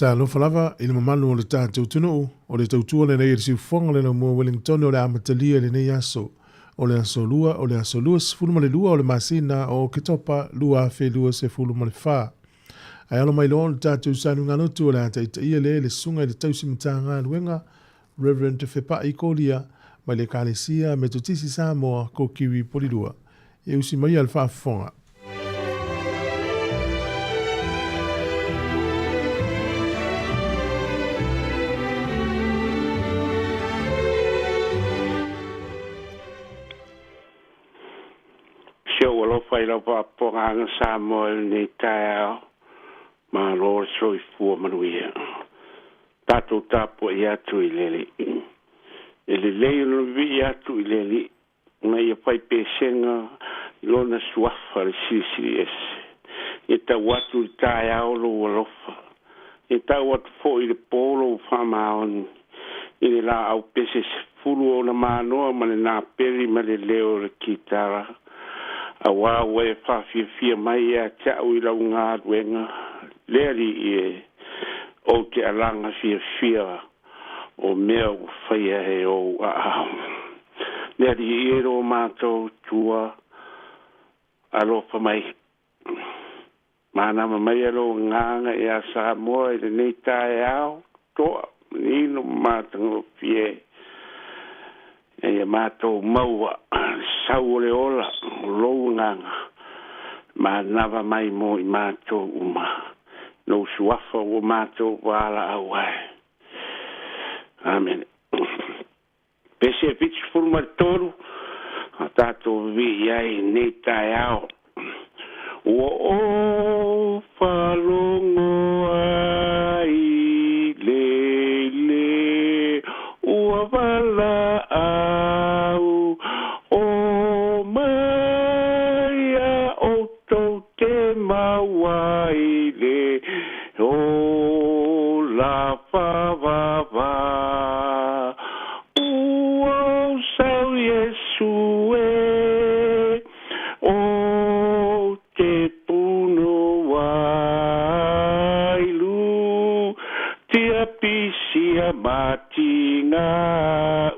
Talofa lava i le mamalu o le tatou atunuu, o le tautua lenei a le siufofoga le laumua Wellington o le amatalia i lenei aso. O le aso Lua, o le aso 22 o le masina o Oketopa 2024. Ae alo mai loa o le tatou salugalotū o le a taitaia lea i le susuga i le tausi Matagaluega Reverend Fepai Kolia mai le Ekalesia Metotisi Samoa Kokiwi Polilua. E usi maia le faafofoga. Si ou alofa i lau faafofogaaga Samoa i lenei taeao, malo le soifua manuia. Tatou tapuai atu i le Alii. E lelei ona vivii atu i le Alii, ma ia fai pesega i lona suafa le Silisili Ese. Ia tau atu i le taeao lou alofa. Ia tau atu foi i le po lou faamaoni. I le laau pese 10 ona manoa ma le napeli ma le leo o le kitara. Auā ua e faafiafia mai ia te au i lau galuega, le Alii e, ou te alaga fiafia o mea ua faia e ou aao. Le Alii e lo matou tua alofa mai. Manama mai e lou agaga ia Samoa i lenei taeao, toa, manino ma matagofie. Ina ia matou maua le sau o le ola o lou agaga, manava mai mo i matou uma, lou suafa ua matou valaau ai. Amene. Pese 73, a tatou vivii ai i lenei taeao. Ua ou faalogo ai le le ua valaau o mai a outou te maua i le ola faavavau. Ua ou sau Iesu e, o te puno ai lu, tia pisia matinga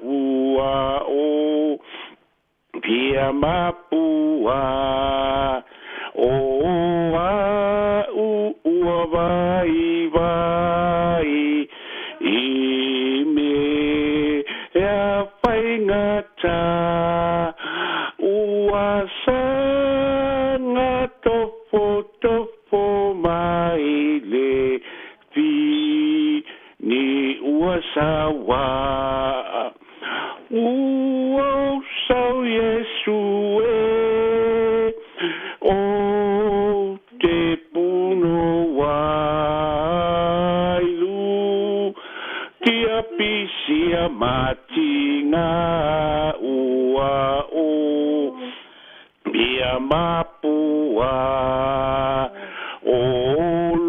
ua o pia mapua. O au ua vai vai i mea faigata, ua saga tofotofo mai le fini ua saua. Ua ou sau Iesu e, o te puno ai lu, tia pisia matinga ua o pia mapua. O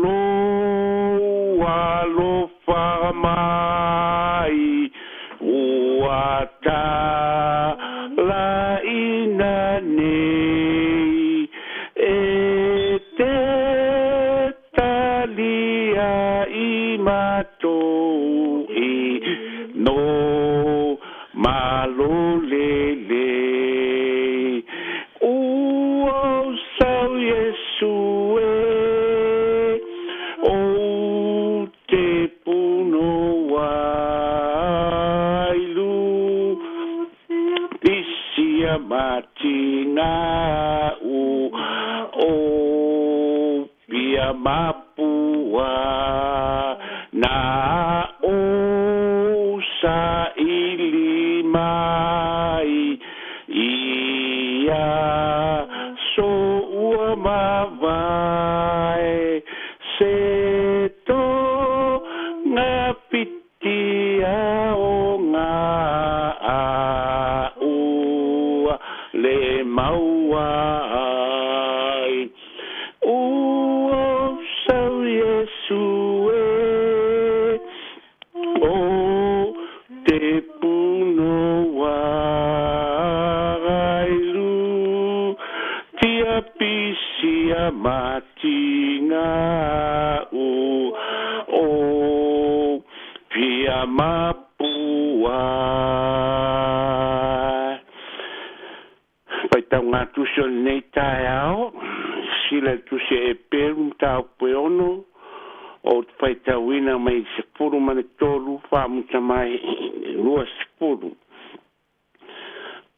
lou alofa mai ua talaina nei, e te talia i matou i no malolele. Ua ou sau Iesu e, o te puno ai lu, pisia matinga u o pia mapua. Na o sa ili mai ia so ua mavae, se to ngā pitia o ngā ua le maua ai. Ua ou sau Iesu e, o te puno ai lu, tia pisia matinga u o Mapua. Faitauga tusi o lenei taeao, sila i le tusi a Eperu mataupu e 6, ou te faitauina mai le 13 faamuta mai 20.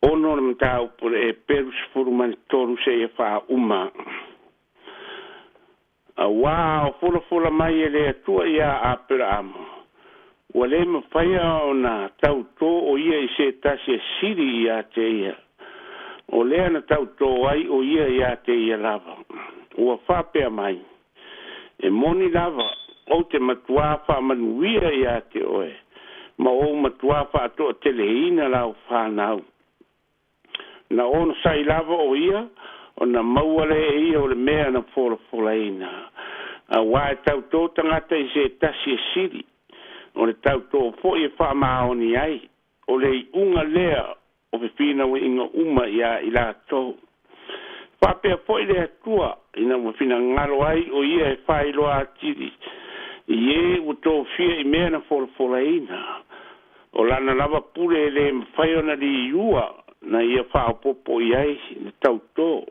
6 le mataupu o le Eperu 13 seia faauma. Auā o folafola mai e le Atua iā Aperaamo, ua lē mafaia ona tautō o ia i se tasi e sili iā te ia. O lea na tautō ai o ia iā te ia lava. Ua faapea mai, e moni lava, ou te matuā faamanuia iā te oe, ma ou matuā faatoateleina lau whānau. Na onosai lava o ia, ona maua lea e ia o le mea na folafolaina. Auā e tautō tagata i se tasi e sili, o le tautō foi e faamaoni ai, o le iuga lea o fefinauaiga uma iā i latou. Faapea foi le Atua, ina ua finagalo ai o ia e faailoa atili i ē ua tofia i mea na folafolaina, o lana lava pule e lē mafai ona liua na ia faaopoopo i ai le tautō.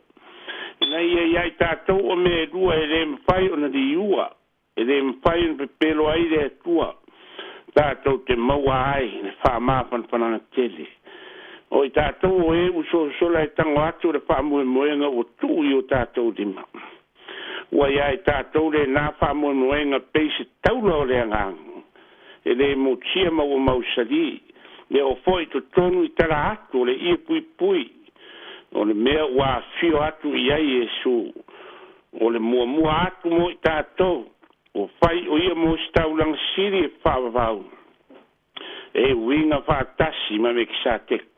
Ina ia iā i tatou o mea e lua e lē mafai ona liua, e lē mafai ona pepelo ai le Atua, tatou te maua ai le faamafanafanaga tele. O i tatou o e ua sosola e tago atu le faamoemoega ua tuu i o tatou lima. Ua iā i tatou lenā faamoemoega pei se taula o le agaga, e lē motia ma ua mausalī, le oo foi i totonu i tala atu o le ie puipui, o le mea ua afio atu i ai Iesu, o le muamua atu mo i tatou, ua fai o ia mo se taulaga sili e faavavau, e uiga faatasi ma Mekisateko.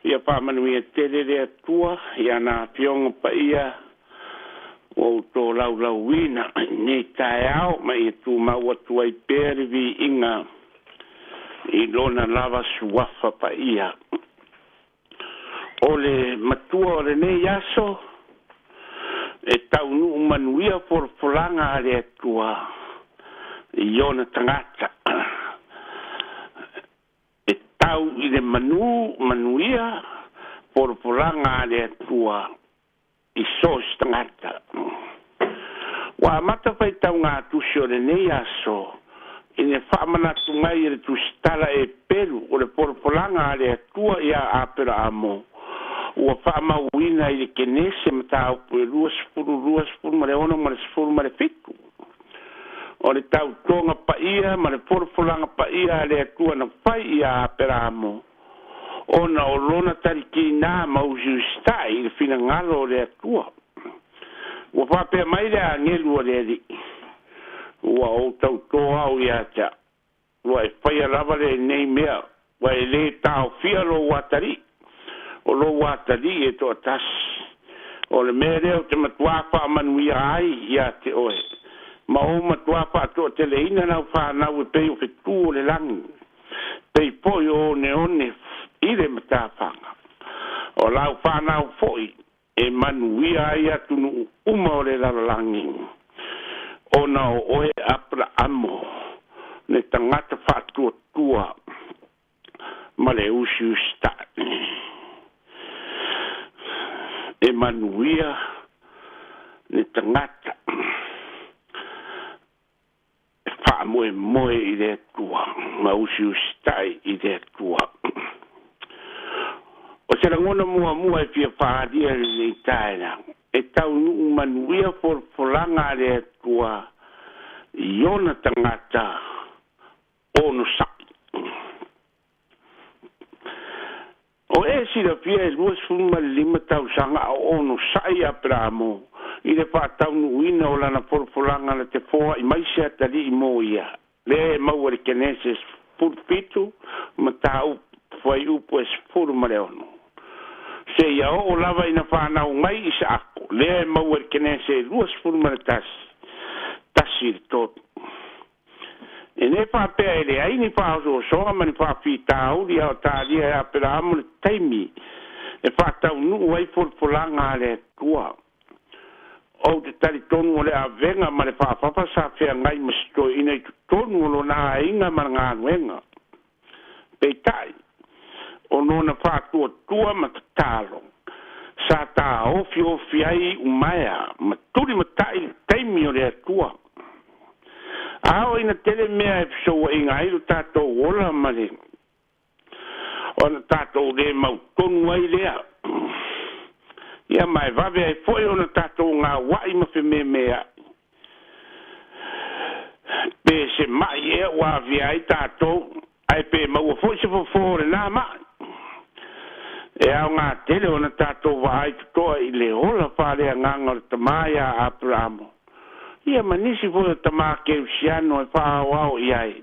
Ia faamanuia tele le Atua i ana afioga paia ua ou tolaulauina i lenei taeao, ma ia tumau atu ai pea le viiga i lona lava suafa paia. O le matua o lenei aso, e taunuu manuia folafolaga a le Atua i ona tagata. E tau i le manū manuia folafolaga a le Atua i so o se tagata. Ua amata faitauga tusi o lenei aso i le faamanatu mai e le tusitala Eperu o le folafolaga a le Atua iā Aperaamo, ua faamauina i le Kenese mataupu e 20, 26 ma le 17. O le tautoga paia ma le folafolaga paia a le Atua na fai iā Aperaamo, ona o lona talikinā ma usiusita'i i le finagalo o le Atua. Ua faapea mai le agelu o le Alii, ua ou tautō au iā te au, ua e faia lava lenei mea, ua e lē taofia lou atalii, o lou atalii e toatasi. O le mea lea ou te matuā faamanuia ai iā te oe, ma ou matuā faatoateleina lau whānau e pei o whetū o le langi, pei foi o oneone i le matafaga. O lau whānau foi e manuia ai atunuu uma o le lalolagi, ona o oe Aperaamo, le tagata faatuatua ma le usiusita'i. E manuia le tagata e faamoemoe i le Atua ma usiusita'i i le Atua. O se lagona muamua e fia faaalia i lenei taeao, e taunuu manuia folafolaga a le Atua i ona tagata onosa'i. O e silafia e 25 tausaga a o onosa'i Aperaamo i le faataunuuina o lana folafolaga na te foa'i mai se atalii mo ia, lea e maua i le Kenese 17 mataupu fuaiupu e 16. Seia oo lava ina fanau mai Isaako, lea e maua i le Kenese 21, 1 i le 3. E lē faapea e leai ni faaosoosoga ma ni faafitauli a o talia e Aperaamo le taimi e faataunuu ai folafolaga a le Atua. Ou te talitonu o le avega ma le faafafa sa feagai ma si toeaina i totonu o lona aiga ma le galuega. Peitai, o lona faatuatua ma tatalo, sa taofiofi ai iumaea ma tulimatai le taimi o le Atua. A oo ina tele mea e fesouaina ai lo tatou ola ma le ona tatou lē mautonu ai lea, ia ma e vave ai foi ona tatou gaua'i ma fememea'i, pe se ma'i ea ua aafia ai tatou, ae pe maua foi se fofō o lenā ma'i. E aogā tele ona tatou vaai totoa i le ola faaleagaga o le tamā iā Aperamo, ia ma nisi foi o tamā kerisiano e faaaoao i ai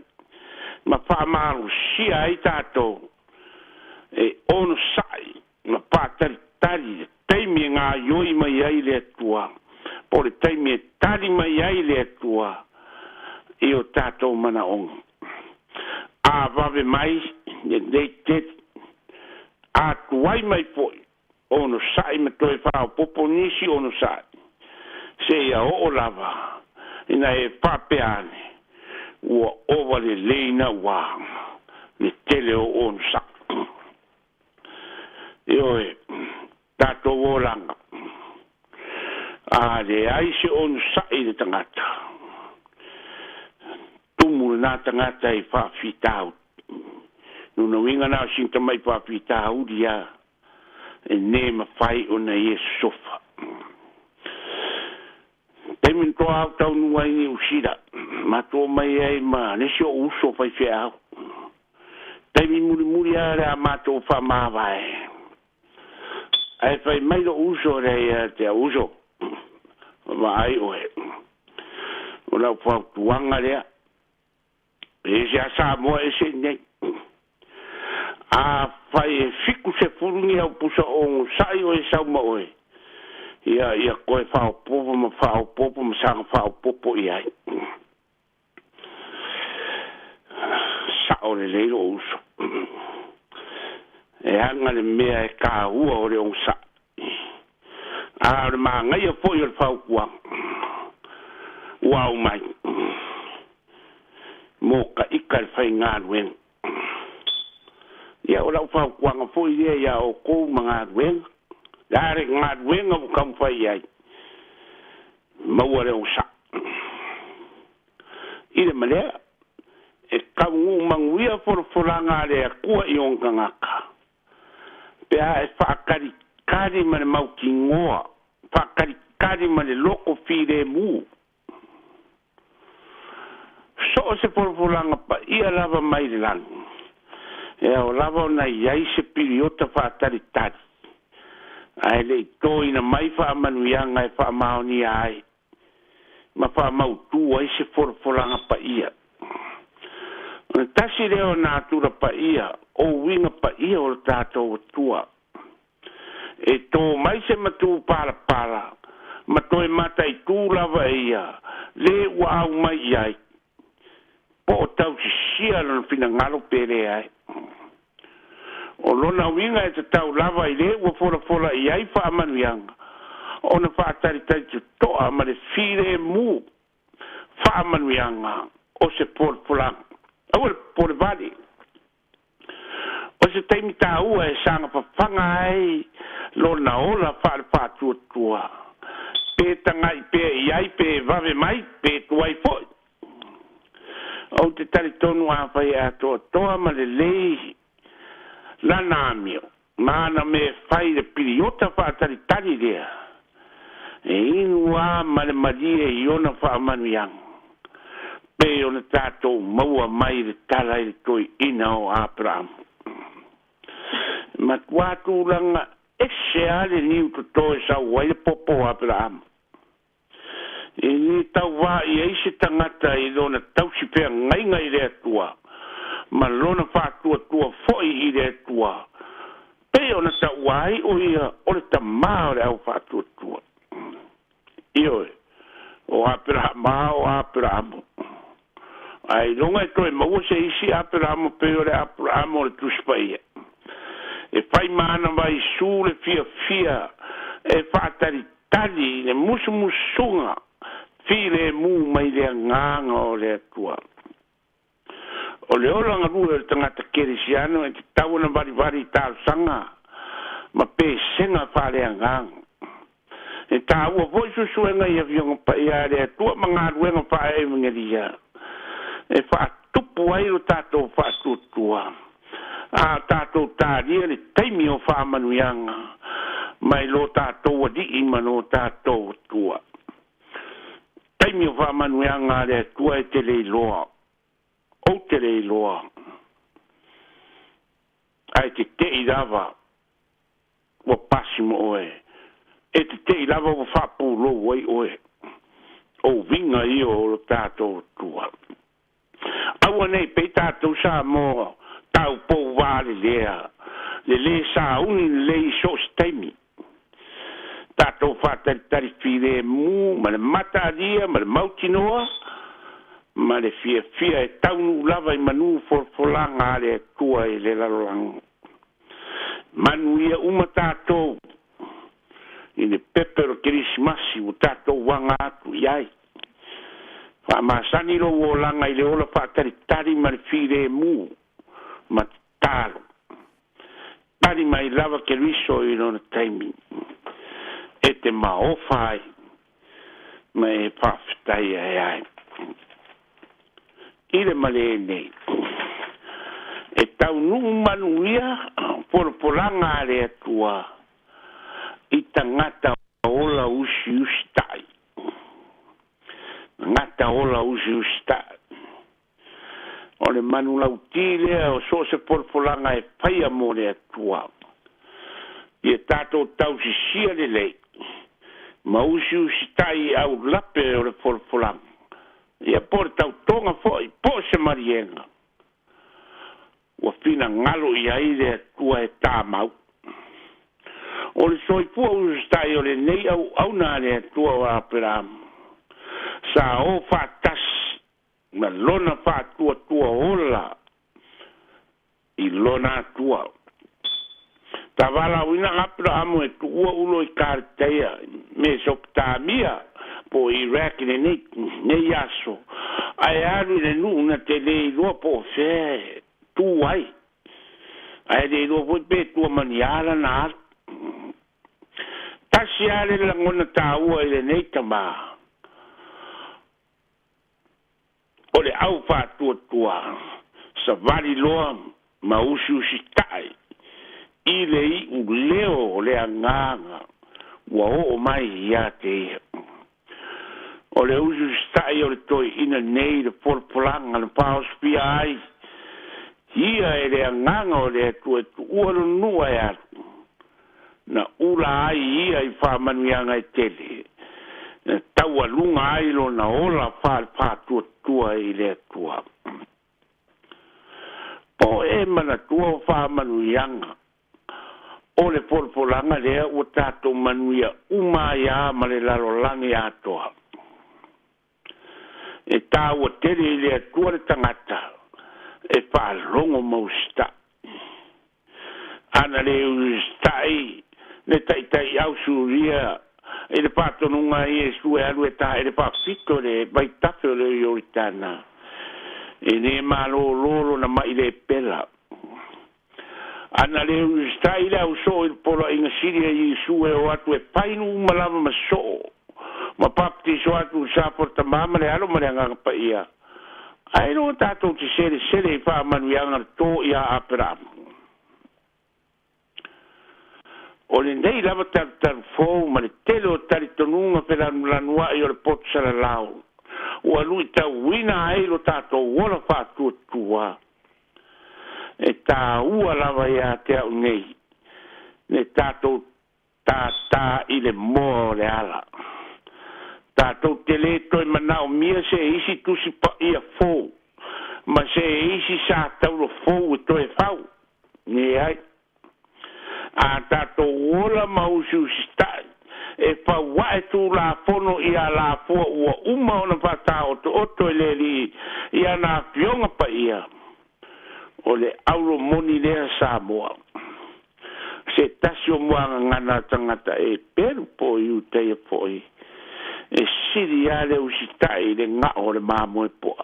ma faamalosia ai tatou e onosa'i ma faatalitali le taimi e gaoioi mai ai le Atua, po o le taimi e tali mai ai le Atua i o tatou manaoga. A vave mai, lelei tele. A tuai mai foi, onosa'i ma toe faaopoopo nisi onosa'i, seia oo lava ina e faapea ane, ua ova lelei nauā le tele o onosa'i. Ioe, tatou olaga, a leai se onosa'i i le tagata, tumu lenā tagata i faafitauli. Lona uiga na o sina tamai faafitauli lava e lē mafai ona ia sosofa. Taimi na toa au taunuu ai i Niu Sila, matou omai ai ma le isi o'u uso faifeau. Taimi mulimuli lava le a matou faamavae, ae fai mai lo'u uso lea ia te au, uso, vaai oe, o lau fautuaga lea, e ese lava Samoa ese i inei. Afai e 70 ni au pusa ogosa'i o e sau ma oe, ia ia toe faaopoopo ma faaopoopo ma saga faaopoopo i ai. Sa'o lelei lo'u uso. E aga le mea e tāua o le ogosa'i, a o le magaia foi o le fautuaga ua aumai mo ta'ita le faigaluega. Ia o lau fautuaga foi lea iā outou ma galuega, le a le galuega ua taumafai ai, maua le ogosa'i. I le ma lea, e taunuu manuia folafolaga a le Atua i ona tagata, pe a e faatalitali ma le mautinoa, faatalitali ma le loto filemu. So o se folafolaga paia lava mai le lagi, e ao lava ona i ai se piliota faatalitali, ae le i toina mai faamanuiaga e faamaonia ai ma faamautū ai se folafolaga paia. O le tasi lea o natura paia, o uiga paia o le tatou Atua. E tō mai se matū palapala ma toe mataitū lava e ia lē ua aumai i ai, po o tausisia lona finagalo pe leai. O lona uiga e tatau lava i lē ua folafola i ai faamanuiaga ona faatalitali toto'a ma le filemu faamanuiaga o se folafolaga. Aua le popolevale, o se taimi tāua e saga fafaga ai lona ola faalefaatuatua, pe taga'i pea i ai pe vave mai pe tuai foi. Ou te talitonu afai e atoatoa ma lelei lana amio ma ana mea e fai i le piliota faatalitali lea, e inu lava ma le malie i ona faamanuiaga, pei ona tatou maua mai i le tala i le toeaina o Aperamo. E matuā tulaga ese lava le niu toto e sau ai le popo o Aperamo. E lē tauvā i ai se tagata i lona tausi feagaiga i le Atua ma lona faatuatua foi i le Atua, pei ona taua ai o ia o le tamā o le au faatuatua. Ioe, o Aperahama o Aperamo. Ae iloga e toe maua se isi Aperamo pei o le Aperamo o le Tusi Paia, e fai ma ana vaisū le fiafia e faatalitali tali i le musumusuga filemu mai le agaga o le Atua. O le ola galue o le tagata kerisiano e tatau ona valivali i talosaga ma pesega faaleagaga. E tāua foi susuega i afioga paia a le Atua ma galuega faaevagelia e faatupu ai lo tatou faatuatua a tatou talia le taimi o faamanuiaga mai lo tatou alii ma lo tatou Atua. Taimi o faamanuiaga a le Atua e te le iloa, ou te le iloa, ae tete'i lava ua pasi mo oe, e tete'i lava ua faapulou ai oe. O uiga ia o lo tatou Atua. Aua nei pei tatou Samoa taupou valelea le lē sauni lelei i so o se taimi. Tatou faatalitali filemu ma le mataalia ma le mautinoa ma le fiafia e taunuu lava i manū folafolaga a le Atua i le lalolagi. Manuia uma tatou i le pepe o le Kerisimasi ua tatou aga atu i ai. Faamasani lou olaga i le ola faatalitali ma le filemu ma tatalo. Tali mai lava Keriso i lona taimi e te maofa ai ma e faafetai ai ai. I le malē nei e taunuu manuia polapolaga a le Atua i tagata ola usiusita'i. Tagata ola usiusita'i. O le manulautī lea o so o se polapolaga e faia mo le Atua. Ia tatou tausisia lelei ma usiusita'i i aulape o le folafolaga. Ia po o le tautoga foi po o se maliega ua finagalo i ai le Atua e tamau. O le soifua usitai o lenei auauna a le Atua o Aperamo sa o faatasi ma lona faatuatua ola i lona Atua. Tavalauina Aperamo e tuua ulo i Kaleteia, Mesopotamia po o Iraq i lenei nei aso, ae alu i le nuu na te le iloa po o fea e tu ai, ae le iloa foi pe tua ma ni a lana alu. Tasi lava le lagona taua i lenei tamā, o le au faatuatua savali loa ma usiusita'i i le iuleo o le agaga ua oo mai ia te ia. O le usiusita'i o le toeaina nei i le folafolaga na faaosofia ai ia e le agaga o le Atua e tuua lona nuu ae alu, na ula ai ia i faamanuiaga e tele, na taualuga ai lona ola faalefaatuatua i le Atua. Po o e manatua o faamanuiaga o le folafolaga lea ua tatou manuia uma ai lava ma le lalolagi atoa. E taua tele i le Atua le tagata e faalogo ma usita'i. Ana le usita'i le taitai'au Suria i le faatonuga a Iesu e alu e taele faafito le vaitafe o le Ioritana, e lē malōlō lona ma'i lepela. Ana le usita'i le ausoo i le poloaiga sili a Iesu e o atu e fai nuu uma lava ma soo ma bapetiso atu i le sa Tamā ma le Alo ma le Agaga Paia, ae iloa tatou te selesele i faamanuiaga na to iā Aperamo. O lenei lava talutalu fou ma le tele o talitonuga felanulanua'i o le poto salalau ua lu'itauina ai lo tatou ola faatuatua, e tāua lava iā te a'u nei le tatou tātā i le moa o le ala. Tatou te lē toe manaomia se isi tusi paia fou ma se isi sa taulo fou e toe fau. Leai. A tatou ola ma usiusita'i e faua'e tulafono i alafua ua uma ona faataotooto e le Alii i ana afioga paia, o le auro moni lea Samoa. Se tasi o muagagana a tagata e pelu po o Iutaia fo'i, e sili lava le usita'i i le ga'o o le mamoe po'a.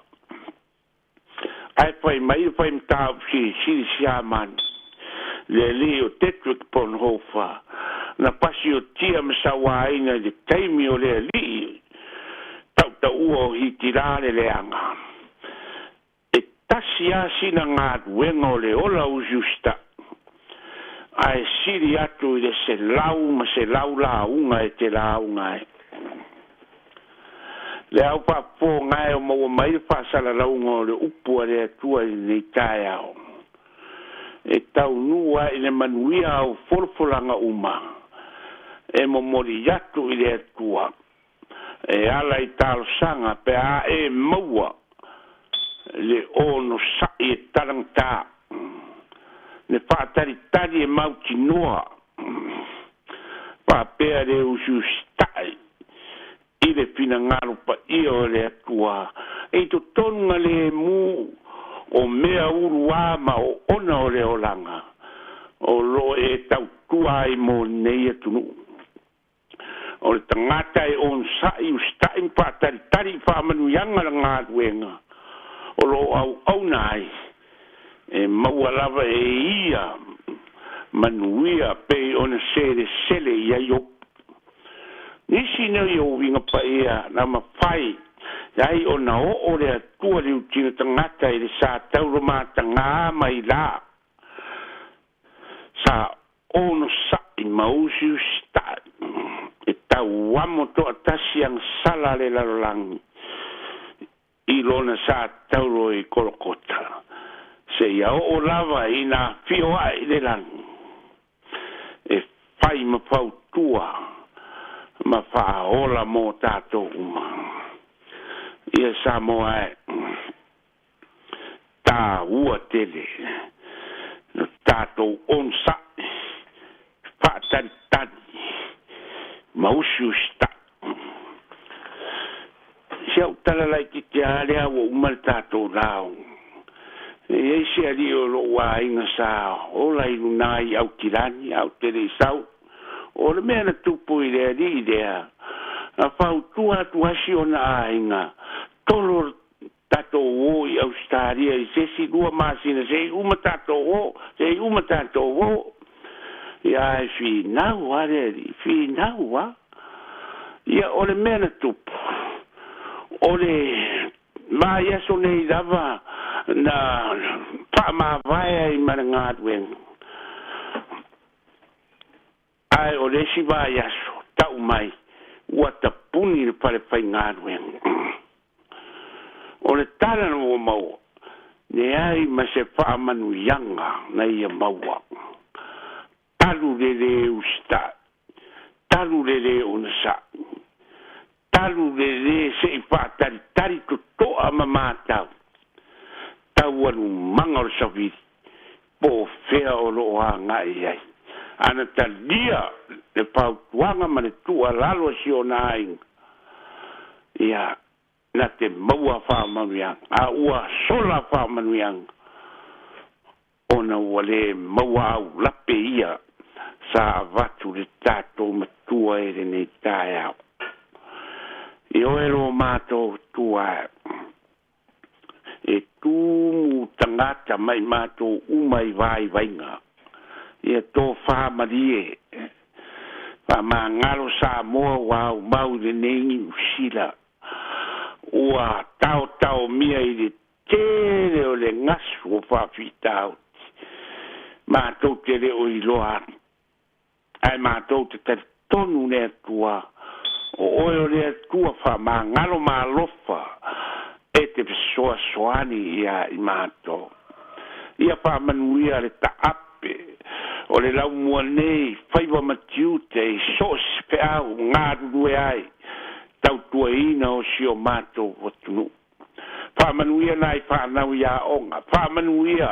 Ae fai mai le fai mataupu silisili Siamani, le alii o Dietrich Bonhoeffer, na pasiotia ma sauāina i le taimi o le alii tautaua o Hitilā le leaga. E tasi lava sina galuega o le ola usiusita'i, ae sili atu i le 100 ma 100 lauga e te lauga ai. Le au faafofoga e o maua mai le faasalalauga o le upu a le Atua i lenei taeao e taunuu ai i le manuia au folafolaga uma e momoli atu i le Atua e ala i talosaga pe a e maua le onosa'i e talagatā le faatalitali e mautinoa faapea le usiusita'i i le finagalo paia o le Atua e i totonu lemu o mea uluā ma oona o le olaga o loo e tautua ai mo lenei atunuu. O le tagata e onosa'i usita'i ma faatalitali i faamanuiaga le galuega o loo auauna ai e maua lava e ia manuia pei ona selesele i ai opu. Nisi nei o uiga paia na mafai ai ona oo le Atua le utino tagata i le sa taulomatagā mai lā sa onosa'i ma usiusita'i e tauamo to'atasi agasala le lalolagi i lona sa taulo i Kolokota seia oo lava ina afio ae i le lagi e fai ma fautua ma faaola mo tatou uma. Ia Samoa e tāua tele no tatou onosa'i faatalitali ma usiusita'i. Si au tala laititi a lea ua uma le tatou lauga. E iai se alii o lo'u aiga sa ola i lunā i Aukilani a ou te le i sau. O le mea na tupu i le alii lea, na fautua atu asi ona aiga, tolo tatou o i Ausetalia i se isi 2 masina se'i uma tatou o, se'i uma tatou o. Ia ae finau a le alii, finau a. Ia o le mea na tupu, o le vaiaso nei lava na faamavae ai ma le galuega. Ae o le isi vaiaso ta'u mai ua tapuni le fale faigaluega. O le tala na ua maua, leai ma se faamanuiaga na ia maua. Talu le lē usita'i, talu le lē onosa'i, talu le lē se'i faatalitali toto'a ma matau taualumaga o le savili po o fea o loo aga'i ai. Ana talia le fautuaga ma le tuualalo a si ona aiga, ia na te maua faamanuiaga, a ua sola faamanuiaga ona ua lē maua aulape ia sa avatu le tatou matua e lenei taeao. I oe lo matou tua e tumu tagata mai matou uma i vaivaiga. Ia tofāmalie faamagalo Samoa ua aumau i lenei Niusila ua taotaomia i le tele o le gasu o faafitaoti. Matou te le o iloa atu, ae matou te talitonu le Atua o oe o le Atua faamagalo malofa e te fesoasoani ia i matou. Ia faamanuia le taape o le laumua nei faiva ma tiute i so o se feau galulue ai tautuaina o si o matou atunuu. Faamanuia nai fanau i aoga, faamanuia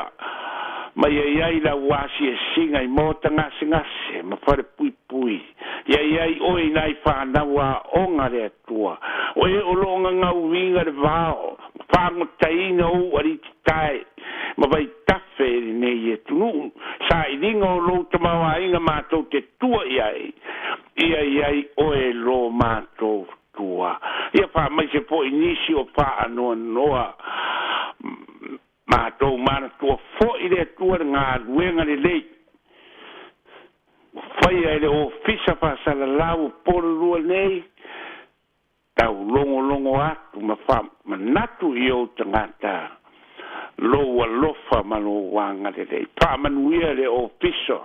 ma ia i ai lau asiasiga i maota gasegase ma falepuipui. Ia i ai oe i nai fanau aoga le Atua, o e o loo gagauiga le vao, fagotaina ou alititae ma vaitafe i lenei atunuu sailiga o lou tamaoaiga matou te tua i ai ia i ai oe lo matou tua. Ia faamaise foʻi nisi o faanoanoa matou manatua foʻi le Atua le galuega lelei faia e le ofisa faasalalau o pololua nei taulogologo atu ma faamanatu i ou tagata lou alofa ma lou agalelei. Faamanuia le ofisa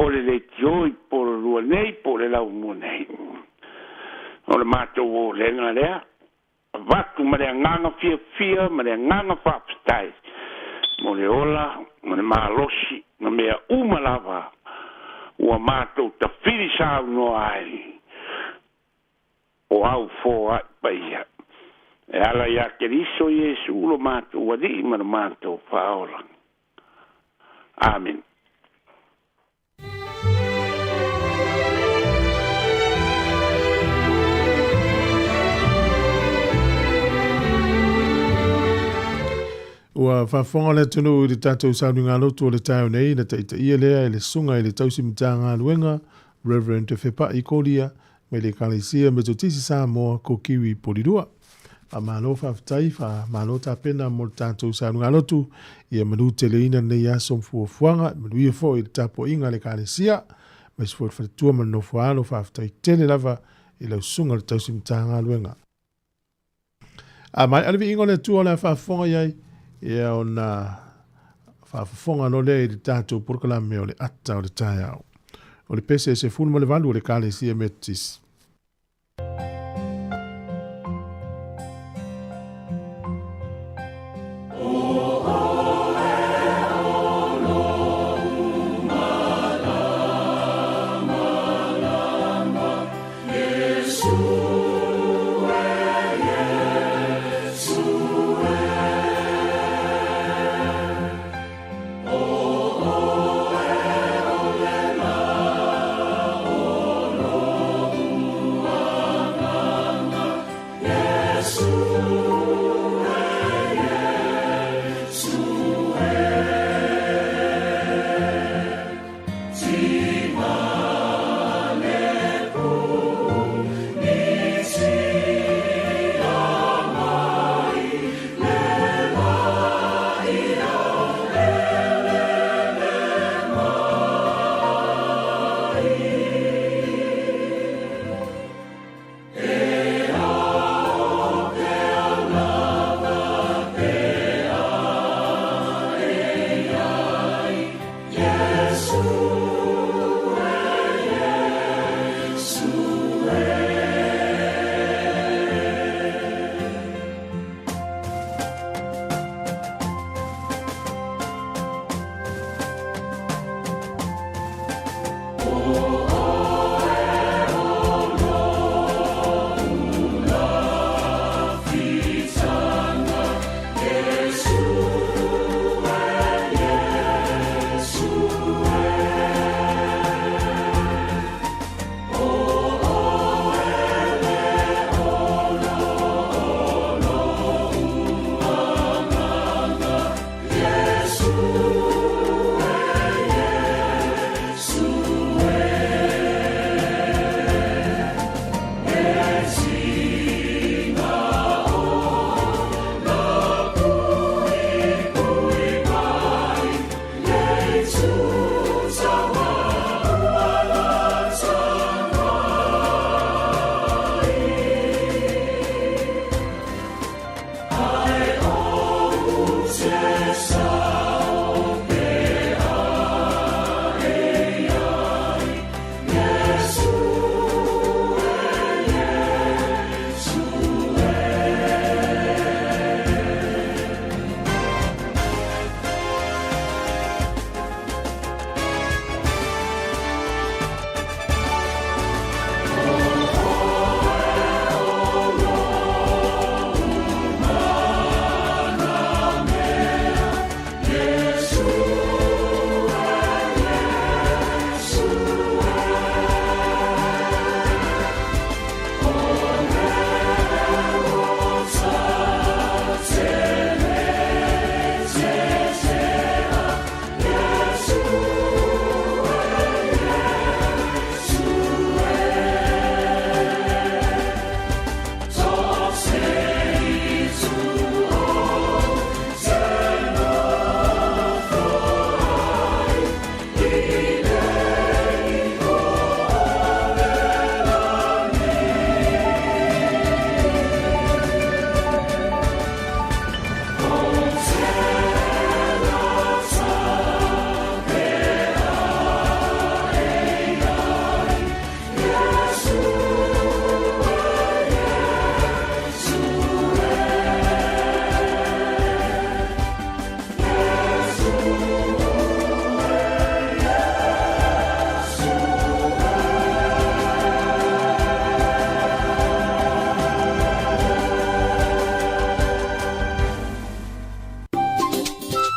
o le leitioi pololua nei po o le laumua nei. O le matou olega lea avatu ma le agaga fiafia ma le agaga faafetai mo le ola ma le malosi ma mea uma lava ua matou tafili saunoa ai o au foai paia e ala ia Keriso Iesu lo matou alii ma le matou faaola. Amen. Ua faafofoga le atunuu i le tatou sauniga lotu o le taeao nei na taitaia lea e le susuga i le tausi Matagaluega Reverend Fepa'i Kolia mai le Ekalesia Metotisi Samoa ko Kiwi Polirua. Faamalo faafetai, faamalo tapena mo le tatou sauniga lotu ia manuteleina lenei aso ma fuafuaga, manuia foi i le tapuaiga a le Ekalesia, aemaise foi le faletua ma le nofoaalo. Faafetai tele lava i lau susuga i le tausi Matagaluega. A maea le viiga o le Atua o le a faafofoga i ai, ia ona faafofoga loa lea i le tatou polokalame o le ata o le taeao. O le pese e 18 o le Ekalesia Metotisi.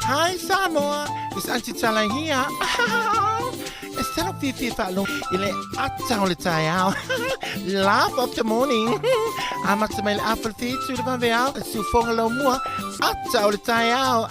Hi Samoa, it's Auntie Tala here. E sala fiafia faalogo i le ata o le taeao. Laugh of the morning. Amata mai le afa le fitu le vaveao, e siufoga lau mua, ata o le taeao.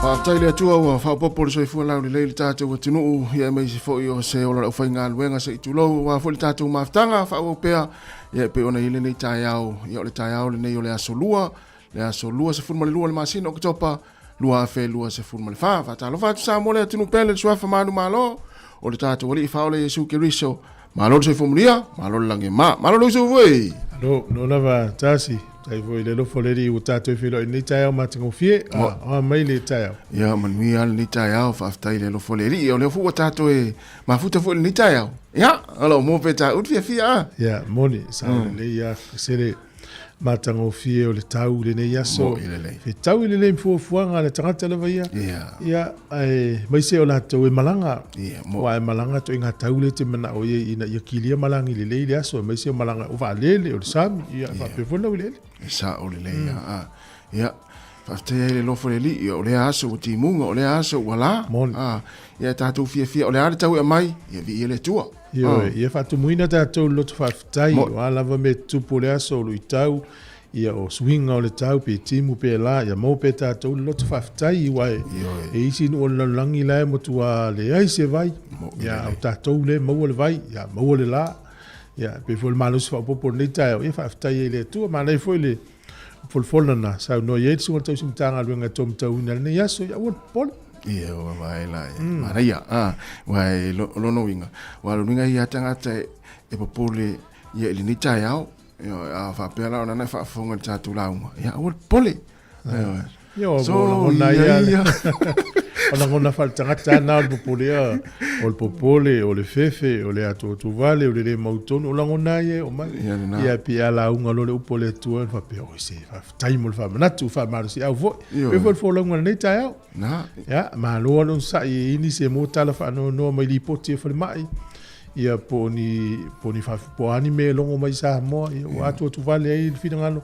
Faafetai le Atua ua faaopoopo le soifua laulelei i le tatou atunuu, ia aemaise foi o se ola lau faigaluega se i tulou, aua foi le tatou mafutaga faaauau pea, ia e pei ona i ai lenei taeao, ia o le taeao lenei o le aso lua, le aso 22 o le masina o Oketopa 2024. Faatalofa atu Samoa le atunuu pele, le suafa manumalo o le tatou Alii Faaola Iesu Keriso. Malo le soifua manuia, malo le lagi e ma. Malo le uso foi. Alo, no lava tasi. Tai foi le lofo le ua tātou feiloai i lenei taeao matagofie. Ah, oa mai le taeao. Ia, manuia lenei taeao, faafetai le alofa o le Alii. O lea foi ua tātou e mafuta foi lenei taeao. Ia, o lo o mo pe tā utu fiafia a. Ia, moni, sa o lelei ia, sele matagofie o le tau i lenei aso. Mo i lelei. Fetau i lelei fuafuaga a le tagata lava ia. Ia. Ia, ae maise o latou e malaga. Ia, mo. Aua e malaga ituaiga tau lea e te manao i ai ina ia kilia malagi lelei le aso, aemaise o malaga o vaalele, o le sami, ia, faapea foi le laueleele. E sao lelei lava. A, ia, faafetai ai i le alofa o le Alii, ia, o lea aso ua timuga, o lea aso ua la. Moni. A, ia e tatou fiafia, o le a le tau e aumai, ia viia le Atua. Ioe, ia faatumuina tatou i le loto faafetai, o a lava mea e tutupu o le aso, o luitau, Ia o suiga o le tau pe timu pe la, ia maua pea tatou le loto faafetai aua e i isi nuu o le lalolagi la e matua leai se vai. Ia o tatou lea e maua le vai, ia maua le la. Ia pei foi o le malosi faaopoopo o lenei taeao, ia faafetai ai i le Atua. Manaia foi le folafola na saunoa i ai le Susuga i le Tausi Matagaluega e taumatauina i lenei aso, ia aua le popole. Ia ua vaai la ia. Manaia, a, aua e lona uiga, aua o lona uiga ia tagata e popole ia i lenei taeao. Ioe, a faapea la o lana e faafofoga i le tatou lauga, ia aua le popole. Ioe. Ioe, So, o lagona ia, ia. O lagona faaletagata lava na o le popole, ia. O le popole, o le fefe, o le atoatuvale, o le le mautonu, o lagona ia e oo mai. Ia lena. Ia, pei a lauga loa le upu a le Atua, ona faapea, oi se, faafetai mo le faamanatu, faamalosiau foi. Ioe. Pei foi le folauga i lenei taeao. Na. Ia, malo lava le onosai e ini se mo tala faanoanoa mai lipoti a falemai. Ia po o ni po o ni po o a ni mea e logo mai i Samoa, ia ua atuatuvale ai le finagalo.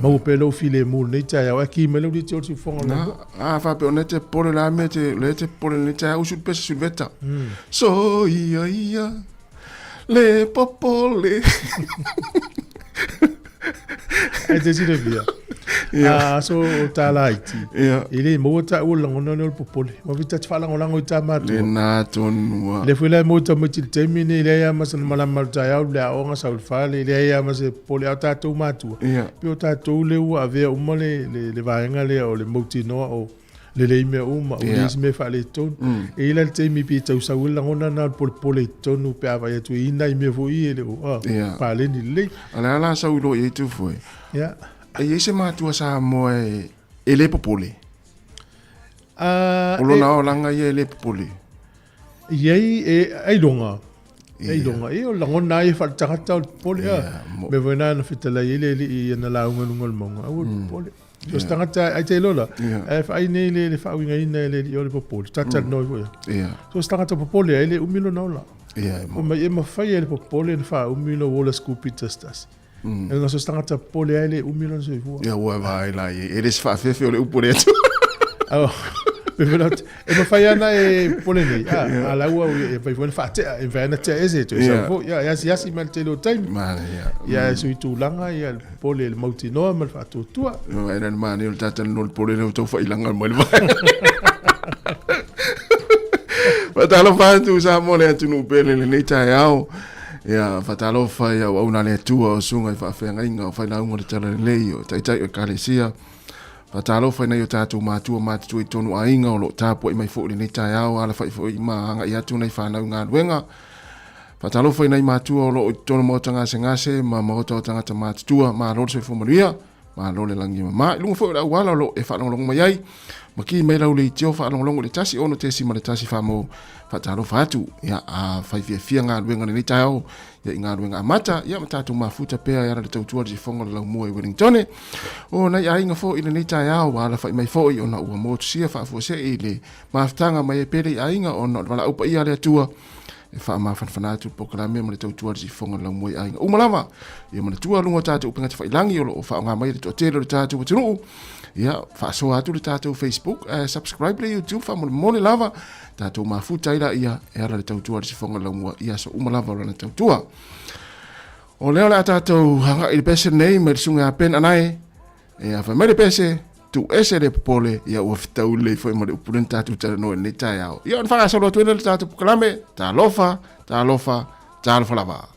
Maua pea lou filemu i lenei taeao, ae ki mai lau liti o le siufofoga o le Atua. A faapea o lea te popole la mea te lea te popole i lenei taeao usu le pese Sulveta. So ia ia le popole. Ai te silafia. A aso o tālā iti. E le maua taua le lagona lea o le popole. Ua vita te faalagolago i tā matua. Lena tonu a. Le foi la e maua tamaiti i le taimi nei, leai lava ma se malama o le taeao, le aoga, sau i le fale, leai lava ma se popole. A o tatou matua, pei o tatou lea ua avea uma le vaega lea o le mautinoa o lelei mea uma, ua leai se mea e faaletonu. E i ai la le taimi pei e tau sau ai le lagona lena o le polepole i totonu pe a vaai atu e i ai nai mea foi ia e le o paleni lelei. A o le a la sau loa i ai Tufue? E i ai se matua Samoa e le popole? O lona olaga ia e le popole? E i ai, e ailoga. E ailoga. E o lagona ai e faaletagata o le popole. Mea foi lena na fetalai ai le alii i ana lauga i luga o le mauga, aua le popole. So se tagata ai te lola, e whaai nei le le whaauingaina e le li o le popole. Tata mm. noi foi. Yeah. So se tagata popole ai le umi lona ola. Yeah. O mai e mawhai e le popole na wha umi lo wola scoopy tas. Mm. E so se tagata popole ai le umi lona soifua. Yeah, ua vai la e le se whaafefe o le upu le atu. Oh. E mafai ana e pole nei, a lau au e fai foi na faatea, e mafai ana tea ese toe sau foi. Ia, e asiasi mai le tele o taimi. Ia, e sui tulaga, ia, le pole le mautinoa ma le faatuatua. Ia, e le manaia o le tatalanoa i le pole lea ua tau failaga mai le vaega. Faatalofa atu Samoa le atunuu pele i lenei taeao. Ia, faatalofa i auauna a le Atua o susuga i faafeagaiga o failauga o le Talalelei o Taitai o Ekalesia. Faatalofa i nai o tatou matua matutua i totonu o aiga o lo o tapuai mai foi i lenei taeao, alafai foi ma agai atu nai fanau i galuega. Faatalofa i nai matua o lo o i totonu o maota gasegase ma maota o tagata matutua, malo le soifua manuia, malo le lagi e mama. I luga foi o le auala o lo o e faalogologo mai ai, ma ki mai lau leitio faalogologo i le 1 6.1 faamau. Faatalofa atu, ia, a fai fiafia galuega i lenei taeao, ia i galuega amata, ia ma tatou mafuta pea e ala le tautua le sifoga o le laumua i Wellingtone. O nai aiga foi i lenei taeao ua alafai mai foi ona ua motusia faafuasei i le mafutaga mai e pele i aiga ona o le valaau paia a le Atua e faamafanafana atu le polokalame ma le tautua le sifoga o le laumua i aiga uma lava. Ia manatua luga o tatou upega tafailagi o lo o faaaoga mai le toatele o le tatou atunuu. Ia faasoa atu le tatou Facebook, subscribe le YouTube faamolemole lava. Tatou mafuta ai laia e ala le tautua le sifoga laumua i aso uma lava o lana tautua. O lea o le a tatou agai i le pese nei mai le susuga ia Ben Anae. E a fai mai le pese, tuu ese le popole, ia ua fetau lelei foi ma le upu lea na tatou talanoa i lenei taeao. Ia ona faagasolo atu ai lea le tatou polokalame, talofa, talofa, talofa lava.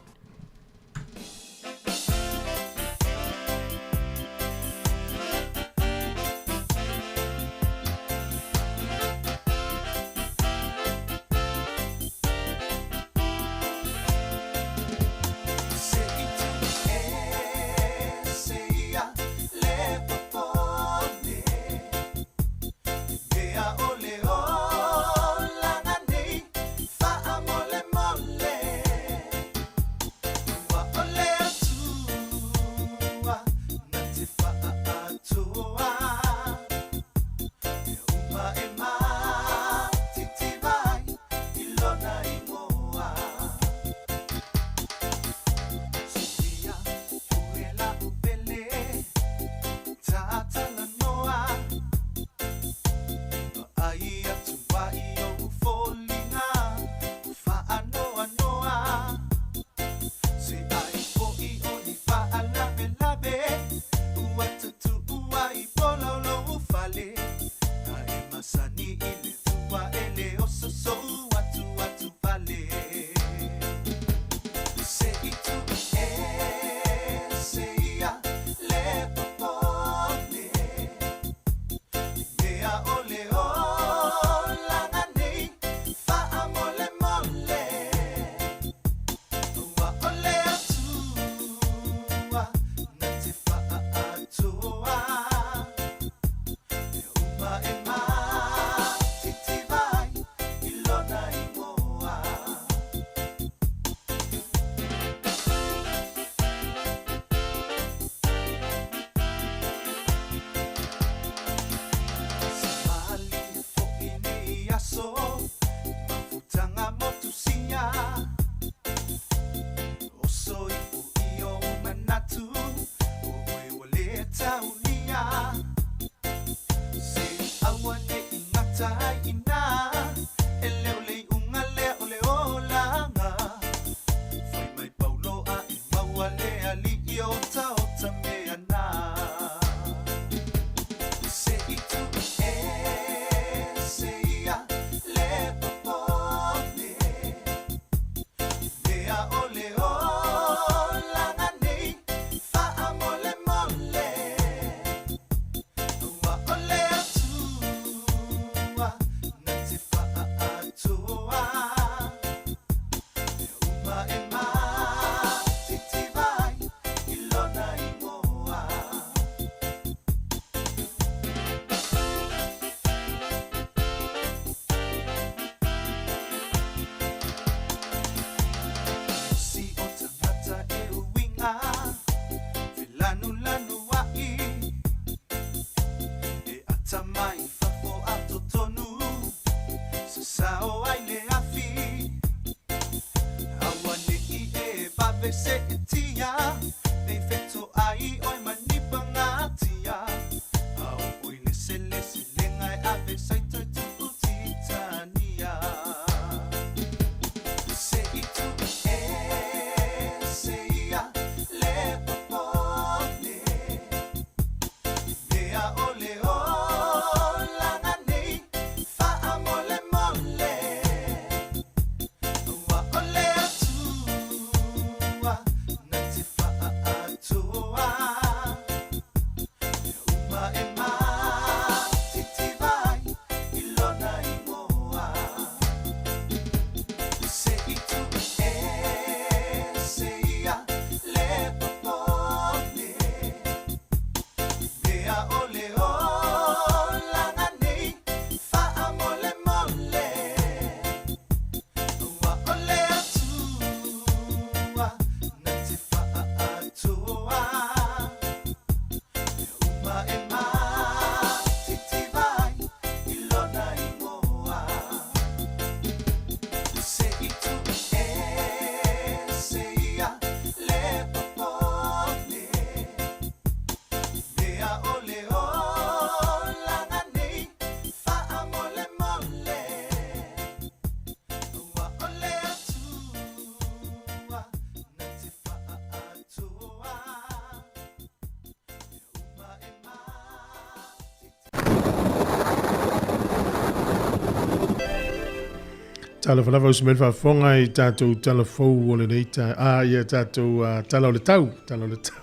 Talofa lava uso mai le faafofoga i tatou tala fou o lenei ta a ia tatou uh, tala o le tau, tala o le tau.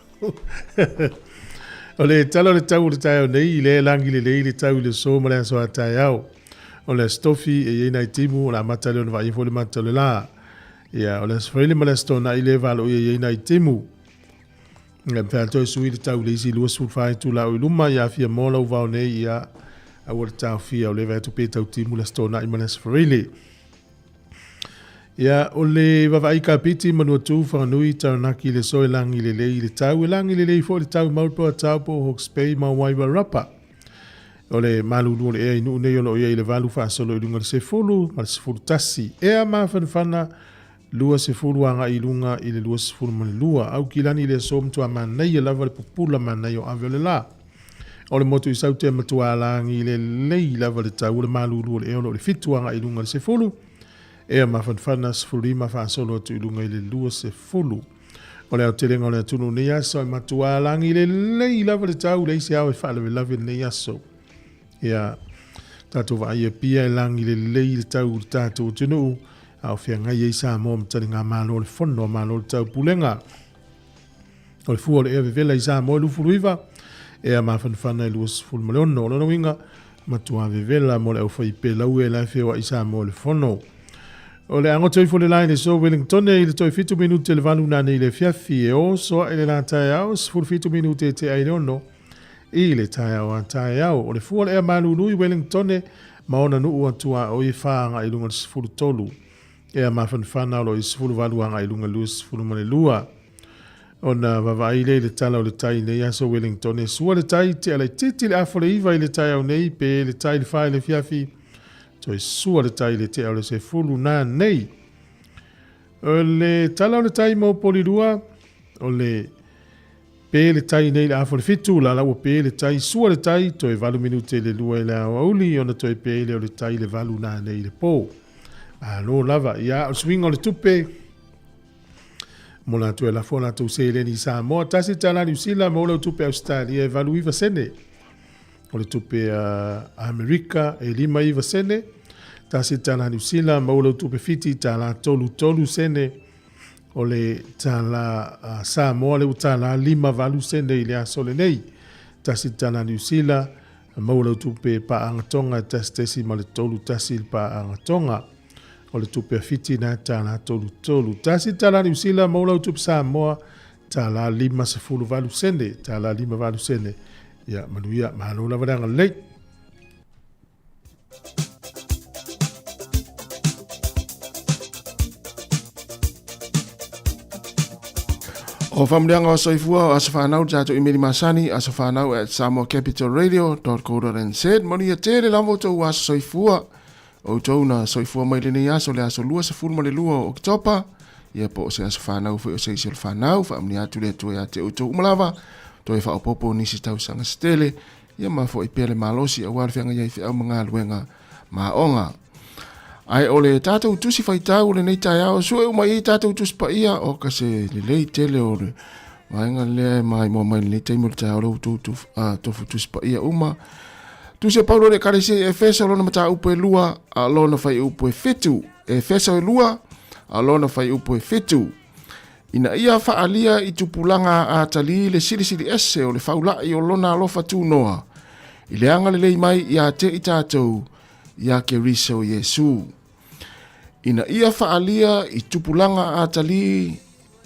O le tala o le tau o le taeao nei, i le lagi lelei le tau i le aso ma le aso a taeao. O le aso tofi e i ai nai timu, o le amata lea ona vaaia foi le mata o le la. Ia, o le aso Faraile ma le aso Toonai le valoia i ai nai timu. Ia, mafai lava toe sui le tau i le isi 24 itula o i luma, ia afia mo lau vao nei, ia, aua le taofia o le vae atu pe tau timu le Aso Toonai ma le Aso Faraile. Ia, o le vavaai kapiti Manuatu, Whanganui, Taranaki, le soe lagi lelei i le tau, e lagi lelei foi le tau Marlborough, Taupo, Hawke's Bay ma Wairarapa. O le malulu o le ea i nuu nei o lo o i ai le valu faasolo i luga i le sefulu ma le 11. Ea mafanafana 20 agai i luga i le 22. Aukilani i le aso matua manaia lava le pupula manaia o ave o le la. O le motu i Saute matua lagi lelei lava le tau o le malulu o le ea o lo o le 7 agai i luga i le 10. Ea mafanafana 15 faasolo atu i luga i le 20. O le aotelega o le atunuu nei aso e matua lagi lelei lava le tau, leai se ao e faalavelave lenei aso. Ia, tatou vaai e pia e lagi lelei le tau i le tatou atunuu, a o feagai ai Samoa ma taligamalo o le Fono a Malo o le Taupulega. O le fua o le ea vevela i Samoa e 29, ea mafanafana e 26. O lona uiga, matua vevela mo le aufai pelau e la e feoai Samoa i le Fono. O le agoto ifo le la i le aso Wellingtone i le toe 7 minute le valu nanei i le afiafi e oso ae le la taeao 17 minute e tea i le 6 i le taeao a taeao. O le fua o le ea malulu i Wellingtone ma ona nuu atuaoi e 4 agai i luga i le 13. Ea mafanafana o lo o i 18 agai i luga i le 22. Ona vaavaai lea i le tala o le tai i nei aso Wellingtone e sua le tai, tea laitiiti le afa o le 9 i le taeao nei pe le tai le 4 i le afiafi. Toe sua le tai i le tea o le 10 nanei. O le tala o le tai mo Polirua, o le pe le tai nei le afa o le 7, la la ua pe le tai, sua le tai, toe 8 minute i le 2 i le aoauli, ona toe pe lea o le tai le 8 nanei i le pō. Malo lava. Ia, o le suiga o le tupe, mo latou e lafo a latou seleni i Samoa, $1 Niu Sila maua lau tupe Ausetalia e 89 sene. O le tupe a Amerika e 59 sene. $1 Niu Sila maua lau tupe Fiti $3.33 sene. O le tala a Samoa le ua tala 58 sene i le aso lenei. $1 Niu Sila maua lau tupe paaga Tonga e 1.31 le paaga Tonga. O le tupe a Fiti na $33. $1 Niu Sila maua lau tupe Samoa $58 sene. $58 sene. Ia manuia, malo lava le agalelei. O faamanuiaga o soifua o aso fanau le tatou imeli masani asofanau at samoacapitalradio.co.nz. Manuia tele lava outou aso soifua. Outou na soifua mai lenei aso le aso 22 o Oketopa. Ia po o se aso fanau foi o se isi o le fanau. Faamanuia atu le Atua ia te outou uma lava. Toe faaopoopo nisi tausaga se tele. Ia ma foi pea le malosi aua le feagai ai feau ma galuega ma aoga. Ae o le tatou tusi faitau o lenei taeao, sue uma i ai tatou tusi paia o ka se lelei tele o le vaega lea e maimoa mai lenei taimi o le taeao lea ua tou tofu tusi paia uma. Tusi a Paulo i le Ekalesia i Efeso, lona mataupu e lua, a lona fuaiupu e 7. Efeso e lua, a lona fuaiupu e 7. Ina ia faaalia i tupulaga a Atalii le silisili ese o le faula'i o lona alofa tunoa, i le agalelei mai ia te i tatou iā Keriso Iesu. Ina ia faaalia i tupulaga a Atalii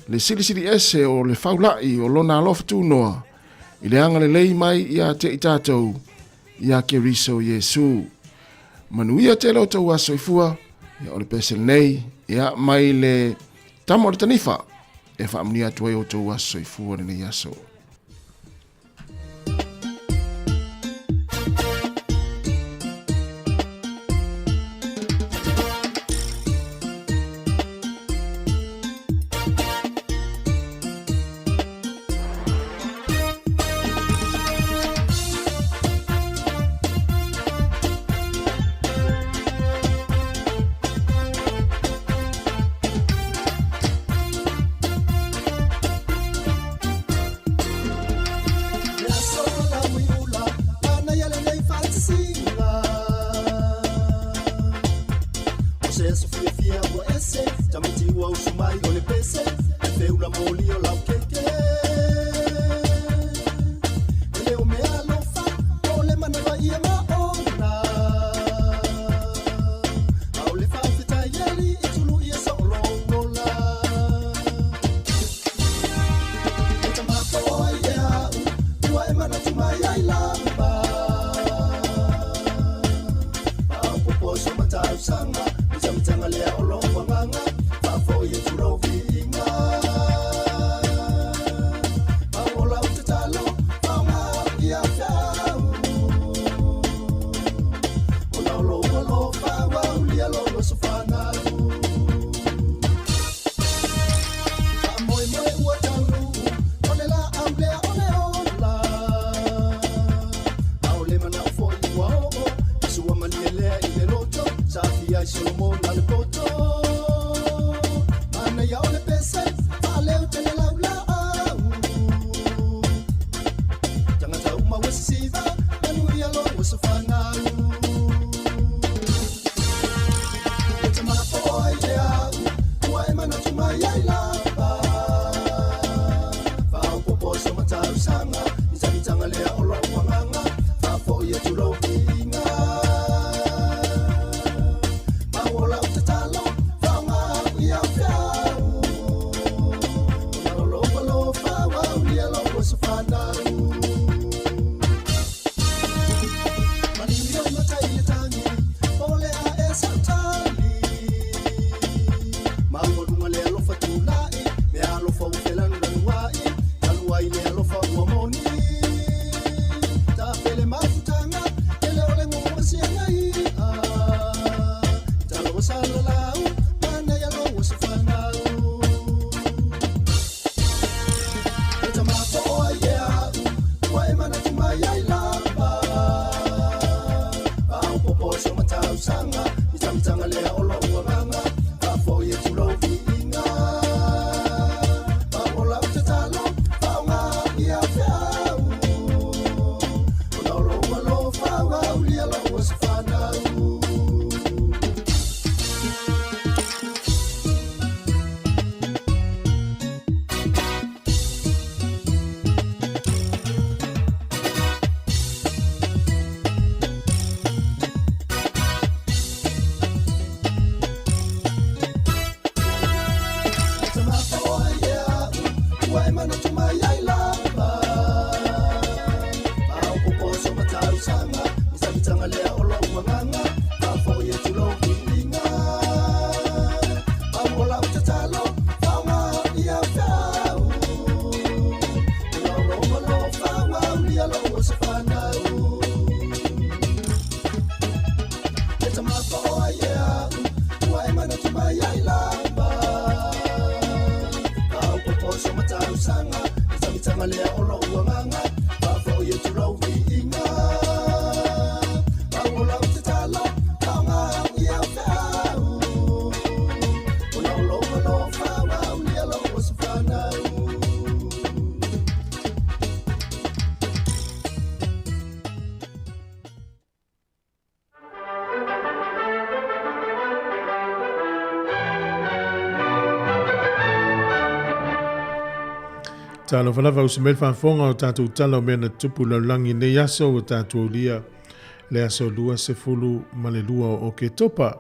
le silisili ese o le faula'i o lona alofa tunoa, i le agalelei mai ia te i tatou iā Keriso Iesu. Manuia tele o tou aso soifua, ia o le pese lenei, ia mai le tama o le tanifa, e faamanuia atu ai outou aso soifua lenei aso. Ua e manatu mai ai lava Faaopoopo so matausaga I savitaga lea o lou agaga Faafoi atu lou viiga Pau o lau tatalo Faoga ia feau O lou alofa ua aulia lou aso fanau E tamafoa ai e au Ua e manatu mai ai lava Faaopoopo so matausaga I savitaga lea o lou agaga Faafoi atu lou viiga Pau o lau tatalo Faoga ia feau Ona o lou alofa ua aulia lou aso fanau Talofa lava uso mai le faafofoga o tatou tala o mea na tutupu i le lalolagi i lenei aso ua tatou aulia le aso 22 o Oketopa.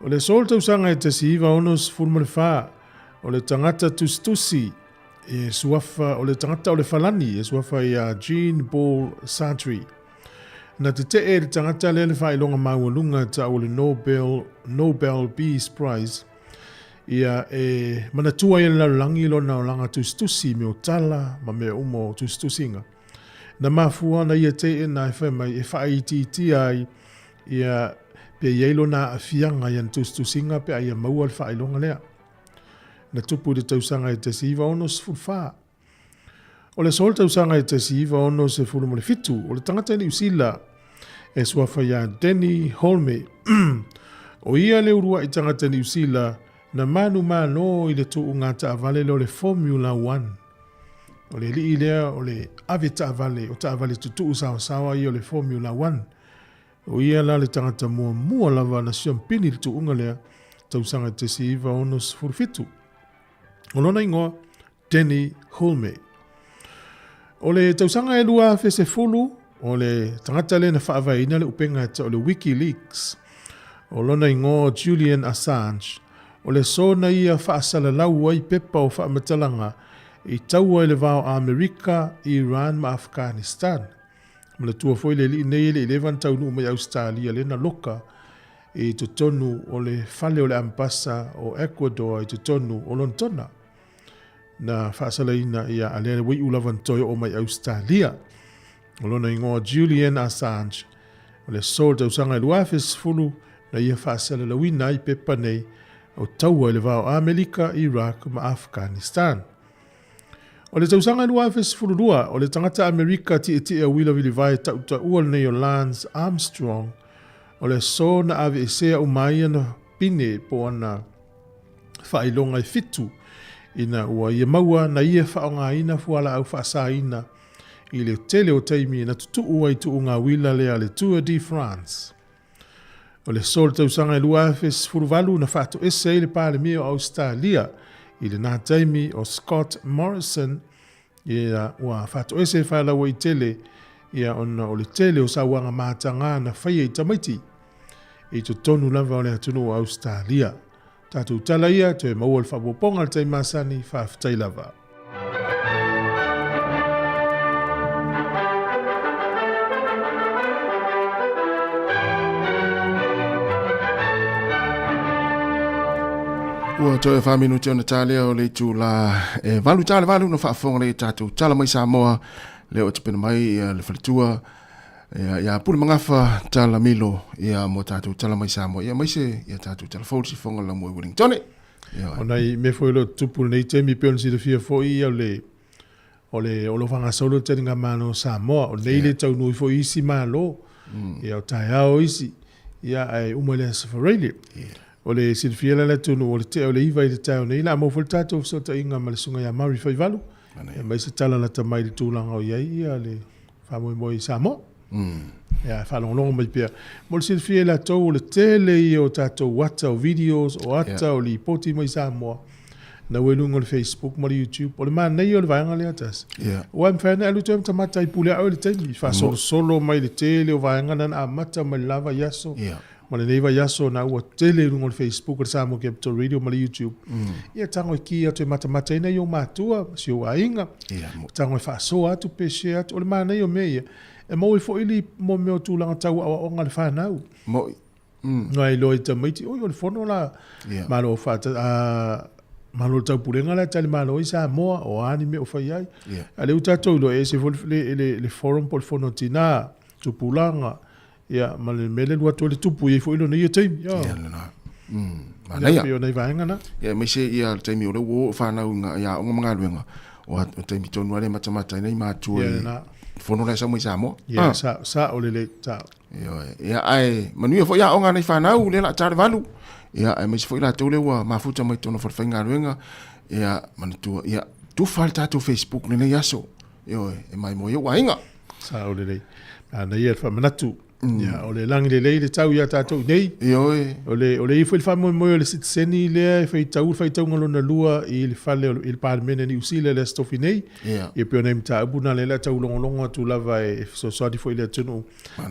O le aso o le tausaga e 1964, o le tagata tusitusi e suafa, o le tagata o le Falani e suafa ia Jean Paul Sartre. Na tetee le tagata lea le faailoga maualuga tau o le Nobel, Nobel Peace Prize, ia e manatua ai e le lalolagi lona olaga tusitusi i mea o tala ma mea uma o tusitusiga. Na mafua ona ia teena e fai mai e faaitiitia ai ia pe i ai lona aafiaga i ana tusitusiga pe a ia maua le faailoga lea. Na tupu i le tausaga e 1964. O le aso o le tausaga e 1967, o le tagata i Niu Sila e suafa iā Danny Holme. O ia le uluaʻi tagata Niu Sila na manumalo i le tuuga taavale lea o le Formula One. O le alii lea o le ave taavale, o taavale tutuu saoasaoa ia o le Formula One. O ia la le tagata muamua lava na siampini i le tuuga lea, tausaga 1967. O lona igoa, Danny Hulme. O le tausaga e 2010, o le tagata lea na faavaeina le upega e tau o le WikiLeaks. O lona igoa Julian Assange. O le aso na ia faasalalau ai pepa o faamatalaga i taua i le va o Amerika, Iran ma Afghanistan. Manatua foi le alii nei e le i leva ona taunuu mai Ausetalia lea na loka i totonu o le fale o le Ambasa o Ecuador i totonu o Lonetona. Na faasalaina ia a lea ua iu lava na toe oo mai Ausetalia. O lona igoa Julian Assange. O le aso o le tausaga e 2010 na ia faasalalauina ai pepa nei o taua i le va o Amerika, Iraq ma Afghanistan. O le tausaga e 2012, o le tagata Amerika tietie uila vilivae tautaua lenei o Lance Armstrong, o le aso na aveesea uma ai ana pine po o ana faailoga e fitu ina ua ia maua na ia faaaogaina fualaau faasaina i le tele o taimi na tutuu ai tuuga uila lea a le Tour de France. O le aso o le tausaga e 2018 na faatoese ai le Palemia o Ausetalia i lena taimi o Scott Morrison ia ua faatoese e faalauaitele ia ona o le tele o sauaga mataga na faia i tamaiti i totonu lava o le atunuu o Ausetalia. Tatou tala ia, toe maua le faaopoopoga i le taimi masani, faafetai lava. Ua toe faaminuti ona talea o le itula e valu tale valu na faafofoga nei tatou tala mai Samoa lea ua tapena mai ia le faletua ia, ia Pule Magafa tala milo ia mo tatou tala mai Samoa ia maise ia tatou tala fou sifonga la mo Wellington. Ia. O nai mea foi o lo o tutupu i lenei taimi pei ona silafia foi o le o le o lo o faagasolo le taligamalo o Samoa. O lenei le taunuu ai foi isi Malo. Ia o taeao isi. Ia ae uma i le Aso Faraile. O le silafia la le atunuu o le tea o le 9 i le taeao nei, o le a maua foi le tatou fesootaiga ma le Susuga ia Murray Faivalu. E aumai se tala lata mai i le tulaga o i ai ia le faamoemoe i Samoa. Ia, faalogologo mai pea. Mo le silafia e latou, o le tele ia o tatou ata o videos, o ata o lipoti mai Samoa, na ua i luga o le Facebook ma le YouTube. O le manaia o le vaega lea tasi. Aua e mafai ona e alu atu ai ma tamata i pule a oe i le taimi, faasolosolo mai le tele o vaega na na amata mai le la vaiaso. Ma lenei vaiaso na ua tele i luga o le Facebook o le Samoa Capital Radio ma le YouTube. Ia tago e ki atu e matamata ai nai ou matua, ma si ou aiga. Tago e faasoa atu pe share atu. O le manaia o mea ia, e maua ai foi le mo mea o tulaga tau aoaoga a le fanau. Mo'i. Nai iloa i tamaiti, oi o le fono la, Malo a Malo o le Taupulega la e talimalo ai Samoa, o a ni mea o fai ai. A o lea ua tatou iloa, e ese foi le forum po o le fono a tina, tupulaga, ia, ma le mea lea e alu atu ai le tupu, e i ai foi lona ia taimi. Ia, lena. Manaia. Ia, pei o nai vaega na. Ia, aemaise ia le taimi o lea ua oo fanau i aoga ma galuega, o le taimi tonu lava lea e matamata ai nai matua i fono la e sau mai Samoa. Ia, sao lelei, sao. Ioe. Ia, ae manuia foi aoga a nai fanau lea o le a ta le 8. Ia, aemaise foi latou lea ua mafuta mai totonu o falefaigaluega. Ia, manatua, ia, tufa le tatou Facebook lenei aso. Ioe, e maimoa ai ou aiga. Sao lelei. Manaia le faamanatu. Ia, o le lagi lelei le tau ia tatou i nei. Ioe. O le, o le i foi le faamoemoe o le sitiseni lea e faitau le faitauga lona lua i le fale o le, i le Palemene a Niu Sila i le Aso Tofi nei. Ia. Ia pei o nai mataupu na lea o le a taulogologo atu lava e fesoasoani foi i le atunuu.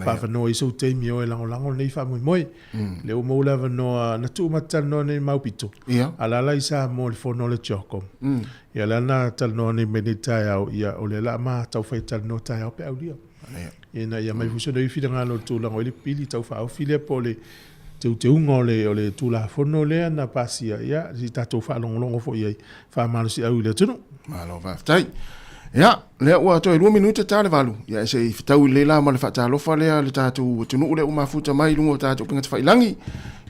Faavanoa i sou taimi e o e lagolago lenei faamoemoe. Lea ua maua le avanoa na tuu ma te talanoa nei i Maupito. Alaala i Samoa i le fono a le CHOGM. Ia lea na talanoa nei mai nei taeao, ia o lea la a ma taufai e talanoa taeao pe aulia. Ina ia mai foi sona finagalo i le tulaga o i le pili tau faaofi lea po o le teuteuga o le, o le Tulafono lea na pasia, ia, se i tatou faalogologo foi i ai, faamalosiau i le atunuu. Malo faafetai. Ia, lea ua toe 2 minute ta le 8. Ia, se i fetaui lelei la ma le faatalofa lea le tatou atunuu lea ua mafuta mai i luga o tatou upega tafailagi.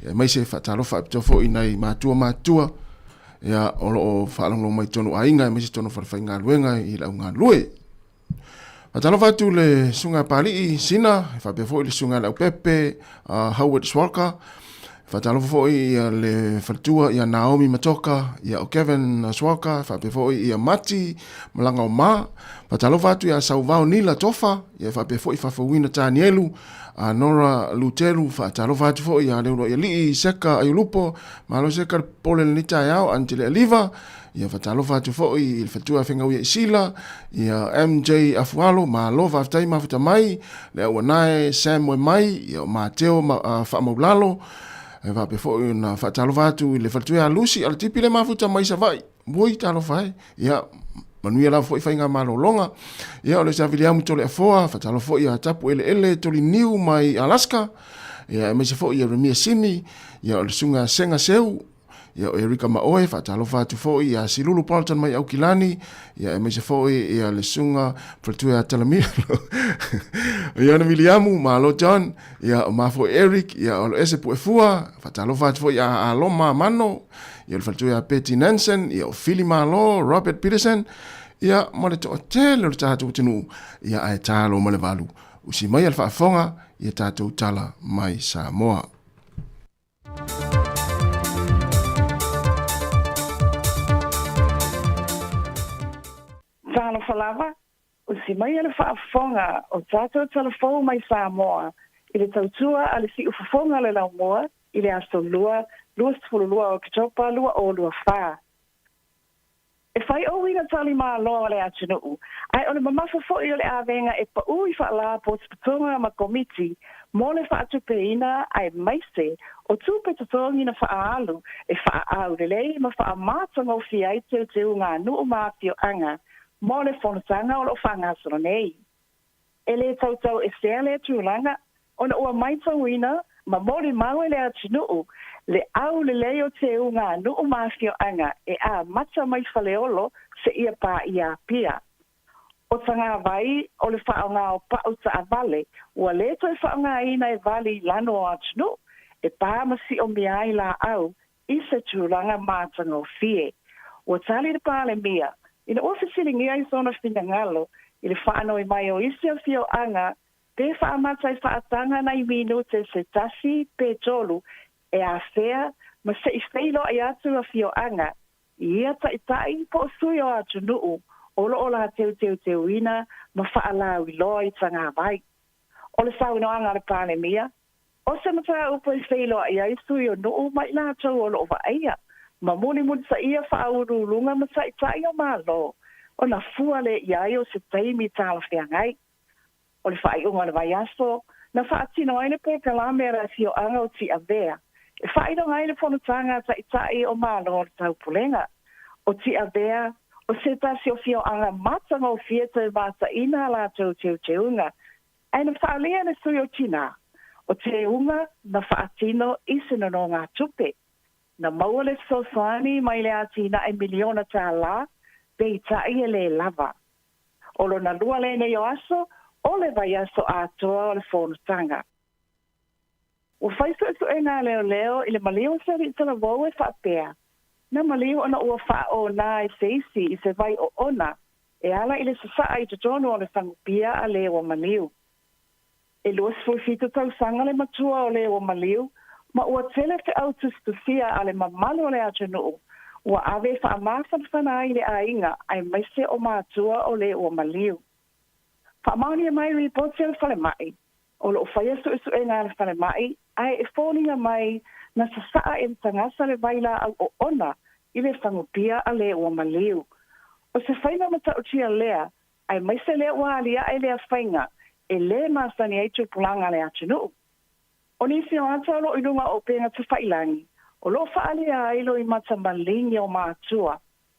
Ia, aemaise faatalofa faapitoa foi i nai matua matutua ia, o lo o faalogologo mai i totonu o aiga, aemaise totonu o falefaigaluega i le au galulue. Faatalofa atu le Susuga Papalii Sina, e faapea foi le Susuga Leaupepe Howard Swalka. Faatalofa foi ia le faletua ia Naomi Matoka, ia o Kevin Swalka, faapea foi ia Mati Malaga o Ma. Faatalofa atu ia Sauvao Nila Tofa, ia faapea foi Fafauina Tanielu, Nora Luteru, faatalofa atu foi ia Leuluaialii Seka Aiulupo, malo Seka le pole lenei taeao, Antele Aliva, Ia faatalofa atu foi i le faletua Fegauia Isila, ia MJ Afualo, malo faafetai mafuta mai, le auanae Sam Moemai, ia o Mateo Faamaulalo, e faapea foi ona faatalofa atu i le faletua ia Lucy Alatipi le mafuta mai Savaii. Oi talofa e. Ia manuia lava foi faiga malologa. Ia o le Saviliamu Toleafoa, faatalofa foi ia Tapu Eleele Toliniu mai Alaska. Ia aemaise foi ia Remia Simi, ia o le susuga Senga Seu, Ia o Erika Maoe, faatalofa atu foi ia Silulu Bolton mai Aukilani, ia aemaise foi ia le susuga Faletua ia Talamilo, Iona Miliamu, malo John, ia o ma foi Eric, ia o Loese Puefua, faatalofa atu foi ia Aloma Mano, ia o le faletua ia Betty Nansen, ia o Fili Malo, Robert Peterson, ia ma le toatele o le tatou atunuu, ia ae talo ma le valu. Usi maia le faafofoga, ia tatou tala mai Samoa. Talofa lava, usi maia le faafofoga o tatou talafou mai Samoa i le tautua a le siufofoga o le laumua i le aso Lua, 22 o Oketopa 2024. E fai ouina tali malo a le atunuu, ae o le mamafa foi o le avega e paʻū i faalapotopotoga ma komiti mo le faatupeina aemaise o tupe totogi na faaalu e faaau lelei ma faamatagofie ai teuteuga a nuu ma afioaga mo le fonotaga o lo o faagasolo nei. E lē tautau esea lea tulaga ona ua maitauina ma molimau e le atunuu le aulelei o teuga a nuu ma afioaga e amata mai Faleolo seia paia Apia. O Tagavai o le faaaoga o pau taavale ua lē toe faaaogaina e vali i lano o atunuu e pa ma siomia ai laau i se tulaga matagofie. Ua tali le Palemia ina ua fesiligia i sona finagalo i le faanoi mai o isi afioaga pe faamata i faataga nai minute se tasi pe tolu e afea ma se i feiloai atu afioaga i ia taitai po o sui o atunuu o lo o la teuteuteuina ma faalauiloa i Tagavai. O le saunoaga a le Palemia, O se mataupu e feiloai ai sui o nuu ma i latou o lo o vaaia, ma mulimulitaia faauluuluga ma taitai o Malo, ona fua lea i ai o se taimi talafeagai. O le faaiuga o le vaiaso, na faatino ai le polokalame a le afioaga o Tiavea e faailoga ai le fonotaga a Taitai o Malo o le Taupulega. O Tiavea o se tasi o afioaga matagofie toe mataina a latou teuteuga, ae na faaalia e le sui o Tinā, o teuga na faatino i se nonogatupe. Na maua le fesoasoani mai le atinae miliona tālā, peitai e lē lava. O lona lua lenei o aso o le vaiaso atoa o le fonotaga. Ua fai suesuega a leoleo i le maliu o se alii talavou e faapea, na maliu ona ua faaona e se isi i se vai oona e ala i le sasaa i totonu o le fagupia a le ua maliu. E 27 tausaga le matua o le ua maliu ma ua tele feau tusitusia a le mamalu o le atunuu ua ave e faamafanafana ai le aiga aemaise o matua o le ua maliu. Faamaonia mai ripoti a le falemai, o lo o faia suesuega a le falemai ae e foliga mai na sasaa e le tagata le vailaau oona i le fagupia a le ua maliu. O se faiga matautia lea aemaise lea ua aliae lea faiga e lē masani ai tupulaga a le atunuu. O nisi o ata o lo o i luga o upega tafailagi, o lo o faaalia ai loimata maligi o matua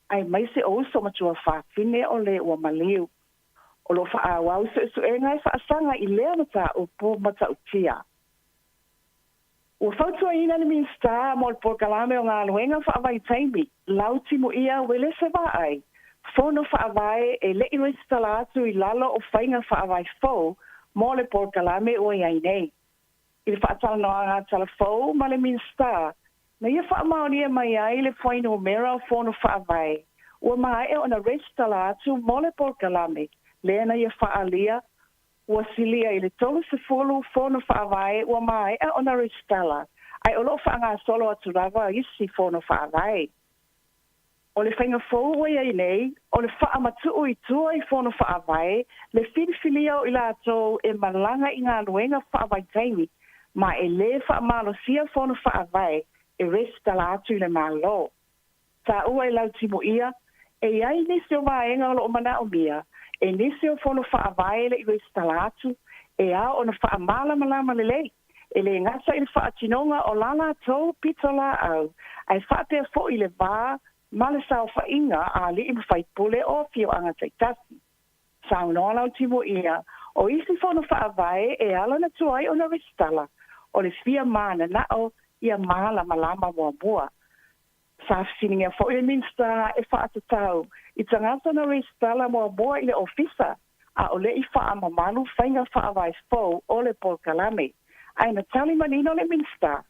aemaise o uso ma tuafafine o le ua maliu. O lo o faaauau suesuega e faasaga i lea mataupu matautia. Ua fautuaina le Minisita mo le Polokalame o Galuega Faavaitaimi, Lau Timuia Uelese Vaai, Fono Faavae e le i resitala atu i lalo o faiga faavae fou mo le polokalame ua i ai nei. I le faatalanoaga a Talafou ma le Minisita, na ia faamaonia mai ai le fuainumera o Fono Faavae ua maea ona resitala atu mo le polokalame lea na ia faaalia Ua silia i le 30 Fono Faavae ua maea ona resitala, ae o lo o faagasolo atu lava isi Fono Faavae. O le faiga fou ua i ai nei, o le faamatuu i tua i Fono Faavae le filifilia o i latou e malaga i galuega faavaitaimi, ma e lē faamalosia Fono Faavae e resitala atu i le Malo. Taua e Lautimuia, e i ai nisi o vaega o lo o manaomia e nisi o Fono Faavae le i resitala atu, e ao ona faamalamalama lelei, e lē gata i le faatinoga o la latou pitolaau, ae faapea foi le va ma le saofaiga a alii ma faipule o afioaga taitasi. Saunoa Lautimuia, o isi Fono Faavae e ala ona tuai ona resitala, o le fia mananao ia malamalama muamua. Sa fesiligia foi le Minisita e faatatau i tagata na resitala muamua i le Ofisa a o le i faamamalu faiga faavae fou o le polokalame, ae na tali manino le Minisita,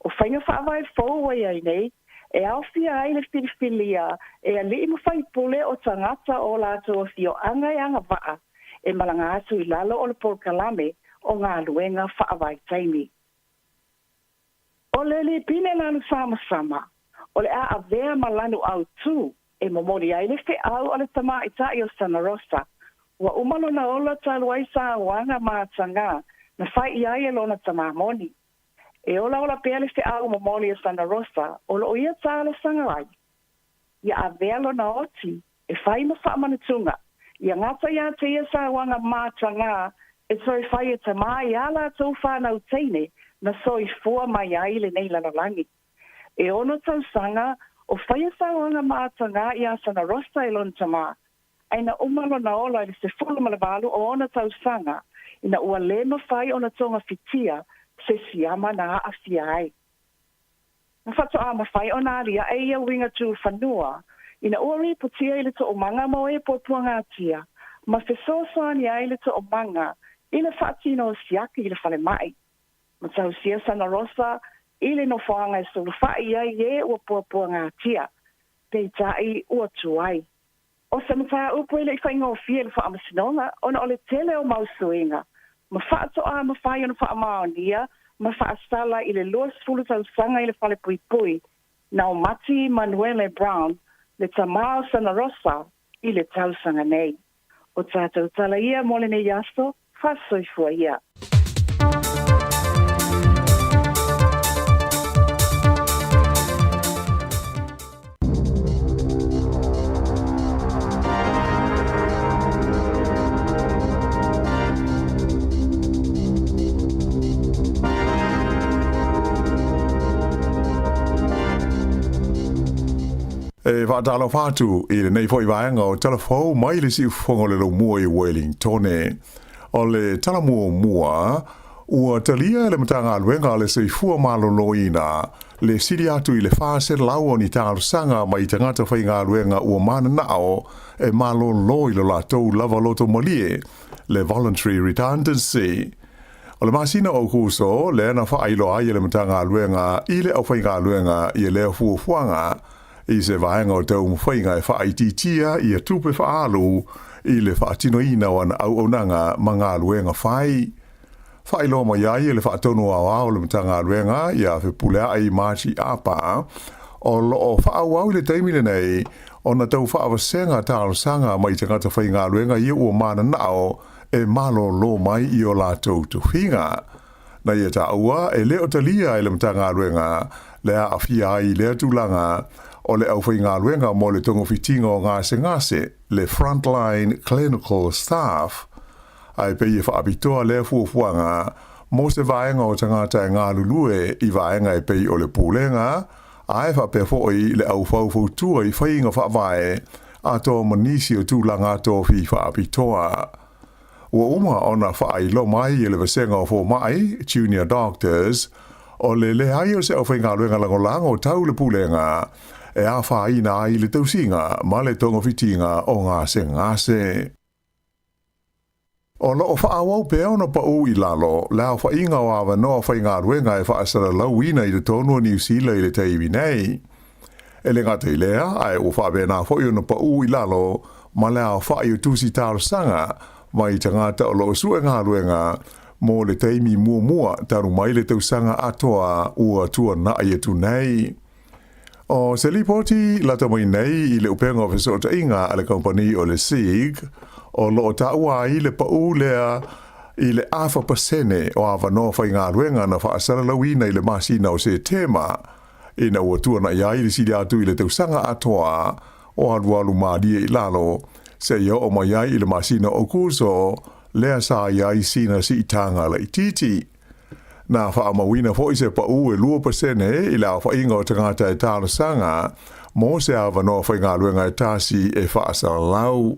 o faiga faavae fou ua i ai nei, e aofia ai le filifilia e alii ma faipule o tagata o latou afioaga e agavaa e malaga atu i lalo o le polokalame o galuega faavaitaimi. O le lipine lanu samasama, o le a avea ma lanu autū e momoli ai le feau a le tamaitai o Sana Rosa, ua uma lona ola talu ai sauaga matagā na fai i ai e lona tamā moni. E olaola pea le feau momoli a Sana Rosa o lo o ia talosaga ai, ia avea lona oti e fai ma faamanatuga, ia gata iā te ia sauaga matagā e toe fai e tamā i ā latou whānau teine na soifua mai ai i lenei lalolagi. E ono tausaga o faia sauaga matagā iā Sana Rosa e lona tamā, ae na uma lona ola i le 18 o ona tausaga ina ua lē mafai ona togafitia se siama na aafia ai. Na faatoa mafai ona aliae ia uiga tu fanua ina ua ripotia i le toomaga mo e puapuagatia ma fesoasoani ai le toomaga i le faatino o siaki i le falemai. Matausia Sana Rosa i le nofoaga e sulufai i ai e ua puapuagatia, peitai ua tuai. O se mataupu e le i faigofie le Faamasinoga ona o le tele o mau suiga ma faatoa mafai ona faamaonia ma faasala i le 20 tausaga i le falepuipui na omati Manuele Brown le tamā o Sana Rosa i le tausaga nei. O tatou tala ia mo lenei aso, faasoifua ia. E faatalofa atu i lenei foi vaega o Tala Fou mai le Siufofoga o le Laumua i Wellingtone. O le tala muamua, ua talia e le Matagaluega a le Soifua Maloloina le sili atu i le 400 o ni talosaga mai tagata faigaluega ua mananao e malolo i lo latou lava loto malie, le voluntary redundancy. O le masina o Aokuso lea na faailoa ai e le Matagaluega i le aufaigaluega ia lea fuafuaga i se vaega o taumafaiga e faaitiitia ia tupe faaalu i le faatinoina o ana auaunaga ma galuega fai. Faailoa mai ai e le Faatonu Aoao o le Matagaluega ia Fepuleai Marty Apa, o lo o faaauau i le taimi lenei ona tau faavasega talosaga mai tagata faigaluega ia ua mananao e malōlō mai i o latou tofiga. Na ia taua e le o talia e le Matagaluega le aafia ai i lea tulaga o le aufaigaluega mo le togafitiga o gasegase, le Frontline Clinical Staff, ae pei e faapitoa lea fuafuaga mo se vaega o tagata e galulue i vaega e pei o le pulega, ae faapea foi le au faufautua i faiga faavae atoa ma nisi o tulaga tofi faapitoa. Ua uma ona faailoa mai e le Vasega o Fomai, Junior Doctors, o le leai o se aufaigaluega lagolago tau le pulega e afaina ai le tausiga ma le togafitiga o gasegase. O lo o faaauau pea ona pau i lalo le aofaiga o avanoa faigaluega e faasalalauina i totonu o Niu Sila i le taimi nei. E le gata i lea, ae ua faapena foi ona pau i lalo ma le aofai o tusi talosaga mai tagata o lo o sue galuega mo le taimi muamua talu mai le tausaga atoa ua tuanai atu nei. O se lipoti lata mai nei i le upega o fesootaiga a le kamupani o le SEEG, o lo o taua ai le pau lea i le 4% o avanoa faigaluega na faasalalauina i le masina o Setema, ina ua tuanai ai le sili atu i le tausaga atoa o alualu malie i lalo, seia oo mai ai i le masina o Aokuso, lea sa i ai sina siitaga laitiiti. Na faamauina foi se pau e 2% i le aofaiga o tagata e talosaga mo se avanoa faigaluega e tasi e faasalalau.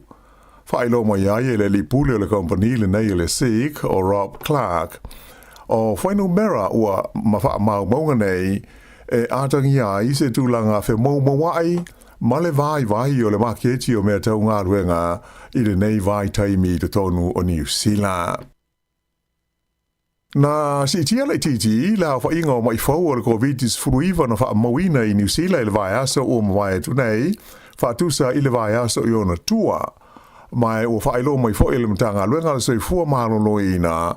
Faailoa mai ai e le alii pule o le kamupani lenei o le SEEK, o Rob Clark, o fuainumera ua ma faamaumauga nei e atagia ai se tulaga femoumoua'i ma le vaivai o le maketi o mea tau galuega i lenei vaitaimi i totonu o Niu Sila. Na siitia laitiiti le aofaiga o maʻi fou o le Koviti-19 na faamauina i Niu Sila i le vaiaso ua mavae atu nei, faatusa i le vaiaso i ona tua. Ma ua faailoa mai foi e le Matagaluega a le Soifua Maloloina,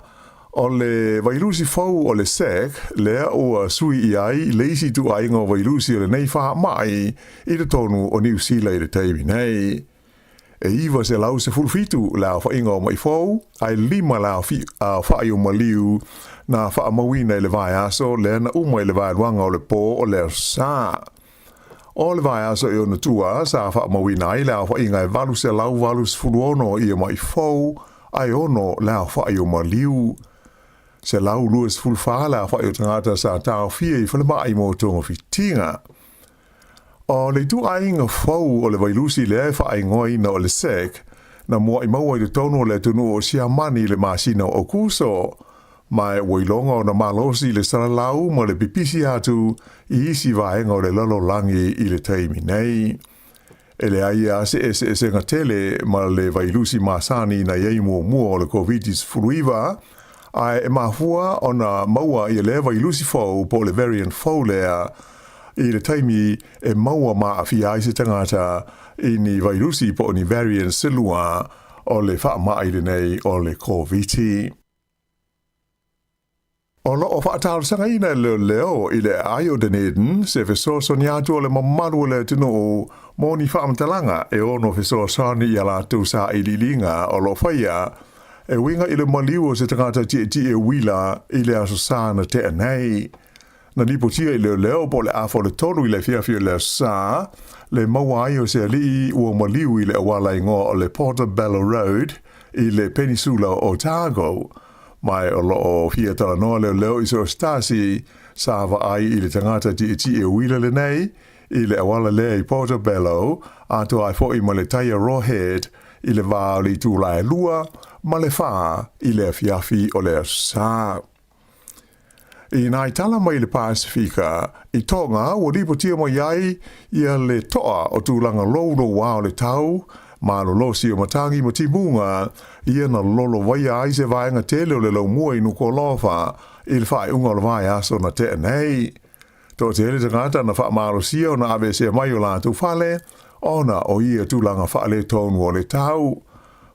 o le vailusi fou o le SEC lea ua sui i ai le isi ituaiga o vailusi o lenei faamai i totonu o Niu Sila i le taimi nei. E 917 le aofaiga o maʻi fou, ae 5 le aofai o maliu na faamauina i le vaiaso lea na uma i le vaeluaga o le pō o le Aso Sa. O le vaiaso i ona tua sa faamauina ai le aofaiga e 886 ia maʻi fou, ae 6 le aofai o maliu. 124 le aofai o tagata sa taofia i falemai mo togafitiga. O le ituaiga fou o le vailusi lea e faaigoaina o le SEC, na mua'i maua i totonu o le atunuu o Siamani i le masina o Aokuso, ma ua iloga ona malosi le salalau ma le pipisi atu i isi vaega o le lalolagi i le taimi nei. E leai lava se eseesega tele ma le vailusi masani na i ai muamua o le Koviti-19, ae e mafua ona maua ia lea vailusi fou po o le variant fou lea i le taimi e maua ma aafia ai se tagata i ni vailusi po o ni variants se lua o le faamai lenei o le Koviti. O lo o faatalosagaina e leoleo i le aai o Dunedin se fesoasoani atu o le mamalu o le atunuu mo ni faamatalaga e ono fesoasoani i a latou sailiiliga o lo o faia e uiga i le maliu o se tagata tietie uila i le Aso Sa na tea nei. Na lipotia i leoleo po o le afa o le 3 i le afiafi o le Aso Sa le maua ai o se alii ua maliu i le auala igoa o le Portobello Road i le Penisula o Otago. Ma o lo o fia talanoa leoleo i so o se tasi sa vaai i le tagata tietie uila lenei. i le auala lea i Portobello, atoa ai foi ma le Taiaroa Head i le va o le itula e 2 ma le 4 i le afiafi o le Aso Sa. I nai tala mai le Pasefika, i Tonga ua lipotia mai ai ia le toa o tulaga loulouā o le tau, malolosi o matagi ma timuga, ia na lolovaia ai se vaega tele o le laumua i Nukuʻalofa i le faaiuga o le vaiaso na tea nei. Toatele tagata na faamalosia ona aveesea mai o latou fale ona o ia tulaga faaletonu o le tau.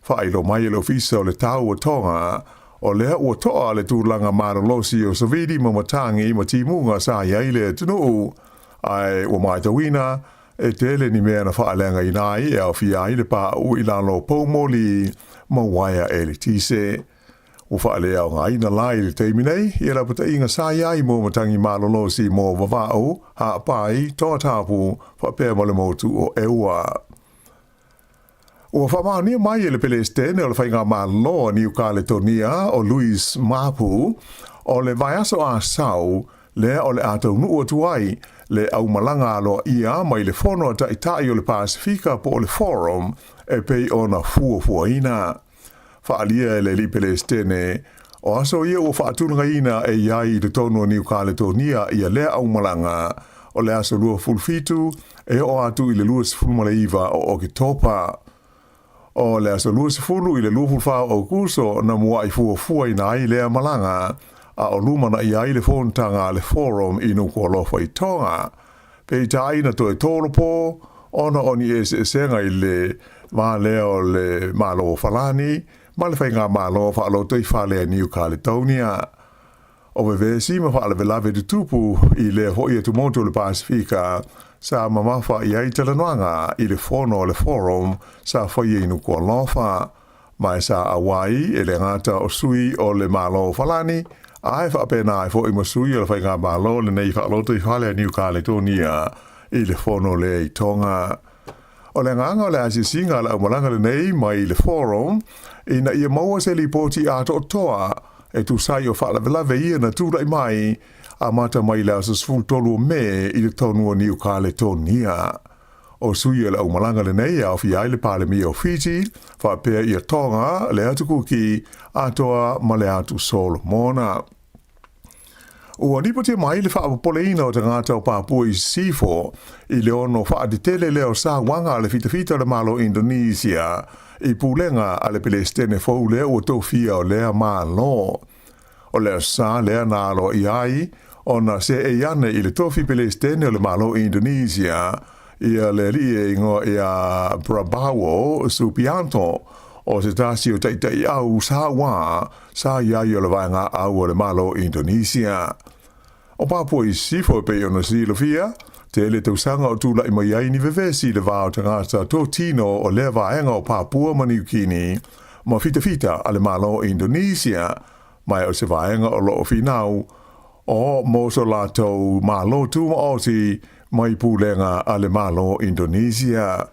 Faailoa mai e le Ofisa o le Tau o Tonga, o lea ua toa le tulaga malolosi o savili ma matagi ma timuga sa i ai le atunuu, ae ua matauina e tele ni mea na faaleagaina ai e aofia ai le pauu i lalo o poumoli ma uaea eletise. Ua faaleaogaina la i le taimi nei ia lapataiga sa i ai mo matagi malolosi mo Vava'u, Ha'apai, Tongatapu faapea ma le motu o Eua. Ua faamaonia mai e le Pelesitene o le Faigamalo a Niu Kaletonia o Louis Mapu o le vaiaso Asau lea o le a taunuu atu ai le aumalaga aloaia mai le Fono a Taitai o le Pasefika po o le Forum e pei ona fuafuaina. Faaalia e le alii Pelesitene, o aso ia ua faatulagaina e i ai i totonu o Niu Kaletonia ia lea aumalaga, o le aso 27 e oo atu i le 29 o Oketopa. O le aso 20 i le 24 o Aukuso na mua'i fuafuaina ai lea malaga, a o lumana'i ai le fonotaga a le Forum i Nukuʻalofa i Tonga. Peitai na toe tolopo ona o ni eseesega i le va lea o le Malo o Falani ma le Faigamalo Faalotoifale a Niu Kaletonia. O vevesi ma faalavelave tutupu i lea foi atumotu o le Pasefika sa mamafa i ai talanoaga i le fono a le Forum sa faia i Nukuʻalofa, ma e sa auai e le gata o sui o le Malo o Falani, ae faapena ai foi ma sui o le Faigamalo lenei Faalotoifale a Niu Kaletonia i le fono lea i Tonga. O le agaga o le asiasiga a le aumalaga lenei mai le Forum ina ia maua se lipoti atoatoa e tusa ai o faalavelave ia na tulai mai amata mai le aso 13 o Me i totonu o Niu Kaletonia. O sui o le aumalaga lenei e aofia ai le Palemia o Fiji, faapea ia Tonga, le Atu Kuki, atoa ma le Atu Solomona. Ua lipotia mai le faapopoleina o tagata o Papua i Sisifo i le ono faatetele lea o sauaga a le fitafita o le Malo o Indonesia i pulega a le Pelesitene fou lea ua tofia o lea Malo. O le aso sa lea na aloaia ai ona seei ane i le tofi Pelesitene o le Malo o Indonesia ia le alii e igoa ia Prabowo Subianto, o se tasi o taitaiau sauā sa i ai o le vaega au o le Malo o Indonesia. O Papua i Sisifo e pei ona silafia, tele tausaga o tulai mai ai ni vevesi i le va o tagata totino o lea vaega o Papua ma Niu Kini ma fitafita a le Malo o Indonesia, ma e o se vaega o lo o finau o mo so latou malo tumaoti mai pulega a le Malo o Indonesia.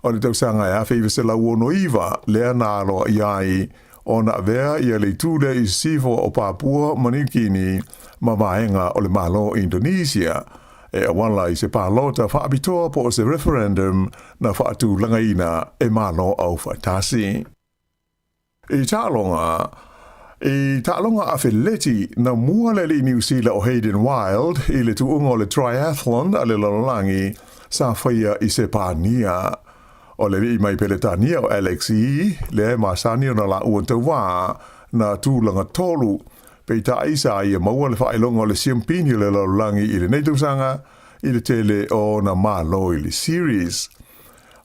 O le tausaga e 1969 lea na aloaia ai ona avea ia le itu lea i sisifo o Papua ma Niu Kini ma vaega o le Malo o Indonesia e auala i se palota faapitoa po o se referendum na faatulagaina e Malo Aufaatasi. I taaloga I taaloga afeleti, na mua le alii Niu Sila o Hayden Wilde i le tuuga o le triathlon a le lalolagi sa faia i Sepania. O le alii mai Peletania o Alex Yee, lea e masani ona laua tauā na tulaga tolu. Peitai sa ia maua le faailoga o le siampini o le lalolagi i lenei tausaga i le tele o ona malo i le series.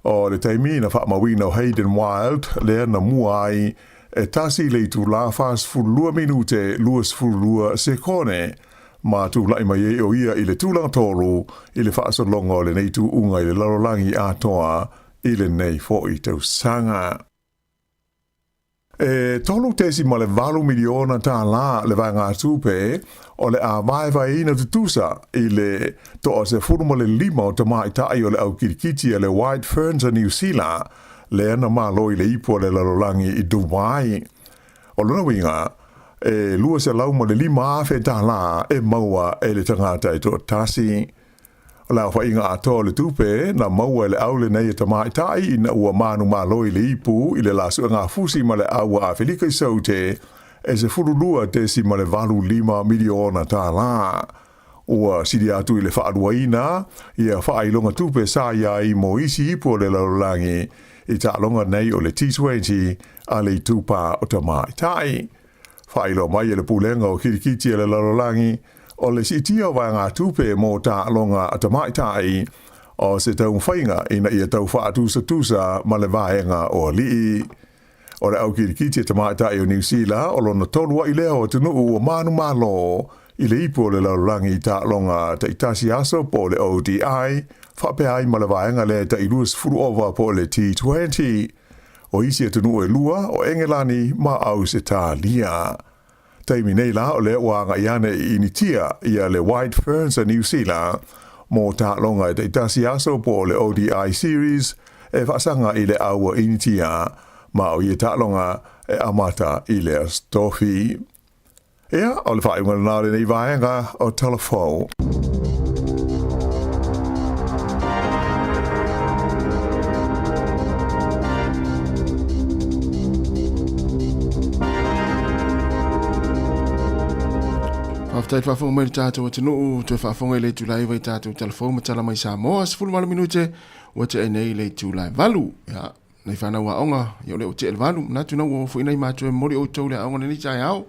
O le taimi na faamauina o Hayden Wilde lea na mua ai e tasi le itulā 42 minute 22 sekone ma tulai mai ai o ia i le tulaga tolu i le faasologa o lenei tuuga i le lalolagi atoa i lenei foi tausaga. E $3.8 miliona tālā le vaegatupe o le a vaevaeina tutusa i le 15 o tamaitai o le au kirikiti a le White Ferns a Niu Sila lea na malo i le ipu a le lalolagi i Dubai. O lona uiga, e $205,000 tālā e maua e le tagata e toatasi. O le aofaiga atoa o le tupe na maua e le au lenei e tamaitai ina ua manumalo i le ipu i le la suegafusi ma le au a Afelika i Saute e $12.85 miliona tālā. Ua sili atu i le faaluaina ia faailoga tupe sa i ai mo isi ipu o le lalolagi i taaloga nei o le T20 a le Itupa o Tamaitai. Faailoa mai e le Pulega o Kirikiti a le Lalolagi, o le siitia o vaegatupe mo taaloga a tamaitai o se taumafaiga ina ia tau faatusatusa ma le vaega o alii. O le au kirikiti a tamaitai o Niu Sila o lona tolu ai lea o atunuu ua manumalo i le ipu o le lalolagi i taaloga taitasi aso po o le ODI, faapea ai ma le vaega lea e tai 20 ova po o le T20. O isi atunuu e lua, o Engelani ma Ausetalia. Taimi nei la o lea ua agai ane i Initia ia le White Ferns a Niu Sila mo taaloga e taitasi aso po o le ODI Series e faasaga i le au a Initia ma o ia taaloga e amata i le Aso Tofi. Ia, o le faaiuga lena o lenei vaega o Talafou. Faafetai le faafofoga mai le tatou atunuu, toe faafofoga i le itula 9 i tatou talafou ma tala mai Samoa, 18 minute ua tea nei le itula e 8. Ia, nai fanau aoga, ia o lea ua tea le 8, manatu na ua oo foi nai matua e momoli outou le aoga lenei taeao.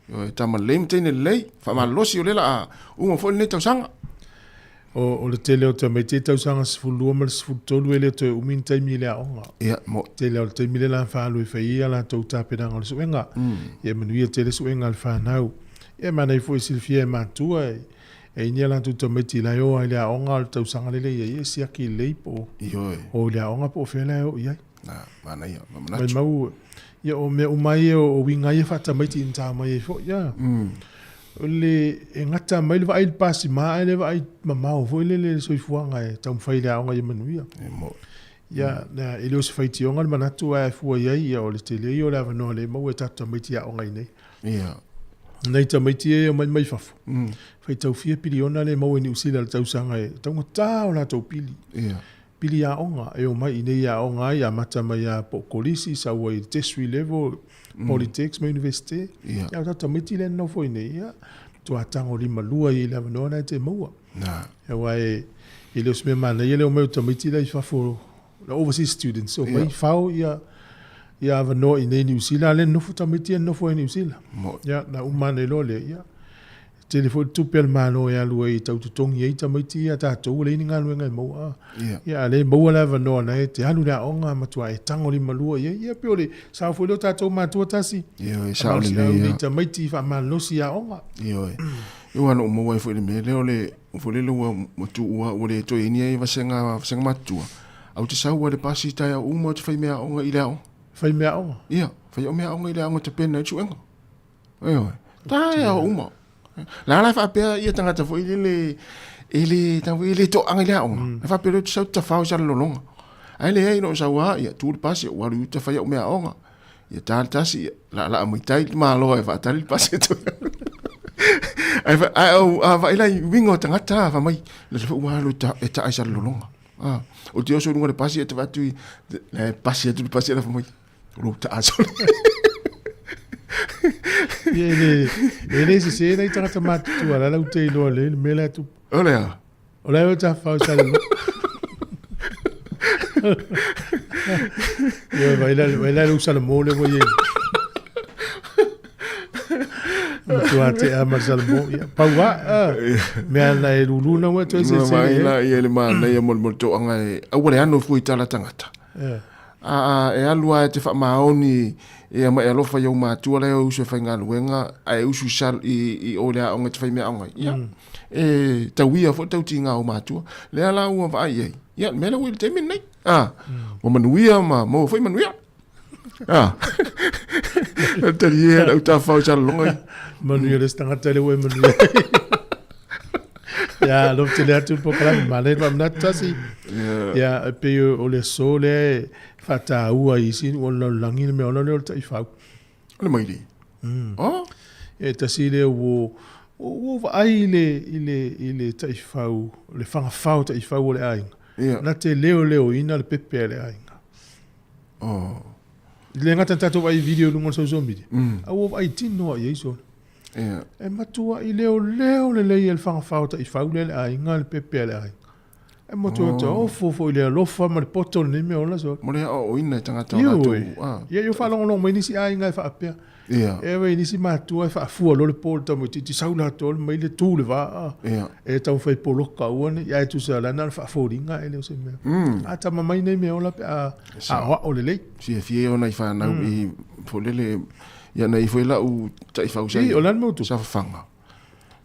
Ioe, tama lelei ma teine lelei, faamalolosi o lea la a uma foi lenei tausaga. O, o le tele o tamaiti e tausaga 12 ma le 13 e le toe umi ni taimi i le aoga. Ia, mo. Tele o le taimi lea la faaalu e fai ai a latou tapenaga o le suega. Ia manuia tele suega a le fanau. Ia manaia foi e silafia e matua e, e i ai ni a latou tamaiti la e o ai i le aoga o le tausaga lele ia ia siaki lelei po o, Ioe. o i le aoga po o fea la e oo i ai. Na, manaia, manatu. Maimau, ia o mea uma ia o uiga ia faatamaitii na ta mai ai foi ia. O le, e gata mai le vaai i le pasima ae le vaai mamao foi lele i le soifuaga e taumafai i le aoga ia manuia. E moe. Ia, na, e le o se faitioga le manatu ae fua i ai, ia o le tele ia o le avanoa lea e maua e tatou tamaiti i aoga i nei. Ia. Nai tamaiti ia e omai mai fafo, faitau fia piliona lea e maua i Niu Sila i le tausaga e taugata o latou pili. Ia. Pili aoga e omai i nei aoga ai, amata mai lava po o kolisi, sau ai i le tertiary level, politics ma universite. Ia. Ia o tatou tamaiti lea e nonofo i nei, ia, matua tagolimalua i le avanoa lena e te maua. Na. Aua e, e le o se mea manaia le omai o tamaiti la i fafo, le overseas students, omai Ia. fao ia, ia avanoa i nei Niu Sila, a lea e nonofo tamaiti ia e nonofo ai i Niu Sila. Moe. Ia, na uma ane loa lea, ia, tele foi le tupe a le Malo e alu ai e tau totogi ai tamaiti ia a tatou ua leai ni galuega e maua a. Ia. Ia, a le maua le avanoa na e te alu i le aoga matua e tagolimalua i ai. Ia, pei o le sao foi lea o tatou matua tasi. Ioe, sao Faamalosi lelei au nei ia. tamaiti faamalolosi i aoga. Ioe. Ua na ou maua ai foi i le mea lea o le foi lele ua ua tuua ua le toe i ai ni vasega vasega matutua. Ae ou te sau lava i le pasi i taeao uma ou te fai meaaoga i le aoga. Fai meaaoga? Ia, fai au meaaoga i le aoga e tapena ai le suega. Ioe. Taeao uma. La la faapea ia tagata foi lele e le tau e le toaga i le aoga. Mm. E faapea lea sau tafao sa lolonga. Ai le ai no sau a ia tu le pasi ua alu i uta fai au meaaoga. Ia ta le tasi ia la la mai tai le malo e faatali le pasi tu. Ai fa ai au a vai lai wingo tagata fa mai le fa ua alu ta e ta ai sa lolonga. Ah, o te oso i lunga le pasi e te whatu i le pasi atu le pasi e la fa mai. Lou taaso. Ia, e le, e le sese nai tagata matutua la lau te iloa le le mea la e tupu. O le a? O la e o tafafao i Salelologa. Ia, vai la, vai la lou Salamo le ua i ai. Matua tea ma le Salamo. Ia, pau a, a, mea na e lulu na ua toe sese Mai le. la ia le manaia mo le mo le toaga e aua le ano fua i tala tagata. Eh. A, e alu lava e te faamaoni ia ma e alofa i ou matua la e usu e faigaluega ae usu i sal i, i o le aoga e te fai meaaoga ai. Ia, e tauia foi le tautiga a ou matua. Lea la ua vaai i ai. Ia, le mea lea ua i le taimi lenei. A, ua manuia ma maua foi manuia. A, talie lau tafau i Salelologa ia. Manuia le isi tagata lea ua e manuia ai. Ia, alofa tele atu le polokalame, manaia le faamanatu tasi. Ia, e pei o le aso lea e faataua i isi nuu o le lalolagi le meaola lea o le taifau. O le maili. Oh. E tasi lea ua Ua ou vaai i le, i le, i le taifau, le fagafao taifau o le aiga. Ia. Na te leoleoina le pepe a le aiga. Oh. E le gata na tatou vaai i video i luga o le social media, a ua vaai tino lava i ai sole. Ia. E matuai leoleo lelei e le fagafao taifau lea le aiga le pepe a le aiga. E motu atu, oh. Ofo foi le alofa ma le poto o lenei mea ola sole. Mo le aoaoina e tagata o latou. Ah. Ia, ia faalogologo mai nisi aiga e faapea. Ia. E vai nisi matua e faafua loa le po i le tamaitiiti, sau latou mai le tu le va. Ah. Ia. E taumafai poloka aua ne i ae tusa la na o le faafoliga e le o se mea. A tama mai nei mea ola pe a aoao lelei. Fiafia ia o nai fanau i foi lele ia nei foi lau taifau sa I, o le a le mea ua tupu? sa fafaga.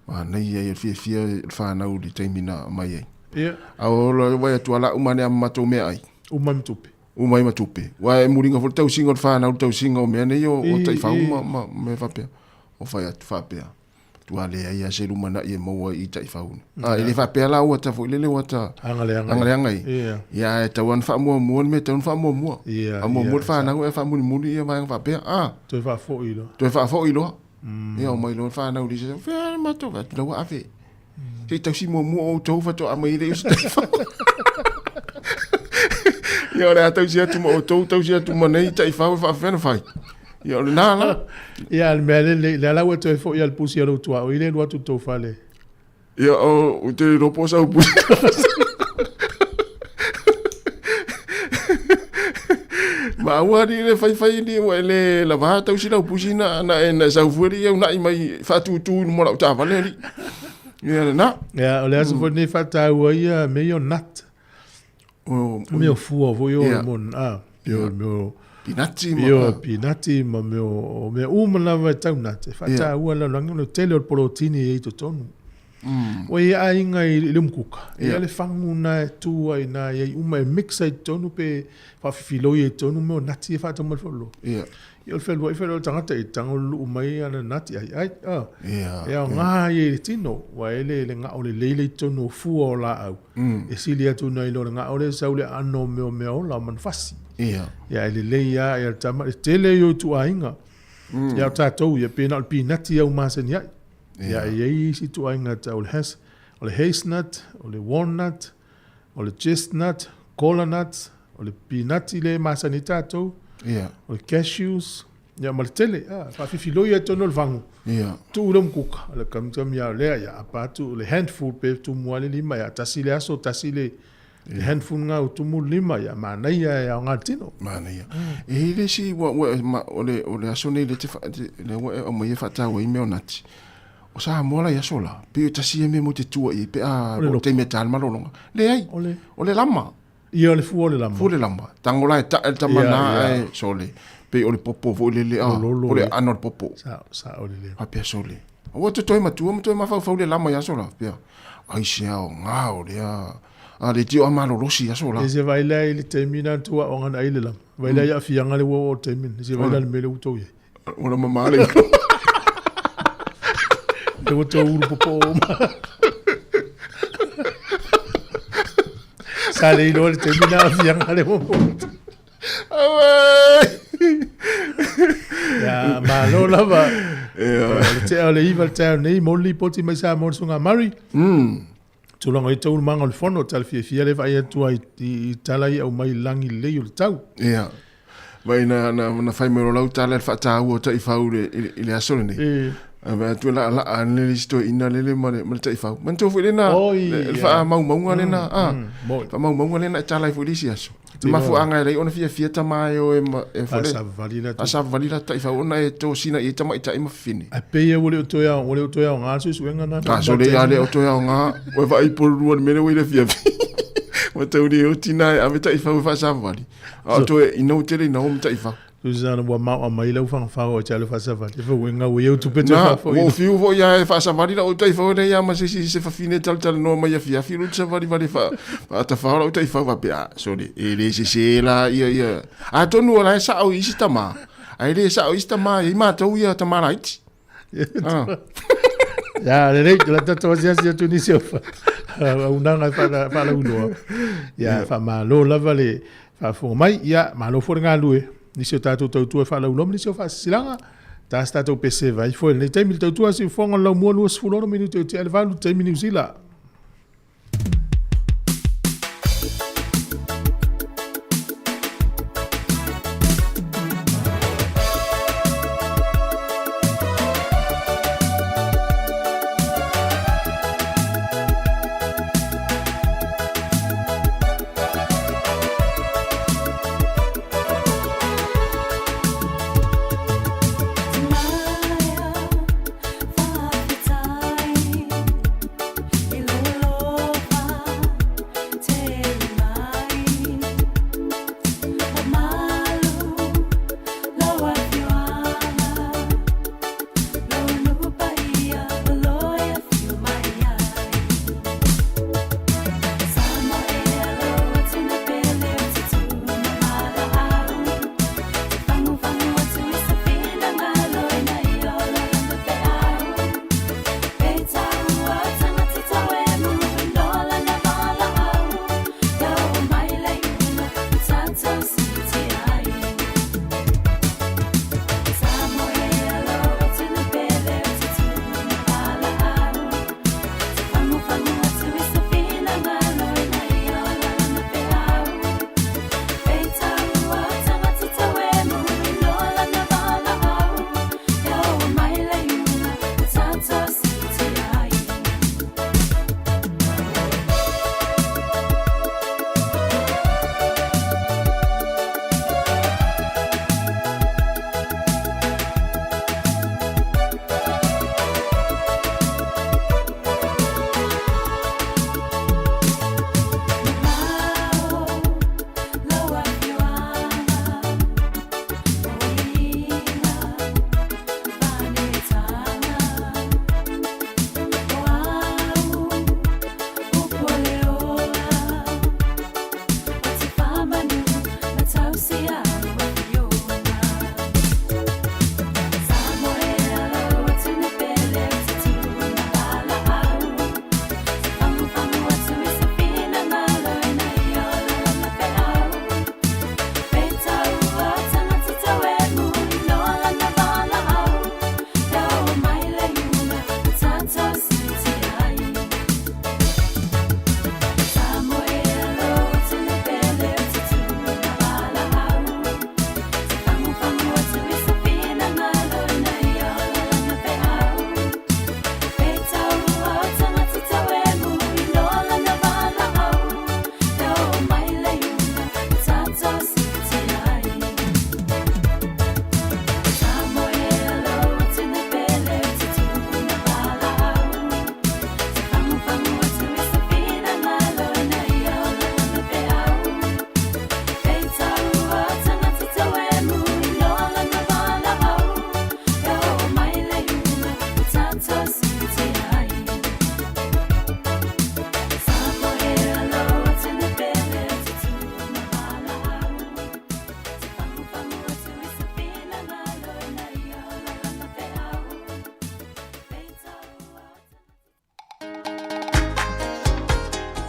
Manaia ia o le fiafia o le fanau i le taimi na aumai ai. Ia. A o le vaai atu a lau ma ne a matou meaai. Uma ai ma tupe. Uma ai ma tupe. Aua e muliga foi le tausiga o le fanau i le tausiga o mea nei o taifau ma mea faapea. O fai atu faapea. Tua leai lava se lumanai e maua i taifau. A, e le faapea la ua ta foi lele ua ta Agaleaga ai. Ia, ae tatau lava ona faamuamua le mea e tatau ona faamuamua. Faamuamua le fanau ae faamulimuli ia vaega faapea. A. Toe faafoi loa. Toe faafoi loa. Ia, omai loa le fanau i le isi aso, fea le matou, fai atu la ua ave. Se i tausi muamua outou faatoa mai lea o se taifau. Ia, o le a tausi atu ma outou, tausi atu ma nei taifau e faapefea ona fai. Ia, o lena la. Ia, le mea lelei, lea la ua toe foi lava le pusi a lou tuaoi lea e alu atu i le tou fale. Ia, o, ou te le iloa po o sau pusi. Ma aua alii le faifai alii ua e le lava tausi lau pusi na na e na sau fua alii e una'i mai faatutu i luma o lau taavale alii. Ia lena. Ia, o le aso foi lenei faataua ia mea ia o nut. O, Mea o fua foi o Ia. mo a, pei o mea o pinati ma pei o pinati ma mea o mea uma lava e tau nut. E faataua le lalolagi ona o le tele o le polotini e i ai i totonu. Ua i ai aiga i le umukuka, e i ai le fagu na e tu ai na e i ai uma e mix ai i totonu pe faafifiloi ai i totonu mea o nati e faatau mai le faleoloa. Ia o le feluai feluai o le tagata i tago luluu mai ana nati ai ai. E aoga ia i le tino, aua e le le gao lelei lea i totonu o fua o laau. E sili atu nai lo le gao lea e sau le aano o mea o mea ola o manufasi. Ia e lelei lava ia le tama, le tele ia o ituaiga. Ia o tatou ia pe na o le pinati au masani ai. Ia e i ai isi ituaiga tau o le has, o le hazelnut, o le walnut, o le chestnut, kola nut, o le pinati lea e masani ai tatou, o le cashews, ia ma le tele, a, faafifiloi lava i totonu o le fagu, tuu i le umukuka, o le kamikami lava o lea, ia apa atu le handful pe tumu lava le lima, ia tasi le aso, tasi le le handful lena ua tumu le lima, ia manaia e aoga le tino. Manaia. E i ai le isi, ua, ua, ma, o le, o le aso nei lea te, lea ua e aumaia e faataua ai mea o nati. O Samoa la i aso la, pei o tasi ia mea mo te tua i ai pe a, O le o lopo. taimi e ta le malologa. Leai, O le? o le lama. Ia, o le fua o le lama. Fua o le lama. Tago la e tae le tama Ia, na, ia. ae sole. Pei o le popo foi lele, a, Lololo o le ia. aano o le popo. Sao, sao lelei. Faapea sole. Ua te toe matua ma toe mafaufau le lama i aso la. Faapea, ai se aoga o lea. A le tio a malolosi i aso la. E se vaai lea i le taimi na tou aoga na ai le lama. Vaai lea i aafiaga le ua oo i le taimi lenei. Se vaai la i le mea lea ua tou i ai. Ua lama ma le ilo. Lea ua tou ulu popoo uma. Sa le iloa le taimi na aafiaga le ua oo. Auē! Ia, malo lava. O le tea o le 9 le taeao nei, mo le lipoti mai Samoa le Susuga Murray. Tulaga i taualumaga o le fono, tala fiafia lea e vaai atu ai i tala ia aumai i lagi lelei o le tau. Ia. Vai na, na, na fai mai o lau tala i le faataua o taifau i le, i le aso lenei. E. A vaai atu e laalaa ane le isi toeaina lele ma le, ma le taifau. Manatua foi lena, Oi, le, le ia. faamaumauga lena, a. Moi. Faamaumauga lena e tala ai foi le isi aso. Le Tino. mafuaaga e leai ona fiafia tama e o e, ma, e foi le, Faasavali la tu. faasavali la taifau ona e tosina i ai tamaitai ma fafine. Ae pei e ua le o toe ao, ua le o toe aoga le suesuega na. A sole ia le o toe aoga, ua vaai polulua i le mea lea ua i le afiafi. Ua tau le oti na e ave taifau e faasavali. A o toe ina ua tele ina o ma taifau. Tusa na ua maoa mai lau fagafao e te alo faasavali. E fauega ua iau tupe toe Na, faafoi. ua fiu foi ia e faasavali lau taifau e leai lava ma se isi se fafine e talatalanoa mai afiafi lou savali vale fa, faatafao lau taifau faapea, ah, sole, e le sese la ia ia. Atonu o la e sao i isi tama, ae le sao i isi tama, e i matou ia tama laiti. Ah. Ia, lelei, o le a tatou asiasi atu i nisi o auaunaga e faalauiloa. Ia, faamalo lava le faafofoga mai. Ia, malo foi le galulue. Nisi o tatou tautua e faalauiloa ma nisi o faasilasilaga. Ta se tatou pese vai foi lenei taimi le tautua siufofoga o le laumua 26 minute o tea le 8 taimi Niu Sila.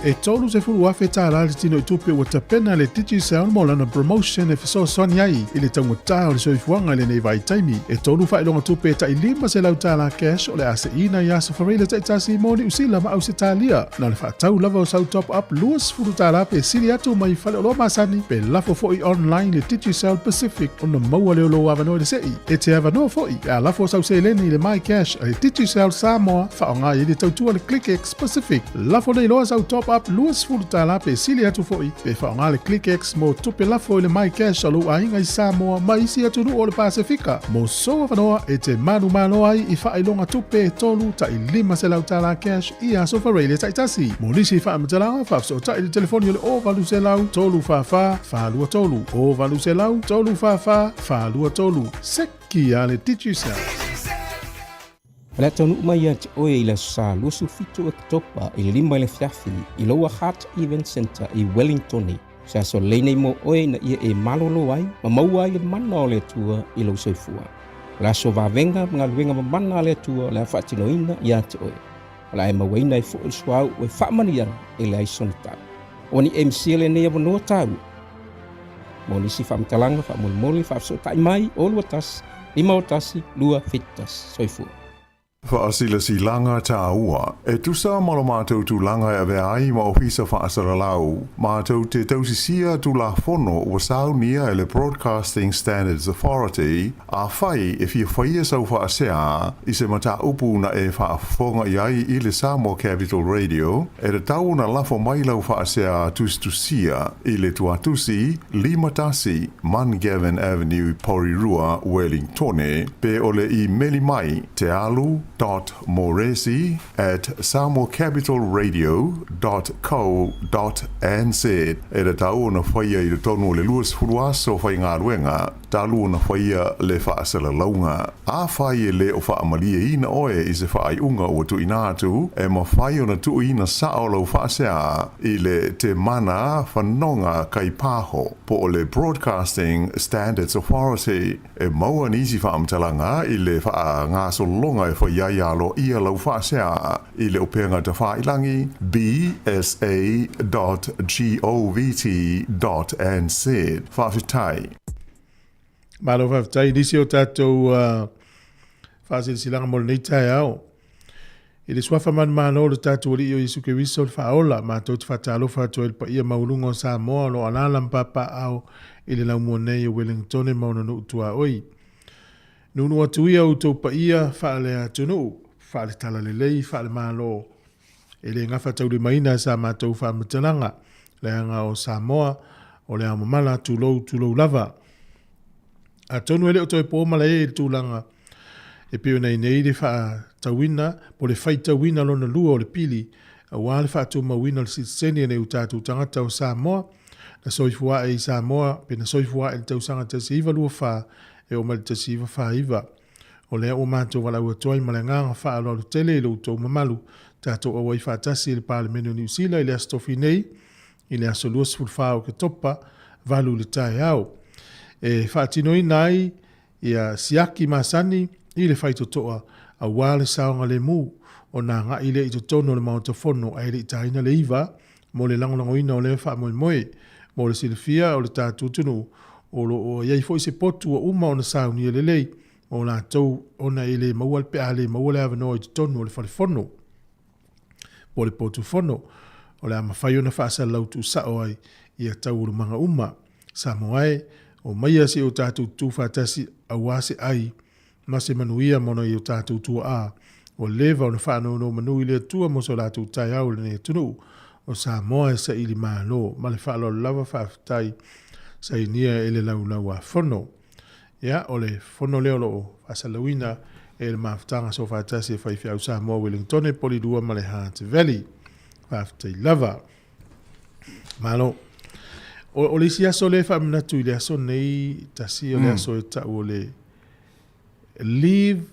E $30,000 tala le tino i tupe ua tapena le Digicel mo lana promotion e fesoasoani ai i le taugata o le soifuaga i lenei vaitaimi. E tolu faailoga tupe tai $500 tala cash o le a seina i aso Fareile taitasi mo Niu Sila ma Ausetalia. Na o le faatau lava o sau top up $20 pe sili atu mai faleoloa masani pe lafo foi online le Digicel Pacific ona maua lea o lou avanoa i le sei. E te avanoa foi pe a lafo sau seleni i le MyCash a le Digicel Samoa faaaoga ai le tautua le ClickX Pacific. Lafo nei loa sau top up $20 pe sili atu foi pe faaaoga le ClickX mo tupe lafo i le MyCash a lou aiga i Samoa ma isi atunuu o le Pasefika. Mo sou avanoa e te manumalo ai i faailoga tupe e tolu tai $500 cash i aso Fareile taitasi. Mo nisi faamatalaga, faafesootai i le telefoni o le 0800 344 423, 0800 344 423. Seki a le Digicel. O le a taunuu mai ia te oe i le Aso Sa 27 o Oketopa i le 5 i le afiafi i Lower Hutt Event Centre i Wellingtone. O se aso lelei nei mo oe ina ia e malolo ai ma maua ai le mana o le Atua i lou soifua. O le aso vavega ma galuega mamana a le Atua o le a faatinoina ia te oe. O le a e mauaina ai foi le suauu e faamanuiaga e leai sona tau. Ua ni MC lenei avanoa taua. Mo nisi faamatalaga faamolemole faafesootai mai o 21 501 271. Soifua. Faasilasilaga tāua. E tusa ma lo matou tulaga e avea ai ma Ofisa Faasalalau, matou te tausisia Tulafono ua saunia e le Broadcasting Standards Authority, Afai e fia faia sau faasea i se mataupu na e faafofoga i ai i le Samoa Capital Radio, e tatau ona lafo mai lau faasea tusitusia i le tuatusi 51 Mungavin Avenue, Porirua, Wellingtone, pe o le imeli mai tealu dot moresi at samoacapitalradio dot co dot nz. E tatau ona faia i totonu o le 20 aso faigaluega talu ona faia le faasalalauga. Afai e le o faamalieina oe i se faaiuga ua tuuina atu, e mafai ona tuuina sao lau faasea i le Te Mana Fanoga Kaipaho po o le Broadcasting Standards Authority. E maua nisi faamatalaga i le faagasologa e fai ai aloaia lau faasea i le upega tafailangi bsa dot govt dot nz. Faafetai. Malo faafetai i nisi o tatou uh, faasilasilaga mo lenei taeao. I le suafa manumalo o le tatou Alii o Iesu Keriso le Faaola, matou te faatalofa atu ai i le paia maualuga o Samoa o lo o alaala ma papaaao i le laumua nei o Welingtone ma ona nuu tuaoi. Nuunuu atu ia outou paia faale-atunuu, faale-talalelei, faale-Malo, e le gafataulimaina sa matou faamatalaga, leaga o Samoa o le ao mamala, tulou, tulou lava. Atonu e le o toe po malae i le tulaga e pei ona i nei le faatauina po o le faitauina lona lua o le pili aua le faatumauina o le sitiseni a nai o tatou tagata o Samoa na soifua ae i Samoa pe na soifua ae i le tausaga 1924 e oo mai le 1949. O lea ua matou valaau atu ai ma le agaga faaaloalo tele i lo outou mamalu, tatou auai faatasi i le Palemene o Niu Sila i le Aso Tofi nei, i le aso 24 o Oketopa, 8 i le taeao. E faatinoina ai ia siaki masani i le faitotoa aua le saogalemu ona agai lea i totonu o le Maota Fono ae le i taina le iva mo le lagolagoina o lea faamoemoe. Mo le silafia o le tatou atunuu, o lo o i ai foi se potu ua uma ona saunia lelei mo latou ona e le maua pe a le maua le avanoa i totonu o le fale fono po o le potu fono, o le a mafai ona faasalalau tuusao ai ia taualumaga uma. Samoa e, omaia se i o tatou tutu faatasi aua se ai ma se manuia mo nai o tatou tuaa ua leva ona faanonomanu i le Atua mo so latou taeao i lenei atunuu o Samoa e saili malo. Ma le faaaloalo lava faafetai sainia e le Laulau-a-Fono. Ia, o le fono lea o lo o faasalalauina e le Mafutaga Soofaatasi e Faifeau Samoa Wellingtone, Polilua ma le Hutt Valley. Faafetai lava. Malo. O, o le isi aso lea e faamanatu i le aso nei, tasi o le aso e tau o le Leave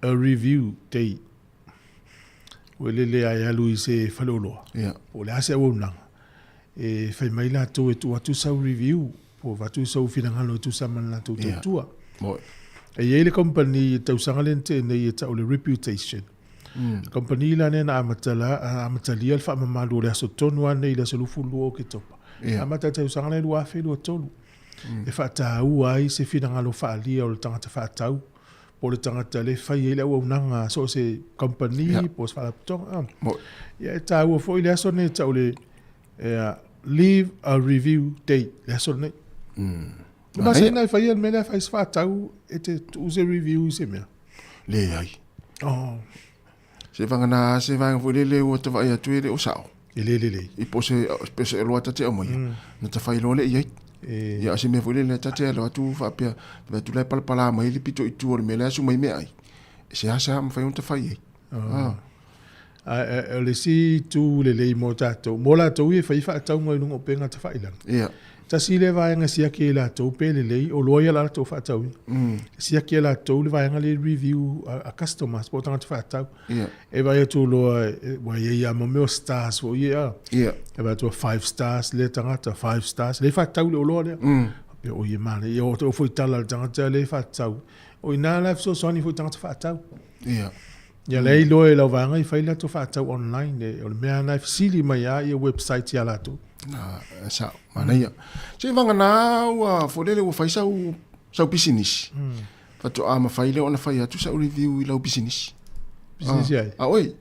a Review Day. Ua lele ai alu i se faleoloa. Yeah. Po o le a se auaunaga. E fai mai latou e tuu atu sau review, po o avatu sou finagalo e tusa ma le latou tautua. Yeah. E i ai le company i tausaga lea na tea nei e tau o le Reputation. Mm. Company la lea na amata la, amatalia le faamamalu o le aso tonu lava nei i le aso 22 o Oketopa. Yeah. Amata i le tausaga lea 2023. E faataua ai se finagalo faaalia o le tagata faatau po o le tagata lea e fai ai le auaunaga a so o se company Yeah. po o se faalapotopotoga. Ah. Mo- Ia e taua foi le aso lenei e tau le leave a review date, le aso lenei. Mm. Masina e faia le mea lea fai se faatau e te tuu se review i se mea. Leai. Oh. Se vagana se vaega foi lele ua ta vaai atu e le o sao. E le lelei. I po se pe se oloa ta te aumaia. Na ta fai loa lea i ai. E... Ia o se mea foi lele ta te alo atu faapea, ta atu la e palapala mai le pito i tua o le mea lea asu mai meaai. E seasea mafai ona ta fai ai. Oh. A, o le isi itu lelei mo tatou, mo latou ia e fai faatauga i luga o upega tafailaga. Ia. Tasi lea vaega e siaki ai latou pe lelei, o loa ia la latou faatauina. Siaki e latou le vaega lea review a, a customers po o tagata faatau. Ia. E vaai atu loa, ua i ai lava ma mea o stars foi ia. Ia. E vaai atu 5 stars lea tagata, 5 stars. Lea e faatau le oloa lea. Faapea, oi e manaia. Ia, o foi tala a le tagata lea e faatau. O i ina la e fesoasoani foi tagata faatau. Ia. Ia lea e iloa e lau vaega i fai latou faatau online, e, o le mea lena e fesili mai lava ia website ia latou. Na, sao, manaia. Se vagana ua foi lele ua fai sau sau pisinisi. Faatoa mafai lea ona fai atu sau review i lau pisinisi. Pisinisi ai? A oi,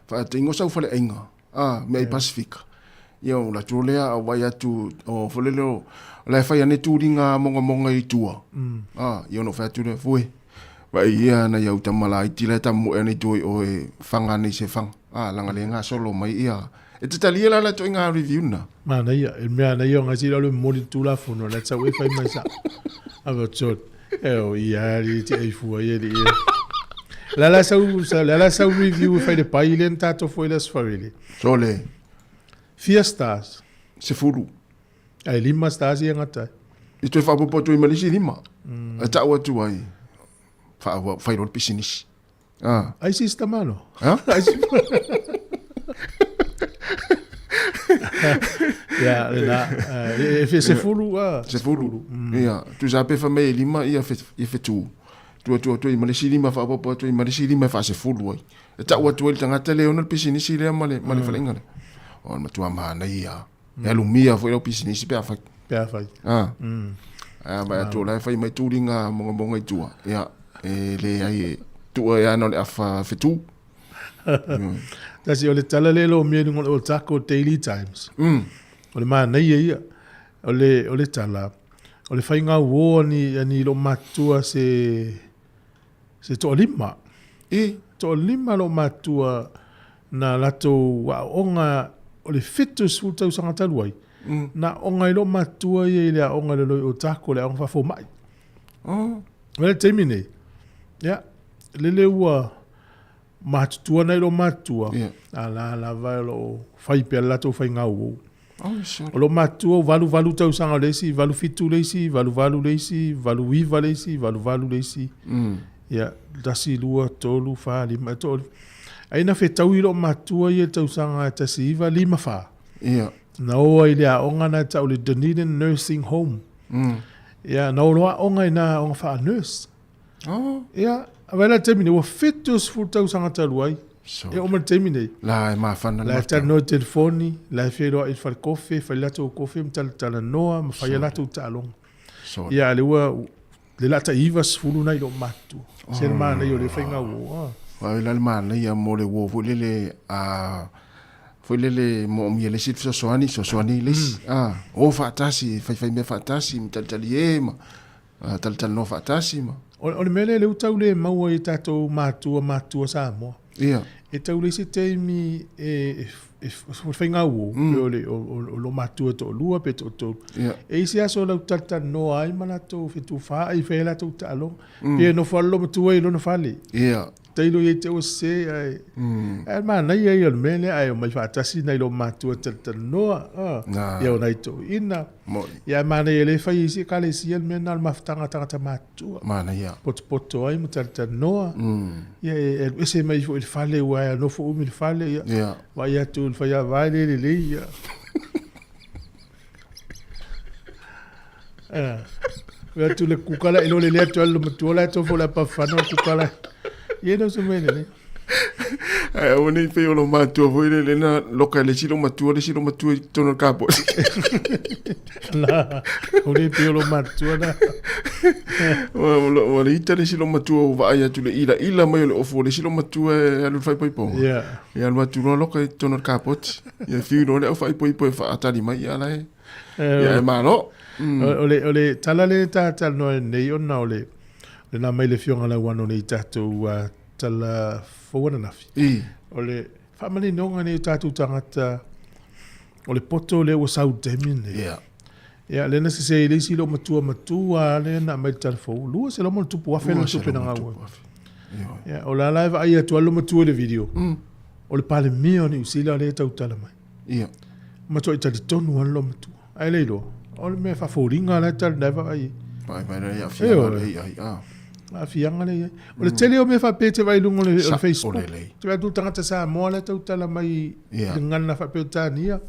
faataingo sau faleaiga, a, mea i Pasifika. Ia o la tu lea au vai atu o fole leo la e fai ane tuliga mongamonga i tua. A, ia ono fai atu lea fue. Vai ia na ia utama la iti la tamu e nei toi o e fanga nei se fanga. A, langa le ngā solo mai ia. E te talia la la toi ngā review na. Mana ia, e mea na ia o ngā sila o le moli tūla fono, la tau e fai mai sa. A va tso, e o ia li te e fua ia li ia. La la sau, la la sau review e fai le pai le ntato foi la sfarili. Sole. Fia stars. Sefulu. Ai lima stars ia ngata. I toe faapopo atu ai ma le isi lima. E tau atu ai, faa, fai loa le pisinisi. Ah. Ai sister mano. Ha? Ai si Ya, la e fe se fulu a. Se fulu. Ia, tu sa pe fa me lima ia fe ia fe tu. Tu tu tu i ma le isi lima faapopo atu ai ma le isi lima e faasefulu ai. E tau atu ai le tagata le ona le pisinisi lea ma le ma le faleaiga lea. O le matua manaia. E alumia foi lau pisinisi pe afai. Pe afai. Ah. Ah, vai atu la e fai mai tuliga mogamoga i tua. Ia, e leai e tua e ana o le afa fetu. Tasi o le tala le lo mea i luga o le Otago Daily Times. O le manaia ia. O le, o le tala, o le faiga uō ani, ani lo matua se, se toalima. I? Toalima lo matua na latou aoga o le 70 tausaga talu ai. Na aoga ai lo matua ia i le aoga i le loi Otago, le aoga faafomai. Oh. O le taimi nei, ia, lele ua matutua nai lo matua, Yeah. a la lava o loo fai pea le latou faiga uou. Oh, sure. O lo matua o 88 tausaga o le isi, 87 le isi, 88 le isi, 89 le isi, 88 le isi. Ia, 1, 2, 3, 4, 5, e toa. Ai na fetaui lo matua ia i le tausaga e 1954. Ia. Na o ai i le aoga na e tau le Dunedin Nursing Home. Ia, na o loa aoga i na aoga faa-nurse. Oh. Ia, a vai la taimi nei, ua 70 tausaga talu ai. So. E oo mai le taimi nei. La e mafana le La e mafutaga. talanoa i le telefoni, la e feiloai i le falekofe, fai latou kofe ma talatalanoa ma fai a latou taaloga. So. Ia, le ua le lata i 90 nai lou matutua. Se le manaia o le faiga uo. Ah. Ai la le manaia mo le uo foi lele a foi lele moomia le isi le fesoasoani, fesoasoani le isi. Ah, o faatasi, faifai mea faatasi, ma talitali e ma talatalanoa faatasi ma. O le mea lea, lea ua tau le maua i tatou matua matua Samoa. Ia. E tau leai se taimi e faiga uo, pe o le o lo matua toalua pe toatolu. Ia. E i se aso lau talatalanoa ai ma latou fetufaai, fai ai latou taaloga. Pe nofo lava lo matua i lona fale. Ia. Tailo ia i te ua sese ae. Ae manaia ia o le mea lea, ae omai faatasi nai lo matua talatalanoa. Na. Ia o nai toeaiina. Moni. Ia e manaia e le fai e isi ekalesia le mea lena o le mafutaga a tagata matutua. Manaia. Potopoto ai ma talatalanoa. Ia e alu ese mai foi i le fale ua e nofo umi i le fale. Ia. Ia. Vaai atu i le faiava le lelei. Ia. Ia atu le kukala i lo le lea atu le matua la tofo la pafano kukala. Ia no se mea lelei. Ae aua nei pei o lo matua foi le lena loka le isi lo matua le isi lo matua i totonu o le kapoti. La, o le pei o lo matua na. Ua le ita le isi lo matua ua vaai atu le ilaila mai o le ofu o le isi lo matua e alu i le faaipoipoga. Ia. Ia alu atu loa loka i totonu o le kapoti. Ia fiu loa le au faaipoipo e faatali mai ia la e. Ia e malo. O le tala le ta talanoa nei ona o le na mai le fioga lauano nei tatou tala fou ananafi. I. O le faamaninoga nei o tatou tagata o le poto lea ua sau i le taimi lenei. Ia. Ia, lea na sese ai le isi lo matua matua lea na aumai le tala fou, 200 ma ona tupu afe lana tupe na gau ai. Ia, o la la e vaai atu lava lo matua i le video. O le Palemia o Niu Sila lea e tautala mai. Ia. Matuai talitonu lava lo matua. Ae le iloa, o le mea faafoliga la e tali na e vaai ai. Vai vai le aafiaga lea i ai. Ah. Aafiaga lea i ai. O le tele o mea faapea e te vaai i luga o le Sa- Facebook. o lelei. Te vaai atu le tagata Samoa la e tautala mai i Ia. le gagana faa-Peretania.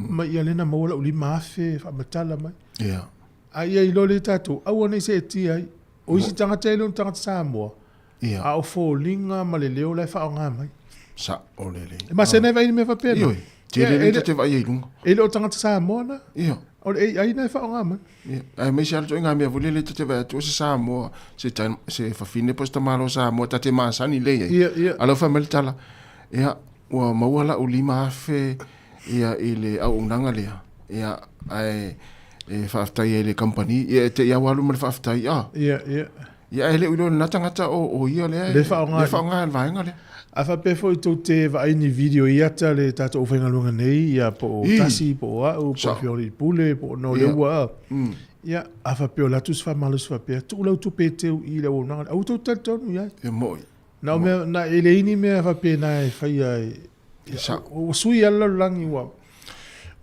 Mai ia lea na maua lau 5,000 faamatala mai. Ia. A ia iloa lea tatou, aua ne i seetia ai. O isi tagata e le o ni tagata Samoa, Ia. a o foliga ma le leo la e faaaoga mai. Sa o lelei. E masani ai vaai i le mea faapea na. Ioe. Tele Ia, le e le- te vaai ai i luga. E le o tagata Samoa na. Ia. O le AI na e faaaoga mai. Ia, aemaise lava le ituaiga mea foi lele ta te vaai atu o se Samoa, se se fafine po o se tamaloa Samoa ta te masani lelei ai. Ia, ia. A o lea ua fai mai le tala, ia, ua maua lau $5,000 ia i le auaunaga lea, ia, ae e faafetai ai i le kamupani. Ia, e te i lava ua alu ma le faafetai, a. Ia, ia. Ia, ae le o iloa e lena tagata o ia lea e faaaoga le vaega lea. A faapea foi tou te vaai ni video i ata le tatou aufaigaluega nei, ia po o Tasi, po o au, po o Afioga i le Pule, po o Noleua, a. Ia, a faapea o le atu se faamalosi faapea, tuu lau tupe e teu i le auaunaga lea. Aua tou te talitonu i ai. E moni. Na o mea, na, e leai ni mea faapena e faia e, ua sui lava le lalolagi ua,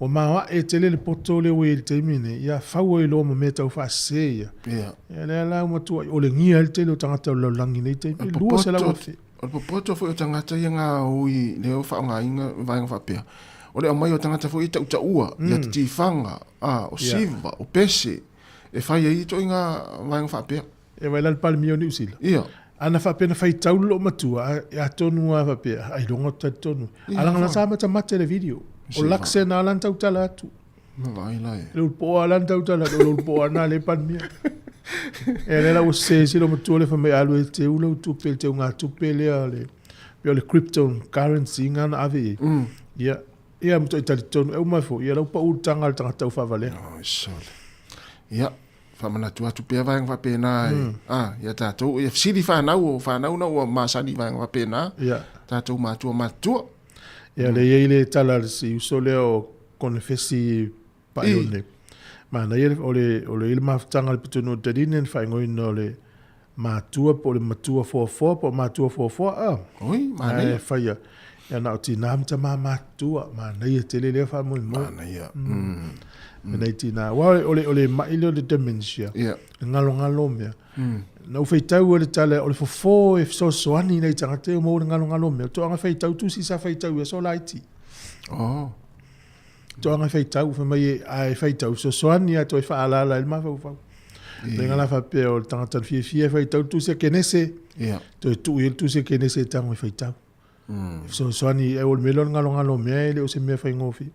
ua maoae tele le poto lea ua i ai i le taimi lenei, ia fau ai loa ma mea taufaasese ia. Ia. Ia lea la ua matuai olegia ai le tele o tagata o le lalolagi i lenei taimi, 200,000. O le popoto foi o tagata ia gaoi lea ua faaaogaina vaega faapea, o le aumai o tagata foi ia tautaua, ia titifaga, a, o siva, o pese, e fai ai ituaiga vaega faapea. E vai la le Palemia o Niu Sila. Ia. Ana faapea na faitau le loomatua, atonu lava faapea, ailoga ou te talitonu. A leaga la sa matamata i le video. O Luxon lava la na tautala atu. Na vaai la e. Le ulupoa lava la na tautala atu, o le ulupoa lena a le Palemia. E lea la ua sese si loomatua lea fai mai a alu e teu lau tupe, le teugatupe lea, le, pei o le cryptocurrency na na ave i ai. Ia, ia matuai talitonu. E uma ai foi, ia la ua pau le taga a le tagata taufaavaleaga. Oi sole. Ia, Faamanatu atu pea vaega faapena a ia tatou, ia fesili fanau, o fanau na ua masani i vaega faapena, Ia. tatou matua matutua. Ia, lea e i ai le tala a le si uso lea o Konefesi Paione. Manaia o le, o le i le mafutaga a le pitonuu o Taline, le faaigoaina o le matua po o le matua foafoa po o matua foafoa a. Oi, manaia. Ae faia, ia na o tinā ma tamā matutua, manaia tele lea faamoemoe. Manaia. Me nai tinā. Aua o le, o le ma'i lea o le dementia, Ia. le ngalongalo mea. Na ou faitau ai le tala, o le fofo e fesoasoani i nai tagata ia ua maua le ngalongalo mea. O toaga faitau, tusi sa faitau i aso laiti. Oh. Toaga faitau, fai mai e, a e faitau, fesoasoani a toe faaalaala ai le mafaufau. Le ngala faapea o le tagata na fiafia e faitau le tusi a Kenese, Ia. toe tuu i ai le tusi a Kenese e tago e faitau. Fesoasoani, ai o le mea lea o le ngalongalo mea e le o se mea faigofie.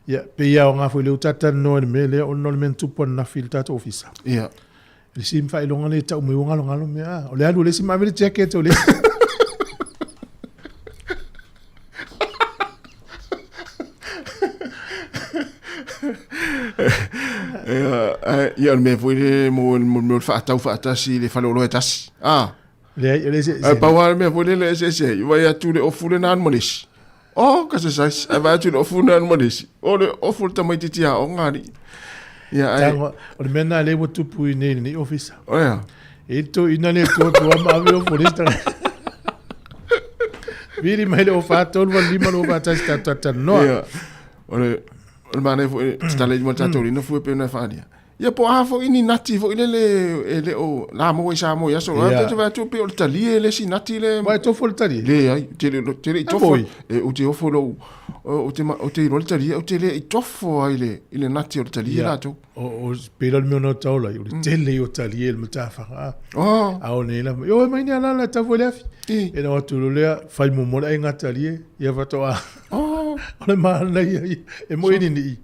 Ia, pei lava o ngā foi lea ua talanoa i le mea lea ona o le mea na tupu ananafi i le tatou ofisa. Ia. Le isi faailoga lea e tau mai ua ngalongalo mea. Ah, o le alu o le isi ma ave le jacket o le isi. Ia, ia o le mea foi lele mo mo le faatau faatasi i le faleoloa e tasi. Ah. Leai, e le se. Ae pau lava le mea foi lele e eseese ai, vaai atu le ofu lena alu ma le isi. Oh, ka se size. Ae vaai atu le ofu lena alu ma le isi. O le ofu o le tamaitiiti aoga alii. Ia, ae. Tago, o le mea lena lea ua tupu i nei i lenei ofisa. O le a? E i toeaina le tua tua ma ave ofu o le isi tagata. Vili mai le 04 3 8 5 2 4 1 tatou talanoa. Ia, o le, o le manaia foi, tatala i luma le tatou lina fue pei ona e faaalia. Ia po o a foi ni nati foi lele e le o la maua i Samoa i aso. Yeah. Te vaai atu pei o le talie le isi nati le. Uai e tofo le talie? Leai, te le te le i tofo. E ou te ofo lou ou te ou te iloa le talie, ou te le i tofo ai le i le nati o le talie yeah. latou. O o pei la le mea ona taola ai, o le tele o talie le matafaga. Oh. A o nei la, yo e mai ni ala la tafu le afi. E na atu lo lea fai mo le aiga talie, ia fatoa. Oh. O le manaia e mo i ni ni.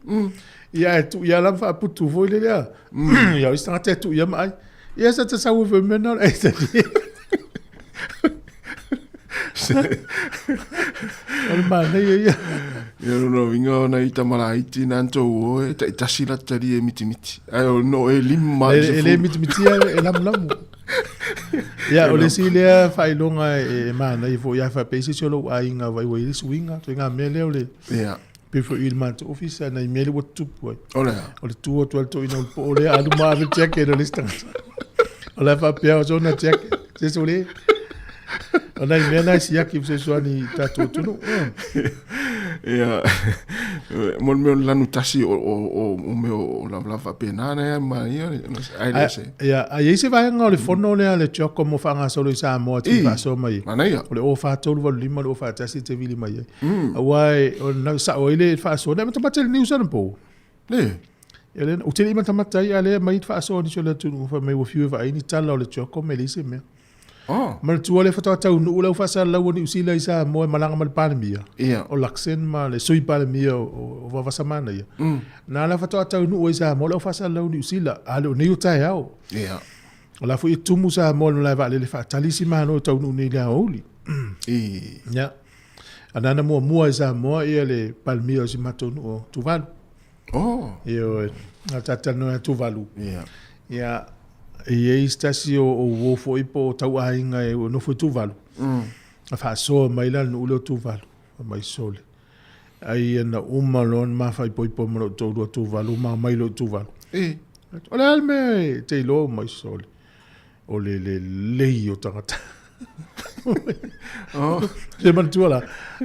Ia e tuu ia la ma faaputu foi le lea. Ia o isi tagata e tuu ia ma ai. Ia sa te sau foi mea na o le ai talie. O le manaia ia. Ia lona uiga o nai tama laiti na tou o e taitasi la talie e mitimiti. Ae o no e lima E, e le mitimitia e lamulamu. Ia, o le isi lea faailoga e manaia foi a faapea i se isi o lou aiga vai ua i ai le suiga. Ituaiga mea lea o le Ia. Pei foi i le matou ofisa nai mea lea ua tutupu ai. O le a? O le tu atu a le toeaina o le poo lea alu ma ave le jacket o le isi tagata. O la e faapea o sona jacket. Se sole. O nai mea na e siaki fesoasoani i tatou atunuu. Ia, mo le mea o le lanu tasi o, o, o, o mea o lavalava faapena na ma ia, ai le se. Ia, a i ai se vaega o le fono lea a le CHOGM o faagasolo i Samoa te faasoa mai ai. Manaia. O le 04 3 8 5 2 4 1 te vili mai ai. Aua e, o na sao ai le faasoa. Na matamata i le news anapo. Le. Ia lea, ou te le i matamata ai, a lea mai le faasoa nisi o le atunuu, fai mai ua fiu e vaai ni tala o le CHOGM e leai se mea. Oh. Manatua le faatoa taunuu le au faasalalau a Niu Sila i Samoa e malaga ma le Palemia. Ia. O Luxon ma le Sui Palemia o Vaavasamanaia. Na la faatoa taunuu ai i Samoa le au faasalalau a Niu Sila, a le o nei o taeao. Ia. O la foi e tumu Samoa i le malae vaalele faatali isi Malo e taunuu nei i le aoauli. I. Ia. A na na muamua i Samoa ia le Palemia o si matou nuu o Tuvalu. Oh. Ioe, a tatalanoa ia Tuvalu. Ia. Ia, e i ai se tasi o uo foi po o tauaiga e nofo i Tuvalu. A faasoa mai la le nuu lea o Tuvalu, fai mai sole. Ai ia na uma loa ona ma faaipoipo ma lou toalua Tuvalu ma omai loa i Tuvalu. E. O le a le mea e te iloa mai sole? O le lelei o tagata. Oh. Se manatua la,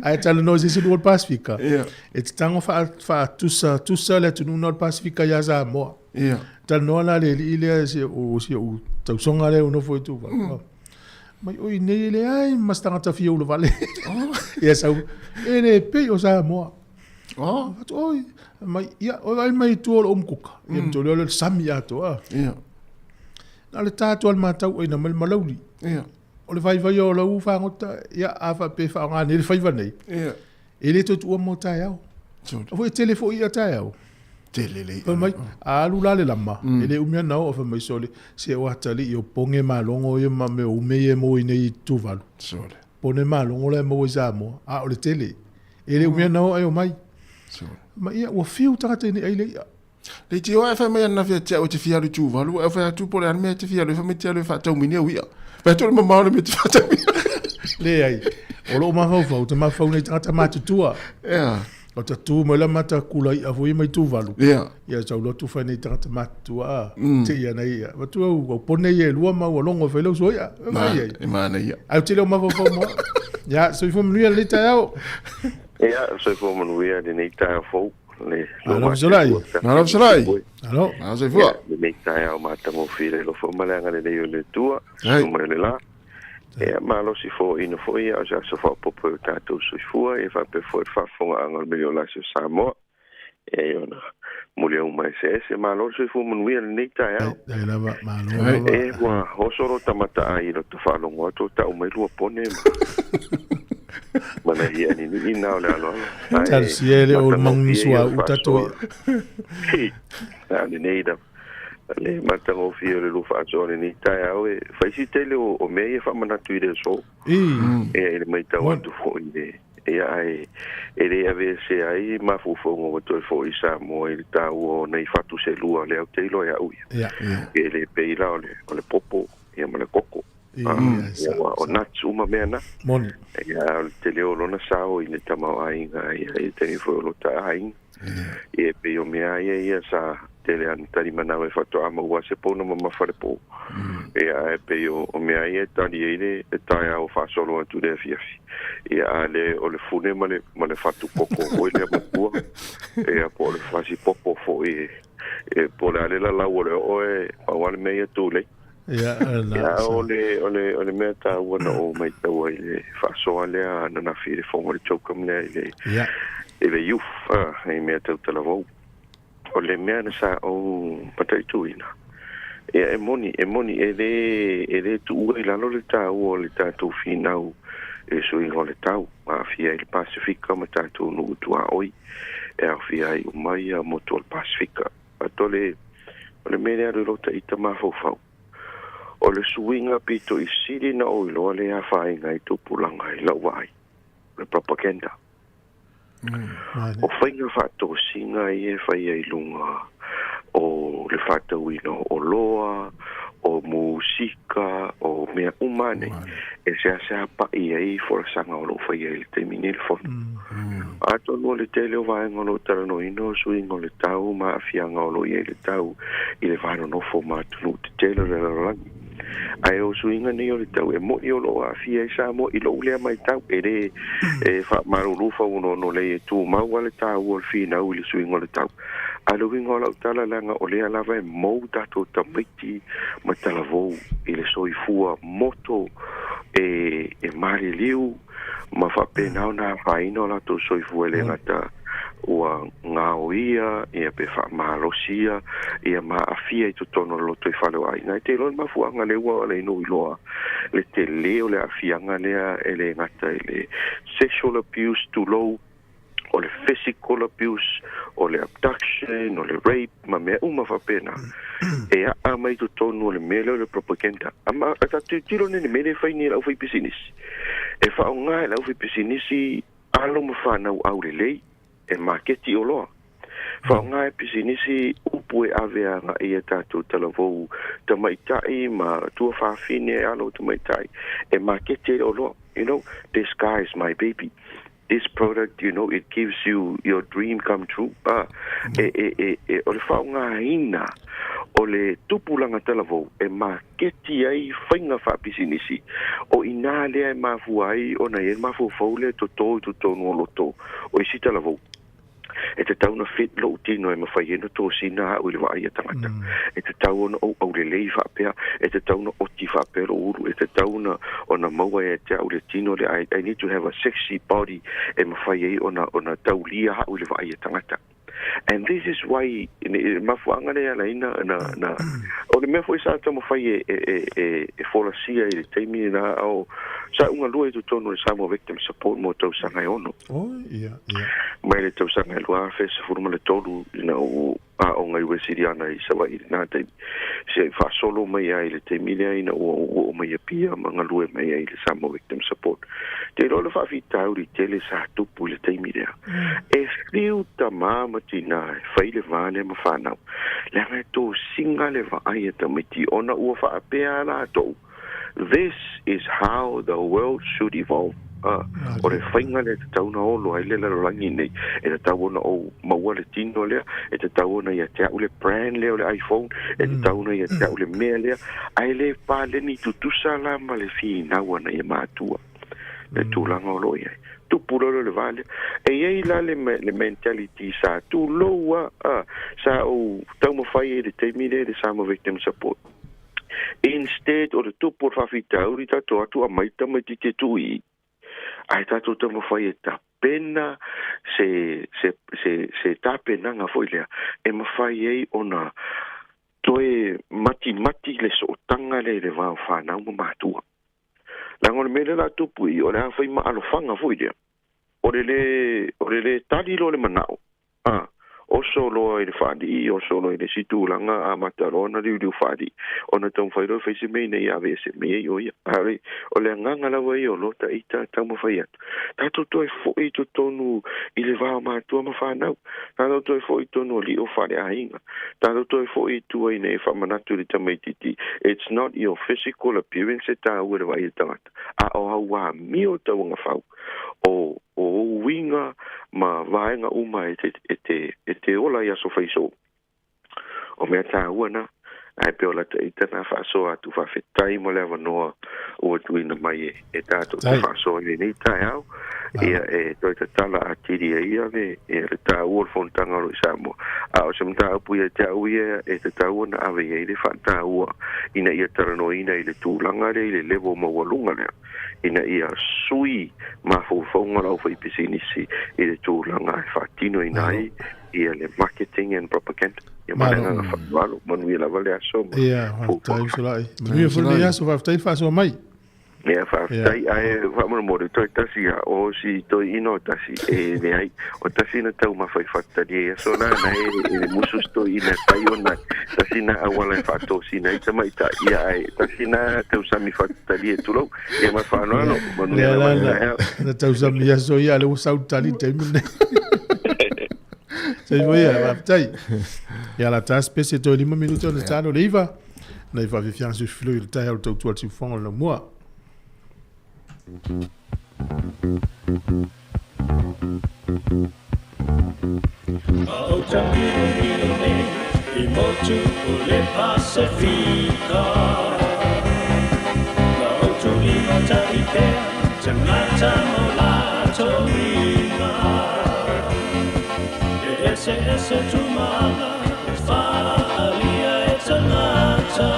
ae talanoa i se isi nuu o le Pasefika. Ia. E te tago faatusa tusa le atunuu na o le Pasefika ia Samoa. Ia. Talanoa la le alii lea si o si ou tausoga lea ua nofo i Tuvalu. Mai oi nei e leai ma se tagata fia ulavale. Oh. Ia sau, e le pei o Samoa. Oh. Atu, oi, mai, ia, oi vai mai i tua o le umukuka. Ia, mm. o le sami atoa. Ia. Na o le ta atu a le matau ina mai le malauli. Ia. O le vaivai o lau fagota, ia, a faapea e faaaoga nei le faiva nei. Ia. E le toe tuua mo taeao. Sure. Foi e tele foi ia taeao. Tele le Fai mai, a alu la le lama, e le umi ana oo, fai mai sole, se o atalii o poge malogo ia ma mea o ume ia e maua i nei i Tuvalu. Sole. Pone malogo la e maua i Samoa, a o le tele. E le umi ana oo ae omai. Sole. Ma ia, ua fiu tagata i nei ai le i'a. Le ti o e fai mai ananafi ia te au e te fia alu i Tuvalu, ae fai atu po o le a le mea e te fia alu ai, fai mai te alu e faataumini au i'a. Fai atu o le mamao le mea e te faataumini. Leai, o lou mafaufau, ou te mafaufau nei tagata matutua. Ia. O ta tu mai la mata kula i'a foi mai Tuvalu. Ia. Ia sau loa tufa nei tagata matutua a. Te ia nei ia. Matua au, au pone ia e lua ma ua logo e fai lau sua i'a. E mai ai. E manaia. Ai ou te le o mafaufau mo au. Ia, soifua manuia lenei taeao. Ia, soifua manuia lenei taeao fou. Le Malo fesolai. Malo fesolai. Malo. Malo soifua. Lenei taeao matagofie le alofa ma le agalelei o le Atua, Hai. susu mai o le la. Ia, malosi foaiina foi ia o se aso faaopoopo i o tatou soifua, ia faapea foi le faafofogaaga o le Miliolasi o Samoa. Ia i ona muliauma eseese. Malo le soifua manuia lenei taeao. Dai lava, malo Hai. lava. E, ua oso lo tamataai i lota faalogo atu o tau mai lua pone ma ma nai i'a ninii na o le aloalo. Ae Talosia e le o matagofie manunisua ia o le u tatou faasoa. Na o lenei lava. Le matagofie o le lua faasoa lenei taeao e fai si tele o mea ia faamanatu i le aso. I. Ia i le matau Moni. atu foi i le ia ae e le aveesea ai mafaufauga ua toe foi i Samoa i le taua o nai fatu selua lea ou te iloa ia au ia. Ia. E le pei la o le, o le popo ia ma le koko. I, Ah, ia, ia sa, ua o sa. nuts uma mea na. Moni. Ia o le tele o lona sao i le tamaoaiga ia i le taimi foi o lota aiga. Ia e pei o mea ia ia sa tele ana talimanao e faatoa maua se pona mamafa le po. Ia e pei o mea ia e tali ai le e taeao faasolo atu le afiafi. Ia a le o le fune ma le fatu koko foi lea matua. Ia po o le fasi popo foi e e po o le a le lalau o le oo e pau lava le mea ia tulei. Ia, na, Ia sa. o le o le o le mea taua na ou maitau ai le faasoa lea ananafi i le fofoga o le CHOGM lea i le Ia. i le youth i mea tautalavou. O le mea na sa ou mataituina. Ia e moni, e moni, e le, e le tuua i lalo le taua o le tatou finau e suiga o le tau. Aafia ai le Pasifika ma tatou nuu tuaoi. E aafia ai uma ia motu o le Pasifika. Ato le, o le mea lea alu i lou taita mafaufau. O le suiga pito i sili na ou iloa le afaina i tupulaga i lau vaai. O le propaganda. Mani. O faiga faatosiga ia e faia i luga o le faatauina o oloa, o musika, o mea uma nei. E seasea pa'i ai folasaga o loo faia i le taimi nei le fono. Atonu o le tele o vaega o loo talanoaina o suiga o le tau ma aafiaga o loo i ai le tau i le vanonofo ma atunuu tetele o le lalolagi. Ae o suiga nei o le tau e mo'i o loo aafia ai Samoa i lou lea matau e lē e faamalulu fauonono lei e tumau a le taua o le finau i le suiga o le tau. A le uiga o lau tala leaga o lea lava e mou tatou tamaiti ma talavou i le soifua moto e maliliu ma faapena ona afaina o latou soifua e le gata Ua gaoia ia pe faamalosia ia ma aafia i totonu o le lotoifale o aiga. E te iloa le mafuaaga lea ua ala ai ona ou iloa le telē o le aafiaga lea, e lē gata i le sexual abuse, tulou, o le physical abuse, o le abduction, o le rape ma mea uma faapena e aa mai totonu o le mea lea o le propaganda. Ama a tatou tilotilo nei i le mea lea e fai nei e le aufaipisinisi, e faaaoga e le aufaipisinisi alo ma fanau aulelei e maketi oloa. Faaaoga e pisinisi upu e ave agaʻi ia tatou talavou tamaitai ma tuafafine alo tamaitai e maketi ai oloa. You know, this guy is my baby. This product, you know, it gives you your dream come true. Ah, e, e, e, e, o le faaaogaina o le tupulaga talavou e maketi ai faiga faapisinisi, o i inā lea e mafua ai ona i ai le mafaufau lea e totō i totonu o loto o isi talavou. E tatau ona fit lou tino e mafai ai ona tosina a'u i le vaai a tagata. E tatau ona ou aulelei faapea, e tatau ona oti faapea lou ulu, e tatau ona ona maua ia te a'u le tino lea. I need to have a sexy body e mafai ai ona ona taulia a'u i le vaai a tagata. And this is why mafuaaga lea e ala ai na na na o le mea foi sa taumafai e e e e e folasia i le taimi lena o sa ou galue i totonu o le Samoa Victim Support mo tausaga e 6. Oh, ia, ia. Mai le tausaga e 2013 ina ua aoga i Uesiliana i Savaii i lena taimi, seia faasolo mai ai i le taimi lea ina ua ou oo mai Apia ma galue mai ai i le Samoa Victim Support. Te iloa le faafitauli tele sa tupu i le taimi lea. E fiu tamā ma tinā e fai le va lea ma fanau, leaga e tosiga le vaai a tamaiti ona ua faapea a latou, This is how the world should evolve. Ah, o le faiga lea e tatau ona olo ai le lalolagi nei, e tatau ona ou maua le tino lea, e tatau ona ia te a'u le brand lea o le iPhone, e tatau ona ia te a'u le mea lea, ae le paleni tutusa la ma le finau a nai matua le tulaga o lo o i ai. Tupu loa lea o le va lea. E i ai la le, le mentality sa tulou a, a, sa ou taumafai ai i le taimi lea i le Samoa Victim Support. Instead o le tupu o le faafitauli tatou atu aumai tamaiti te tuu i i, ae tatou taumafai e tapena se, se, se, se tapenaga foi lea e mafai ai ona toe matimati le sootaga lea i le va o fanau ma matua. Leaga o le mea lea o le a tupu i i, o le a fai ma alofaga foi lea. O le lē, o le lē tali loa le manao, a, oso loa i le faalii, oso loa i le isi tulaga, amata loa ona liuliu faalii, ona taumafai loa e fai se mea ina ia aveese mai ai o ia. A o le agaga lava ia o lo ta ita taumafai atu, tatou toe foi i totonu i le va o matua ma fanau, tatou toe foi i totonu o alii o faleaiga, tatou toe foi i tua ina ia faamanatu i le tamaitiiti, it's not your physical appearance e tāua i le vaai a le tagata, a o au amio tauagafau o o ou uiga ma vaega uma e te e te e te ola i aso faisō. O mea tāua na, ae pei o lata ita na faasoa atu faafetai mo le avanoa ua tuuina mai e e tatou te faasoa i lenei taeao, ia e toe tatala atili ai ia le ia le tāua o le fonotaga o lo o i Samoa. A o se mataupu ia te au ia e tatau ona ave i ai le faataua ina ia talanoaina i le tulaga lea i le level maualuga lea, ina ia sui mafaufauga o le aufaipisinisi i le tulaga e faatinoina ai ia le marketing and propaganda. Ia ma le agaga faaaloalo, manuia lava le aso ma Ia, faafetai Usolai. Manuia foi lenei aso, faafetai le faasoa mai. Ia, faafetai, ae faamolemole toe tasi a o si toeaina o tasi e leai, o tasi na taumafa i Fatutalia i aso la na e e le musu si toeaina e fai ona tasi na auala e faatosina ai tamaitai, ia ae tasi na tausami Fatutalia tulou, ia ma le faaaloalo, manuia Lea lava la le na, taeao. na tausami i aso ia, a o lea ua sau le tali i le taimi lenei. Soifua ia, faafetai. Ia la ta spese toe 5 minute ona talo le 9. Nei faafiafiaga sufifilu i le taeao le tautua le siufofoga o le laumua. I motu o le Pasifika Ma outou limatai pea Tagata ma o latou uiga E eseese tumaaga E faaalia e tagata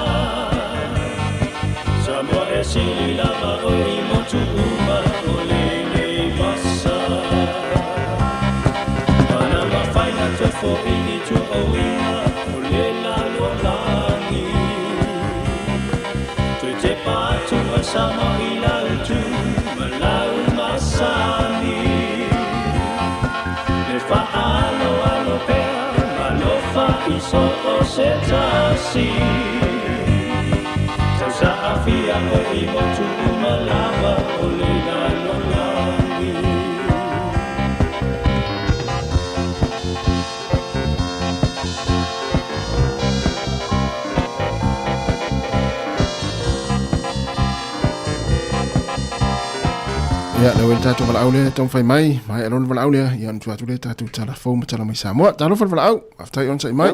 Samoa e sili lava oe i motu uma o lenei vasa. o Samoa i lau tu ma lau masani. Le fa'aaloalo pea ma lofa i so o se tasi. Tausaafia oe i motu uma lava o le lalolagi. Ia, le tatou valaau lea taumafai mai, maea loa le valaau lea, ia ona tuu atu lea tatou tala fou ma tala mai Samoa. Talofa le valaau, faafetai onosai mai.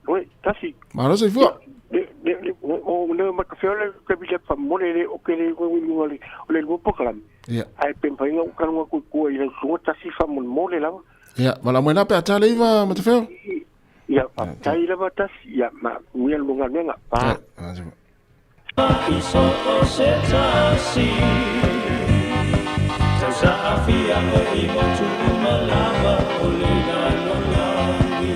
Oi, tasi. Malo soifua. Le le le o le ma ka fiole ke bi le fa mo le o ke le o le o le lupo kalam. Ia. Ai pe pa inga ka ngua ku ku i le sunga tasi fa mo mo le lava. Ia, valaau mai la pe a tale iva Matafeo. Ia, tai lava tasi ia ma uia lunga lenga pa. I so o se tasi. Tausaafia oe i motu uma lava o le lalolagi.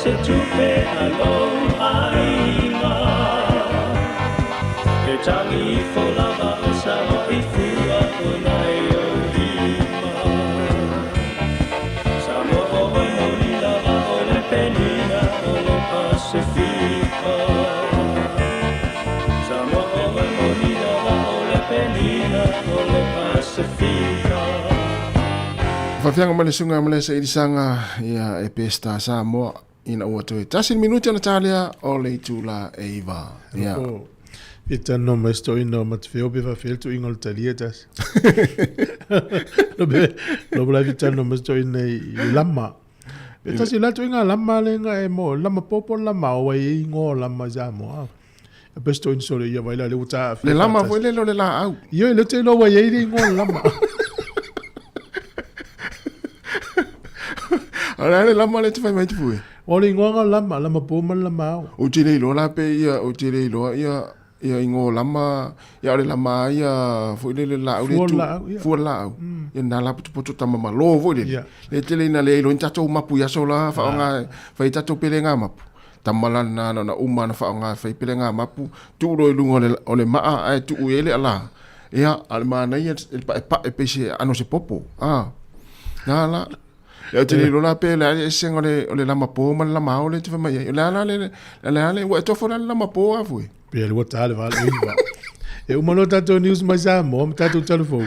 Se tupe a lou aiga. E tangi ifo lava o Samoa i fua o nai o lima. Samoa o oe moli lava o le penina o le Pasifika. Samoa o oe moli lava o le penina o le Pasifika. Faafeaga mai le susuga ma le sailisaga ia e Pesita Samoa ina ua toe tasi le minuti ona talea o le itula e iva. Ia. Fia talanoa mai se toeaina o Matafeo pe faafefea le tuuaiga o le talia tasi. Lopo la fia talanoa mai se toeaina i le lama. Pe tasi la tuuaiga lama le nga e mo lama popo lama o ai e ingoa o lama i Samoa. E pe se toeaina sole ia vai la le ua taafia Le lama foi lele o le laau. Ioe le te iloa ua i ai le ingoa o le lama. O le a le lama le te fai mai te fue? O le ingoa o lama, lama po ma le lama ao. Ou te le iloa la pe ia, ou te le iloa ia, ia ingoa o lama, ia o le lama ia foi lele laau le Fua tu, laau, ia. fua laau. Ia na la potopoto tama malo foi lele. Ia. Le tele ina le iloa ni tatou mapu i aso la, whaonga, whai tatou pele ngā mapu. Tama la na na uma na whaonga, whai pele ngā mapu, tuuro i lunga o le maa, ai tuu i ele ala. Ia, a le mana ia, e pa e pa e pese ano se popo. Ah. Na la. Ia o te le iloa la pe le ale esenga o le lama po ma le lama ao le te whamai ai. O le ala le, le ale, ua e tofo la le lama po a fue. Pe le ua tā le wale iwa. E uma no tātou news mai Samoa, ma tātou telefou.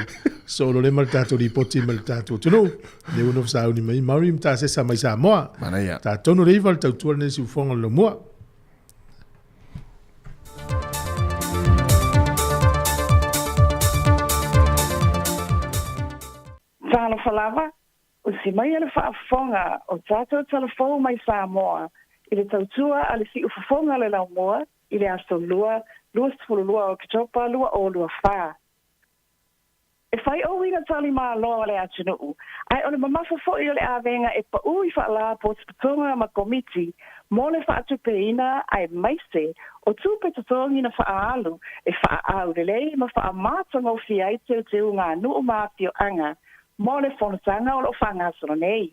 So lo le ma le tātou ripoti ma le tātou tunu. Le uno whasauni mai Maori ma tā sesa mai Samoa. Mana ia. Tā tonu le iwa le tautua le nesi ufonga le mua. Talofa lava, usi mai le faafofoga o tatou talafou mai Samoa i le tautua a le siufofoga le laumua i le aso Lua 22 o Oketopa 2024. E fai ouiga talimālō a le atunuu, ae o le mamafa fo'i o le avega e pa'ū i fa'alapotopotoga ma komiti mo le fa'atupeina aemaise o tupe totogi na fa'aalu e fa'aau lelei ma fa'amatagofie ai teuteuga a nuu ma afio'aga mo le fonotaga o lo'o fa'agasolo nei.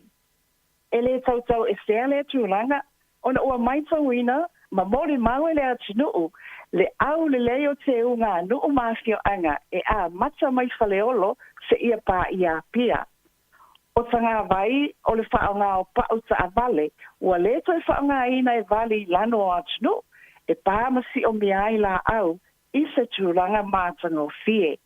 E lē tautau esea lea tulaga ona ua maitauina ma molimau e le atunuu le aulelei o teuga a nuu ma afio'aga e amata mai Faleolo se'ia paʻia Apia. O tagavai o le fa'aaogā o pa'u ta'avale ua lē toe fa'aaogāina e vali i lano o atunuu e pā ma si'omia ai la'au i se tulaga matagofie.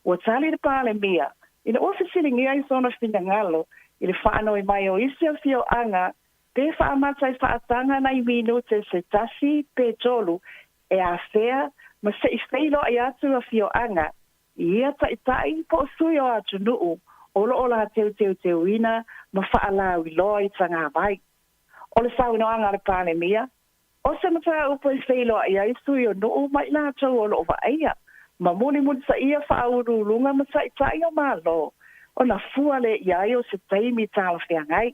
Ua tali le Palemia ina ua fesiligia i sona finagalo i le fa'anoi mai o isi afio'aga pe fa'amata i fa'ataga nai minute se tasi pe tolu e afea ma seʻi feiloai atu afioaga i ia taʻitaʻi po o sui o atunuu o loo latou teuteuina ma faalauiloa i tagavai. O le saunoaga a le Palemia, o se mataupu e feiloai ai sui o nuu ma i latou o loo vaaia ma mulimulitaia faauluuluga ma taʻitaʻi o Malo, ona fua lea i ai o se taimi talafeagai.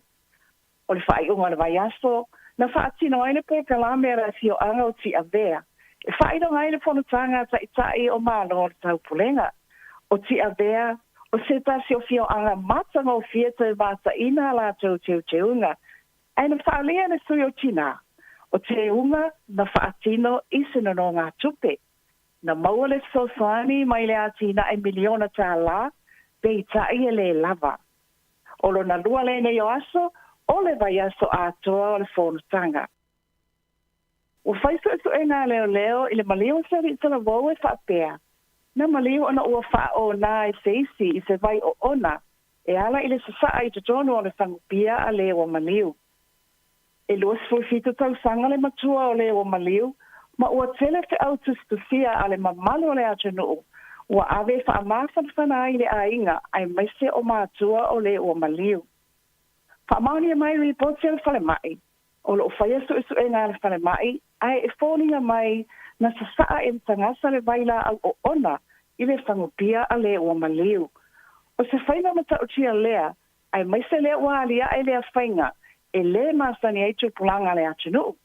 O le faaiuga o le vaiaso, na faatino ai le polokalame a le afioaga o Tiavea e faailoga ai le fonotaga a taʻitaʻi o Malo o le Taupulega. O Tiavea, o se tasi o afioaga matagofie toe mataina a latou teuteuga, ae na faaalia le sui o Tinā, o teuga na faatino i se nonogatupe. Na maua le fesoasoani mai le atinae miliona tālā, peitai e lē lava. O lona lua lenei o aso, o le vaiaso atoa o le fonotaga. Ua fai suesuega a leoleo i le maliu o se alii talavou e faapea, na maliu ona ua faaonā e se isi i se vai oona e ala i le sasaa i totonu o le fagupia a le ua maliu. E 27 tausaga le matua o le ua maliu ma ua tele feau tusitusia a le mamalu o le atunuu ua ave e faamafanafana ai le aiga aemaise o matua o le ua maliu. Faamaonia mai ripoti a le falemai, o loo faia suesuega a le falemai ae e foliga mai na sasaa e le tagata le vailaau oona i le fagupia a le ua maliu. O se faiga matautia lea aemaise lea ua aliae lea faiga e lē masani ai tupulaga a le atunuu.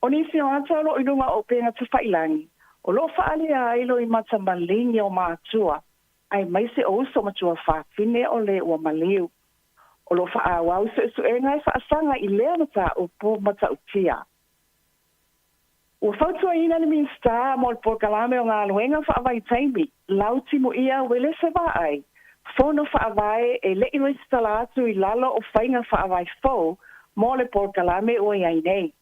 O nisi o ata o loo i luga o upega tafailagi o loo faaalia ai loimata maligi o matua aemaise o uso ma tuafafine o le ua maliu. O loo faaauau suesuega e faasaga i lea mataupu matautia. Ua fautuaina le Minisita mo le Polokalame o Galuega Faavaitaimi, Lautimuia Uelese Vaai, fono faavae e leʻi resitala atu i lalo o faiga faavae fou mo le polokalame ua iai nei.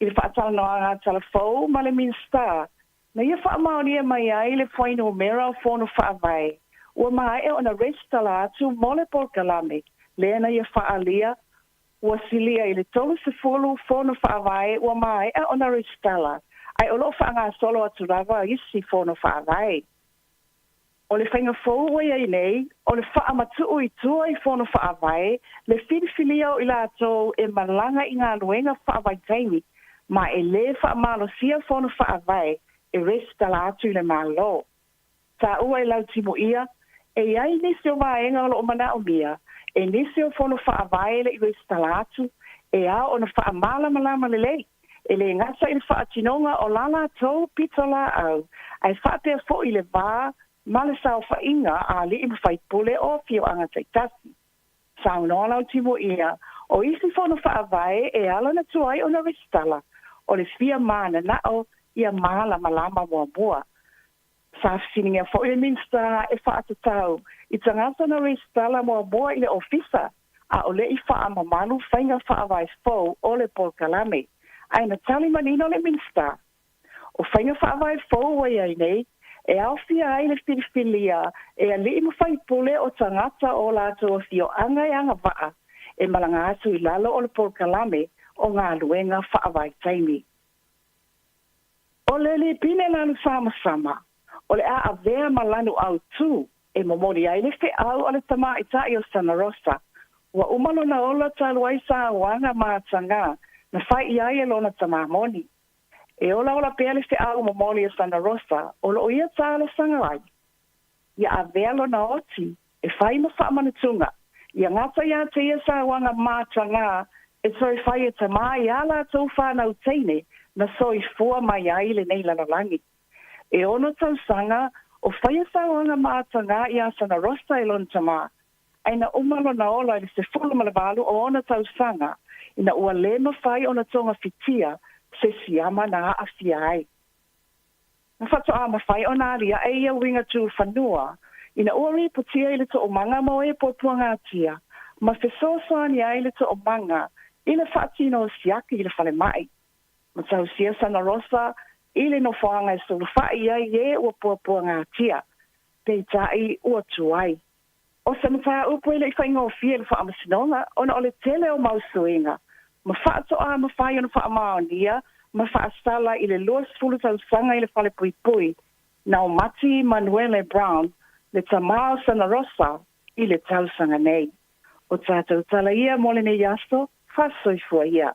I le faatalanoaga a Talafou ma le Minisita, na ia faamaonia mai ai le fuainumera o fono faavae ua maea ona resitala atu mo le polokalame lea na ia faaalia ua silia i le 30 fono faavae ua maea ona resitala, ae o loo faagasolo atu lava isi fono faavae. O le faiga fou ua iai nei, o le faamatuu i tua i fono faavae le filifilia o i latou e malaga i galuega faavaitaimi, ma e lē faamalosia fono faavae e resitala atu i le Malo. Taua e Lautimuia, e iai nisi o vaega o loo manaomia e nisi o fono faavae le i resitala atu, e ao ona faamalamalama lelei, e lē gata i le faatinoga o la latou pitolaau, ae faapea foi le va ma le saofaiga a alii ma faipule o afioaga taitasi. Saunoa Lautimuia, o isi fono faavae e ala ona tuai ona resitala, o le fia mananao ia malamalama muamua. Sa fesiligia foi le Minisita e faatatau i tagata na resitala muamua i le ofisa a o leʻi faamamalu faiga faavae fou o le polokalame, ae na tali manino le Minisita, o faiga faavae fou ua iai nei e aofia ai le filifilia e alii ma faipule o tagata o latou afioaga e agavaa e malaga atu i lalo o le polokalame o galuega faavaitaimi. O le lipine lanu samasama, o le a avea ma lanu autū e momoli ai le feau a le tamaitai o Sana Rosa, ua uma lona ola talu ai sauaga matagā na fai i ai e lona tamā moni. E olaola pea le feau momoli a Sana Rosa o loo ia talosaga ai, ia avea lona oti e fai ma faamanatuga, ia gata iā te ia sauaga matagā e toe fai e tamā i ā latou whanau teine na soifua mai ai i lenei lalolagi. E ono tausaga o faia sauaga matagā iā Sana Rosa e lona tamā, ae na uma lona ola i le 18 o ona tausaga ina ua lē mafai ona togafitia se siama na aafia ai. Na faatoa mafai ona aliae ia uiga tufanua ina ua ripotia i le toomaga mo e puapuagatia ma fesoasoani ai le toomaga i le faatino o siaki i le falemai. Matausia Sana Rosa i le nofoaga e sulufai ai e ua puapuagatia, peitai ua tuai. O se mataupu e le i faigofie le faamasinoga ona o le tele o mau suiga ma faatoa mafai ona faamaonia ma fa'asala i le 20 tausaga i le falepuipui na o Manuele Brown le tamā o Sana Rosa i le tausaga nei. O tatou tala ia mo lenei aso, fa'asoifua ia.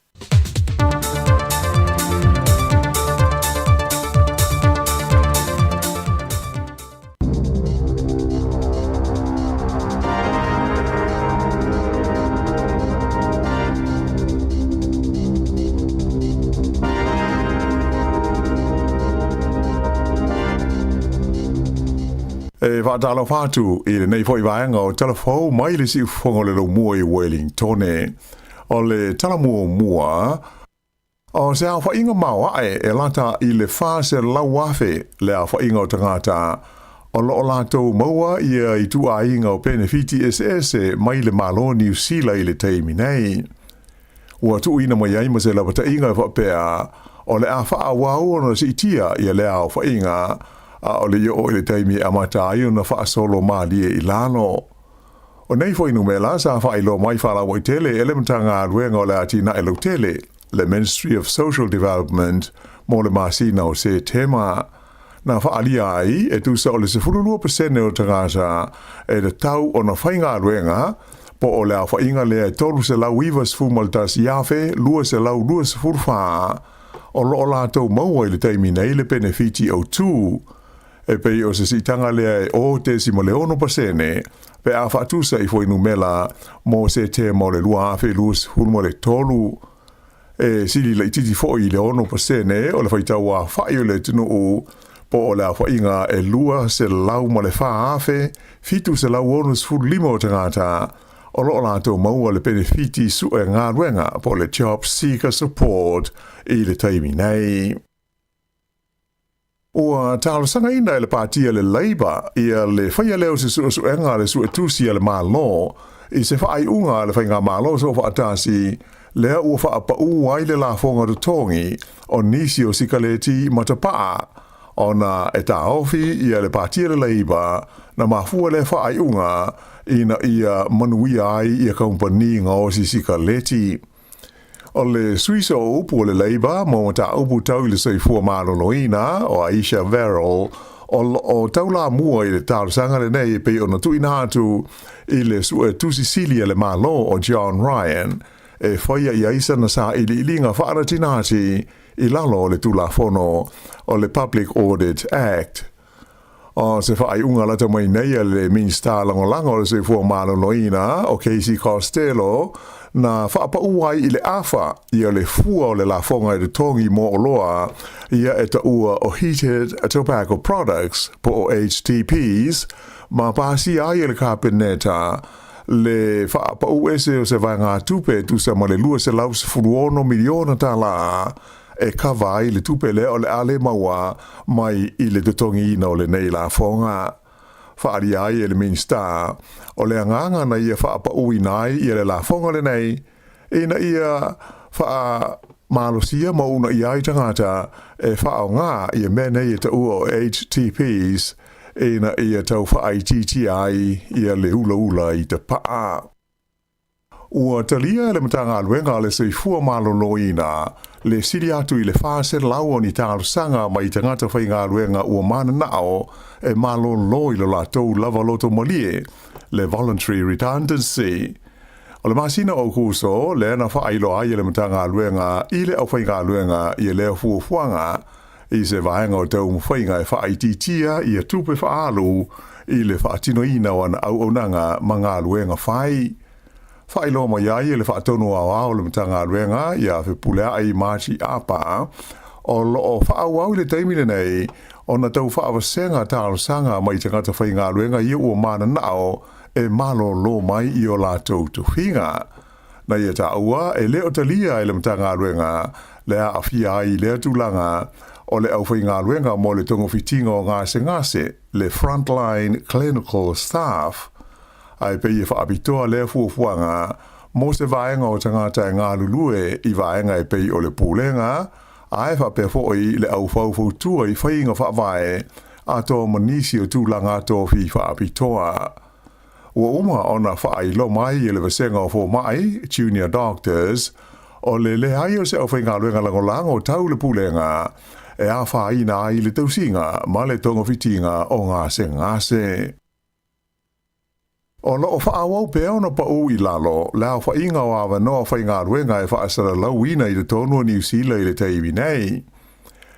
E faatalofa atu i lenei foi vaega o Tala Fou mai le Siufofoga o le Laumua i Wellingtone. O le tala muamua, o se aofaiga maoae e lata i le 400,000 le aofaiga o tagata o loo latou maua ia ituaiga o penefiti eseese mai le Malo Niu Sila i le taimi nei. Ua tuuina mai ai ma se lapataiga e faapea o le a faaauau ona siitia ia lea aofaiga a o le i oo i le taimi e amata ai ona faasolo malie i lalo. O nei fuainumera sa faailoa mai faalauaitele e le Matagaluega o le Atinae Lautele, le Ministry of Social Development, mo le masina o Setema. Na faaalia ai e tusa o le 12% o tagata e tatau ona faigaluega, po o le aofaiga lea e 391,224 o loo latou maua i le taimi nei le penefiti autū, e pei o se siitaga lea e 0.6% pe a faatusa i fuainumera mo Setema o le 2023. E sili laitiiti foi i le 6% o le faitau aofai o le atunuu, po o le aofaiga e 204,765 o tagata o loo latou maua le penefiti su'e galuega po o le Job Seeker Support i le taimi nei. Ua talosagaina e le Patia le Labour ia le faia lea o se suesuega a le suetusi a le Malo i se faaiuga a le faigamalo soofaatasi lea ua faapaū ai le lafoga totogi o nisi o sikaleti ma tapaa, ona e taofi ia le Patia le Labour na mafua lea faaiuga ina ia manuia ai ia kamupani gaosi sikaleti. O le sui sooupu o le Labour mo mataupu tau i le soifua maloloina o Aisha Verrall o loo taulamua i le talosaga lenei e pei ona tuuina atu i le suetusi sili a le Malo o John Ryan e faia i ai sana sailiiliga faanatinati i lalo o le Tulafono o le Public Audit Act. O se faaiuga lata mai nei a le Minisita Lagolago o le Soifua Maloloina o Casey Costello na faapaū ai i le afa ia le fua o le lafoga e totogi mo oloa ia e taua o Heated Tobacco Products po o HTPs ma pasia ai e le Kapeneta le faapaū ese o se vaegatupe e tusa ma le $216 miliona tālā e kava ai le tupe lea o le a le maua mai i le totogiina o lenei lafoga. Faaalia ai e le Minisita o le agaga na ia faapaūina ai ia le lafoga lenei ina ia faamalosia ma uunaia ai tagata e faaaoga ia mea nei e taua o HTPs ina ia tau faaitiitia ai ia le ulaula i tapaa. Ua talia e le Matagaluega a le Soifua Maloloina le sili atu i le 400 o ni talosaga mai tagata faigaluega ua mananao e malolo i lo latou lava loto malie, le voluntary redundancy. O le masina o Aokuso lea na faailoa ai e le Matagaluega i le aufaigaluega ia lea fuafuaga i se vaega o taumafaiga e faaitiitia ia tupe faaalu i le faatinoina o ana auaunaga ma galuega fai. Faailoa mai ai e le faatonu aoao o le Matagaluega ia Fepuleai Marty Apa o loo faaauau i le taimi lenei ona tau faavasega talosaga mai tagata faigaluega ia ua mananao e malolo mai i o latou tofiga. Na ia taua e le o talia e le Matagaluega le aafia ai i lea tulaga o le aufaigaluega mo le togafitiga o gasegase, le Frontline Clinical Staff, ae pei e faapitoa lea fuafuaga mo se vaega o tagata e galulue i vaega e pei o le pulega, ae faapea foi le aufaufautua i faiga faavae atoa ma nisi o tulaga tofi faapitoa. Ua uma ona faailoa mai e le vasega o fomai, Junior Doctors, O le leai o se aufaigaluega lagolago tau le pulega e afaina ai le tausiga ma le togafitiga o gasegase. O lo o faaauau pea ona pau i lalo le aofaiga o avanoa faigaluega e faasalalauina i totonu o Niu Sila i le taimi nei.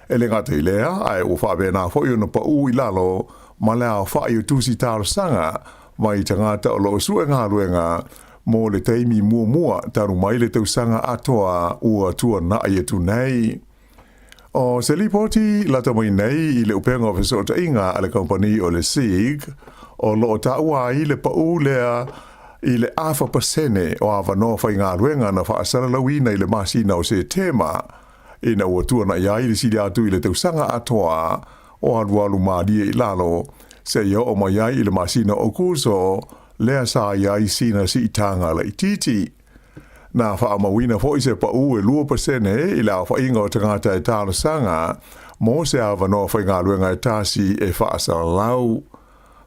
E le gata i lea, ae ua faapena foi ona pau i lalo ma le aofai o tusi talosaga mai tagata o lo o sue galuega mo le taimi muamua talu mai le tausaga atoa ua tuanai atu nei. O se lipoti lata mai nei i le upega o fesootaiga a le kamupani o le SEEK, o lo o taua ai le pau lea i le 4% o avanoa faigaluega na faasalalauina i le masina o Setema, ina ua tuanai ai le sili atu i le tausaga atoa o alualu malie i lalo, seia oo mai ai i le masina o Aokuso, lea sa i ai sina siitaga laitiiti. Na faamauina foi se pau e 2% i le aofaiga o tagata e talosaga mo se avanoa faigaluega e tasi e faasalalau.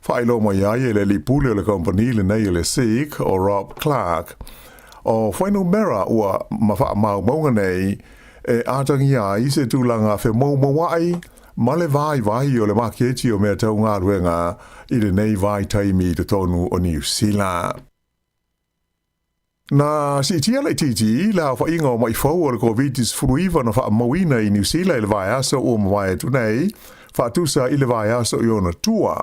Faailoa mai ai e le alii pule o le kamupani lenei o le SEEK, o Rob Clark, o fuainumera ua ma faamaumauga nei e atagia ai se tulaga femoumoua'i ma le vaivai o le maketi o mea tau galuega i lenei vaitaimi i totonu o Niu Sila. Na siitia laitiiti le aofaiga o ma'i fou o le Koviti-19 na faamauina i Niu Sila i le vaiaso ua mavae atu nei, faatusa i le vaiaso i ona tua.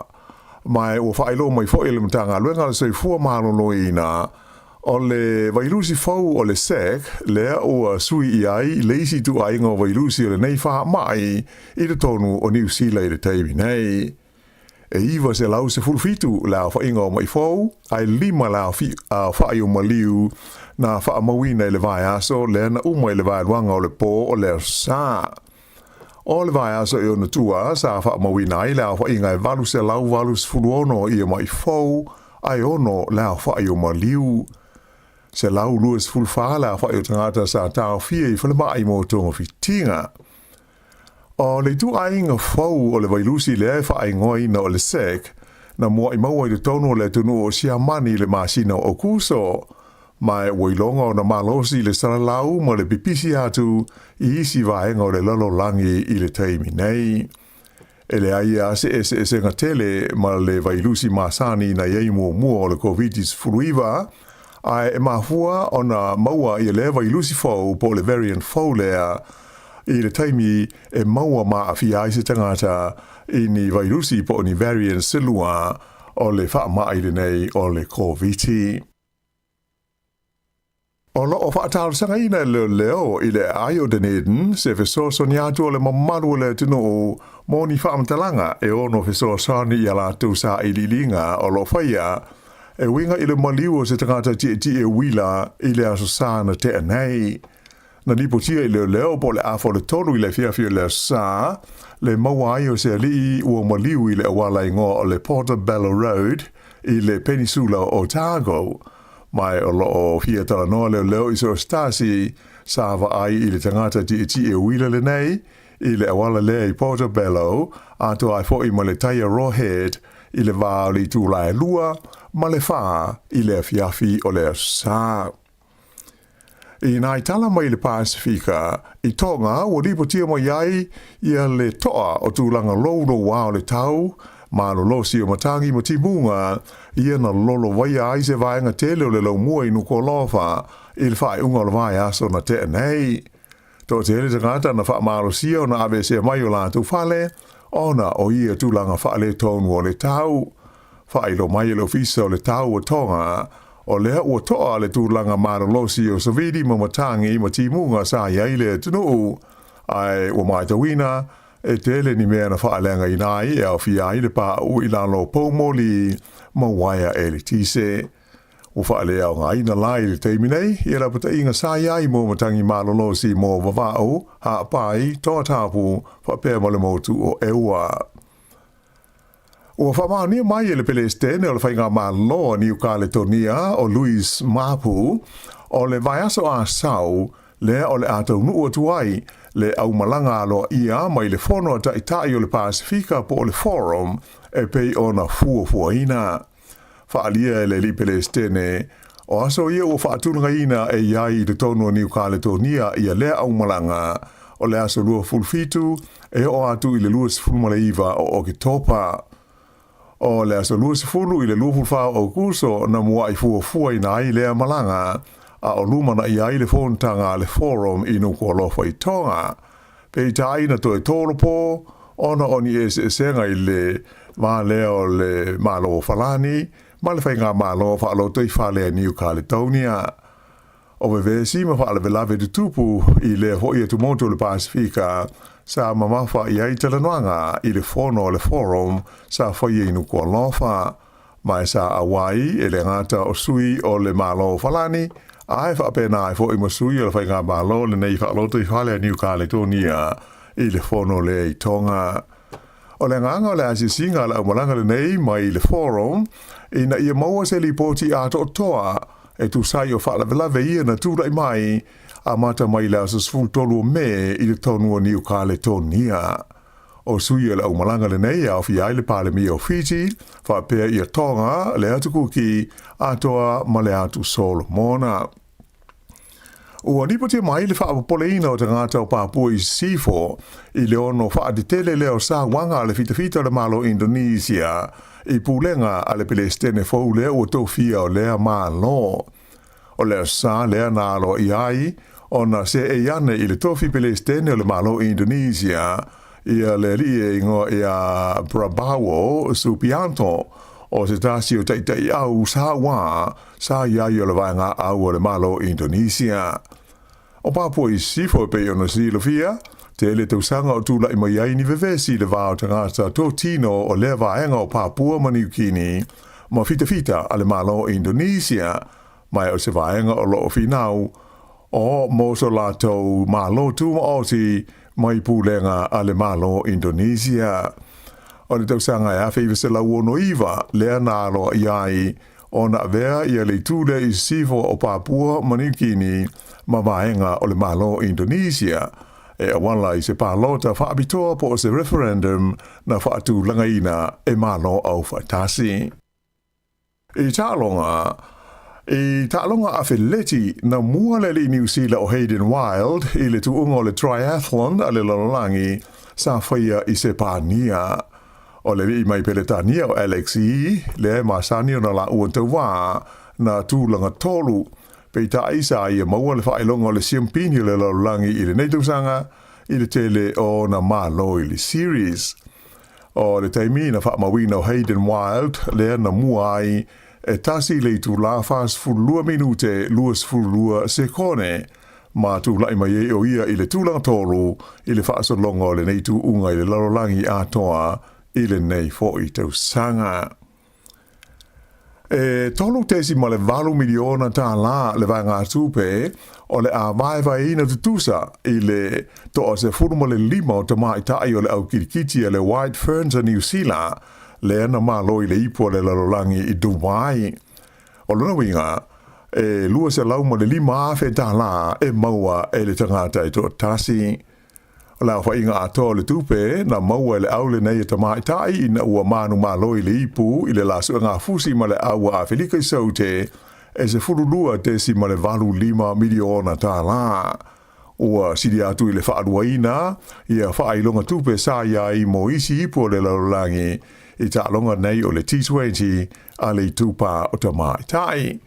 Ma ua faailoa mai foi e le Matagaluega o le Soifua Maloloina, o le vailusi fou o le SEC lea ua sui i ai le isi ituaiga o vailusi o lenei faamai i totonu o Niu Sila i le taimi nei. E 917 le aofaiga o ma'i fou, ae 5 le aofai o maliu na faamauina i le vaiaso lea na uma i le vaeluaga o le pō o le Aso Sa. O le vaiaso i ona tua sa faamauina ai le aofaiga e 886 ia ma'i fou, ae 6 le aofai o maliu. 124 le aofai o tagata sa taofia i falemai mo togafitiga. O le ituaiga fou o le vailusi lea e faaigoaina o le SEC, na mua'i maua i totonu o le atunuu o Siamani i le masina o Aokuso, ma ua iloga ona malosi le salalau ma le pipisi atu i isi vaega o le lalolagi i le taimi nei. E leai lava se eseesega tele ma le vailusi masani na i ai muamua o le Koviti-19, ae e mafua ona maua ia lea vailusi fou po o le variant fou lea i le taimi e maua maaafia ai se tagata i ni vailusi po o ni variants se lua o le faamai lenei o le Koviti. O lo o faatalosagaina e leoleo i le aai o Dunedin se fesoasoani atu a le mamalu o le atunuu mo ni faamatalaga e ono fesoasoani i a latou sailiiliga o lo o faia e uiga i le maliu o se tagata tietie uila i le Aso Sa na tea nei. Na lipotia i leoleo po o le afa o le 3 i le afiafi o le Aso Sa le maua ai o se alii ua maliu i le auala igoa o le Portobello Road i le Penisula o Otago. Ma o lo o fia talanoa leoleo i so o se tasi sa vaai i le tagata tietie uila lenei i le auala lea i Portobello, atoa ai foi ma le Taiaroa Head i le va o le itula e 2 ma le 4 i le afiafi o le Aso Sa. I nā tala mai le Pasifika, i Tonga ua lipotia mai ai ia le toa o tulaga louloua o le tau, malolosi o matagi ma timuga, ia na lolovaia ai se vaega tele o le laumua i Nukuʻalofa i le faaiuga o le vaiaso na tea nei. Toatele tagata na faamalosia ona aveesea mai o latou fale, ona o ia tulaga faaletonu o le tau. Faailoa mai e le Ofisa o le Tau o Tonga, o lea ua toa le tulaga malolosi o savili ma matagi ma timuga sa i ai le atunuu, ae ua matauina e tele ni mea na faaleagaina ai e aofia ai le paʻu i lalo o poumoli ma uaea eletise. Ua faaleaogaina la i le taimi nei ia lapataiga sa i ai mo matagi malolosi mo Vava'u, Ha'apai, Toatapu faapea ma le motu o Eua. Ua faamaonia mai e le Pelesitene o le Faigamalo a Niu Kaletonia o Louis Mapu o le vaiaso Asau lea o le a taunuu atu ai le aumalaga aloaia mai le Fono a Taitai o le Pasifika po o le Forum e pei ona fuafuaina. Faaalia e le alii Pelesitene. O aso ia ua faatulagaina e i ai i totonu o Niu Kaletonia ia lea aumalaga, o le aso 27 e oo atu i le 29 o Oketopa. O le aso 20 i le 24 o Aokuso na muaʻi fuafuaina ai lea malaga, a o lumanaʻi ai le fonotaga a le Forum i Nukuʻalofa i Tonga. Peitai na toe tolopo ona o ni eseesega i le va lea o le Malo o Falani ma le Faigamalo Faalotoifale a Niu Kaletonia. O vevesi ma faalavelave tutupu i lea foi atumotu o le Pasefika sa mamafa i ai talanoaga i le fono a le Forum sa faia i Nukuʻalofa, ma e sa auai e le gata o sui o le Malo o Falani, ae faapena ai foi ma sui o le Faigamalo lenei Faalotoifale a Niu Kaletonia i le fono lea i Tonga. O le agaga o le asiasiga a le aumalaga lenei mai le Forum ina ia maua se lipoti atoatoa e tusa ai o faalavelave ia na tulai mai amata mai i le aso 13 o Me i totonu o Niu Kaletonia. O sui o le aumalaga lenei e aofia ai le Palemia o Fiji, faapea ia Tonga, le Atu Kuki, atoa ma le Atu Solomona. Ua lipotia mai le faapopoleina o tagata o Papua i Sisifo i le ono faatetele lea o sauaga a le fitafita o le Malo Indonesia i pulega a le Pelesitene fou lea ua tofia o lea Malo. O le aso Sa lea na aloaia ai ona seei ane i le tofi Pelesitene o le Malo Indonesia ia le alii e igoa ia Prabowo Subianto, o se tasi o taitaiau sauā sa i ai o le vaega au o le Malo Indonesia. O Papua i Sisifo e pei ona silafia, tele tausaga o tulai mai ai ni vevesi i le va o tagata totino o lea vaega o Papua ma Niu Kini ma fitafita a le Malo Indonesia, ma e o se vaega o loo finau o mo so latou Malo Tumaoti mai pulega a le Malo Indonesia. O le tausaga e 1969 lea na aloaia ai ona avea ia le itu lea i sisifo o Papua ma Niu Kini ma vaega o le Malo Indonesia e auala i se palota faapitoa po o se referendum na faatulagaina e Malo Aufaatasi. I taaloga, I taaloga afeleti, na mua le alii Niu Sila o Hayden Wilde i le tuuga o le triathlon a le lalolagi sa faia i Sepania. O le alii mai Peretania o Alex Yee, lea e masani ona laua tauvā, na tulaga tolu. Peitai sa ia maua le faailoga o le siampini o le lalolagi i lenei tausaga i le tele o ona malo i le series. O le taimi na faamauina o Hayden Wilde lea na mua ai e tasi le itulā 42 minute 22 sekone ma tulai mai ai o ia i le tulaga tolu i le faasologa o lenei tuuga i le lalolagi atoa i lenei foi tausaga. E $3.8 miliona le vaegatupe o le a vaevaeina tutusa i le 15 o tamaitai o le au kirikiti a le White Ferns a Niu Sila lea na malo i le ipu a le lalolagi i Dubai. O lona uiga, e $205,000 e maua e le tagata e toatasi. O le aofaiga atoa o le tupe na maua e le au lenei e tamaitai ina ua manumalo i le ipu i le la suegafusi ma le au a Afelika i Saute e $12.85 miliona. Ua sili atu i le faaluaina ia faailoga tupe sa i ai mo isi ipu o le lalolagi i taaloga nei o le T20 a le itupa o tamaitai.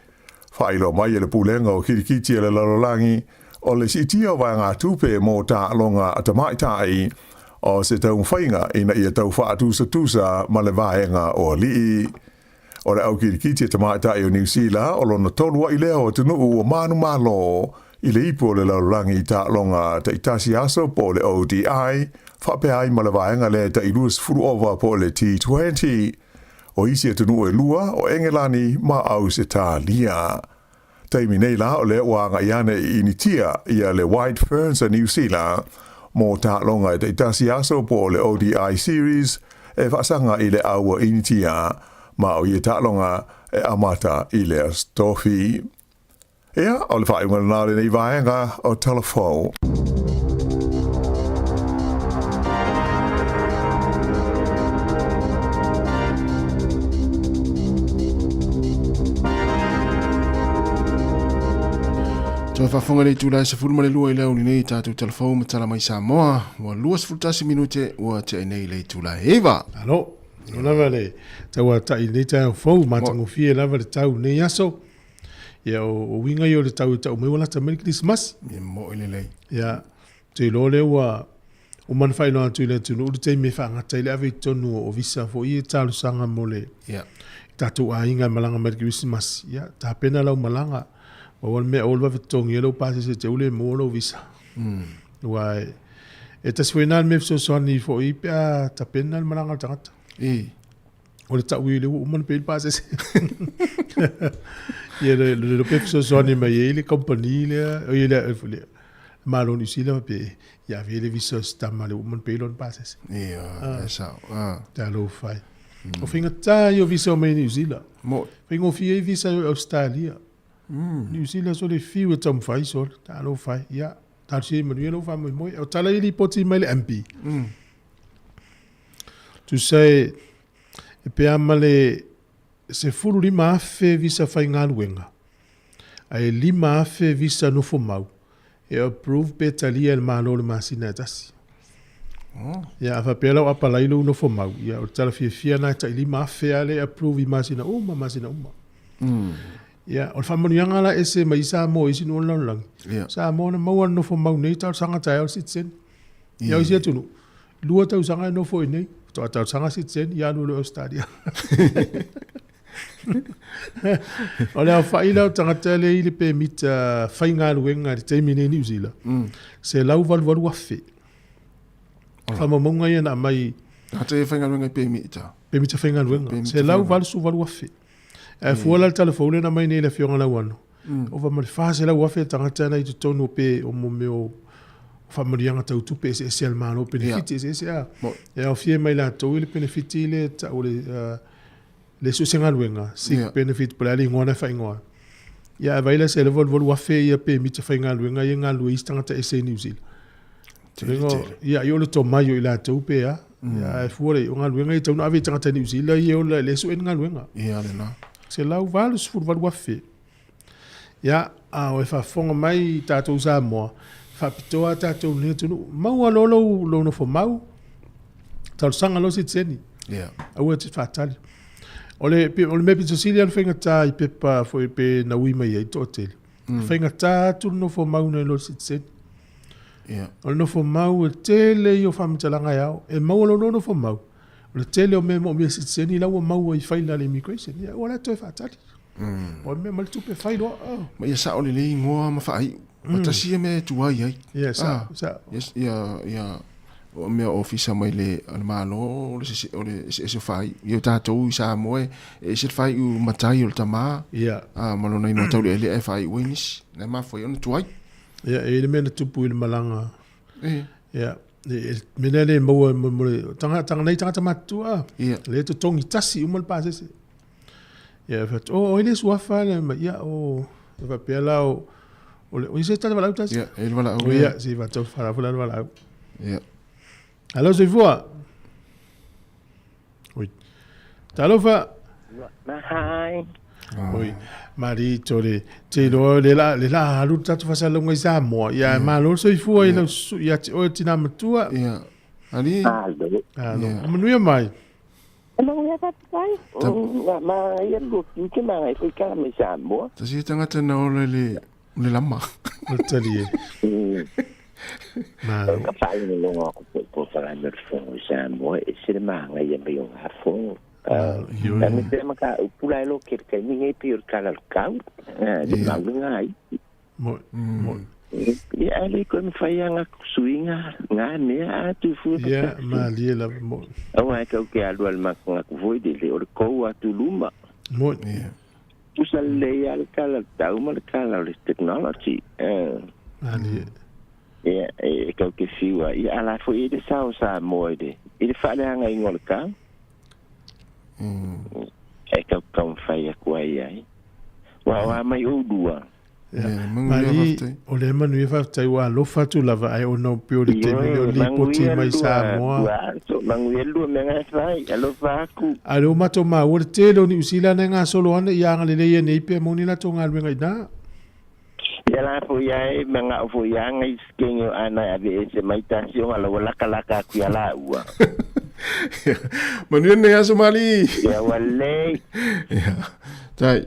Faailoa mai e le Pulega o Kirikiti a le Lalolagi, o le siitia o vaegatupe mo taaloga a tamaitai o se taumafaiga ina ia tau faatusatusa ma le vaega o alii. O le au kirikiti a tamaitai o Niu Sila o lona tolu aʻi lea o atunuu ua manumalo i le ipu o le lalolagi i taaloga taitasi aso po o le ODI, faapea ai ma le vaega lea e tai 20 ova po o le T20. O isi atunuu e lua, o Engelani ma Ausetalia. Taimi nei la o lea ua agai ane i Initia ia le White Ferns a Niu Sila mo taaloga e taitasi aso po o le ODI Series e faasaga i le au a Initia ma o ia taaloga e amata i le Aso Tofi. Ia, o le faaiuga lena o lenei vaega o Tala Fou. Toe faafofoga i le itula e 12 i le aoauli nei i tatou talafou ma tala mai Samoa, ua 21 minute ua tea nei i le itula e 9. Alo, o lava le tauatai i lenei taeao fou, matagofie lava le tau i lenei aso. Ia, o uiga ia o le tau e tau mai ua lata mai le Kerisimasi. E moe lelei. Ia, ou te iloa o lea ua uma ona faailoa atu i le atunuu le taimi e faagata ai le ave i totonu o visa foi ia talosaga mo le tatou aiga e malaga mai i le Kerisimasi. Ia, tapena lau malaga. Pau lava le mea, aua le vave totogi ai lou pasese e te ule maua lou visa. Aua e tasi foi lena mea e fesoasoani foi pe a tapena le malaga a le tagata. O le tau i le ua uma ona pay le pasese. Ia le le pe fesoasoani mai ai le company lea, o ia le le Malo Niu Sila pe ia ave le visa o si tama le ua uma ona pay lona pasese. Ia, e sao. Ah. Talofa e. O faigata ia o visa o mai Niu Sila. Mo. Faigofie ai visa i Australia. Niu Sila sole fiu e taumafai sole. Talofa e. Ia, talosia ia manuia lou faamoemoe. O tala ia lipoti mai le MP. Tusa e, e pe a ma le 15,000 visa faigaluega, ae 5,000 visa nofomau e approve pe talia e le Malo i le masina e tasi. Ia, a faapea la ua apalai lou nofomau, ia o le tala fiafia lena e tai 5,000 lava lea e approve i masina uma, masina uma. Ia, o le faamanuiaga la e ese mai Samoa i isi nuu o le lalolagi, Samoa na maua le nofomau nei talosaga taeao le citizen. Ia o isi atunuu, 2 tausaga e nofo i inei, faatoa talosaga citizen, ia alu loa i Ausetalia. O le aofai lea o tagata lea e i le pemita faigaluega i le taimi nei i Niu Sila, 188,000. Faamaumauga ia na aumai. Tagata ia faigaluega i pemita. Pemita faigaluega, 188,000. Ae fua la le tala fou lea na aumai nei e le Afioga Lauano, ova ma le 400,000 tagata na i totonu o pe o mo mea o faamanuiaga tau tupe eseese a le Malo, penefiti eseese a. E aofia ai ma i latou i le penefiti lea e tau o le le suesegaluega, sick benefit po o le a le igoa na e faaigoa ai. Ia ae vaai la 188,000 ia pemita faigaluega ia e galulue ai isi tagata ese i Niu Sila. Ia ai o le tomai o i latou pe a. Ia ae fua lea, o galuega ia e tatau ona ave i tagata Niu Sila ia e ola lea e sue ni galuega. Ia lena. 188,000. Ia, a o e faafofoga mai tatou Samoa, faapitoa a tatou i lenei atunuu. Maua loa lou, lou nofomau, talosaga loa sitiseni. Yeah. Aua e te faatali. O le, o le mea pito sili lava ona faigata i pepa foi pe na ui mai ai toatele. Faigata atu le nofomau nai lo le sitiseni. Yeah. O le nofomau e tele ia o faamatalaga e ao. E maua loa lou nofomau, o le tele o mea e moomia e sitiseni la ua maua i faila a le immigration. Ia aua la e toe faatali. O le mea ma le tupe fai loa. Oh. Ma ia sao lelei igoa ma faaiu. Ma tasi ia mea e tuai ai. Ia, sao, sao. Yes, ia, ia, o mea ofisa mai le, le Malo, o le, o le eseese o faaiu. Ia o tatou i Samoa e ese le faaiu matai o le tama. Ia. Ah, ma lona igoa taulealea e faaiu ai nisi. Na e mafua ai ona tuai. Ia, e i ai le mea na tupu i le malaga. Ia, e, mea lea le maua mo le, tanga, nei tagata matutua. Ia. Lea e totogi tasi uma le pasese. Ia, fai atu, oh, oi le suafa le ma, ia, o, e faapea la, o, o le, o se tata valaau tasi. Ia, e le valaau. O ia, si faatau whara fula le valaau. Ia. Alo, soifua. Oi. Talofa. Mahai. Oi, mari tore, te iloa le la, le la alu le tatou faasalalauga i Samoa. Ia, malo le soifua i lau susu ia te oe tina matua. Ia. Ali. Alo. Alo. Manuia mai. Manuia faafetai. Ma ia lua tiute ma ngai foi kala mai Samoa. Tasi e tagata na ola i le, le lama. O le tali e. Malo. Ka faalogologo aku foi po whalame o le fono i Samoa e se le mahangaia mai o ngā fono. Ioe. Me te ma ka upu la e lo ke le kaimi ngai pei o le kala o le kau. Le mauga ai. Mo, mo. Ia a le koe mawhai a ngā suinga, ngā mea a tu fua Ia, malie lava mo. Aua e kau ke alu al maka ngā kufoi de le o le kou atu luma. Mo. Ia. Usa le ia le kala le tau ma le kala o le technology. Malie. Ia, e kau ke fiua. Ia ala foi i le sao sa moa i le, i le whaaleanga ingoa le kau. E kau kau mwhai aku ai ai. Wa wa mai o lua. Mali, o lea manuia faafetai ua alofa atu lava ae ona o pei o le taimi lea o lipoti mai Samoa. Manuia lua mea ngai fai, alofa aku. A o lea ua matou maua le tele o Niu Sila na e gasolo ana ia agalelei nei pea moni latou galuega i ina. Ia la fo'i ai maga'o fo'i aga i sikege o ana e aveese mai tasi o galaua lakalaka aku ia lāua. Manuia lenei aso Mali. Ia ua lelei. Ia. Tai.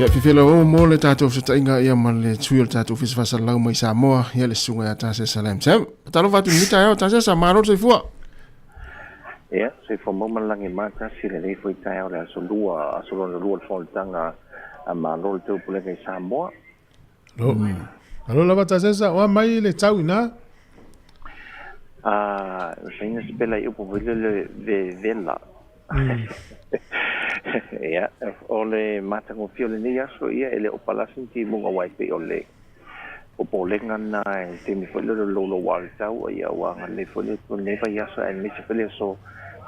Ia, fifela o mo le tatou fesootaiga ia ma le sui o le tatou Ofisa Faasalalau mai Samoa, ia le susuga ia Tasesa Lam Sam. Talofa atu i lenei taeao, Tasesa, malo le soifua. Ia, soifua mau ma le lagi e matasi lenei foi taeao le aso lua, aso lona lua o le Fonotaga a Malo le Taupulega i Samoa. Alo. Alo lava Tasesa, o a mai le tau ina? Ah, faina se pela i upu foi lele vevela. Ia, o le matagofie o lenei aso, ia, e le o palasi ni timuga aua e pei o le popolega lena i le taimi foi lele o le louloua o le tau, ia ua agalelei foi le Atua i lenei vaiaso aemaise foi le aso,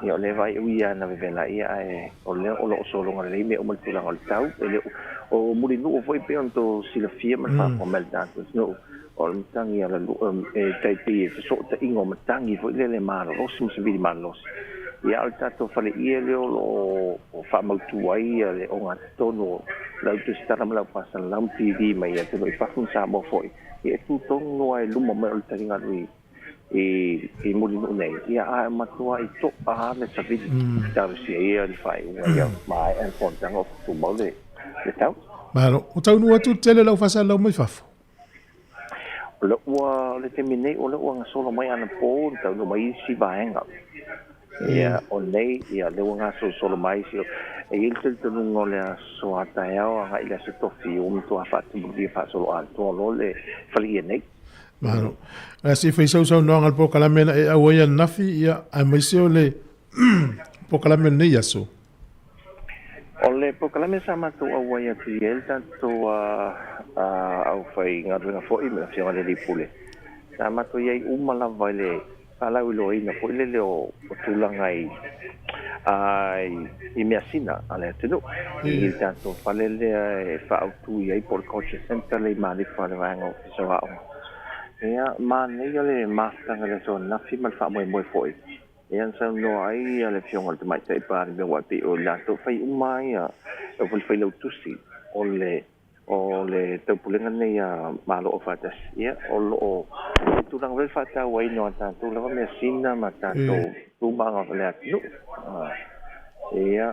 ia o lea e vaai ui lava ina vevela ia, ae o lea o lo o sologa lelei mea uma i le tulaga o le tau. E le o Mulinuu foi pei ona outou silafia ma le faafofoga mai a le tatou atunuu, o le matagi a le e tai pei e fesootaiga o matagi foi lele malolosi ma savili malolosi. Ia, a o le tatou faleie lea o lo o faamautu ai le ogatotonu o lau tusitala ma lau faasalalau ma TV mai atunuu i fafo ma Samoa foi, ia e tu tonu lava i luma mai o le taligalu i i Mulinuu nei, ia a e matua i to'a lava le savili. Talosia ia le faaiuga ia maea le fonotaga o tumau le tau. Malo. Ua taunuu atu le tele o lau faasalalau mai fafo? O lea ua, o le taimi nei, o lea ua gasolo mai anapo na taunuu mai isi vaega. Ia, o nei, ia, lea ua gasolosolo mai isi. E i ai le talitonuga o le aso a taeao agai i le aso tofi, ua matua faatumulia faasoloatoa loa le faleia nei. Malo. A se i fai sau saunoaga i le polokalame na e auai ananafi, ia, aemaise o le polokalame o lenei aso. O le polokalame sa matou auai atu i ai le tatou aufaigaluega foi ma le Afioga i le Alii Pule, sa matou i ai uma lava i le Faalauiloaina foi lele o tulaga i i measina a le atunuu i le tatou fale lea e faaautu i ai po o le culture centre le i Malifa le vaega ofisa o aoga. Ia, manaia le mafutaga i le aso ananafi ma le faamoemoe foi ia na saunoa ai le Afioga i le Tamaitai Palemia aua e pei o i latou fai uma lava ia le Failautusi o le O le taupulega lenei a Malo Aufaatasi, ia, o lo o i tulaga foi le faatauaina o a tatou lava measina ma tatou tumaga o le atunuu. Ia,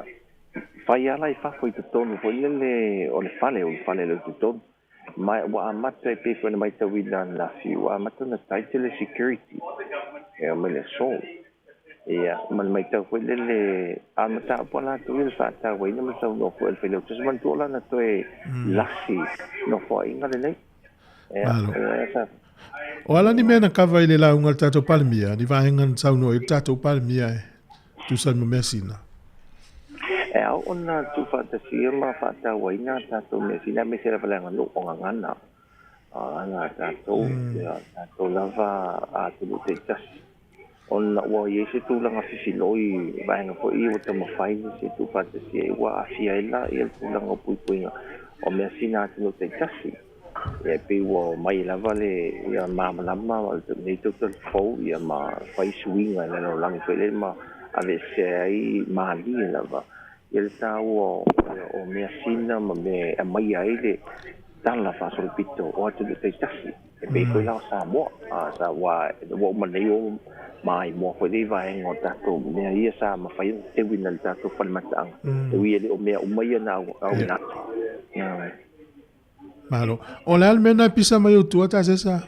fai lava la i fafo i totonu foi lele o le fale, o le fale lea i totonu. Ma ua amata e pei foi ona matauina ananafi, ua amata ona tight le security e omai le aso. Ia, ma le matau foi lele, a o le mataupu a latou ia le faatauaina ma le saunoa foi a le Failautusi, manatua o lana toe lasi nofoaiga lenei. Ia, Malo. Ia, sa... O a la ni mea na kava i le lauga a le tatou Palemia, ni vaega na saunoa i ai le tatou Palemia e tusa ai ma measina? E ao ona tuufaatasia ma faatauaina a tatou measina aemaise lava le aganuu o gagana. A tatou, ia tatou lava atunuu taitasi, ona ua i ai se tulaga fefiloi i vaega foi ia ua taumafai se tuufaatasia ai ua aafia ai la le tulaga o puipuiga o measina a atunuu taitasi. Ia e pei ua omai lava le ia malamalama lenei tautala fou ia ma fai suiga i le lalolagi foi lele ma aveesea ai malie lava ia le taua o measina ma mea e aumaia ai le tala faasolopito o atunuu taitasi e pei foi la o Samoa. Sa ua uma nei o maimoa foi nei vaega o tatou mea ia sa mafai ona teuina i le tatou fale mataaga, e ui e le o mea uma ia na auina atu. Malo. O le a le mea na e pisa mai ou tua tasesa?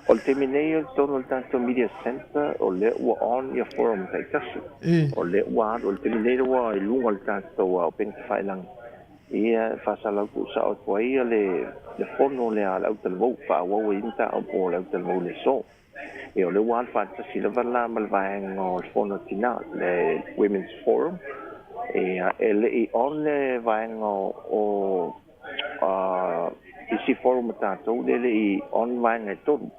O le taimi nei o totonu o le tatou media centre o lea ua on ia forum taitasi. O lea ua alu, o le taimi nei ua i luga o le tatou upega tafailagi ia e faasalau tuusao atu ai le fono lea a le autalavou faaauau ai mataupu o le autalavou i le aso. Ia o lea ua alu faatasi lava la ma le vaega o le fono a tina, le Women's Forum. Ia e le i on le vaega o isi forum a tatou lea e le i on vaega e tolu.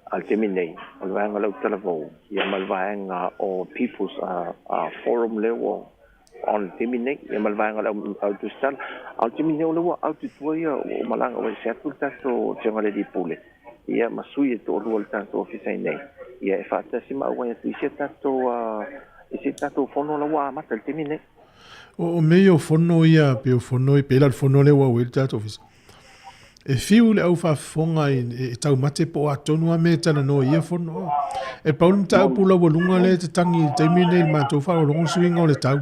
A o le taimi nei, o le vaega o le autalavou ia ma le vaega o People's Forum lea ua on le taimi nei, ia ma le vaega o le au tusitala. A o le taimi nei o lea ua au i tua ia, ua malaga ua ese atu le tatou Afioga i le Alii Pule ia ma sui e toalua o le tatou Ofisa i inei, ia e faatasi ma auai atu i isi a tatou isi tatou fono la ua amata i le taimi nei. O mea ia o fono ia, pei o fono, pei la o le fono lea ua auai le tatou Ofisa. E fiu le au faafofoga e taumate po o a tonu lava mea e talanoa i ia fono. E pau le mataupu laualuga lea e tatagi i le taimi lenei i le matou faalogologo le suiga o le tau.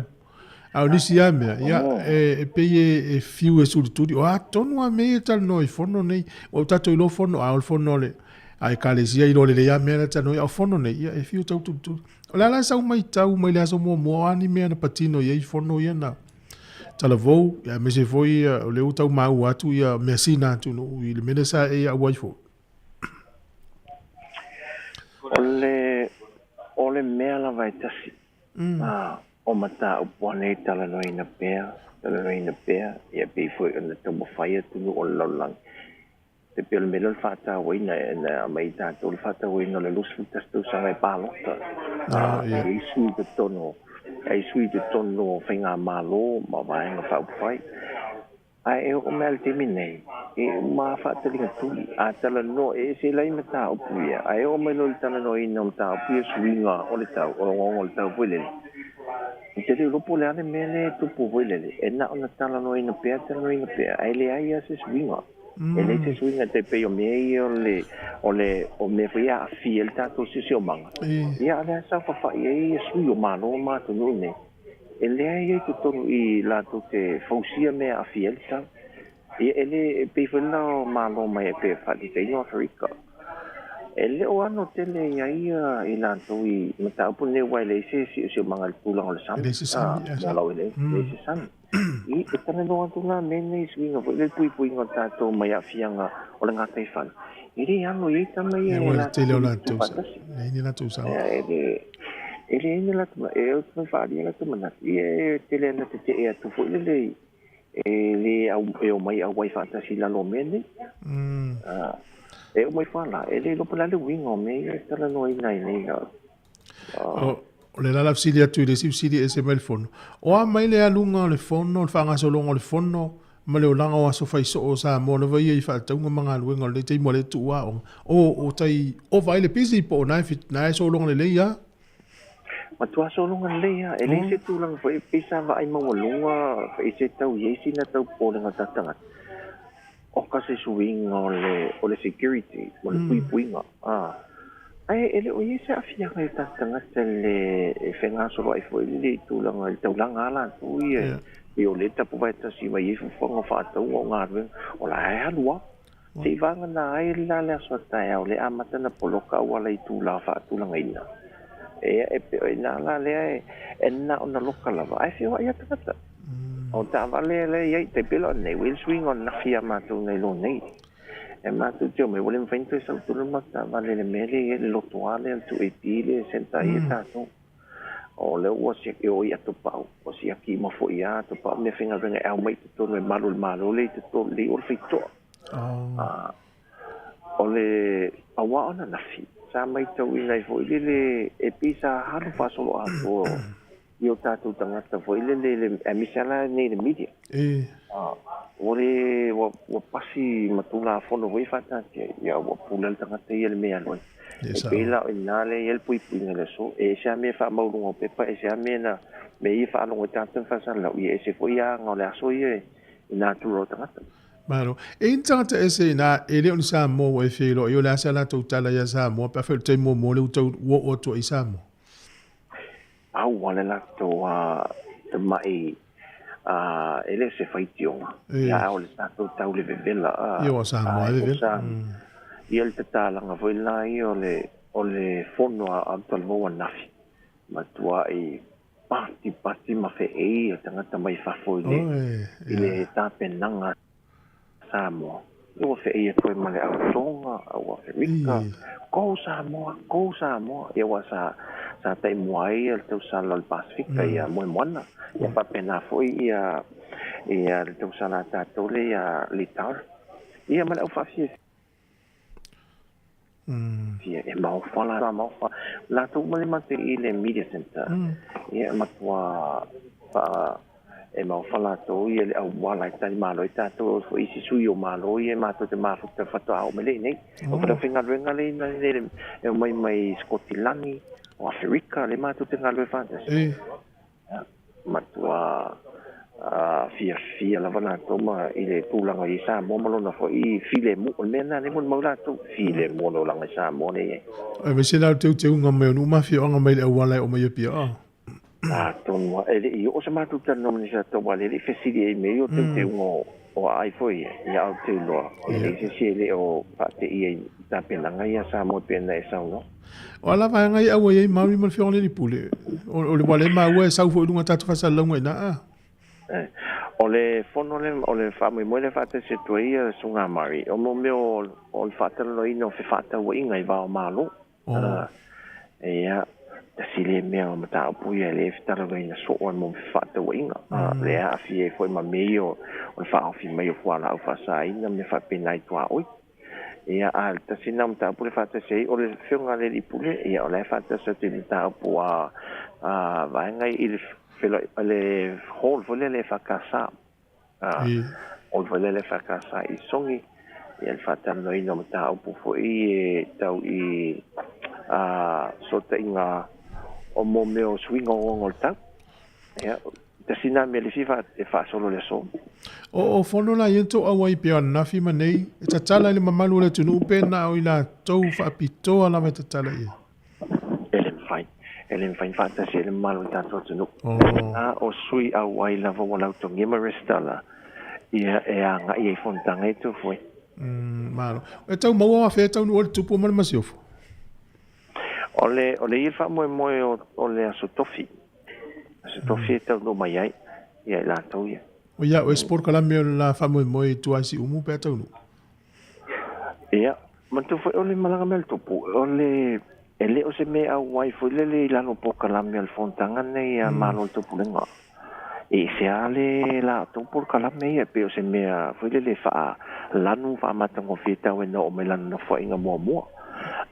A o nisi lava mea, ia, e pei e fiu e tulituli, o a tonu lava mea ia e talanoa i fono nei. Ua o tatou iloa fono, a o le fono a le a Ekalesia iloa lelei lava mea la e talanoa ai, a o fono nei, ia, e fiu e tau tulituli. O le a la sau matau mai le aso muamua, o a ni mea na patino i ai fono ia na talavou, aemaise foi o lea ua tau maua atu ia measina atunuu i le mea lea sa e auai foi. O le mea lava e tasi, o mataupu lava nei e talanoaina pea, talanoaina pea, ia pei foi ona taumafai atunuu o le lalolagi. E pei o le mea lea o le faatauaina, na aumai e tatou le faatauaina o le 21 tausaga e palota. E i ai sui i totonu, e i ai sui i totonu o faigamalo ma vaega faaupufai. Ae e oo mai lava i le taimi nei, e uma lava faataliga tuli. A talanoa, e ese la i mataupu ia, ae oo mai loa i le talanoaina o mataupu ia, suiga o le tau, o ogaoga o le tau foi lele, ou te le iloa po o le a le mea lea e tupu foi lele, e na ona talanoaina pea, talanoaina pea, ae leai lava se suiga. E leai se suiga tai pei o mea ia o le, o le, o mea foi ia e aafia ai le tatou siosiomaga. Ia a o lea sa faafai ai ia sui o Malo ma atunuu nei, e leai ai totonu i i latou te fausia mea e aafia ai le tau. Ia e le, e pei foi la o Malo mai e pei e faataitaiga o Aferika. E le o ano tele i ai ia i latou i mataupu nei aua e leai se siosiomaga i le tulaga o le sami. E leai se sami, mo laueleele, e leai se sami. I, e talanoa atu la mea nei i suiga foi lea i le puipuiga o tatou mai aafiaga o le gataifale, e le alo i ai tama ia e latou te tu faatasi. Leai ni latou sao. E le, e leai ni latou, e ou te fai faaalia latou manatu, ia e tele ina tetee atu foi lele e le au, e omai auai faatasi i lalo o mea nei. E uma ifo la, e le iloa po o le a le uiga o mea ia e talanoaina ai nei. O le la fesili atu i le isi fesili e ese mai le fono. O a mai le aluga o le fono, le faagasologa o le fono ma le olaga o aso faisoo o Samoa lava ia i faatauga ma galuega o lenei taimi ua le tuu aoga. O tai ova ai le busy po o na e sologa lelei a? Matua sologa lelei a. E leai se tulaga foi pei sa vaai maualuga foi se tau i ai sina tau popolega o tatou tagata. O ka se suiga o le security mo le puipuiga. Ae e le o i ai se aafiaga i o tatou tagata i le fegasoloai foi lele i tulaga i le taulaga a latou ia pei o lea e tapuvae tasi mai ai fuafuaga o faatauga o galuega o la e alu lava. Seivagana ai la le aso a taeao lea e amata ona poloka auala i itula faatulagaina. Ia e pei o i ina la lea e na ona loka lava ae feoai lava tagata. O taavale lea e i ai, tai pei la o nei, ua i ai le suiga o nafi ia matou nei loa nei. E matou te omai ua le mafai ona toe sau tonu le matou taavale i le mea lea e i ai le lotoa lea, le 2AP lea e centre ai tatou. O lea ua siaki, e oo i Atopau, ua siaki uma foi ia Atopau meafaigaluega e aumai i totonu e malu o le Malo lea i totonu, lea i o le faitotoa. O le auā o ananafi, sa matauina ai foi lele e pei sa alu faasoloatoa i o tatou tagata foi lele, aemaise lava la nei i le media. Ua le, ua pasi ma Tulafono foi faataatia, ia ua pule le tagata ia i le mea e alu ai. E pei la o i ina lea e i ai le puipuiga i le aso, e ese lava mea e faamau i luga o pepa, ese lava mea na, mea ia e faalogo ai tagata ma faasalalau, ia ese foi aga o le aso ia i natura o tagata. Malo. E i ai ni tagata ese ina e le o ni Samoa ua e feiloai, o le a se latou tala iā Samoa pe afai o le taimi muamua lea ua tau ua oo atu ai i Samoa? Pau lava le latou tamai e le o se faitioga, ia a o le tatou tau le vevela. Ia o Samoa e vevela. Ia le tatalaga foi la ia o le fono a Talavou ananafi, matuai patipati ma feei le tagata mai fafo i le tapenaga a Samoa. Ua feei atu ai ma le au Tonga, au Aferika, Go Samoa, go Samoa. Ia aua sa sa taimua ai le tausala o le Pasefika ia Moemoana. Ia faapena foi ia ia le tausala a tatou lea ia Litara. Ia ma le au faafiafia. Ia e maofa la maofa latou uma le matou i le media center. Ia e matua faa e maofa latou ia le auala e talimalo ai tatou foi isi sui o Malo ia matou te mafuta faatoa oo mai lea i inei. O le aufaigaluega lea i e omai mai Sikotilani, o Aferika lea matou te galulue faatasi. Matua fiafia lava latou ma i le tulaga i Samoa ma lona foi filemu. O le mea lena lea e molimau latou, filemu o le olaga i Samoa lea e i ai. Aemaise la o le teuteuga mai o nuu ma afioaga mai le auala e oo mai Apia. Atonu lava e le i oo se matou talanoa ma nisi atu aua e le i fesili ai mea ia o teuteuga o aai foi ia, ia ae ou te iloa e leai se isi e le o faateia i tapenaga ia a Samoa e pei ona e saunoa. O a la vaega ia auai ai Maori ma le Afioga i le Alii Pule? O le ua le maua e sau foi i luga o tatou faasalalauga i ina a? O le fono lea, o le faamoemoe lea e faatasi atu ai le Susuga a Maori, o mo mea o le faatalanoaina o fefaatauaiga i va o Malo. Ia, tasi lea mea o mataupu ia lea e fetalanoaina soo ai mo fefaatauaiga. Lea e aafia ai foi ma mea ia o le faaofi mai o fualaau faasaina ma mea faapena i tuaoi. Ia, a o le tasi lena o mataupu lea e faatasi ai, o le Afioga a le Alii Pule, ia o la e faatasi atu i le mataupu a vaega i le le hall foi lea a le EFKS. Hall foi lea a le EFKS i Sogi, ia le faatalanoaina o mataupu foi e tau i fesootaiga o mo mea o suiga ogaoga o le tau. Ia, tasi lena mea le fia e faasolo i le aso. O fono la ia tou auai pea o ananafi ma nei, e tatala i le mamalu o le atunuu pe na o i latou faapitoa lava e tatala i ai? E le mafai. E le mafai ona faatasi ai le mamalu o le tatou atunuu. A o sui auai lava ua lautogia ma resitala, ia e agai ai i fonotaga ia tou foi. Malo. E tau maua afea e taunuu ai le tupu ma le masiofo? O le, o le ia le faamoemoe o le Aso Tofi. Aso Tofi e taunuu mai ai ia i latou ia. O ia, o isi polokalame o le la faamoemoe i tua i Siumu pe a taunuu? Ia, manatua foi o le malaga mai a le tupu, o le, e le o se mea auai foi lele i lalo o polokalame a le fonotaga lenei a Malo o le Taupulega. E se a le la tou polokalame ia pei o se mea foi lele faalanu faamatagofie tau e na oo mai lana nofoaiga muamua.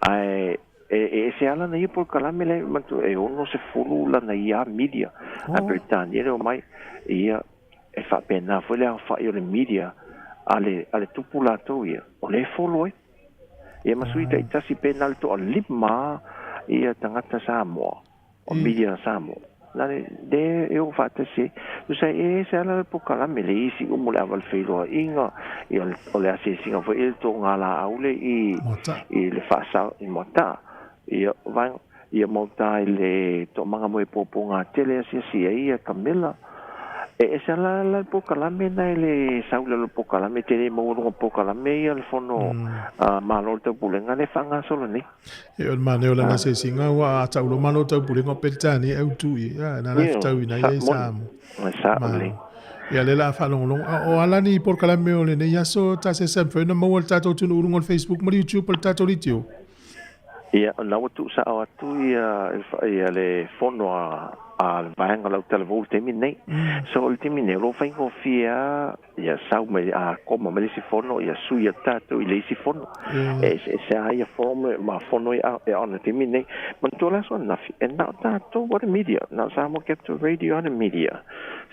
Ae e ese lava lana ia polokalame lea manatua e 60 lana ia media a Peretania le omai ia e faapena foi le aofai o le media a le a le tupu latou ia o lea e follow ai. Ia ma sui taitasi pe na o le toalima ia tagata Samoa o media Samoa na le le e oo faatasi ai. Tusa e ese lava le polokalame le isi uma o le ava o le feiloaiga ia o le asiasiga foi i le togalaau le i i le faasao i Moataa ia vaega ia ma uta i le toomaga mo e pōpō gatele e asiasi ai ia kamela. E ese la la le polokalame na e le sau i lalo o le polokalame e te le maua i luga o polokalame ia le fono a Malo o le Taupulega lea e faagasolo nei. E o le manaia o lana asiasiga ua a tau loa Malo o le Taupulega o Peretania e autu i ai, a na la e fetauina ai Samoa. Sa moni. Ia lea la a faalogologo. A o a la ni polokalame o lenei aso ta se se mafai ona maua e le tatou atunuu i luga o le Facebook ma le YouTube o le tatou leitio? Ia, o lena ua tuusao atu ia le fono a le vaega o le autalavou i le taimi lenei. So, o le taimi lenei, o lo o faigofie lava ia sau mai, a koma mai le isi fono, ia sui atu tatou i le isi fono. E eseese lava ia fono ma fono e on i le taimi lenei. Manatua le aso ananafi, e na o tatou lava le media, na o Samoa Capital Radio lava le media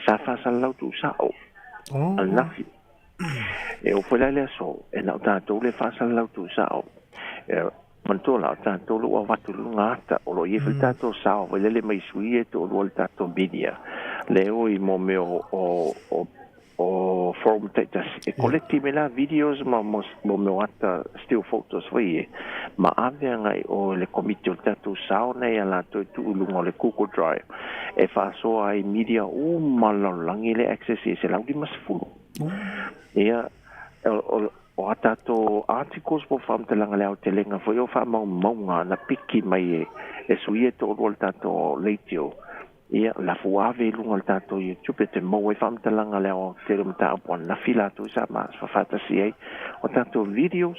sa faasalalau tuusao ananafi. E oo foi la i le aso, e na o tatou le faasalalau tuusao. E manatua la, o tatou o lo o avatu i luga ata, o lo o i ai foi le tatou sao foi lele mai sui ia e toalua le tatou media, lea oi mo mea o o forum taitasi. E koleki mai la videos ma mo mea o ata still photos foi ia, ma ave agai i o i le komiti o le tatou sao nei a latou e tuu i luga o le Google Drive e faasoa ai media uma o le lalolagi lea e access i ai 150. Ia, o a tatou articles po o faamatalaga i le aotelega foi o faamaumauga na piki mai e sui ia e toalua o le tatou leitio, ia, lafu ave i luga o le tatou YouTube e te maua ai faamatalaga i le aoaotele o mataupu ananafi latou sa faatasi ai o tatou videos,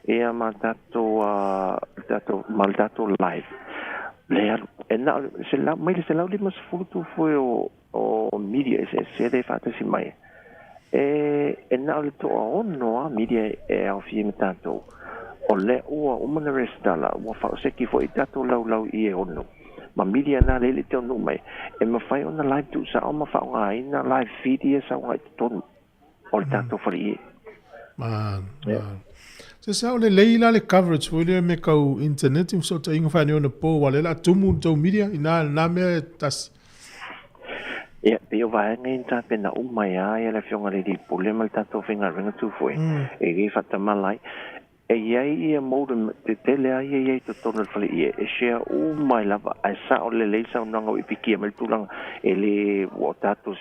ia, ma tatou, ma le tatou live. Lea, e na o le selau, mai le 150 tu foi o media eseese lea e faatasi mai, e na o le toaono lava media e aofia ai ma tatou. O lea ua uma ona resitala, ua faaoseki foi i tatou laulau i e ono. Ma media na lea e le i taunuu mai, e mafai ona live tuusao ma faaaogaina live feed ia e sau agai i totonu o le tatou faleie. Man, man. Se sa o lelei la le coverage foi lea me kau internet i fesootaiga faaneionapo aua lea o le a tumu le tou media inā lena mea e tasi. Ia, pei o vaega ia na tapena uma ai lava ia le Afioga i le Alii Pule ma le tatou faigaluega tu foi e le faatamala ai. E i ai ia modem tetele lava ia e i ai i totonu o le faleie e share uma ai lava ae sao lelei saunoaga ua i pikia mai le tulaga e le ua o tatou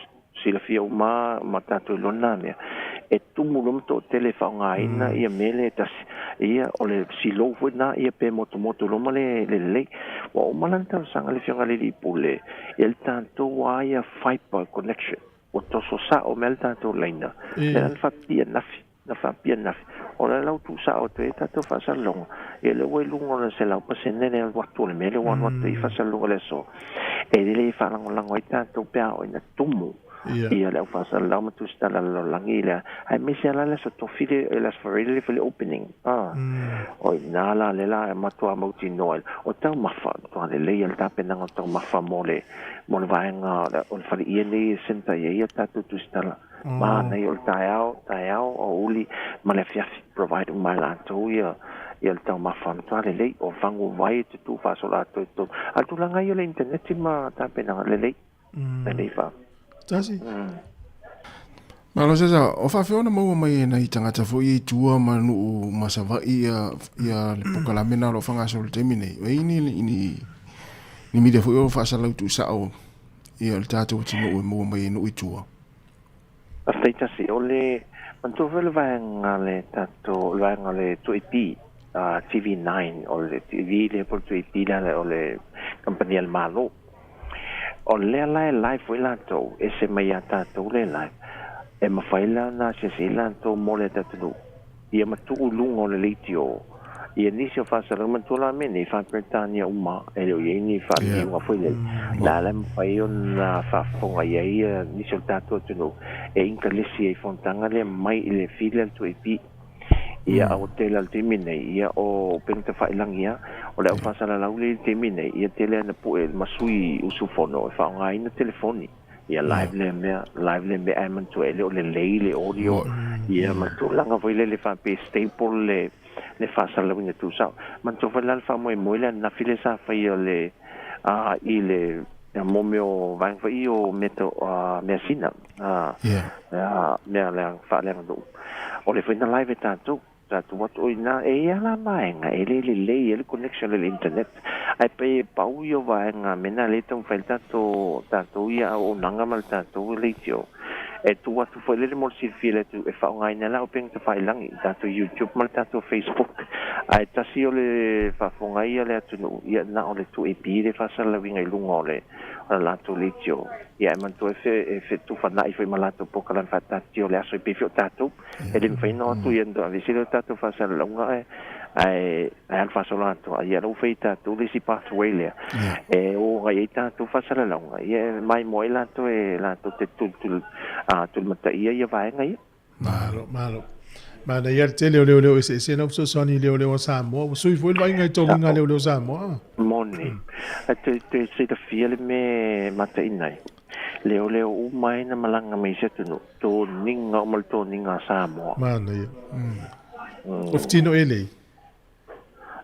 silafia uma ma tatou iloa na mea e tumu loa ma toatele e faaaogaina ia mea lea e tasi ia o le silou foi lena ia pe motomoto loa ma le lelei. Ua uma la ona talosaga le Afioga i le Alii Pule ia le tatou lava ia fiber connection ua toso sao mai le tatou laina lea na faapipii ananafi na faapipii ananafi o le la ua tuusao atu ai le tatou faasalalauga ia lea ua i luga o le 100% le alu atu o le mea lea ua alu atu ai faasalalauga i le aso e lelei e faalagolago ai tatou pe a oo ina tumu ia le au faasalalau ma tusitala lalolagi lea aemaise lava la le aso tofi le aso Faraile le foi le opening o i ina la lea la e matua mautinoa ai o taumafa matua lelei le tapenaga o taumafa mo le mo le vaega o le faleie nei e centre i ai ia tatou tusitala. Manaia o le taeao, taeao, aoauli ma le afiafi, provide uma e latou ia ia le taumafa matua lelei, o fagu vai e te tu faasola atoa i totonu. A o le tulaga ia o le internet ma tapenaga, lelei, lelei fa. Tasi. Malo Sesa, o faafefea ona maua mai e nai tagata foi ia i tua ma nuu ma Savaii ia ia le polokalame na o lo o faagasolo i le taimi nei? E i ai ni ni ni media foi o lo o faasalalau tuusao ia le tatou atunuu e maua mai e nuu i tua? Faafetai tasi, o le manatua foi le vaega le tatou le vaega o le 2AP TV9 o le TV lea po o le 2AP lea o le kamupani a le Malo. O lea la e live foi latou, ese mai ia tatou lea e live, e mafai la ona asiasi ai latou mo le atunuu ia ma tuu i luga o le leitio Ia nisi o faasalalauga manatua la mea nei faa-Peretania uma e le o i ai ni faaliuga foi lele. La la e mafai ona faafofoga i ai ia nisi o le tatou atunuu e inkalesi ai i fonotaga lea mai i le fili a le 2AP. Ia a ua tele lava i le taimi nei, ia o upega tafailagi lava, o le au faasalalau lea i le taimi nei, ia tele lava ina pue ma sui usufono e faaaogaina telefoni. Ia live lea mea, live lea mea ae manatua e le o lelei le audio, ia ma tulaga foi lele faapea e stable le le faasalalauina tusao. Manatua foi la le faamoemoe lea ananafi lea sa faia le a i le mo mea o vaega foi ia o mea tau measina, mea leaga faaleaganuu. O lea foi na live e tatou, tatou atu o i ina, e i ai lava la vaega e le lelei ai le connection i le internet, ae pei e pau ia o vaega mea na lea e taumafai ai le tatou, tatou ia auaunaga ma le tatou leitio e tuu atu foi lele mo le silafia i le atunuu e faaaogaina ai la upega tafailagi, tatou YouTube ma le tatou Facebook. Ae tasi o le faafofoga ai a le atunuu, ia na o le 2AP le faasalalauina i luga o le o le latou leitio. Ia ae manatua e e fetufanai foi ma latou polokalame faataatitia o le aso e pei foi o tatou. E le mafai ona o atu ia ona aveese lea o tatou faasalalauga ae ae ae alu faasolo atoa. Ia o la ua fai e tatou le isi pathway lea e o agai ai tatou faasalalauga, ia e maimoa ai latou e latou te tulituli tulimataia ia vaega ia. Malo, malo. Manaia le tele o leoleo eseese na fesoasoani i leoleo a Samoa. Ua sui foi le vaaiga i toniga a leoleo Samoa. Moni. Ae toe toe silafia le mea e mataina ai. Leoleo uma ai na malaga mai i se atunuu, toniga uma le toniga a Samoa. Manaia. O fetino e lei.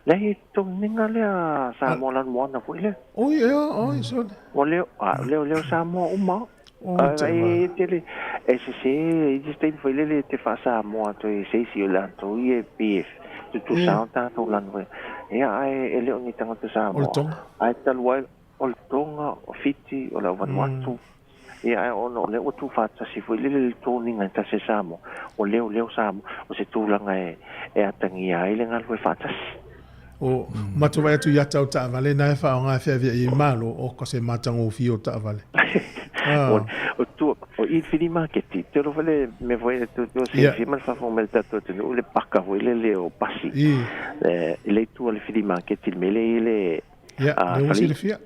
Leai, toniga lea Samoa lanumoana foi lea. Oi, ea, oi, sorry. O leo, a, leoleo Samoa uma. Oh, te Ai, e tele, e sese, i se taimi foi lele te faa-Samoa atu ai e se isi o latou ia e pei e tutusa o tatou lanu e. Ia, ae e le o ni tagata O le Samoa. Tonga. Ae talu ai, o le Tonga, o Fiti, o le au Vanuatu, ia, ae ona o lea ua tuufaatasi foi lele le toniga e tasi e Samoa, ua leoleo Samoa, o se tulaga e, e atagia ai le galulue faatasi. O matou vaai atu i ata o taavale na e faaaoga e feaveai ai malo, o ka se matagofie o taavale. O, o tua, o i whiri maketi, te alofa le mea foi e tu, tu se yeah. ma le faafofoga mai le tatou atunuu, le paka foi le le o pasi. Le, i le itu a le whiri maketi, le mea lea i le Yeah, lea ua silafia.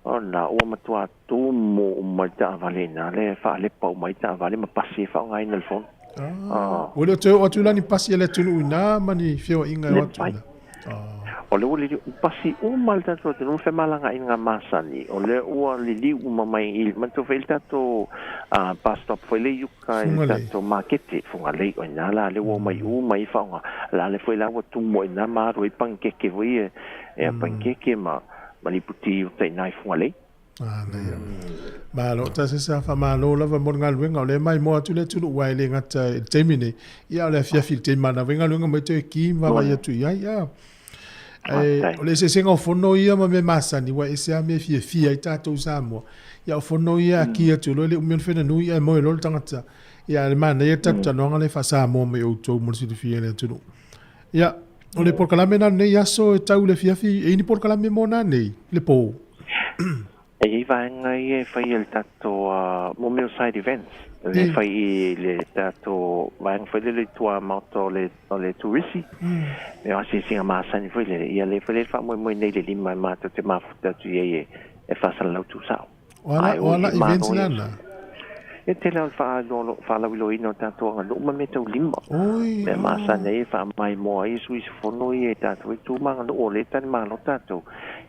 Ona ua matua tumu uma i taavale ina, le faalepa uma ai taavale ma pasi e faaaogaina i le fono. Ah. Ua le o toe oo atu la ni pasi a le atunuu ina ma ni feoaiga e o atu ina. O lea ua liliu pasi uma le tatou atunuu ma femalagaaiga masani, o lea ua liliu uma mai i, manatua foi le tatou bus stop foi lea i uka i le tatou makete, Fugalei, o ina la lea ua omai uma ai faaaoga, la lea foi la ua tumu ai ina ma alu ai panikeke foi ia, ia panikeke ma ma liputi i uta i ina i Fugalei. Manaia. Malo, tasi sa faamalo lava mo le galuega, o lea e maimoa atu le atunuu aua e le gata i le taimi nei, ia a o le afiafi i le taimi manava ai galuega mai toe ki ma vaavaai atu i ai. A. Ae o le eseesega o fono ia ma mea masani, ua ese lava mea e fiafia ai tatou i Samoa. Ia o fono ia a ki atu loa e le umi ona whenanui ae moe loa le tagata. Ia a le manaia le talatalanoaga lea e faa-Samoa mai outou mo le silafia e le atunuu. Ia, o le polokalame na lenei aso e tau i le afiafi, e i ai ni polokalame mo nanei, le pō? E i ai vaega ia e fai e le tatou mo mea o side events, e fai i le tatou vaega foi lele i tua maota o le o le turisi, me o asiasiga masani foi lele, ia lea foi lea e faamoemoe nei le 5 e matou te mafuta atu i ai e faasalalau tusao. O ala, o ala events lana? E tele o le faalauiloaina o tatou aganuu ma mea tau lima. Oi, Mea masani ai e faamaimoa ai sui usufono ia i tatou e tu ma aganuu o lea e talimalo tatou.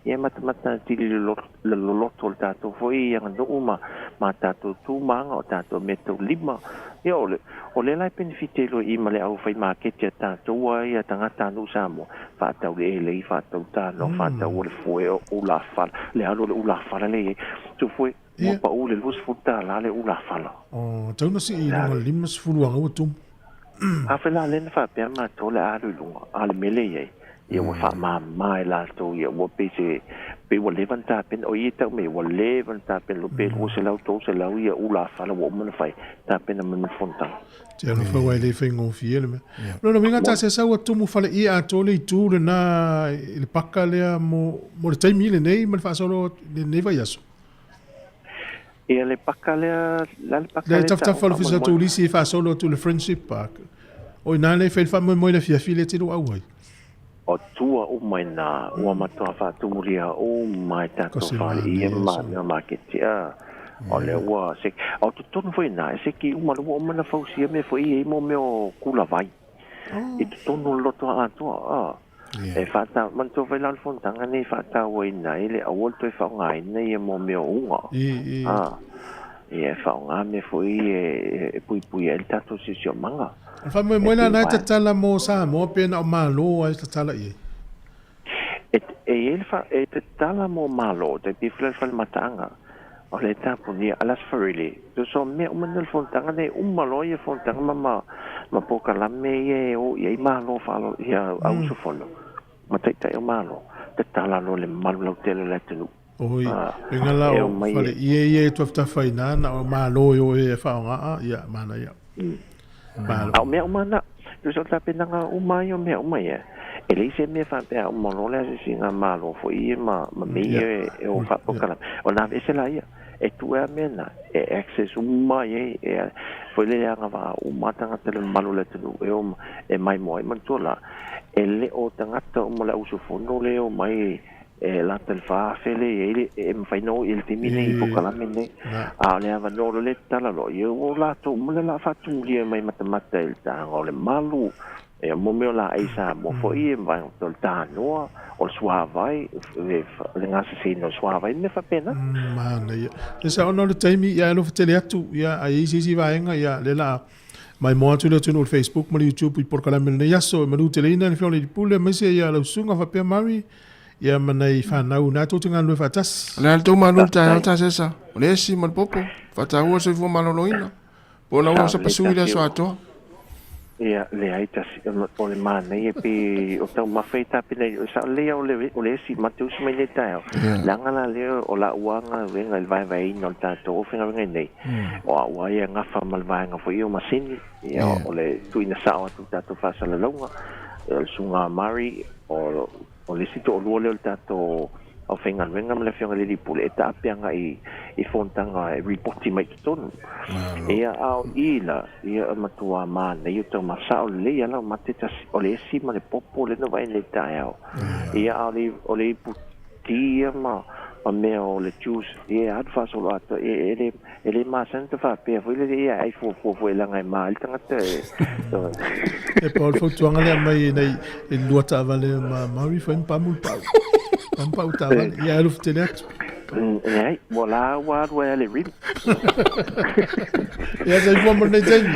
Ia e matamata atili le loloto o le tatou foi aganuu ma ma tatou tu ma aga o tatou mea tau lima. Ia o le o lea la e penefiti ai loa i i ma le au fai maketi a tatou a ia tagata a nuu Samoa, faatau le elei, faatau tano, faatau o le foe o ulafala, le alu o le ulafala lea e i ai. Tu foe, ua pau le $20 le ulafala. Oh, tau na sii i luga le 50 aga ua tumu. Afai la lea na faapea matou le a alu i luga, a o le mea lea e i ai, ia ua faamama e latou ia ua pei se pei ua leva ona tapena, o ia e tau mai ua leva ona tapena pe 200, 300 ia ulafala ua uma ona fai, tapena mai mo le fonotaga. Te alofa aua e le faigofie le mea. Lona uiga ta se sau a tumu fale ia atoa le itu lena i le paka lea mo, mo le taimi lenei ma le faasolo lenei vaiaso. Ia le paka lea, la le paka lea. Le tafatafa o le Ofisa Turisi e faasolo atu i le Friendship Park. O i ina lea e fai le faamoemoe i le afiafi lea e te lua auai. O tua uma ina ua matoa faatumulia uma e tatou faleia ma mea maketi a. O le ua se o totonu foi ina e seki uma le ua uma ona fausia mea foi ia i mo mea o kula vai. I totonu o le loto atoa a. E faatau manatua foi la o le fonotaga nei e faatauaina ai le aua le toe faaaogaina ia mo mea o uga. A. Ia e faaaoga mea foi ia e puipui ai le tatou siosiomaga. O le faamoemoe la lena e tatala mo Samoa pe na o Malo lava e tatala i ai? E i ai le fa, e tatala mo Malo, tai pei foi la le fale mataaga o le tapunia a las Farele. Tusa o mea uma nei o le fonotaga nei, uma loa ia fonotaga ma ma ma polokalame ia e o i ai Malo faalo ia au usufono ma taitai o Malo, tatala loa le malu lautele o le atunuu. Oi, uiga la o fale ie ia e tafatafa i ina na o Malo e o e faaaoga, ia, manaia. Malo. A o mea uma na, tusa o le tapenaga uma ai o mea uma ia, e leai se mea faapea a uma loa le asiasiga a Malo foi ia ma mea ia e o faapolokalame, ona aveese laia, e tuu ai lava mea na, e access uma ai ai, e foi lele agavaa uma lava tagata i le mamalu o le atunuu e o e maimoa ai. Manatua la, e le o tagata uma o le au usufono lea e omai e lata i le 4,000 lea e i ai le, e mafai ona o i ai i le taimi lenei i polokalame lenei. A o le avanoa loa lea e tatala loa, ia ua latou uma lea o le a faatumulia mai matamata i le taga o le malu, ia mo mea o laei Samoa foi ia, ma o le tanoa, o le suavai, le gaseseina o le suavai, mea faapena. Manaia. Ia sa ona o le taimi, ia e alofa tele atu, ia a i ai se isi vaega, ia lea o le a maimoa atu le atunuu i le Facebook ma le YouTube i polokalame o lenei aso. E manuteleina le Afioga i le Alii Pule aemaise ia lau susuga faapea Mary, ia ma nai fanau na tou te galulue faatasi. O le a le tou malu i le taeao tasesa, o le esi ma le popo, faataua le soifua maloloina, po o lau sapasui i le aso atoa. Ia, leai tasi, o le manaia pe o taumafa e tapena i, sao lelei lava o le esi, ma te usu mai nei taeao, leaga la lea o lau lava galuega i le vaevaeina o le tatou aufaigaluega nei, o au lava ia e gafa ma le vaega foi ia o masini, ia, o le tuuina sao atu i tatou faasalalauga, o le Susuga a Murray, o O le isi toalua lea o le tatou aufaigaluega ma le Afioga i le Alii Pule e taape agai i fonotaga e ripoti mai i totonu. Ia, a o i la, ia e matua manaia o taumafa. Sao lelei lava lau mate tasi, o le esi ma le popo lea na vaai nei i le taeao. Ia, a o le ipu ti ia ma mea o le juice, ia e alu faasoloatoa, ia e le E le masani ta faapea foi lele ia ai fuafua foi leaga e ma ai le tagata e. E pau le fautuaga lea aumai i nai e lua taavale ma Maori fai ma pamu le pau. Pamu pau taavale. Ia alu tele atu. Leai, ua la ua alu ai le rim. Ia soifua mo lenei taimi.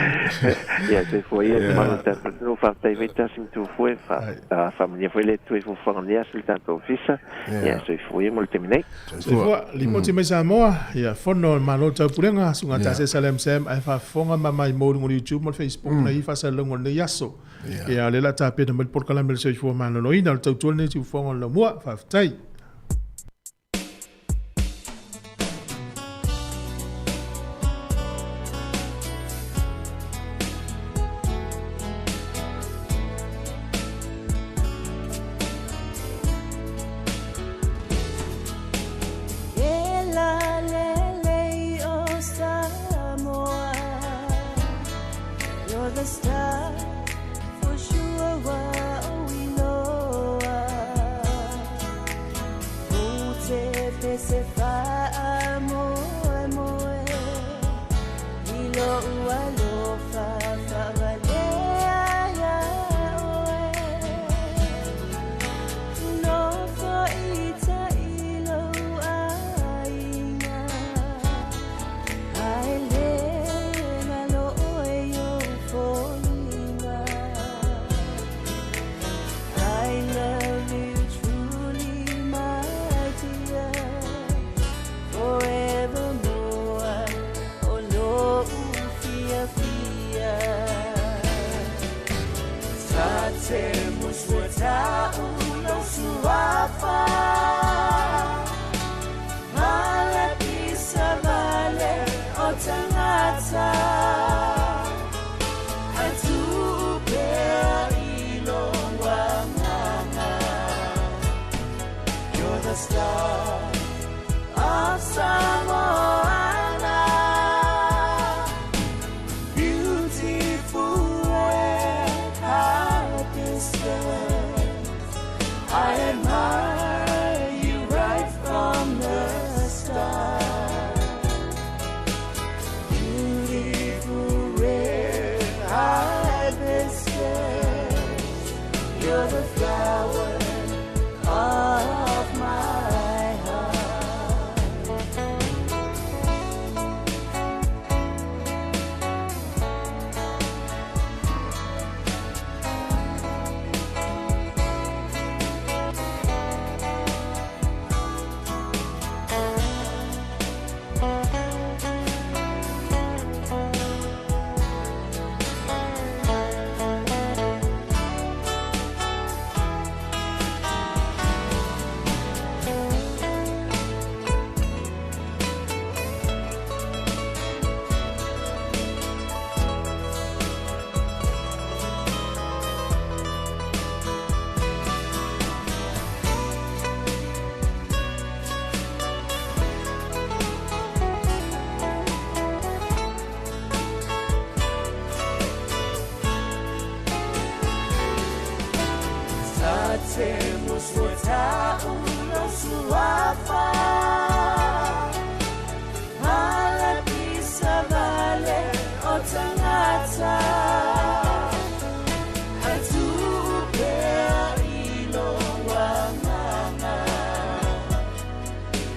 Ia soifua ia te malu tatou atunuu faafetai foi tasi ma Tufue faamanuia foi le Atua i fuafuaga o lenei aso i le tatou ofisa. Ia soifua ia mo le taimi nei. Soifua, lipoti mai Samoa, ia fono a le Malo o le Taupulega, susuga Tasesa Lam Sam ae faafofoga ma maimou i luga o le YouTube ma le Facebook na i faasalalauga o lenei aso. Ia o lea o le a tapena mai le polokalame o le soifua maloloina o le tautua lenei siufofoga o le laumua. Faafetai. I admire you right from the start. Beautiful red hibiscus, you're the flower of my heart.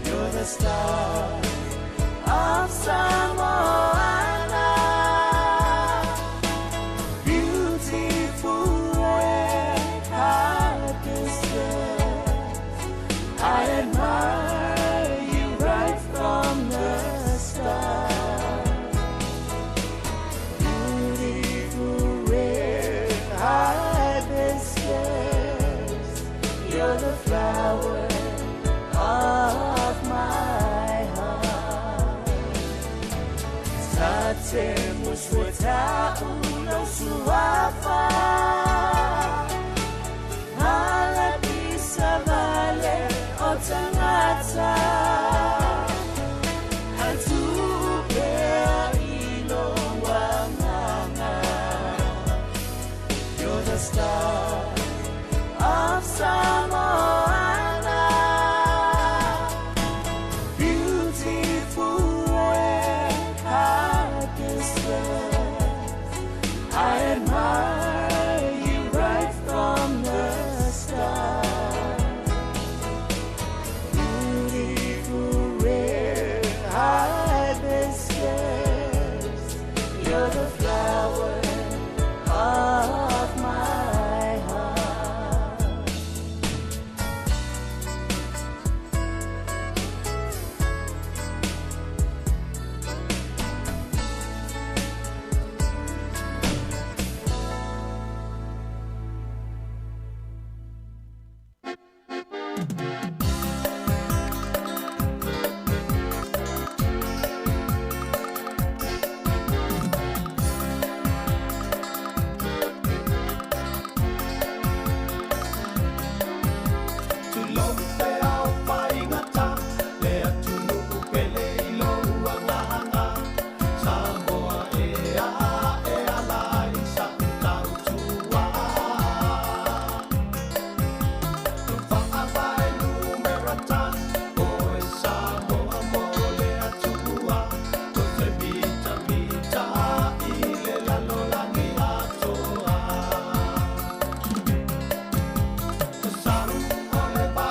You're the star of Samoana. Beautiful red hibiscus, I admire you right from the start. Beautiful red hibiscus, you're the flower of my heart. Tate musweta ulo suafa Alapisa vale o tangata Atupea ilo wanganga. You're the star of Samoana. Beautiful red hibiscus, I admire you right from the start. Beautiful red hibiscus, you're the flower of my heart. Saru ole ba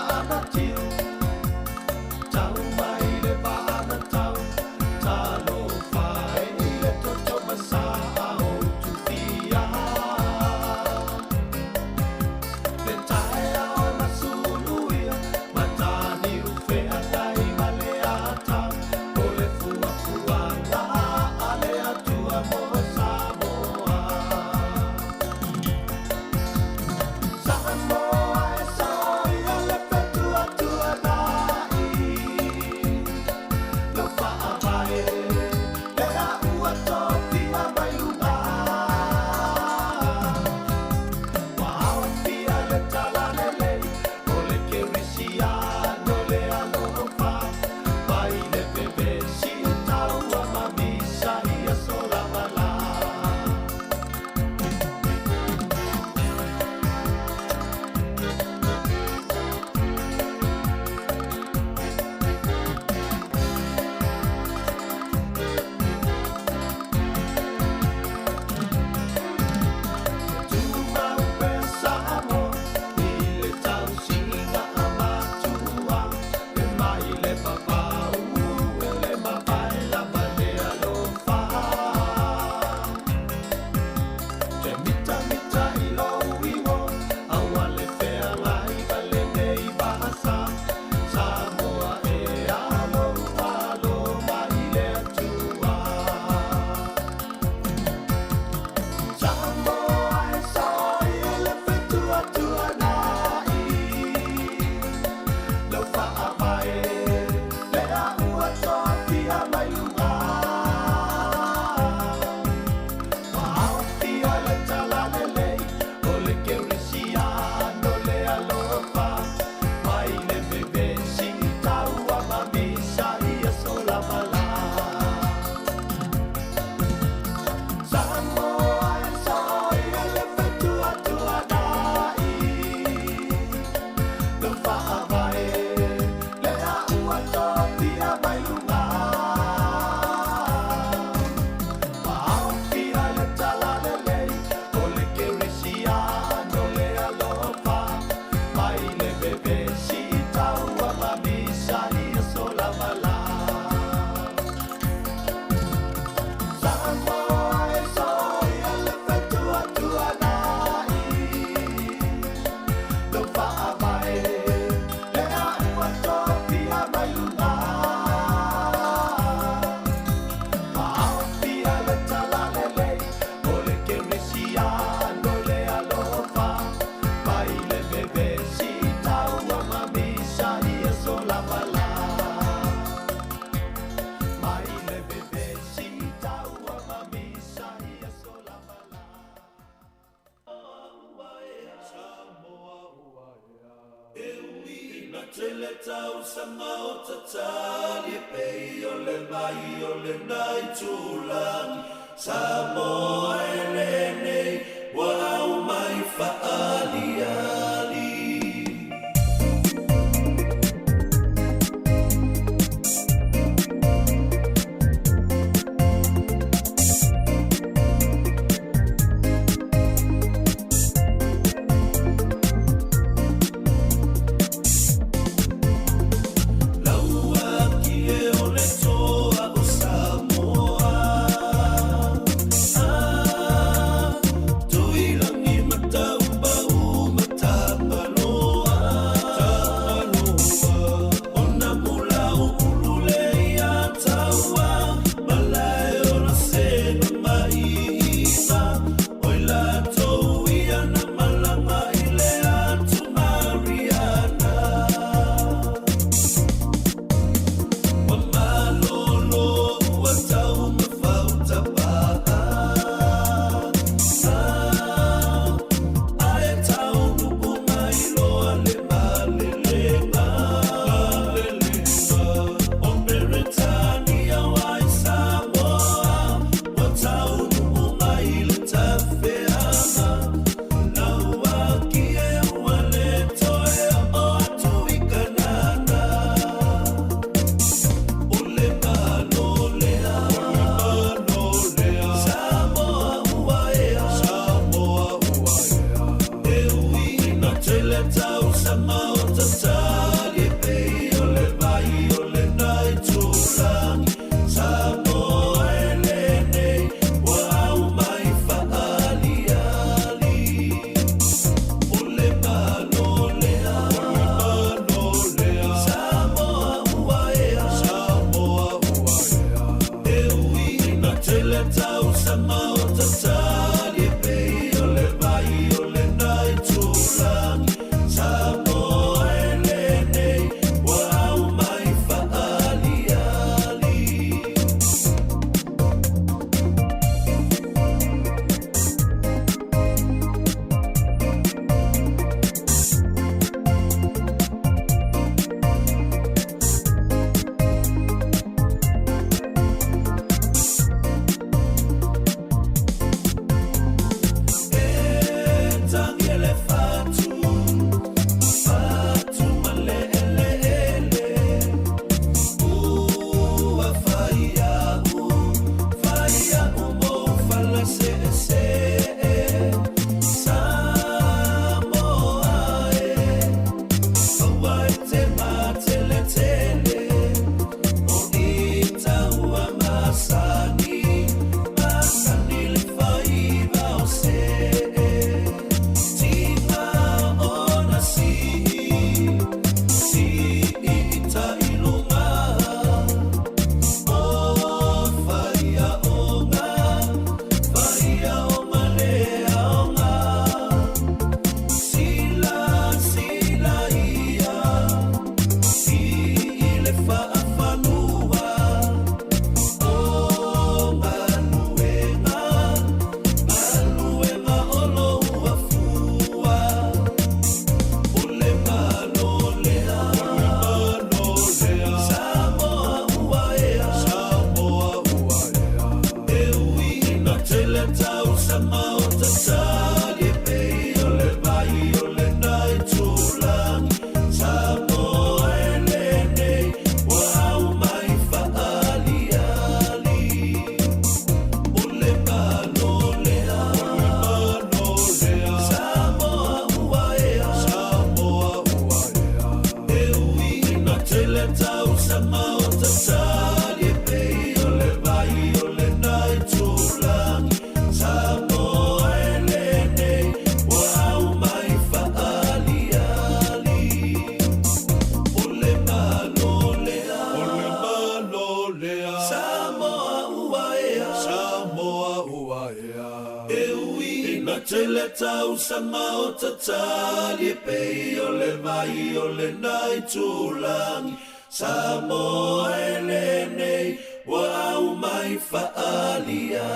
Tele tausaga o tatali e pei o le vai o lena itulagi Samoa e lenei ua aumai fa'aliali. Tausaga o tatali e pei o le vai o lena itulagi Samoa e lenei ua aumai fa'aliali.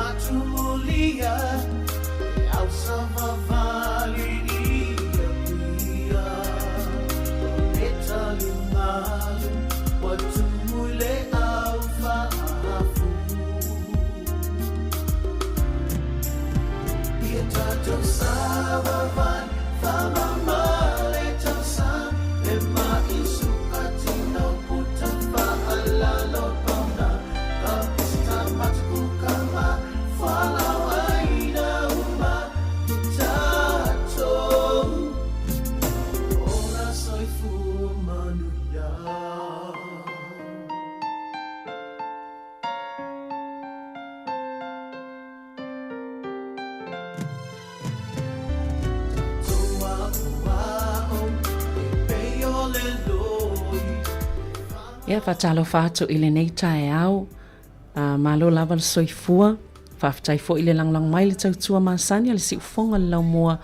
matumulia e ausavavali i Apia. O le taligalu ua tumu i le au faafu. Ia tatou savavali faamama le tausaga le ma'i sukatino puta faalalo pauna ka pista matukukama fualaauaina uma i tatou ola soifua manuia. Ia, faatalofa atu i lenei taeao. Uh, malo lava le soifua. Faafetai foi le lagolago mai le tautua masani a le siufofoga le laumua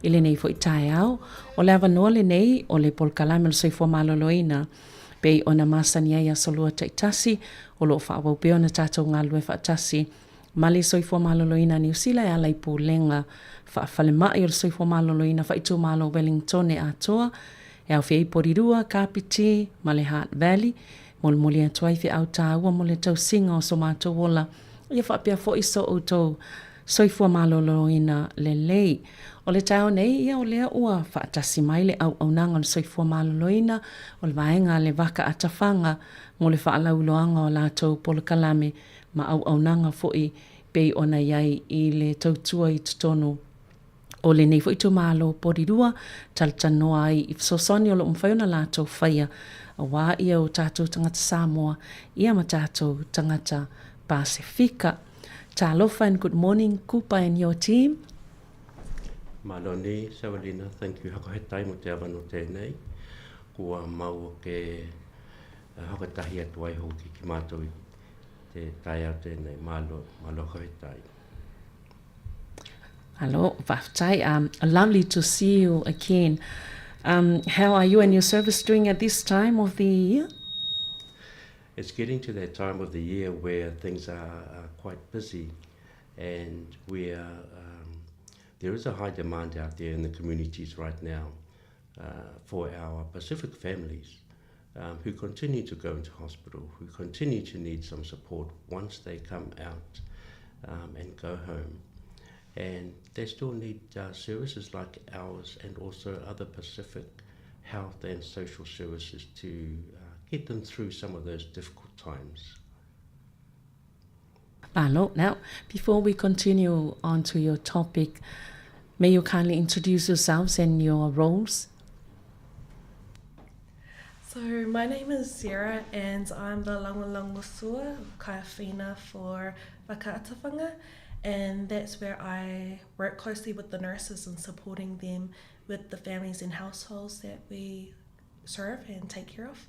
i lenei foi taeao. O le avanoa lenei o le polokalame o le soifua maloloina pei ona masani ai aso lua taitasi o lo o faaauau pea ona tatou galulue faatasi ma le Soifua Maloloina a Niu Sila e ala i Pulega Faafalemai o le Soifua Maloloina Faaitumalo Wellingtone atoa, e aofia ai Porirua, Kapiti ma le Hutt Valley. Molimoli atu ai feau tāua mo le tausiga o so matou ola, ia faapea foi so outou soifua maloloina lelei. O le taeao nei, ia o lea ua faatasi mai le auaunaga o le soifua maloloina o le vaega a le Vaka Atafaga mo le faalauiloaga o latou polokalame ma auaunaga foi pei ona i ai i le tautua i totonu o lenei foi itumalo Porirua, talatalanoa ai i fesoasoani o lo o mafai ona latou faia aua ia o tatou tagata Samoa ia ma tatou tagata Pasefika. Talofa and good morning Kupa and your team. Malo ni, Savalina, thank you. Hakahetai mo te awano tēnei. Kua maua ke hakatahi atu ai hoki ki mātou i te taeao tēnei. Malo, malo hakahetai. Alo, faafetai. Lovely to see you again. How are you and your service doing at this time of the year? It's getting to that time of the year where things are, are quite busy and where um, there is a high demand out there in the communities right now uh, for our Pacific families um, who continue to go into hospital, who continue to need some support once they come out um, and go home. And they still need uh, services like ours and also other Pacific health and social services to uh, get them through some of those difficult times. Malo. Now, before we continue on to your topic, may you kindly introduce yourselves and your roles? So my name is Sarah and I'm the Langolangosua Kaiawhina for Vaka Atawhanga and that's where I work closely with the nurses in supporting them with the families and households that we serve and take care of.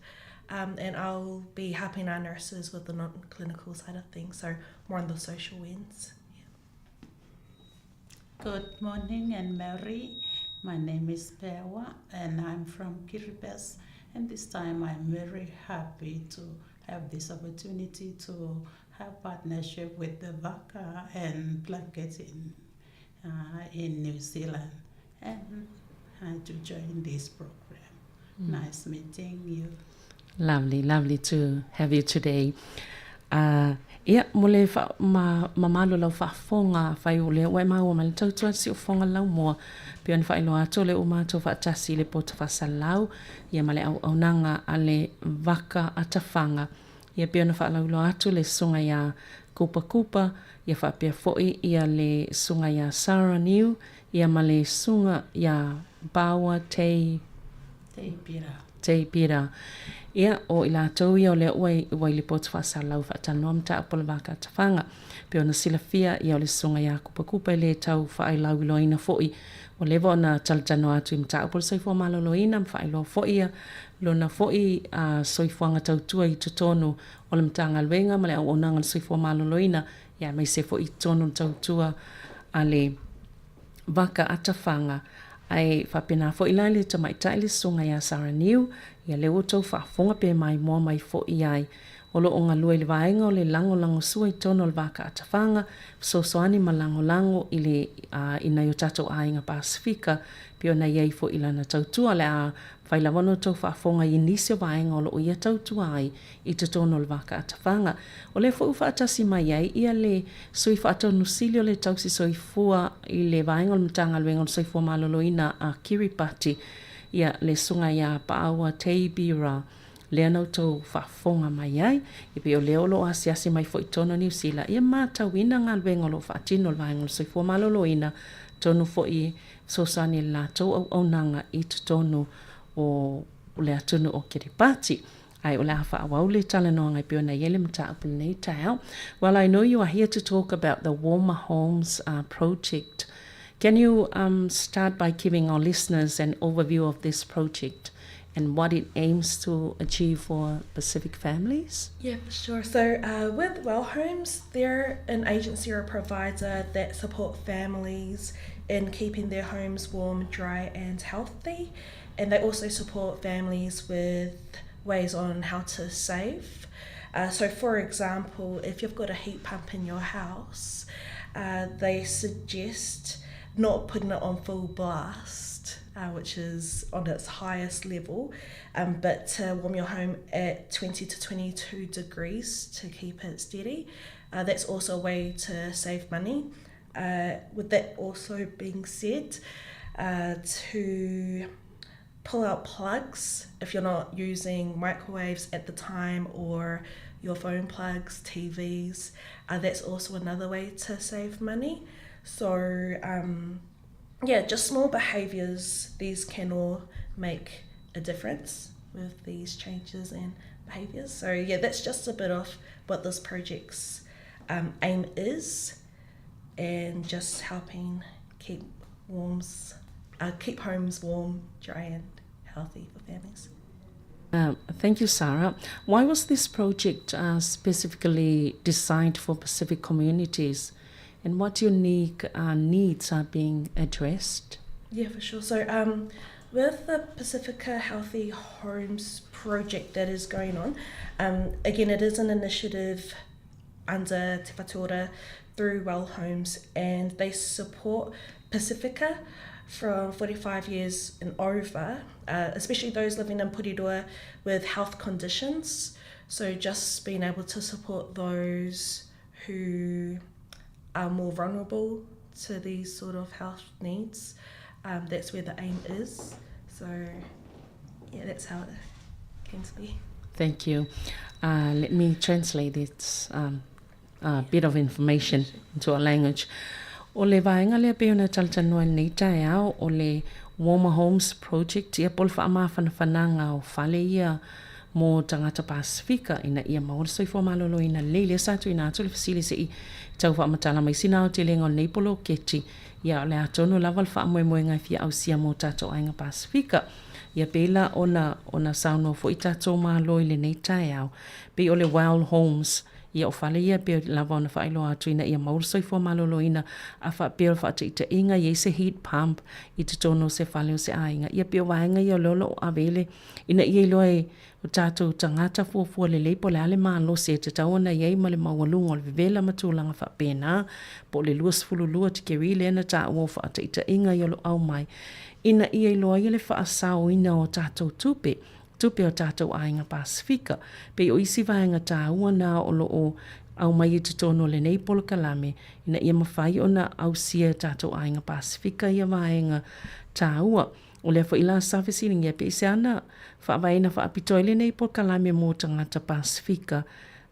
Um, and I'll be helping our nurses with the non-clinical side of things, so more on the social ends. Yeah. Good morning and Mary. My name is Pewa and I'm from Kiribati. And this time I'm very happy to have this opportunity to have partnership with the Vaka and Blanket in, uh, in New Zealand and uh, to join this program. Mm. Nice meeting you. Lovely, lovely to have you today. Uh, ia, mo le wha, ma, mamalo lau faafofoga, fai o lea ua e maua mai le tautua le siufofoga laumua, pei ona faailoa atu o lea ua matou faatasi i le poto faasalalau, ia ma le auaunaga a le Vaka Atafaga. Ia pei ona faalauiloa atu le susuga iā Kupa Kupa, ia faapea foi ia le susuga iā Sarah Niu, ia ma le susuga iā Bawa Tei Teipira. Teipira. Ia, o i latou ia o lea ua ua i le poto faasalalau faatalanoa mataupu o le Vaka Atafaga. Pei ona silafia ia o le susuga iā Kupa Kupa e le tau faailauiloaina foi Ua leva ona talatalanoa atu i mataupu o le soifua maloloina ma faailoa foi ia lona foi soifuaga tautua i totonu o le Matagaluega ma le Auaunaga o le Soifua Maloloina, ia aemaise foi i totonu o le tautua a le Vaka Atafaga. Ae faapena foi la le tamaitai le Susuga ia Sarah Niu, ia lea ua outou faafofoga pe maimoa mai foi ai. o lo o galue i le vaega o le lagolagosua i totonu o le Va Kaatafaga, fesoasoani ma lagolago i le i nai o tatou aiga Pasefika pei ona i ai foi i lana tautua. O le a mafai lava ona outou faafofoga i nisi o vaega o lo o ia tautua ai i totonu o le Va Kaatafaga. O lea foi ua faatasi mai ai ia le Sui Faatonu Sili o le Tausi Soifua i le Vaega o le Matagaluega o le Soifua Maloloina a Kiribati, ia le Susuga ia Paaua Teibira, lea na outou faafofoga mai ai. E pei o lea o lo o asiasi mai foi i totonu o Niu Sila, ia matauina galuega o lo o faatino e le Vaega o le Soifua Maloloina, atonu foi e fesoasoani i le latou auaunaga i totonu o le atunuu o Kiribati. Ae o le a faaauau le talanoaga e pei ona i ai le mataupu i lenei taeao. Well, I know you are here to talk about the Warmer Homes uh, project. Can you um, start by giving our listeners an overview of this project and what it aims to achieve for Pacific families? Yeah, for sure. So, uh, with Well Homes, they're an agency or a provider that support families in keeping their homes warm, dry, and healthy. And they also support families with ways on how to save. Uh, so, for example, if you've got a heat pump in your house, uh, they suggest not putting it on full blast, uh, which is on its highest level, um, but to warm your home at 20 to 22 degrees to keep it steady. Uh, that's also a way to save money. Uh, with that also being said, uh, to pull out plugs if you're not using microwaves at the time or your phone plugs, TVs. Uh, that's also another way to save money. So, um, yeah, just small behaviours, these can all make a difference with these changes and behaviours. So, yeah, that's just a bit of what this project's um, aim is and just helping keep warms, uh, keep homes warm, dry and healthy for families. Um, thank you, Sarah. Why was this project uh, specifically designed for Pacific communities and what unique uh, needs are being addressed? Yeah, for sure. So, um, with the Pacifica Healthy Homes project that is going on, um, again, it is an initiative under Te Whatu Ora through Well Homes, and they support Pacifica from 45 years and over, uh, especially those living in Porirua with health conditions. So just being able to support those who are more vulnerable to these sort of health needs, um, that's where the aim is. So yeah, that's how it came to be. Thank you. Uh, let me translate this um, uh, bit of information into our language. O le vaega lea pei ona talatalanoa i lenei taeao, o le Warmer Homes Project, ia po o le faamafanafanaga o fale ia mō tagata Pasifika ina ia maua le soifua maloloina lelei. Lea sa tuuina atu le fesili se i tau faamatala mai sina aotelega o lenei poloketi, ia o le a tonu lava le faamoemoega e fia ausia mō tātou aiga Pasifika. Ia pei la ona ona saunoa foi tātou Malo i lenei taeao, pei o le Well Homes, ia o fale ia pei lava ona faailoa atu ina ia maua le soifua maloloina a faapea o le faataitaiga i ai se heat pump i totonu o se fale o se aiga. Ia pei o vaega ia o lea o lo o ave i le ina ia iloa e o tatou tagata fuafua lelei po o le a le malosi e tatau ona i ai ma le maualuga o le vevela ma tulaga faapena, po o le 22 tikeri lea na taua o faataitaiga ia o lo o aumai, ina ia iloa ai le faasaoina o tatou tupe, tupe o tatou aiga Pasifika. Pei o isi vaega taua na o lo o aumai i totonu o lenei polokalame ina ia mafai ona ausia e tatou aiga Pasifika ia vaega taua. O lea foi la sa fesiligia pe i se ana faavaeina faapitoa ai lenei polokalame mo tagata Pasifika,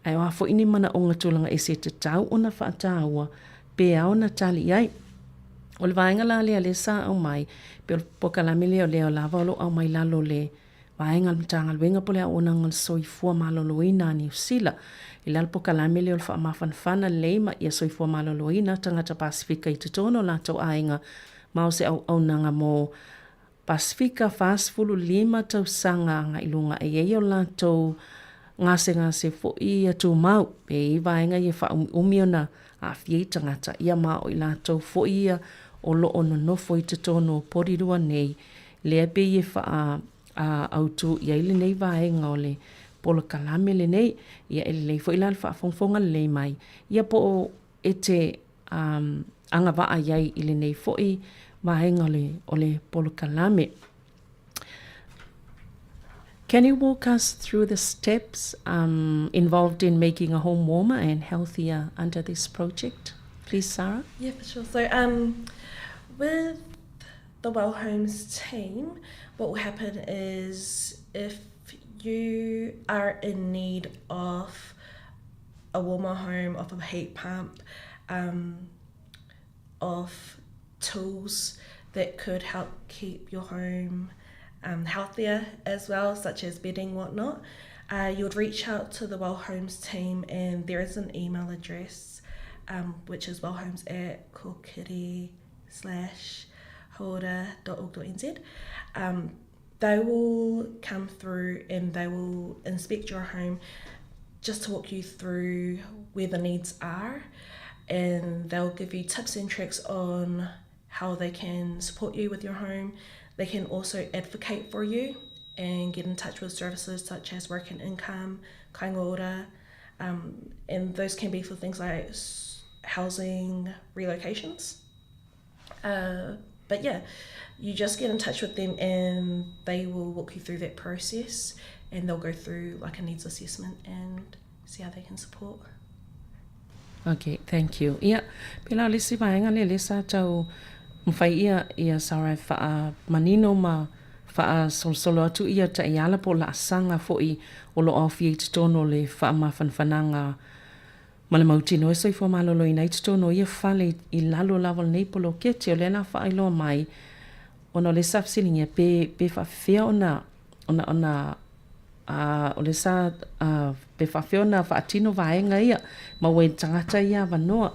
ae o a foi ni manaoga tulaga ese e tatau ona faataua pe ao ona tali i ai. O le vaega la lea lea sa aumai, pe o le polokalame lea o lea lava o lo o aumai lalo o le Vaega a le Matagaluega po o le Auaunaga o le Soifua Maloloina a Niu Sila. I lalo polokalame lea o le faamafanafana lelei ma ia soifua maloloina tagata Pasifika i totonu o latou aiga ma o se auaunaga mo Pasifika 45 tausaga agai luga e i ai o latou gasegase foi ia tumau e i ai vaega ia e faaumiumi ona aafia ai tagata ia ma o i latou foi ia o lo o nonofo i totonu o Porirua nei lea pei e faa autu i ai lenei vaega o le. polokalame lenei. Ia e lelei foi la le faafogafoga lelei mai ia po o e te um, agavaa i ai i lenei foi vaega o le, o le polokalame. Can you walk us through the steps um, involved in making a home warmer and healthier under this project? Please, Sarah. Yeah, for sure. So, um, with the Well Homes team, what will happen is if you are in need of a warmer home, of a heat pump, um, of tools that could help keep your home um, healthier as well, such as bedding, whatnot, uh, you would reach out to the Well Homes team, and there is an email address, um, which is wellhomes at kokiri slash hauora.org.nz. Um, they will come through and they will inspect your home just to walk you through where the needs are and they'll give you tips and tricks on how they can support you with your home. They can also advocate for you and get in touch with services such as Work and Income, Kāinga Ora, um, and those can be for things like housing relocations. Uh, but yeah, you just get in touch with them and they will walk you through that process and they'll go through like a needs assessment and see how they can support. Okay, thank you. Ia, pela o le isi vaega lea lea sa tau mafai ia ia Sarah e faamanino ma faasolosolo atu ia taiala po o laasaga foi o lo o aofia i totonu o le faamafanafanaga ma le mautinoa e soifua maloloina ai totonu o ia fale i lalo lava o lenei poloketi. O lea la faailoa mai ona o lea sa fesiligia pe pe faafefea ona ona ona a o lea sa a pe faafefea ona faatino vaega ia ma ua i tagata ia avanoa.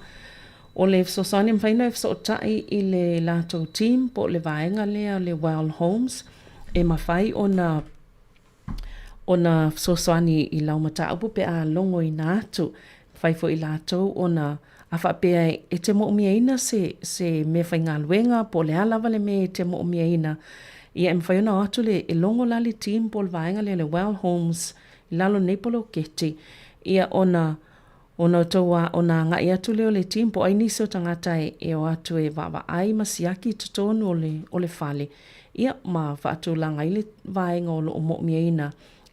O le fesoasoani e mafai ona e fesootai i le latou team po o le vaega lea o le Well Homes e mafai ona ona fesoasoani i lau mataupu pe a logoina atu. Mafai foi i latou ona a faapea e te moomiaina se, se mea faigaluega po o le a lava le mea e te moomiaina, ia e mafai ona o atu le, e logo la le team po o le vaega lea le Well Homes i lalo o lenei poloketi, ia ona ona outou a, ona agai atu lea o le team po o ai nisi o tagata e, e o atu e vaavaai ma siaki i totonu o le, o le fale, ia ma faatulaga ai le vaega o lo o moomiaina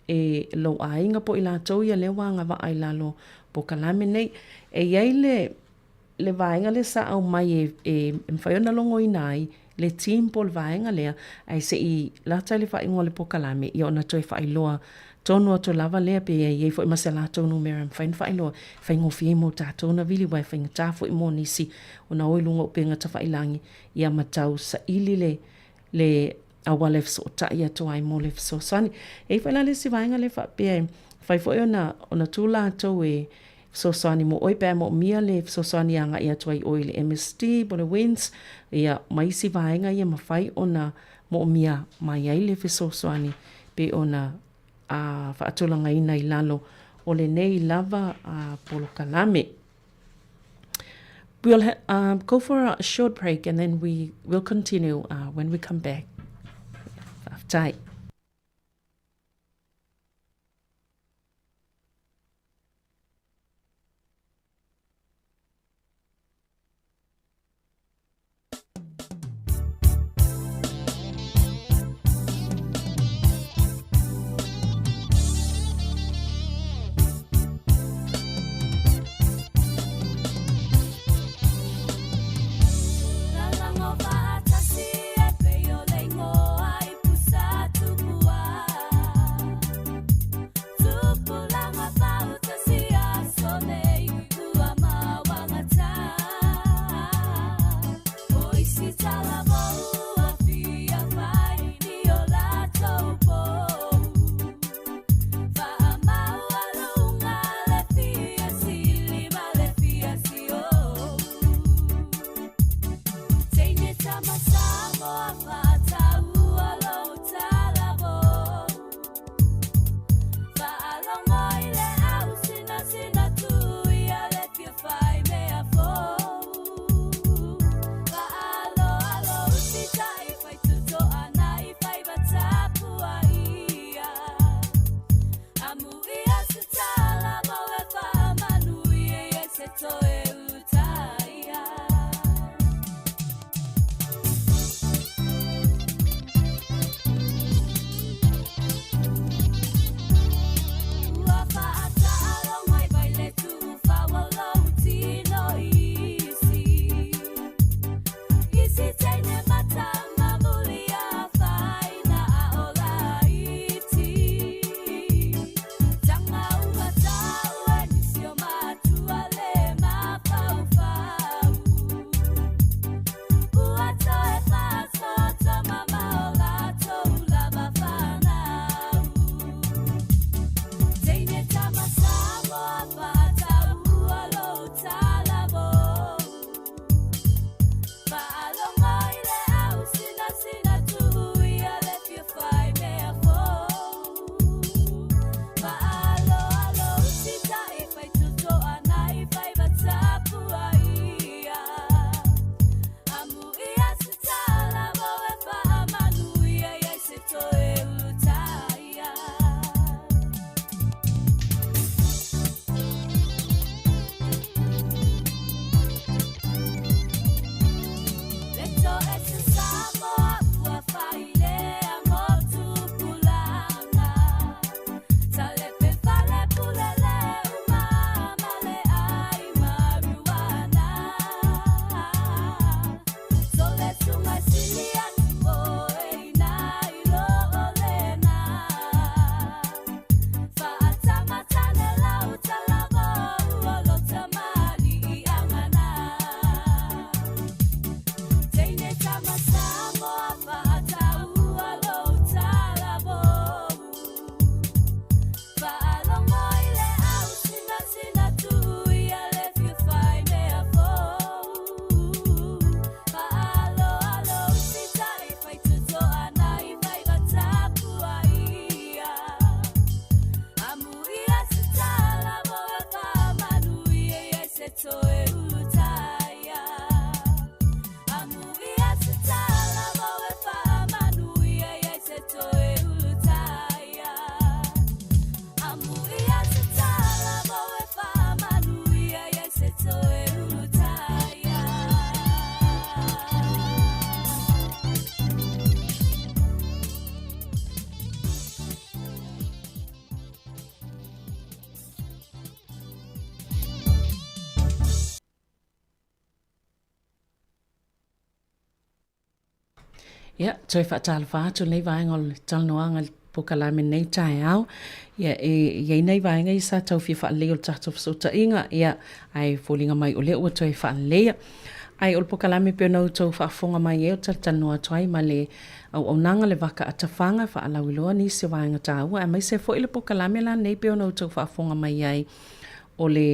e lou aiga po o i latou ia lea ua agavaa i lalo o polokalame nei. E i ai le, le vaega lea sa aumai e, e, e mafai ona logoina ai le team po o le vaega lea, ae se i lata i le faaiuga o le polokalame, ia ona toe faailoa tonu atu lava lea pe i ai foi ma se latou numera e mafai ona faailoa, e faigofie ai mo tatou ona vili aua e faigata foi mo nisi ona o i luga o upega tafailagi, ia ma tau saili le, le auala e fesootai atu ai mo le fesoasoani. E i ai foi la le isi vaega lea faapea e mafai foi ona, ona tu latou e fesoasoani mo oe pe a moomia le fesoasoani e agai atu ai oe i le MSD po o le WINZ, ia ma isi vaega ia mafai ona moomia mai ai le fesoasoani pe ona a faatulagaina i lalo o lenei lava a polokalame. We'll um, go for a short break and then we will continue uh, when we come back. Faafetai. Ia, toe faatalofa atu lenei vaega o le talanoaga i le polokalame i lenei taeao. Ia, e i ai nai vaega ia sa tau fia faaleleia o le tatou fesootaiga, ia, ae foliga mai o lea ua toe faaleleia. Ae o le polokalame pei ona outou faafofoga mai ai o talatalanoa atu ai ma le auaunaga le Vaka Atafaga faalauiloa nisi o vaega taua aemaise foi le polokalame la nei pei ona outou faafofoga mai ai o le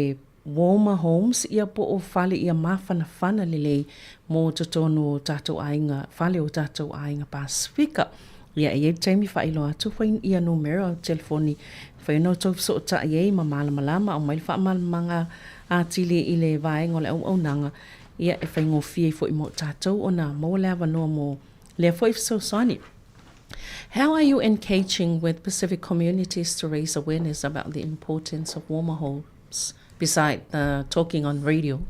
Warmer Homes, ia po o fale ia mafanafana lelei mo totonu o tatou aiga, fale o tatou aiga Pasefika. Ia, e i ai le taimi faailoa atu foi ia numera o telefoni e mafai ona outou fesootai ai ma malamalama, aumai le faamalamalamaga atili i le vaega o le auaunaga, ia e faigofie ai foi mo tatou ona maua le avanoa mo lea foi fesoasoani. How are you engaging with Pacific communities to raise awareness about the importance of warmer homes beside the talking on radio?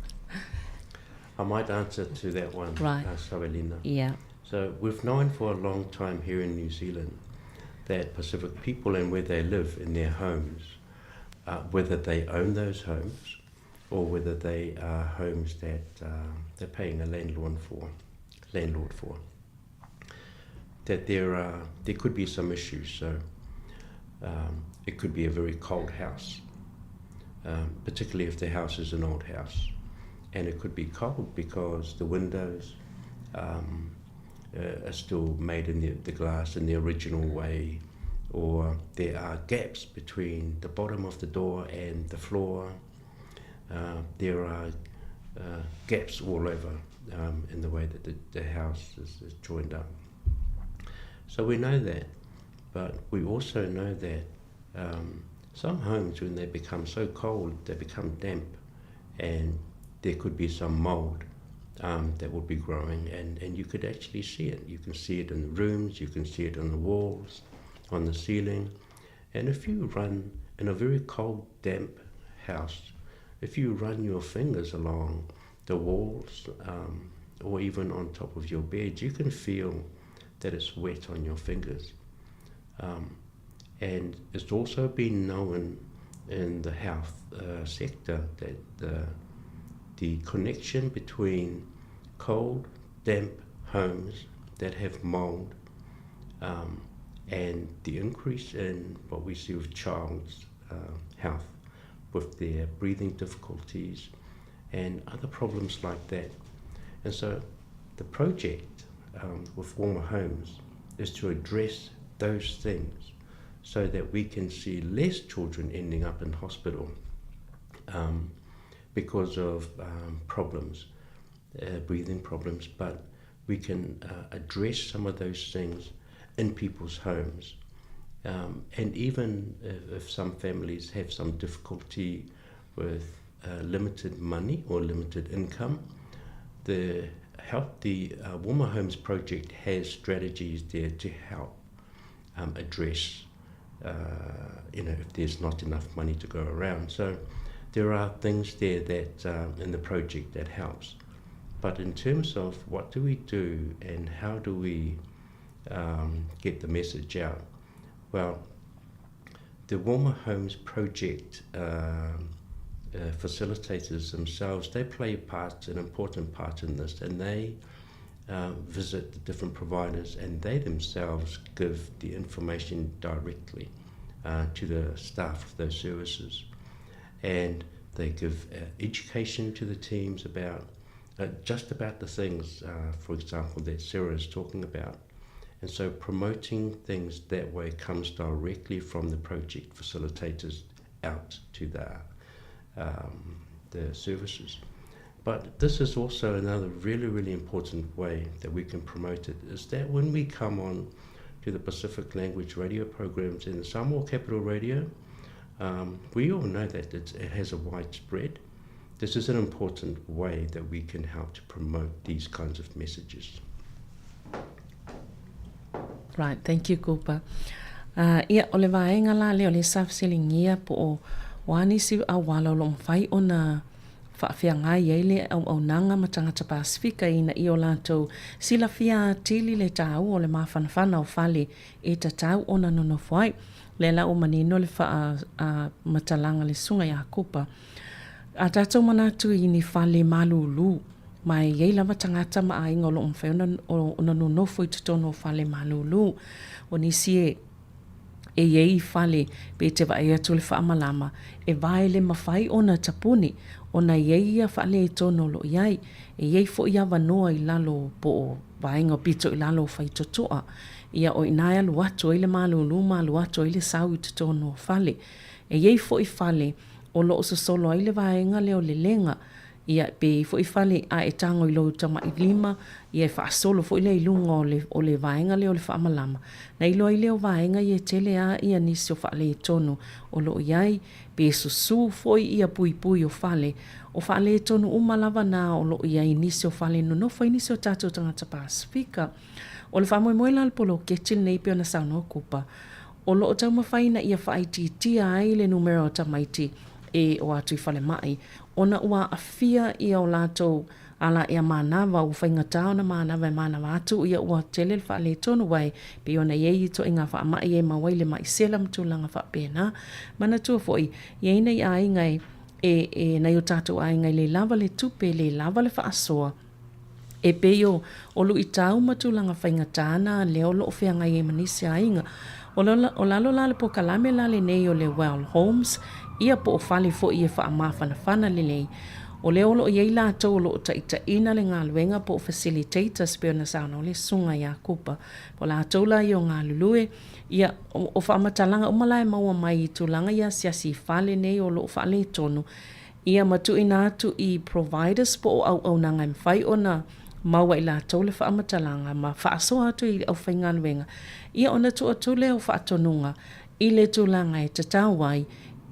I might answer to that one, right. Savelina. Yeah. So we've known for a long time here in New Zealand that Pacific people and where they live in their homes, whether they own those homes or whether they are homes that they're paying a landlord for, landlord for, that there are there could be some issues. So it could be a very cold house, particularly if the house is an old house, and it could be cold because the windows are still made in the glass in the original way, or there are gaps between the bottom of the door and the floor. There are gaps all over in the way that the house is joined up. So we know that, but we also know that some homes, when they become so cold, they become damp, and there could be some mold that would be growing, and you could actually see it. You can see it in the rooms, you can see it on the walls, on the ceiling. And if you run in a very cold, damp house, if you run your fingers along the walls or even on top of your bed, you can feel that it's wet on your fingers. And it's also been known in the health sector that the connection between cold, damp homes that have mold and the increase in what we see with child's health, with their breathing difficulties and other problems like that. And so the project with Warmer Homes is to address those things so that we can see less children ending up in hospital because of problems. breathing problems, but we can address some of those things in people's homes. Um, and even if, if some families have some difficulty with limited money or limited income, the help the Warmer Homes project has strategies there to help um, address you know if there's not enough money to go around. So there are things there that in the project that helps. But in terms of what do we do and how do we um, get the message out? Well, the Warmer Homes project facilitators themselves, they play a part, an important part in this, and they visit the different providers and they themselves give the information directly to the staff of those services. And they give education to the teams about just about the things, for example, that Sarah is talking about. And so promoting things that way comes directly from the project facilitators out to the, um, the services. But this is also another really, really important way that we can promote it is that when we come on to the Pacific Language radio programs in the Samoa Capital Radio, um, we all know that it has a wide spread. This is an important way that we can help to promote these kinds of messages. Right, thank you Cooper. Uh, ia, o le vaega la lea o le sa fesiligia po o o a nisi auala o lo o mafai ona faafeagai ai le auaunaga ma tagata Pasefika ina ia o latou silafia atili le taua o le mafanafana o fale e tatau ona nonofo ai. Lea la ua manino le faamatalaga a le Susuga ia Kupa. A tatou manatu i ni fale malūlū, ma e i ai lava tagata ma aiga o lo o mafai ona, ona nonofo i totonu o fale malūlū. O nisi e, e i ai i fale pe te vaai atu le faamalama, e vae le mafai ona tapuni, ona e i ai ia faaletonu o lo o i ai. E i ai foi avanoa i lalo po o vaega pito i lalo o faitotoa. Ia, o i ina e alu atu ai le malūlū ma alu atu ai le sau i totonu o fale. E i ai foi fale o lo o sosolo ai le vaega lea o le lega, ia, pe i ai foi fale a e tago i lou tama'i lima, ia e faasolo foi lea i luga o le, o le vaega lea o le faamalama. Na iloa ai lea o vaega ia e tele lava ia nisi o faaletonu o lo o i ai, pe susu foi ia puipui o fale, o faaletonu uma lava na o lo o i ai i nisi o fale e nonofo ai nisi o tatou tagata Pasefika. O le faamoemoe la o le poloketi lenei pei ona saunoa Kupa, o lo o taumafai ina ia faaitiitia ai le numera o tamaiti e o atu i falemai ona ua aafia ia o latou ala ea manava, ua faigata ona manava e manava atu, ia ua tele le faaletonu aua e pei ona i ai ituaiga faamai e mau ai le mai sela ma tulaga faapena. Manatua foi, i ai nai aiga e, e, e nai o tatou aiga e le lava le tupe, le lava le faasoa, E pei o, o luitau ma tulaga faigata na lea o lo o feagai ai ma nisi aiga. O, o lalo la le pokalame la lenei o le Well Homes, ia po o fale foi e faamafanafana lelei. O lea o lo o i ai latou o lo o taitaiina le galuega po o facilitators pei ona saunoa le Susuga ia Kupa. O latou la ia o galulue, ia, o, o faamatalaga uma la e maua mai i tulaga ia asiasi i fale nei o lo o faaletonu, Ia ma tuuina atu i providers po o auaunaga e mafai ona maua e latou le faamatalaga ma faasoa atu i le aufaigaluega, ia ona tuu atu lea o faatonuga i le tulaga e tatau ai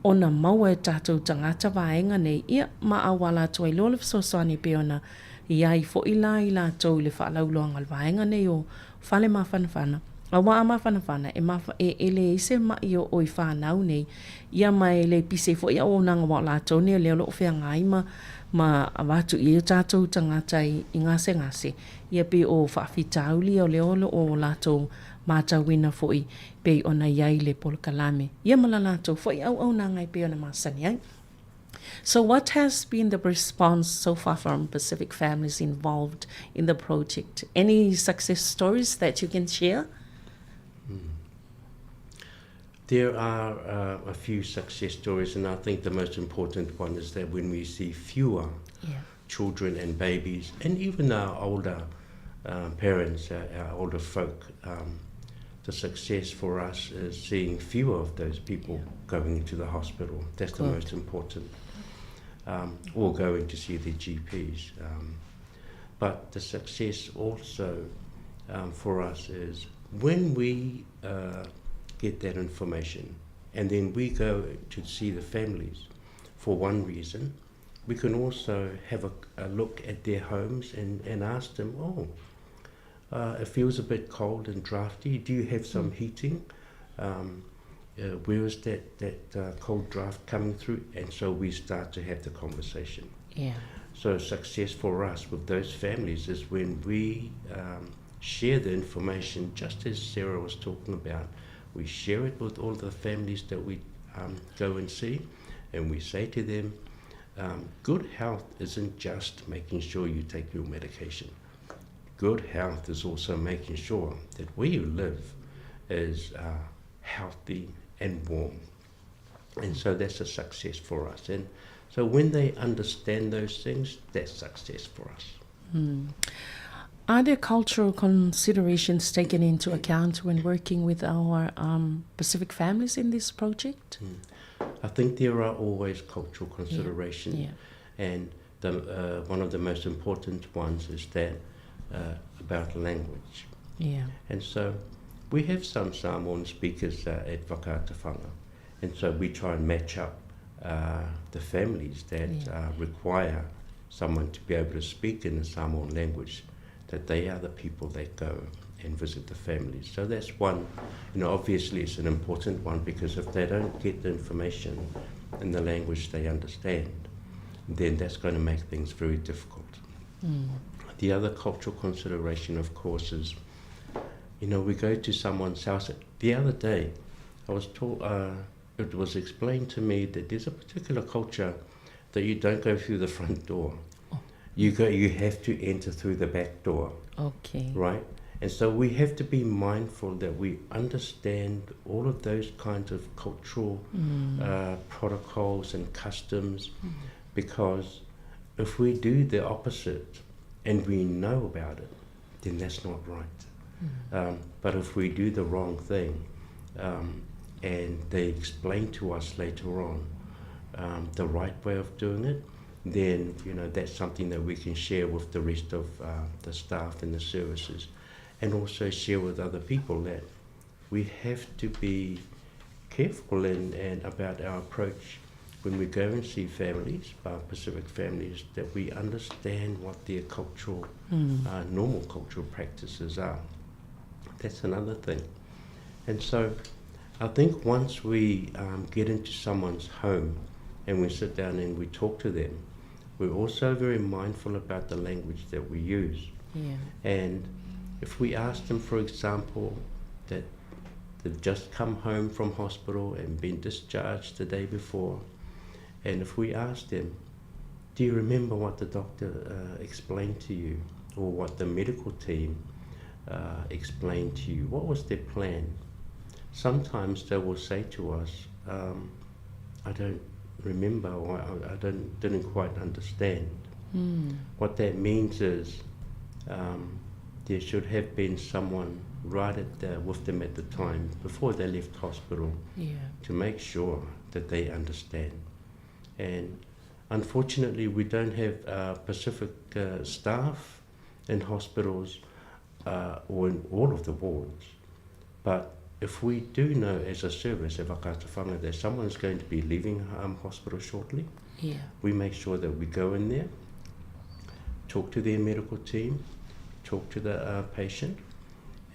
ona maua e tatou tagata vaega nei, ia ma auala atu ai loa le fesoasoani e pei ona i ai foi la i latou i le faalauiloaga o le vaega nei o fale mafanafana, aua a mafanafana, e mafa, e, e leai se maʻi oo i fanau nei, ia ma e le pise foi auaunaga aua o latou nei o lea o lo o feagai ma, ma avatu i ai o tatou tagata i, i gasegase, ia pei o faafitauli ia o lea o lo o latou matauina foi pei ona i ai le polokalame, ia ma la latou foi auaunaga e pei ona masani ai. So what has been the response so far from Pacific families involved in the project? Any success stories that you can share? Mm. There are uh, a few success stories, and I think the most important one is that when we see fewer yeah. children and babies, and even our older parents, our older folk, um, the success for us is seeing fewer of those people yeah. going into the hospital. That's Good. the most important. Um, or going to see their GPs. Um, But the success also um, for us is when we uh, get that information and then we go to see the families for one reason, we can also have a, a look at their homes and, and ask them, oh, uh, it feels a bit cold and drafty. Do you have some mm. heating? Um, uh, where is that, that uh, cold draft coming through? And so we start to have the conversation. Yeah. So success for us with those families is when we um, share the information, just as Sarah was talking about. We share it with all the families that we um, go and see, and we say to them, um, good health isn't just making sure you take your medication. Good health is also making sure that where you live is uh, healthy and warm. And so that's a success for us. And so when they understand those things, that's success for us. Mm. Are there cultural considerations taken into account when working with our um, Pacific families in this project? Mm. I think there are always cultural considerations. Yeah. Yeah. And the, uh, one of the most important ones is that uh, about language. Yeah. And so we have some Samoan speakers uh, at Whakaata And so we try and match up uh, the families that yeah. uh, require someone to be able to speak in the Samoan language, that they are the people that go and visit the families. So that's one, you know, obviously it's an important one because if they don't get the information in the language they understand, then that's going to make things very difficult. Mm. The other cultural consideration, of course, is, you know, we go to someone's house. The other day, I was told, uh, it was explained to me that there's a particular culture that you don't go through the front door. Oh. You go, you have to enter through the back door. Okay. Right? And so we have to be mindful that we understand all of those kinds of cultural mm. uh, protocols and customs mm. because if we do the opposite and we know about it, then that's not right. Mm. Um, but if we do the wrong thing um, and they explain to us later on um, the right way of doing it, then you know that's something that we can share with the rest of uh, the staff and the services, and also share with other people that we have to be careful and, and about our approach when we go and see families, uh, Pacific families, that we understand what their cultural, mm. uh, normal cultural practices are. That's another thing. And so I think once we um, get into someone's home and we sit down and we talk to them, we're also very mindful about the language that we use. Yeah. And if we ask them, for example, that they've just come home from hospital and been discharged the day before, and if we ask them, do you remember what the doctor uh, explained to you or what the medical team uh, explained to you? What was their plan? Sometimes they will say to us, um, I don't remember or I, I don't, didn't quite understand. Mm. What that means is um, there should have been someone right at the, with them at the time before they left hospital yeah. to make sure that they understand. And unfortunately, we don't have uh, Pacific uh, staff in hospitals uh, or in all of the wards. But if we do know as a service at Whakaata that someone's going to be leaving um, hospital shortly, yeah. we make sure that we go in there, talk to their medical team, talk to the uh, patient,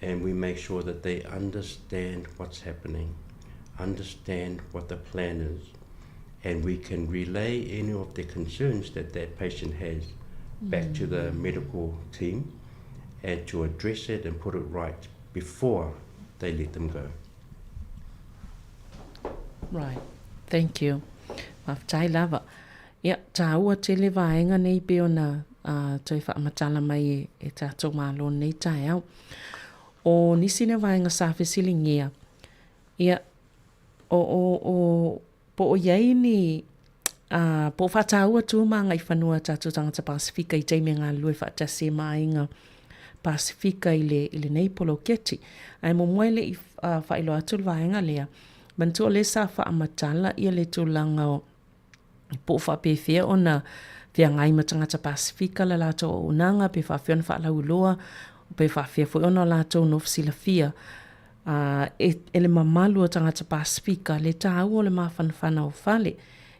and we make sure that they understand what's happening, understand what the plan is, and we can relay any of the concerns that that patient has back mm. to the medical team and to address it and put it right before they let them go. Right. Thank you. Faafetai lava. Ia, tāua tele vaenga nei pe ona uh, toe whaamatala mai e, e tātou mālo nei taeao. O nisi na vaenga sa fesilingia, ia, o, o, o, po o iai ni, uh, po o whātāua tū mā ngai whanua tātou tangata Pasifika i teime ngā lue whaatasi e māinga Pasifika i le, i le nei poloketi. Ai mo moe le i uh, whailoa atu le vaenga lea, manatua o lea sa faamatala ia le tulaga o po o faapefea ona feagai ma tagata Pasefika le latou auaunaga pe faapefea ona faalauiloa pe faapefea foi ona latou nofo silafia e, e le mamalu o tagata Pasefika le taua o le mafanafana o fale.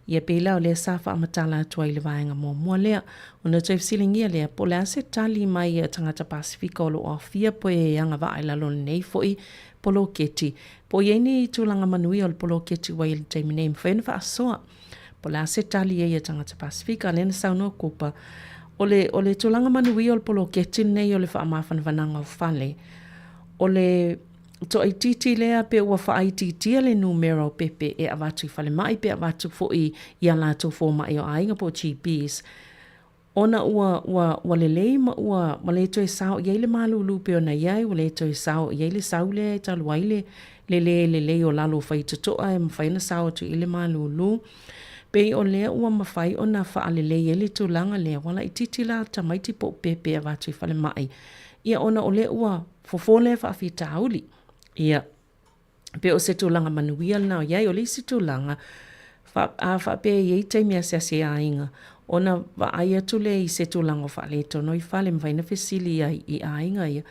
Ia pei la o lea sa faamatala atu ai i le vaega muamua lea. Ona toe fesiligia lea, po o le a se tali mai a tagata Pasefika o lo o aofia pe e agavaa i lalo o lenei foi poloketi. Po o i ai ni tulaga manuia o le poloketi ua i ai i le taimi nei e mafai ona faasoa. Po o le a se tali i ai a tagata Pasefika, lea na saunoa Kupa, o le, o le tulaga manuia o le poloketi lenei o le faamafanafanaga o fale, o le toaitiiti lea pe ua faaitiitia le numera o pepe e avatu i falemai pe avatu foi i a latou fomai o aiga po o GPs, ona ua, ua, ua lelei ma ua, ua le toe sao i ai le malūlū pei ona i ai, ua le toe sao i ai le sau lea e talu ai le, le lē lelei o lalo o faitotoa e mafai ona sao atu i ai le malūlū. Pei o lea ua mafai ona faalelei ai le tulaga lea, ua laitiiti la tamaiti po o pepe e avatu i falemai, ia ona o lea ua fofo lea faafitauli. Ia, pei o se tulaga manuia lena o i ai. O le isi tulaga, a faapea e i ai taimi asiasi aiga, ona vaai atu lea i se tulaga o faaletonu ai fale, mafai ona fesili ai i aiga ia,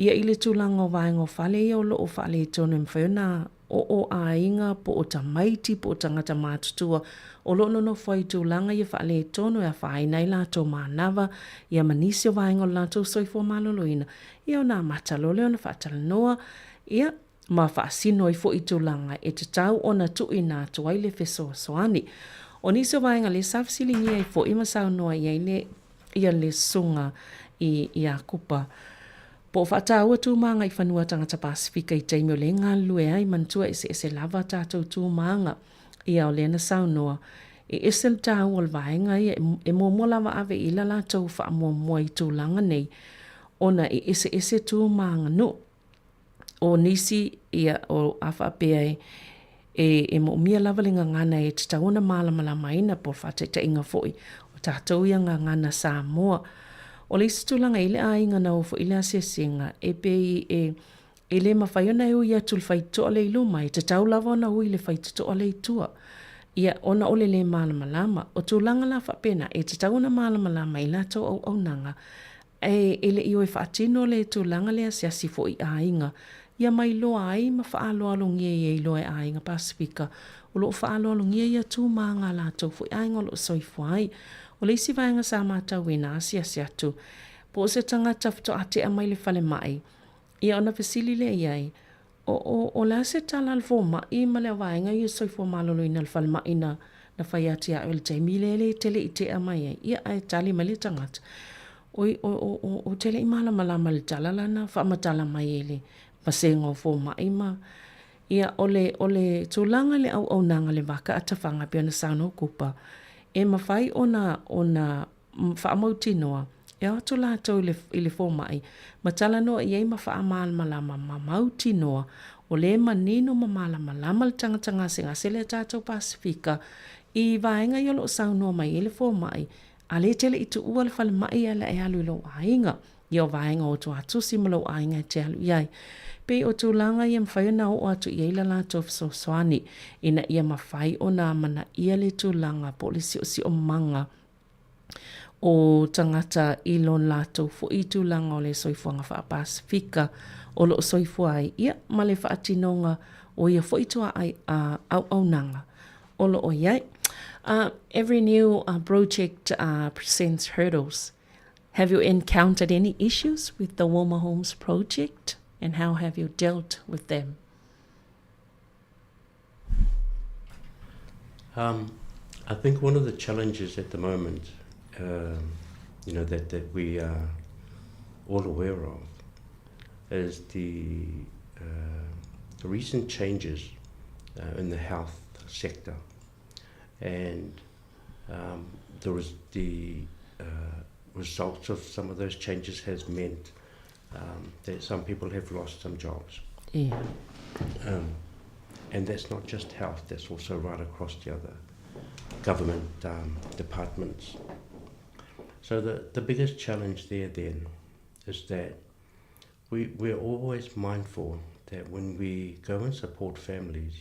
ia i le tulaga o vaega o fale ia o lo o faaletonu e mafai ona oo aiga po o tamaiti po o tagata matutua o lo o nonofo ai i tulaga ia faaletonu e afaina ai latou manava ia ma nisi o vaega o le latou soifua maloloina, ia ona amata loa lea ona faatalanoa ia ma faasino ai foi i tulaga e tatau ona tuuina atu ai le fesoasoani. O nisi o vaega lea sa fesiligia ai foi ma saunoa i ai le ia le susuga i Iakopa. Po o faataua tu ma agaifanua tagata Pasefika i taimi o lea e galulue ai, manatua eseese lava tatou tu ma aga. Ia o lea na saunoa, e ese le taua o le vaega ia, e muamua lava ave i la latou faamuamua i tulaga nei, ona e eseese tu ma aganuu. O nisi, ia, o, a faapea e, e, e moomia lava le gagana e tatau ona malamalamaina po o le faataitaiga foi o tatou ia gagana Samoa. O le isi tulaga i le aiga na o foi i le asiasiga, e pei e, e le mafai ona e ui atu i le faitotoa lea i luma, e tatau lava ona ui i le faitotoa lea i tua. Ia, ona o le lē malamalama. O tulaga la faapena, e tatau ona malamalama i latou auaunaga, E, e le i o e faatino le tulaga lea asiasi foi i aiga, ia ma iloa ai ma faaaloalogia i ai loa e aiga Pasefika o lo o faaaloalogia ia tu ma aga a latou foi aiga o lo o soifua ai. O le isi vaega sa matauina, asiasi atu, po o se tagata faatoa tea mai le falemai, ia ona fesili lea i ai, O, o, o le a se tala a le fomai ma le vaega ia soifua maloloina i le falemai na, na fai atu ia oe i le taimi lea e te le i tea mai ai? Ia, ae tali mai le tagata, Oi, o, o, o, ou te le i malamalama i le tala la na faamatala mai e le vasega o fomai ma, ia, o le, o le tulaga i le auaunaga i le vaka atafaga e pei ona saunoa Kupa, e mafai ona, ona faamautinoa, e o atu latou i le, i le fomai, ma talanoa i ai ma faamalamalama ma mautinoa, o lea e manino ma malamalama le tagata gasegase lea tatou Pasefika i vaega ia o lo o saunoa mai ai le fomai, a lea e te le i tuua le falemai ae la e alu i lou aiga, ia o vaega o tuatusi ma lou aiga e te alu i ai. Pei o tulaga ia e mafai ona oo atu i ai la latou fesoasoani ina ia mafai ona amanaia le tulaga po o le siosiomaga o tagata i lo latou foi tulaga o le soifuaga faa-Pasefika o lo o soifua ai, ia, ma le faatinoga o ia foi tuaai a auaunaga o lo o i ai. Every new project presents hurdles. Have you encountered any issues with the Warmer Homes project and how have you dealt with them? Um, I think one of the challenges at the moment, um, you know, that, that we are all aware of is the, uh, the recent changes uh, in the health sector. And um, there was the uh, results of some of those changes has meant um, that some people have lost some jobs. Yeah. Um, and that's not just health, that's also right across the other government um, departments. So the, the biggest challenge there then is that we, we're always mindful that when we go and support families,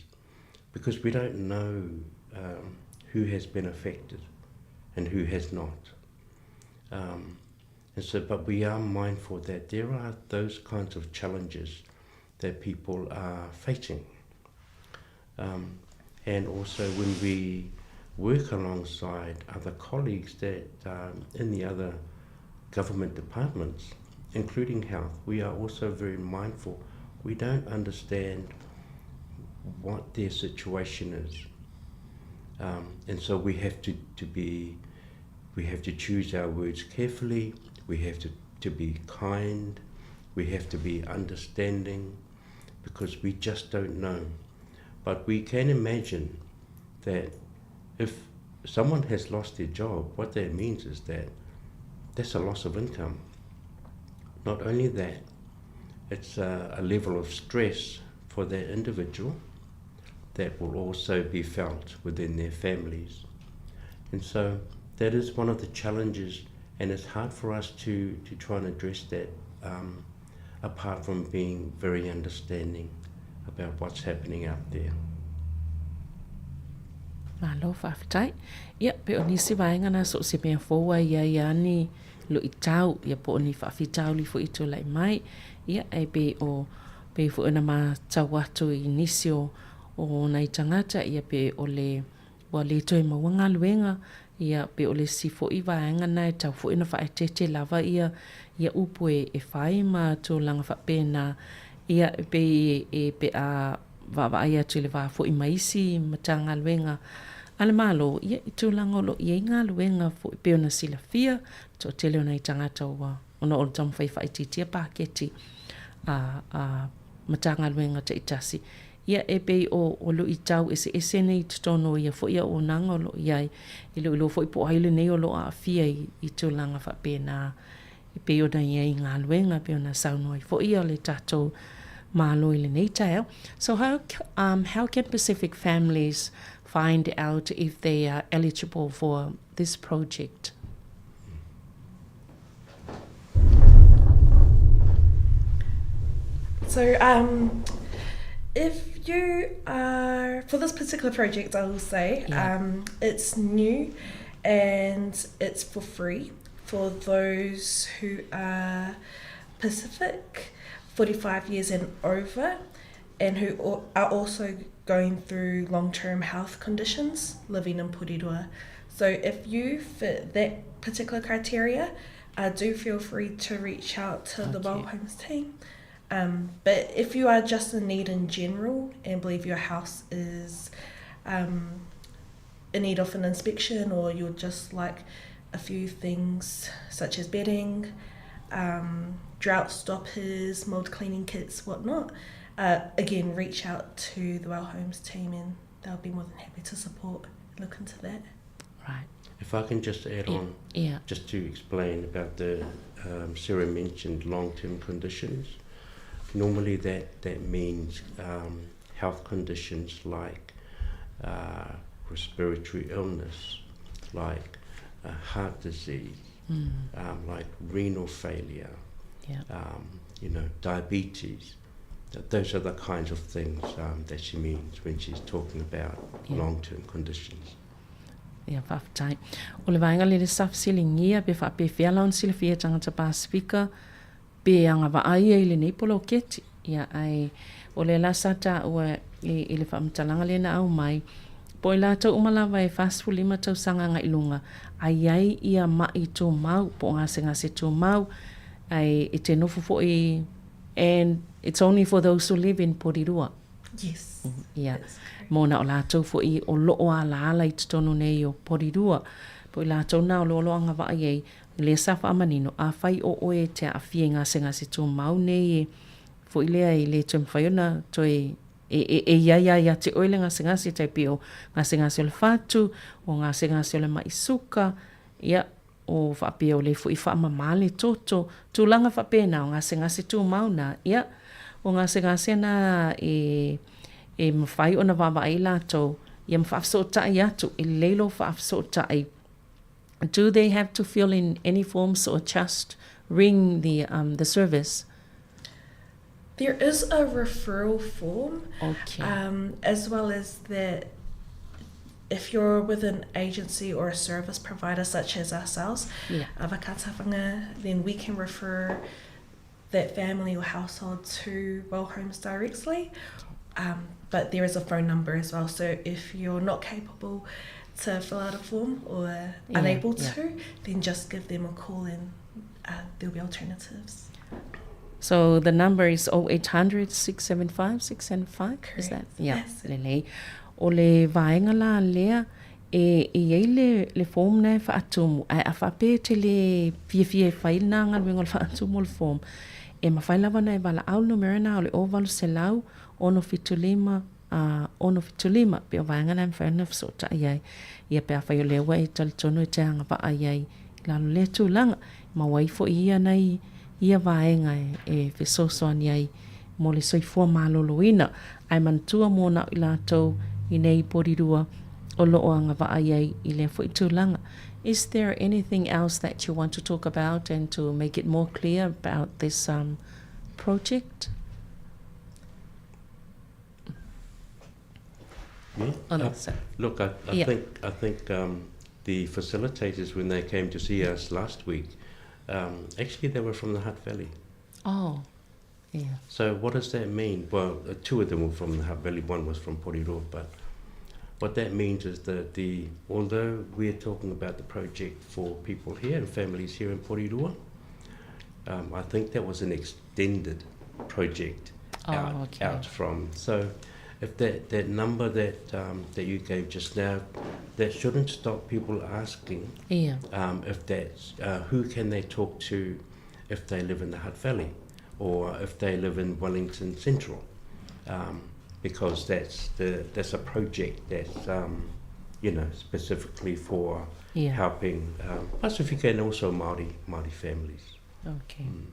because we don't know um, who has been affected. and who has not. Um, and so, but we are mindful that there are those kinds of challenges that people are facing. Um, and also when we work alongside other colleagues that um, in the other government departments, including health, we are also very mindful. We don't understand what their situation is. Um, and so we have to, to be, we have to choose our words carefully, we have to, to be kind, we have to be understanding, because we just don't know. But we can imagine that if someone has lost their job, what that means is that that's a loss of income. Not only that, it's a, a level of stress for that individual that will also be felt within their families. And so that is one of the challenges, and it's hard for us to, to try and address that um, apart from being very understanding about what's happening out there. Malo, faafetai. Ia, pe o nisi vaega na so o se mea fou ai ia ia ni luʻitau, ia po o ni faafitauli foi i tulai mai, ia, e pei o, pei foi ona matau atu i nisi o, o nai tagata, ia pe o le, ua le toe maua galuega, ia, pe o le isi foi vaega na e tau foi ona faaeteete lava ia, ia upu e, e fai ma tulaga faapena, ia, e pei e, pe a vaavaai atu i le va foi ma isi Matagaluega a le Malo, ia, i tulaga o lo o i ai galuega foi pei ona silafia, le toatele o nai tagata ua, ona o le taumafai e faaitiitia paketi a, a Matagaluega taitasi. Ia, e pei o, o luitau eseese nei i totonu o ia foi auaunaga o lo o i ai, e le o iloa foi po o ai lenei o lo o aafia i, i tulaga faapena. E pei ona i ai galuega, e pei ona saunoa ai foi ia le tatou Malo i lenei taeao. So how, um, how can Pacific families find out if they are eligible for this project? So, um, if you are for this particular project, I will say yeah. um, it's new and it's for free for those who are Pacific, 45 years and over, and who are also going through long term health conditions living in Porirua. So if you fit that particular criteria, uh, do feel free to reach out to okay. the Well Homes team. Um, but if you are just in need in general and believe your house is um, in need of an inspection or you're just like a few things such as bedding, um, drought stoppers, mold cleaning kits, whatnot, uh, again, reach out to the Well Homes team and they'll be more than happy to support and look into that. Right. If I can just add yeah. on, yeah. just to explain about the um, Sarah mentioned long-term conditions. Normally that, that means um, health conditions like uh, respiratory illness, like uh, heart disease, mm. um, like renal failure, yeah. um, you know, diabetes. Those are the kinds of things um, that she means when she's talking about yeah. long-term conditions. Ia, faafetai. O le vaega lea le sa fesiligia pe faapefea la ona silafia e tagata Pasefika pe agavaa ia i lenei poloketi. Ia, ae o lea la sa taua i, i le faamatalaga lea na aumai, po o i latou uma lava e 45 tausaga agai i luga, a i ai ia ma'i tumau po o gasegase tumau, ae e te nofo foi and it's only for those who live in Porirua. Yes. Ia, mo na o latou foi o loo alaala i totonu nei o Porirua, po i latou na o lo o lo agavaa i ai, lea sa faamanino, afai o oe e te aafia i gasegase tumau nei e foi lea e le toe mafai ona toe e, e, e iai a ia te oe le gasegase tai pei o gasegase o le fatu, o gasegase o le mai suka, ia, o faapea o le foi faamamā le toto, tulaga faapena o gasegase tumau na, ia, o gasegase na e, e mafai ona vaavaai latou, ia ma faafesootai atu, e lelei lou faafesootai. Do they have to fill in any forms or just ring the, um, the service? There is a referral form, okay. um, as well as that. If you're with an agency or a service provider such as ourselves, yeah. Avakatawhanga, then we can refer that family or household to Well Homes directly. Um, but there is a phone number as well. So if you're not capable to fill out a form or yeah, unable yeah. to, then just give them a call and uh, there'll be alternatives. So the number is 0800 675 675. Is that? Yeah. Yes. Lelei. O le vaega la lea e i ai le, le form na e faatumu, ae a faapea e te le fiafia e fai lena galuega o le faatumu o le form, e mafai lava ona e valaau le numera lena o le 0800 675 a 675, pei o vaega na e mafai ona fesootai ai. Ia pe afai o lea ua e talitonu e te agavaa i ai i lalo lea tulaga, e maua ai foi ia nai ia vaega e fesoasoani ai mo le soifua maloloina, ae manatua mo na o i latou i nei Porirua o lo o agavaa i ai i lea foi tulaga. Is there anything else that you want to talk about and to make it more clear about this um, project? Yeah. Oh, no, uh, look, I, I yeah. think I think um, the facilitators when they came to see us last week, um, actually they were from the Hutt Valley. Oh, yeah. So what does that mean? Well, uh, two of them were from the Hutt Valley, one was from Porirua, but what that means is that the although we're talking about the project for people here and families here in Porirua, um, I think that was an extended project oh, out, okay. out from. So if that, that number that um, that you gave just now, that shouldn't stop people asking yeah. um, if that's uh, who can they talk to if they live in the Hutt Valley or if they live in Wellington Central, um, because that's the that's a project that's um, you know specifically for yeah. helping um, Pacific and also Māori Māori families. Okay. Mm.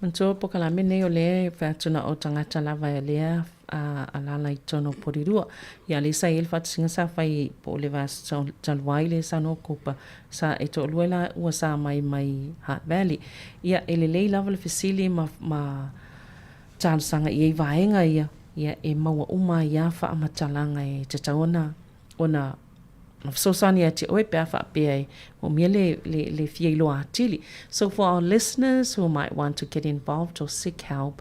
Manatua pokalame nei o lea e fai atu na o tagata lava e lea a alala i tonu o Porirua. Ia lea sa i ai le faatasiga sa fai po o le vaiaso talu ai lea sa noa Kopa sa e toalua la ua sa mai mai Hutt Valley. Ia e lelei lava le fesili ma ma talosaga i ai vaega ia, ia e maua uma ai a faamatalaga e tatau ona ona na fesoasoani ia te oe pe a faapea e moomia le, le, le fia iloa atili. So for our listeners who might want to get involved or seek help,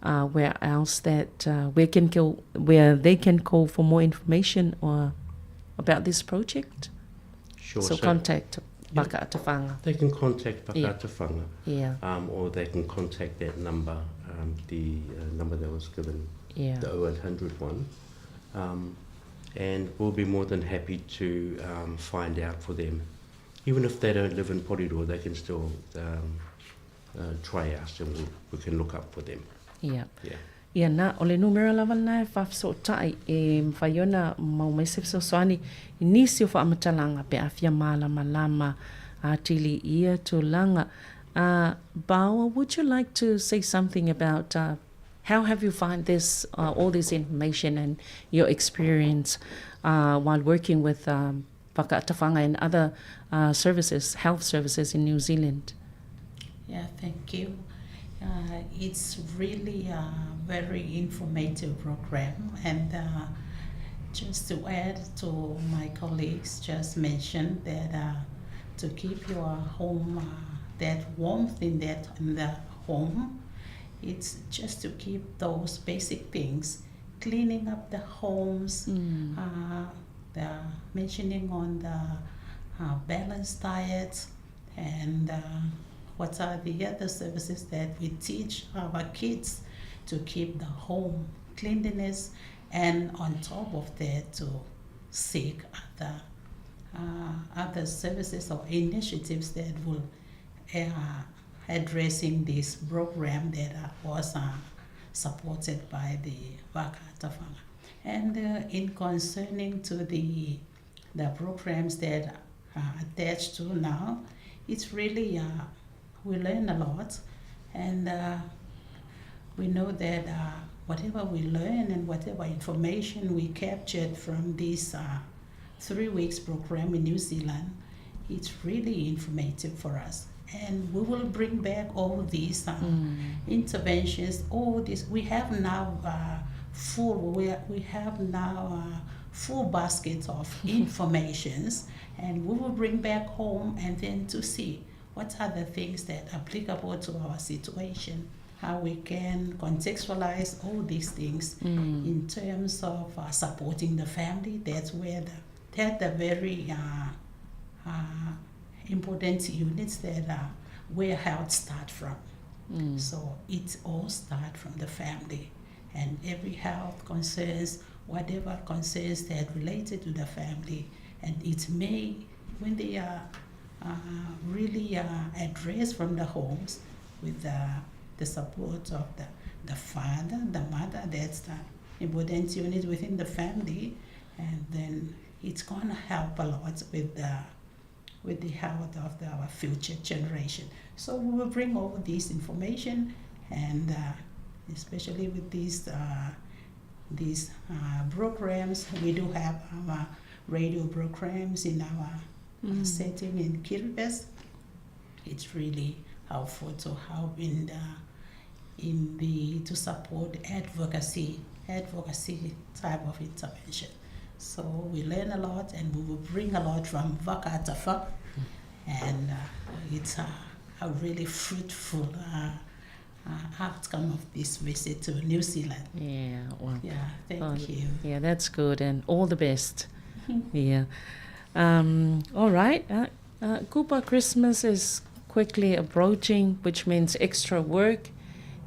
uh, where else that uh, where can go, where they can call for more information or about this project? Sure. So, so contact Vaka Atawhanga. They can contact Vaka Atawhanga. Yeah. Um, or they can contact that number, um, the uh, number that was given, yeah. the 0800 one. Um, and we'll be more than happy to um, find out for them. Even if they don't live in Porirua, they can still um, uh, try us and we'll, we can look up for them. Yeah. Yeah. Ia na, o le numera lava lena e faafesootai e mafai ona mau mai se fesoasoani i nisi o faamatalaga pe a fia malamalama atili i ia tulaga. Uh, Bawa, would you like to say something about uh, how have you find this, uh, all this information and your experience uh, while working with um, Whakaatawhanga and other uh, services, health services in New Zealand? Yeah, thank you. Uh, it's really a very informative program and uh, just to add to my colleagues just mentioned that uh, to keep your home uh, that warmth in that in the home it's just to keep those basic things cleaning up the homes mm. uh, the mentioning on the uh, balanced diet and uh, what are the other services that we teach our kids to keep the home cleanliness and on top of that to seek other uh, other services or initiatives that will uh, addressing this program that uh, was uh, supported by the Waka Tawhanga. And uh, in concerning to the the programs that are attached to now, it's really uh, we learn a lot, and uh, we know that uh, whatever we learn and whatever information we captured from this uh, three weeks program in New Zealand, it's really informative for us. And we will bring back all these uh, mm. interventions, all this. We have now uh, full, we, we have now uh, full basket of informations and we will bring back home and then to see what are the things that are applicable to our situation, how we can contextualize all these things mm. in terms of uh, supporting the family. That's where the, that's the very uh, uh, important units that are where health start from. Mm. So it all start from the family and every health concerns, whatever concerns that related to the family, and it may, when they are uh, really uh, addressed from the homes with the, the support of the, the father, the mother, that's the important unit within the family, and then it's going to help a lot with the with the health of the, our future generation. So we will bring all this information and uh, especially with these uh, these uh, programs. We do have our radio programs in our uh, mm. setting in Kiribati. It's really helpful to help in the in the to support advocacy advocacy type of intervention. So we learn a lot and we will bring a lot from Vakatafa and uh, it's a, a really fruitful uh, uh, outcome of this visit to New Zealand. Yeah, well, yeah, thank well, you. Yeah, that's good, and all the best. yeah. Um, all right. Uh, uh, Kupa Christmas is quickly approaching, which means extra work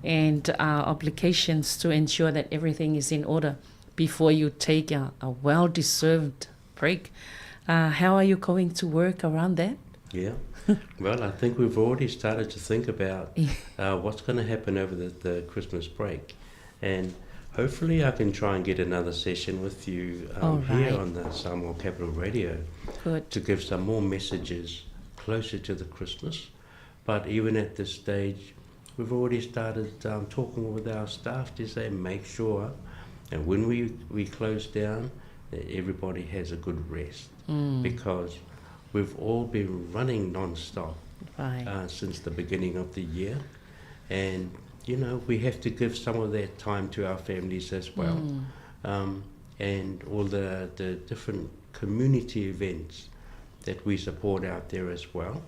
and uh, obligations to ensure that everything is in order before you take a, a well deserved break. Uh, how are you going to work around that? Yeah. well, I think we've already started to think about uh, what's going to happen over the, the Christmas break. And hopefully, I can try and get another session with you um, right. here on the Samoa Capital Radio Good. to give some more messages closer to the Christmas. But even at this stage, we've already started um, talking with our staff to say make sure and when we, we close down that everybody has a good rest mm. because we've all been running non-stop right. uh, since the beginning of the year and you know we have to give some of that time to our families as well mm. um, and all the, the different community events that we support out there as well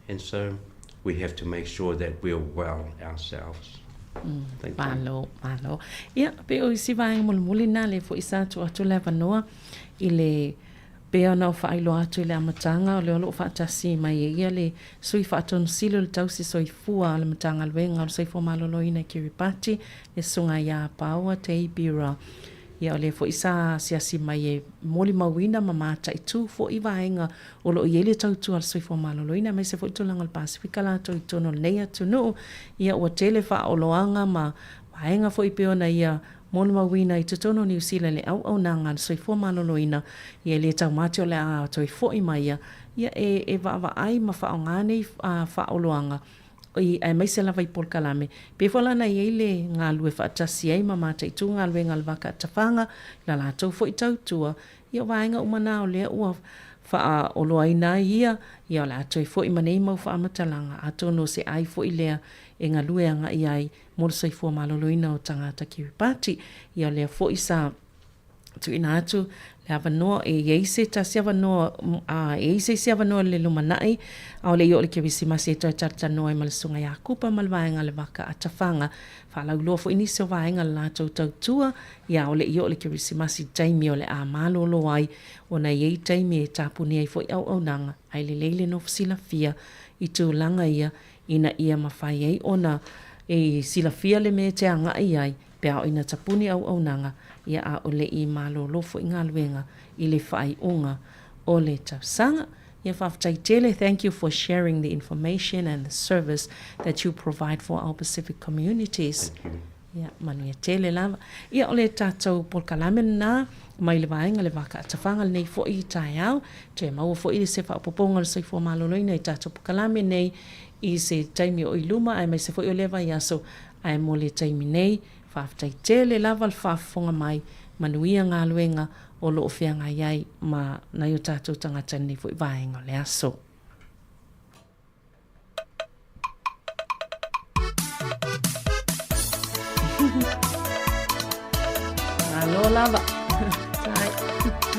and so we have to make sure that we're well ourselves. Mm. Thank malo, you. Malo. Ia, pe o isi vaenga mulimuli na le fo isa atu atu le avanoa i le pea ona o faailoa atu i le amataga o le o loo faatasi mai ai ia le Sui Faatonu Sili o le Tausi Soifua o le Matagaluega o le Soifua Maloloina i Kiribati, le Susuga ia Paoa Teibira. Ia o lea foi sa asiasi mai e molimauina ma mataitū foi vaega o loo i ai le tautua a le soifua maloloina aemaise foi tulaga o le Pasefika latou i totonu o lenei atunuu. Ia ua tele faaoloaga ma vaega foi pei ona ia molimauina i totonu o Niu Sila i le auaunaga a le soifua maloloina, ia e le taumate o le a toe foi mai ia, ia e, e vaavaai ma faaaoga nei faaoloaga i, aemaise lava i polokalame. Pei foi la na i ai le galulue faatasi ai ma mataitu galuega a le Vaka Tafaga i la latou foi tautua, ia o vaega uma na o lea ua faaoloaina ai ia, ia o le a toe foi ma nei mau faamatalaga, atonu o se ai foi lea e galue agai ai mo le soifua maloloina o tagata Kiribati. Ia o lea foi sa tuuina atu le avanoa e i ai se tasi avanoa a e i ai se isi avanoa i le lumanai a o le i o le Kerisimasi e toe talatalanoa ai ma le Susuga ia Kupa ma le Vaega le Vaka a Tafaga. Faalauiloa foi nisi o vaega le latou tautua ia o le i o le Kerisimasi taimi o le a malolo ai ona e i ai taimi e tapuni ai foi auaunaga ae lelei le nofo silafia i tulaga ia ina ia mafai ai ona e silafia le mea e te agai ai pe a oo ina tapuni auaunaga, ia a o le i malōlō foi galuega i le faaiuga o le tausaga. Ia faafetai tele, thank you for sharing the information and the service that you provide for our Pacific communities. Thank you. Ia, manuia tele lava. Ia, o le tatou polokalame lena mai le vaega le vakaatafaga lenei foi i taeao. Toe maua foi se faaopoopoga o le soifua maloloina i tatou polokalame nei i se taimi o i luma aemaise foi o lea vaiaso Ae mo le taimi nei, faafetai tele lava le faafofoga mai, manuia galuega o lo o feagai ai ma nai o tatou tagata i lenei foi vaega o le aso. Malo lava. Tai.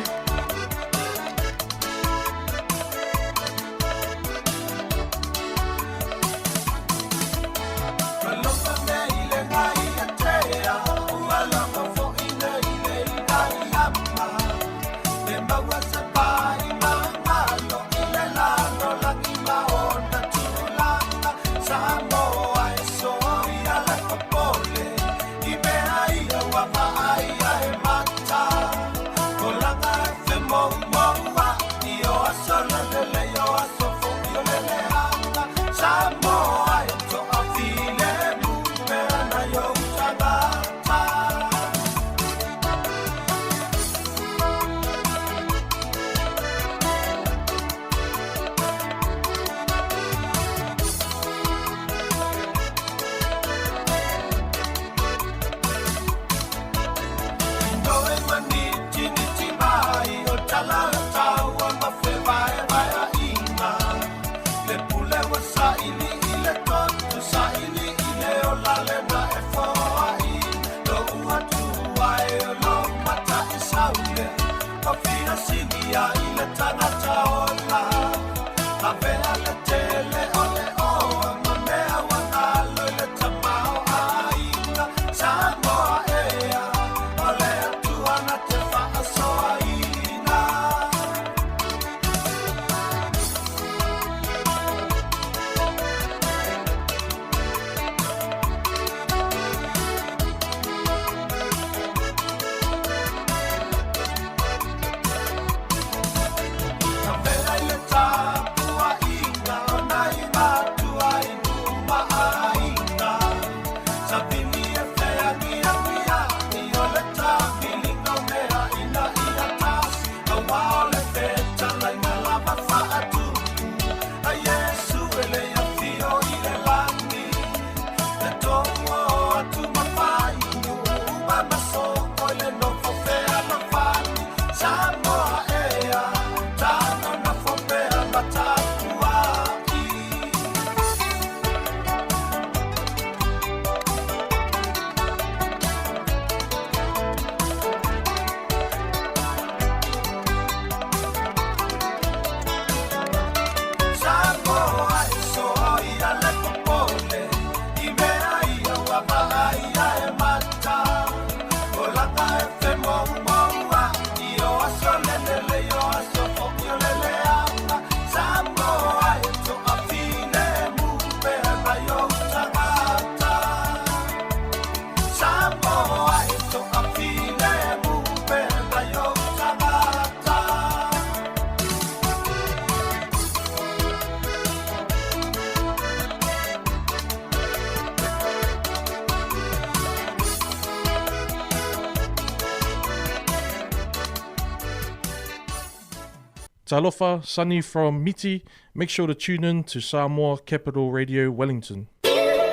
Talofa, Sunny from Miti. Make sure to tune in to Samoa Capital Radio Wellington.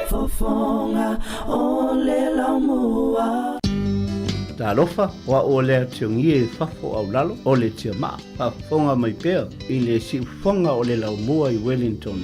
Fofoga o le laumua. Talofa, o a'u o lea tiongie i fafo au lalo o le tiamaa, faafofoga mai pea i le siufofoga o le laumua i Wellington.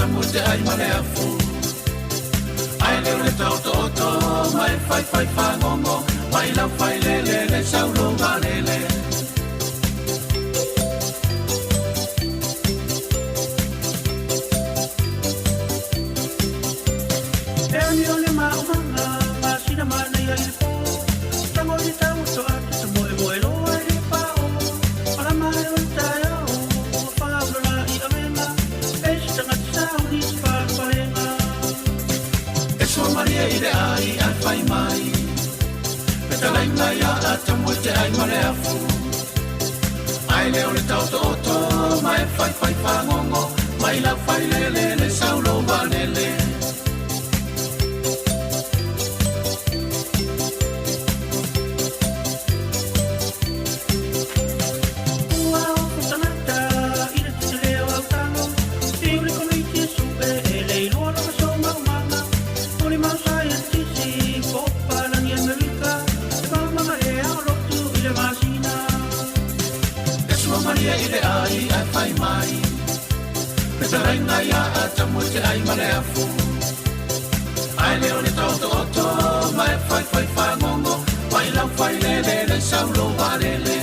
tamu te ai ma le afu. Ai le o le taotooto ma e faifai fagogo mai lau failele le sauloga lele. E ani o le maʻumaga masina manaia i le pō tago i le tauoto atu sa moemoe loa i le pao malama ai o le taeao ua faaulalaʻi avega e se tagata sauni se falefalega. E sua maria i le ai ae fai mai fetalaiga ia Atamu e te ai ma le afu. Ae le o le taotooto ma e faifai fagogo mai lau failele le saulo valele. Ua ofo tagata i le tetele o autago fiu le komiti e suʻe e le iloa lona somaumaga o le mau saienitisi po o papalagi Amerika e mamaga ea o lotu i le masina. E sua maria i le ai ae fai mai fetalaiga ia Atamu e te ai ma le afu. Ae le o le taotooto ma e faifai fagogo mai lau failele le saulo valele.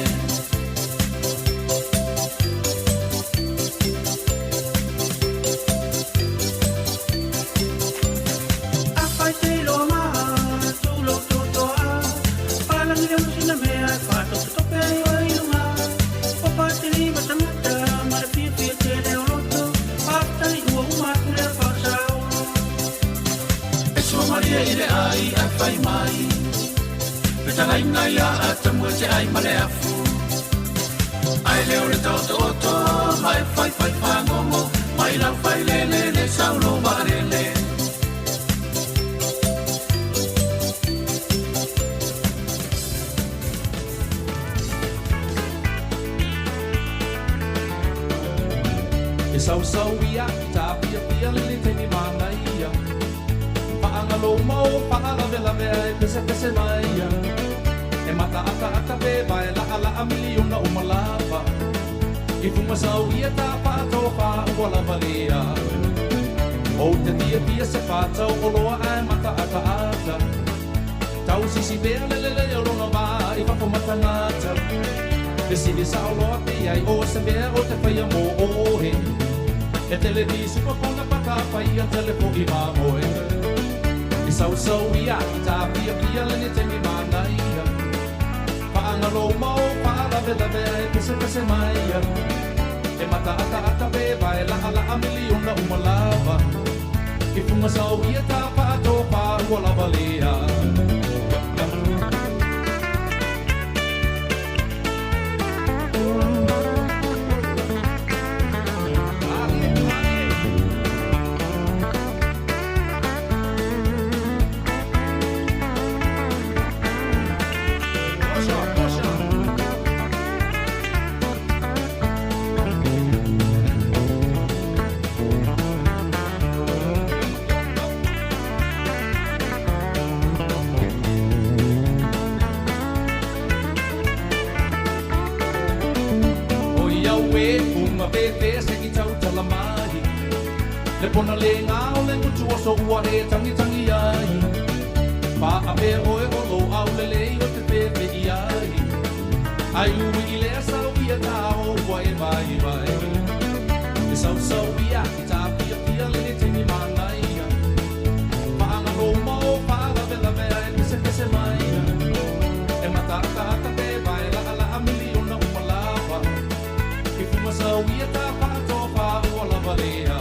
Afai te iloa ma tulou totoa palagi le masina mea e faatopetope ai oe i luga o patilima tagata ma le fiafia tele o loto faafetai ua uma atu lea faasao. E sua maria i le ai ae fai mai fetalaiga ia Atamu e te ai ma le afu. Ae le o le taotooto ma e faifai fagogo mai lau failele le saulo valele. E sausau ia tapiapia le le taimi manaia Faagalo mau faalavelave ai pesepese maia E mataataata pe vae laʻalaʻa miliona uma lava I fugasau ia tapaatofa ua lava lea Ou te fiafia se fatau oloa ae mataataata Tau sisi pea le lelei o lona vā i fafo matagata Fesili saoloa pe ai o se mea o te faia mo oe E tele di supa kona pata paia tele po i mamoe E sausau ia i tapiapia le ne taimi manaia Faagalo mau faalavelave ae pesepese maia E mataataata pe vae laʻalaʻa miliona uma lava I fugasau ia tapaatofa ua lava lea. O ia ue unga pepe se i tautala mai Le pona le ngā o le ngutu o so ua e tangi tangi ai Faape oe o lo au le lei o te pepe i ai Ai ui i lea sau ia tā o ua e vai vai E sausau ia i tapiapia le ne taimi manaia Faagalo mau faalavelave ae pesepese maia E mataataata pe vae laʻalaʻa miliona uma lava I fugasau ia tapaatofa ua lava lea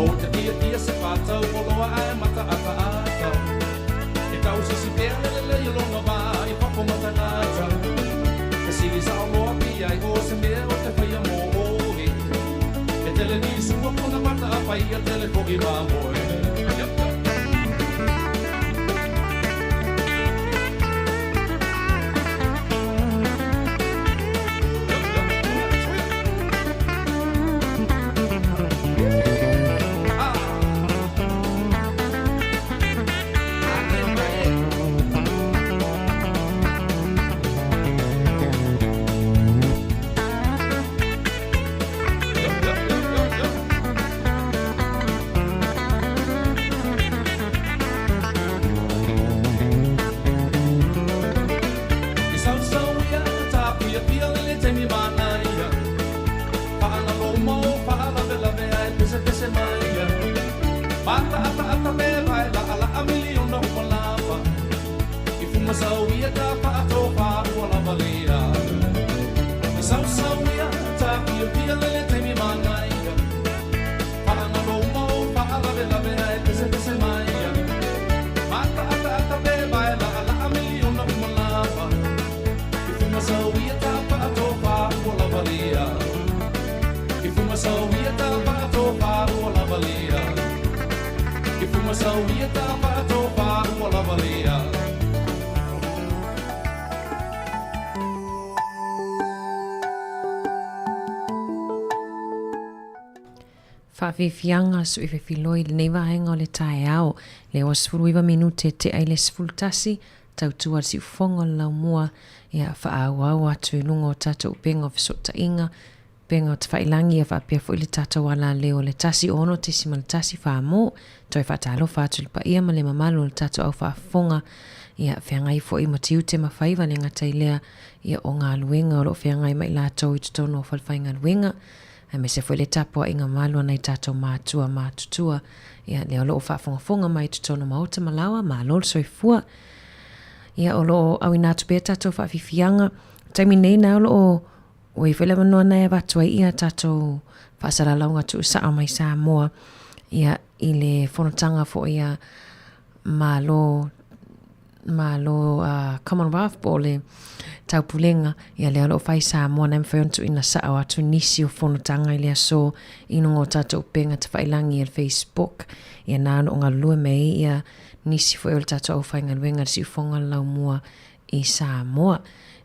O te fiafia se fatau oloa ae mataataata E tausisi pea le lelei o lona vā i fafo matagata Fesili saoloa pe ai o se mea o te faia mo oe E tele ni sua kona mata a paia tele foʻi mamoe. Maataataata pe vae laʻalaʻa miliona uma lava I fugasauia ta faatofā ua lavalia I sausauia tapiapia lele taimi manaia Faagaloma o faalavelave ae pesepese maia Maataataata pe vae laʻalaʻa miliona uma lava I fugasauia ta faatofā ua lavalia I fugasauia ta faatofā ua lavalia I fugasauia ta faatofā ua lavalia Faafiafiaga suifefiloi i lenei vaega o le taeao, le 69 minute tea i le 11, tautua le siufofoga o le laumua, ia faaauau atu i luga o tatou upega o fesootaiga, upega o tafailagi ia faapea foi le tatou alaleo o le 106.1 Famo. Toe faatalofa atu i le paia ma le mamalu o le tatou au faafofoga, ia feagai foi ma tiute ma faiva le gata i lea, ia o galuega o lo o feagai ma i latou i totonu o falefaigaluega, aemaise foi le tapuaiga malu a nai tatou matua matutua, ia lea o lo o faafogafoga mai i totonu o maota ma laoa, malo le soifua. Ia o lo o auina atu pea tatou faafiafiaga, taimi nei na o lo o ua i ai foi le avanoa na e avatu ai ia tatou faasalalauga tuusao mai Samoa ia i le fonotaga foi a Malo Malo a Commonwealth po o le Taupulega, ia lea o lo o fai i Samoa na e mafai ona tuuina sao atu nisi o fonotaga i le aso i luga o tatou upega tafailagi i le Facebook. Ia na o lo o galulue mai ai ia nisi foi o le tatou aufaigaluega i le siufofoga o le laumua i Samoa.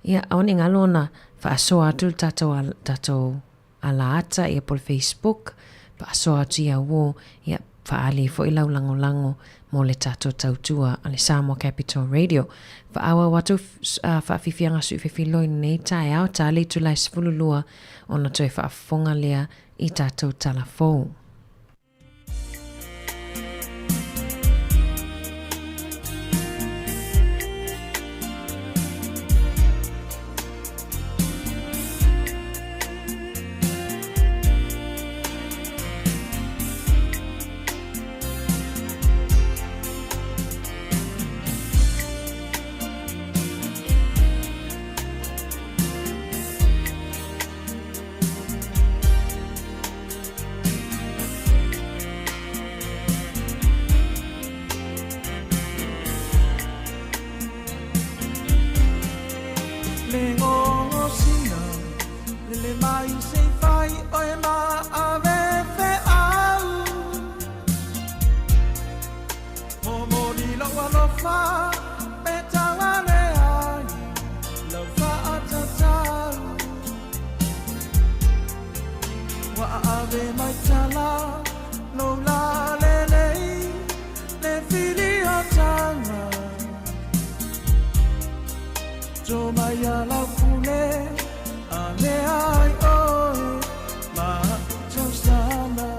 Ia, aua ne i galo ona faasoa atu le tatou, tatou alaata ia po o le Facebook, faasoa atu ia uo, ia faaali ai foi lau lagolago mo le tatou tautua a le Samoa Capital Radio. Faaauau atu faafiafiaga suifefiloi i lenei taeao, ta le itula e 12 ona toe faafofoga lea i tatou tala fou. Le gogosina lele mai se i fai oe ma ave feau Momoli lou alofa pe tauale ai lau faatatau Ua ave mai tala lou lalelei le filiotaga To mai a lau pule a lea ai oe ma a'u tausala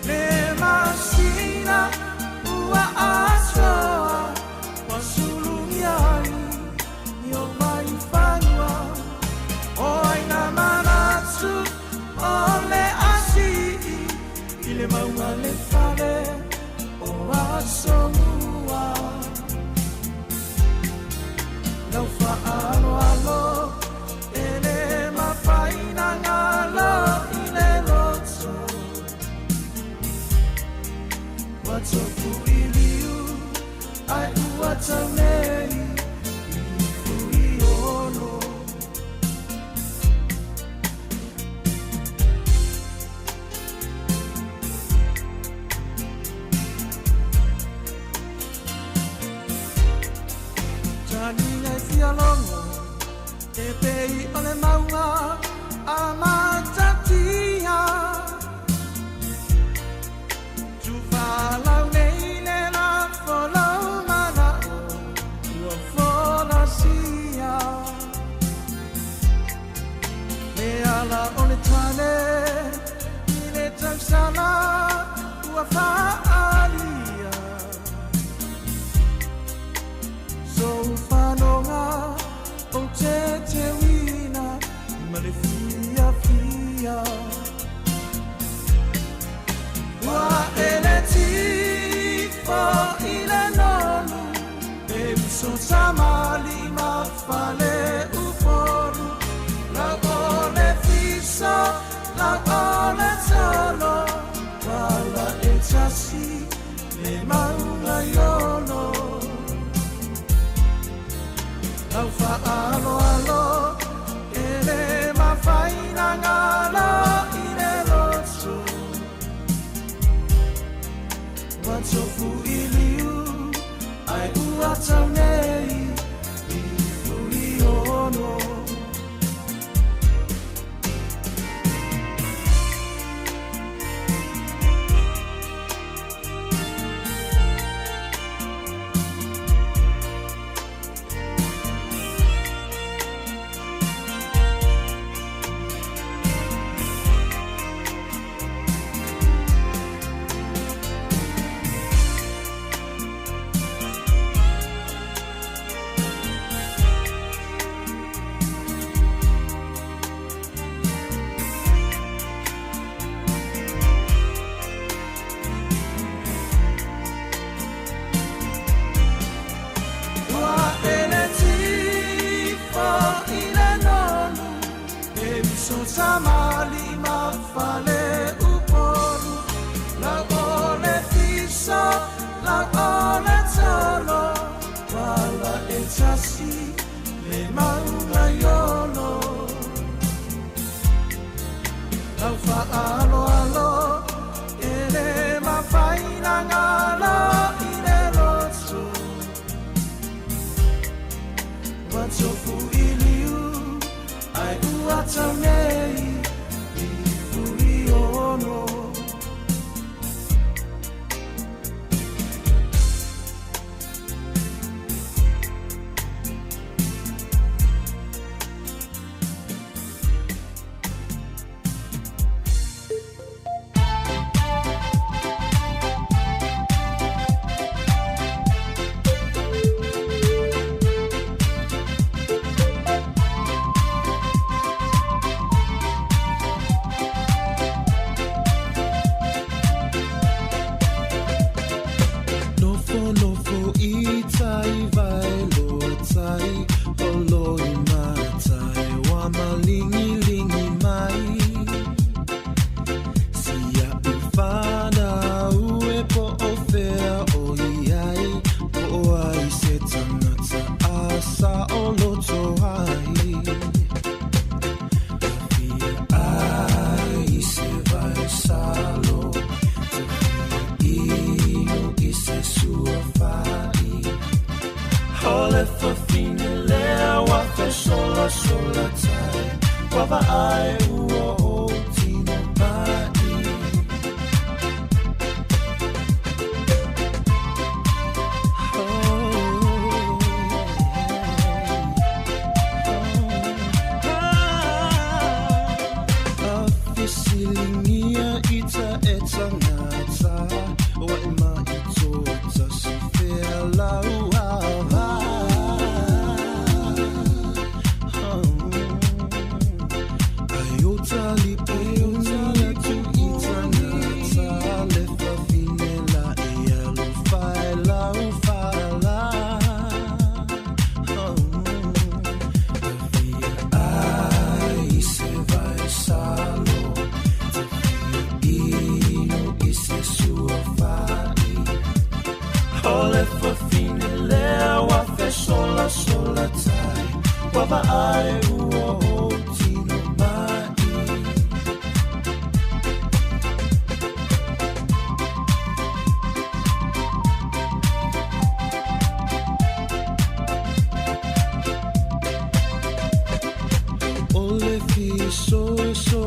Le masina ua asoa ua sulugia ai i o mai fanua O ai na manatu o le asii i le mauga le fale o Asomua Lau faaaloalo e le mafai na galo i le loto Ua tofu i liu ae ua tau nei i Fuiono. Taliga e fia logo e pei o le mauga a Matatia Tufalau nei le lafo lou manao tasi le mauga i ono. Lau faaaloalo e le mafai na galo i le lotu. Ua tofu i liu ae ua tau nei i Fuiono. Ua ele tifo i le nonu, e uso tamalima fale upolu. Lau o le fiso, lau o le tolo, wala e tasi le mauga i ono. Lau faaaloalo e le mafai na galo i le lotu. Ua tofu i liu ae ua tau nei i Fuiono. Nofo nofo i tai vai loa tai Olo i matai wa malingi lingi mai Sia ufana ue po o fea o iai Po o ai se tangata asa o loto ai Tawhia ai se vai salo Ino i se sua fai Hole fafine lea wa fe sola sola tai Wa va ai ua o tino mai. Afisilingia ita e tangata Wa e mai tōta si fea lau ava. Ai o tali pe unia tu i tangata Le fafine la e alu fai lau fala. Ai se vai salo Ino i se sua fai Hole fafine lea wa fe sola sola tai Wa va ai ua o tino mai. Ole fiso so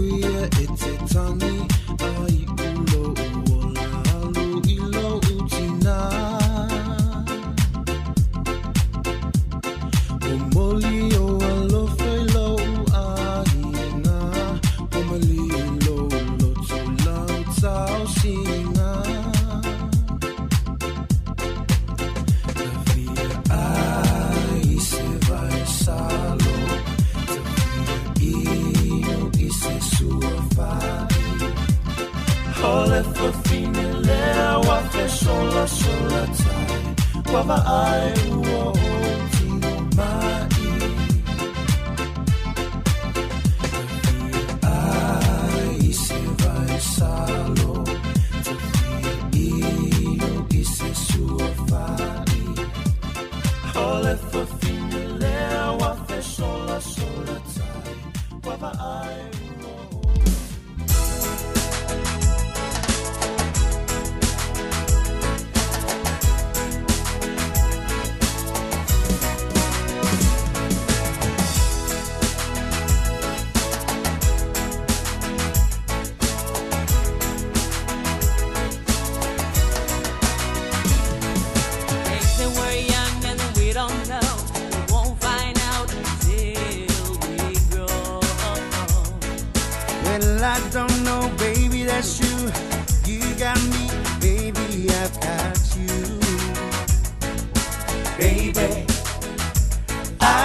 ia e te tangi Ai ulo uola alu i lo utina. O moli o alofa i lo uaina O mali i lo lotu lau tau singa. Tawhia ai se vai salo Ino i se sua fai Hole fafine lea wa fe sola sola tai Wa va ai ua o tino mai. Ai se vai salo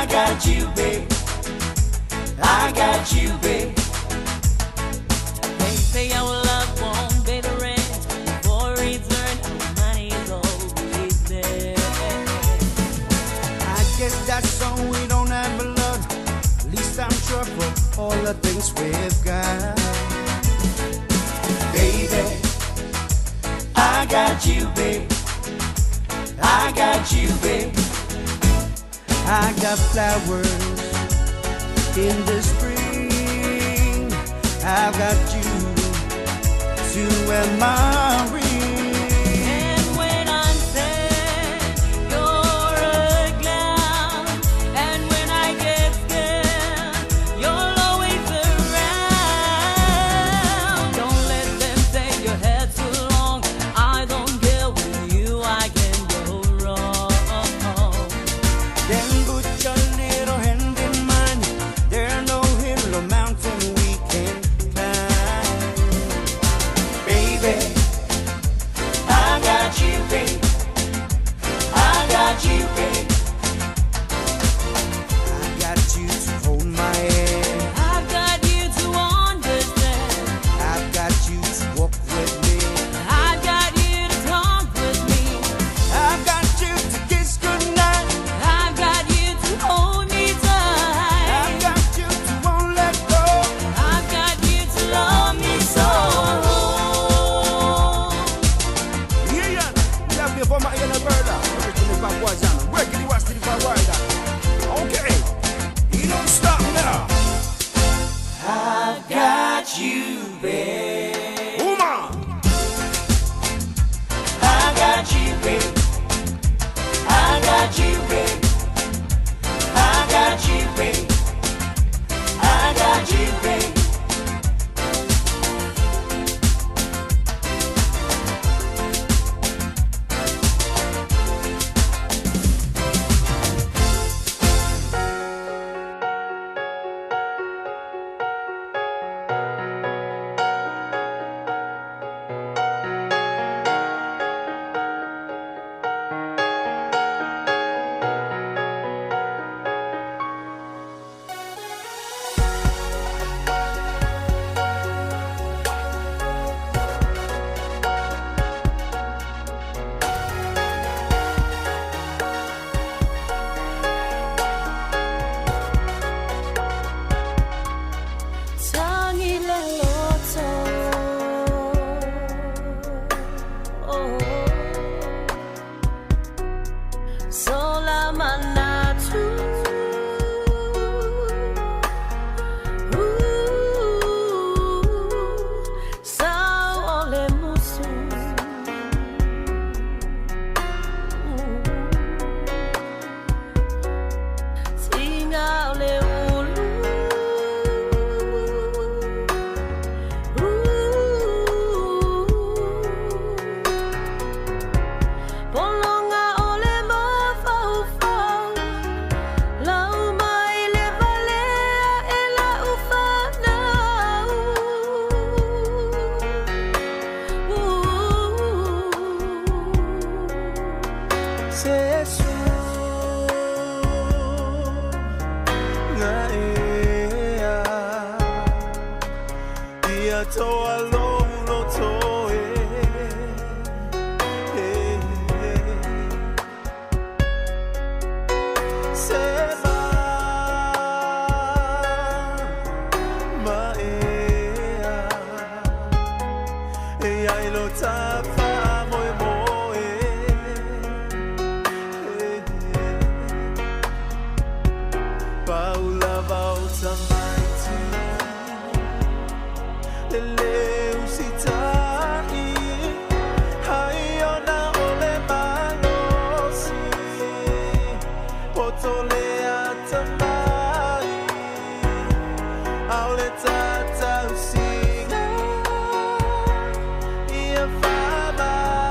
I got you, babe. I got you, babe. They say our love won't pay the rent. For return, our money is always there. I guess that's so we don't have a lot. At least I'm sure for all the things we've got. Baby, I got you, babe. I got you, babe. I got flowers in the spring. I've got you to wear my ring. And when I'm sad, you're a clown. And when I get scared, you're always around. Don't let them say your hair's too long. I don't care with you, I can go wrong. Then put your little hand in mine. There no hill or mountain we can climb. Baby, I got you, babe. I got you, babe. I got you to hold my hand. I've got you to understand. I've got you to walk with me. I've got you to talk with me. I've got you to kiss goodnight. I've got you to hold me tight. I've got you to won't let go. I've got you to love me so. Yeah, we have the former Ian Alberta, originally Papua Jana, working the West City Okay, you don't stop now. I got you, babe. Woman. I got you, babe. I got you, babe. I got you, babe. I got you, babe. Tangi le loto. Oh. Sola manatu. Ooh, sao ole musu. Tinga ole ulu. Polonga ole mafaufau, lau mai le valea e lau whanau. Se su ngaea Ia toa lolo toe Se ma maea E ai lo tafa moe moe Paula vauta maiti Le leu sitai Hai ona ole malosi Poto le atamai Au le tatau singa Ia whamai.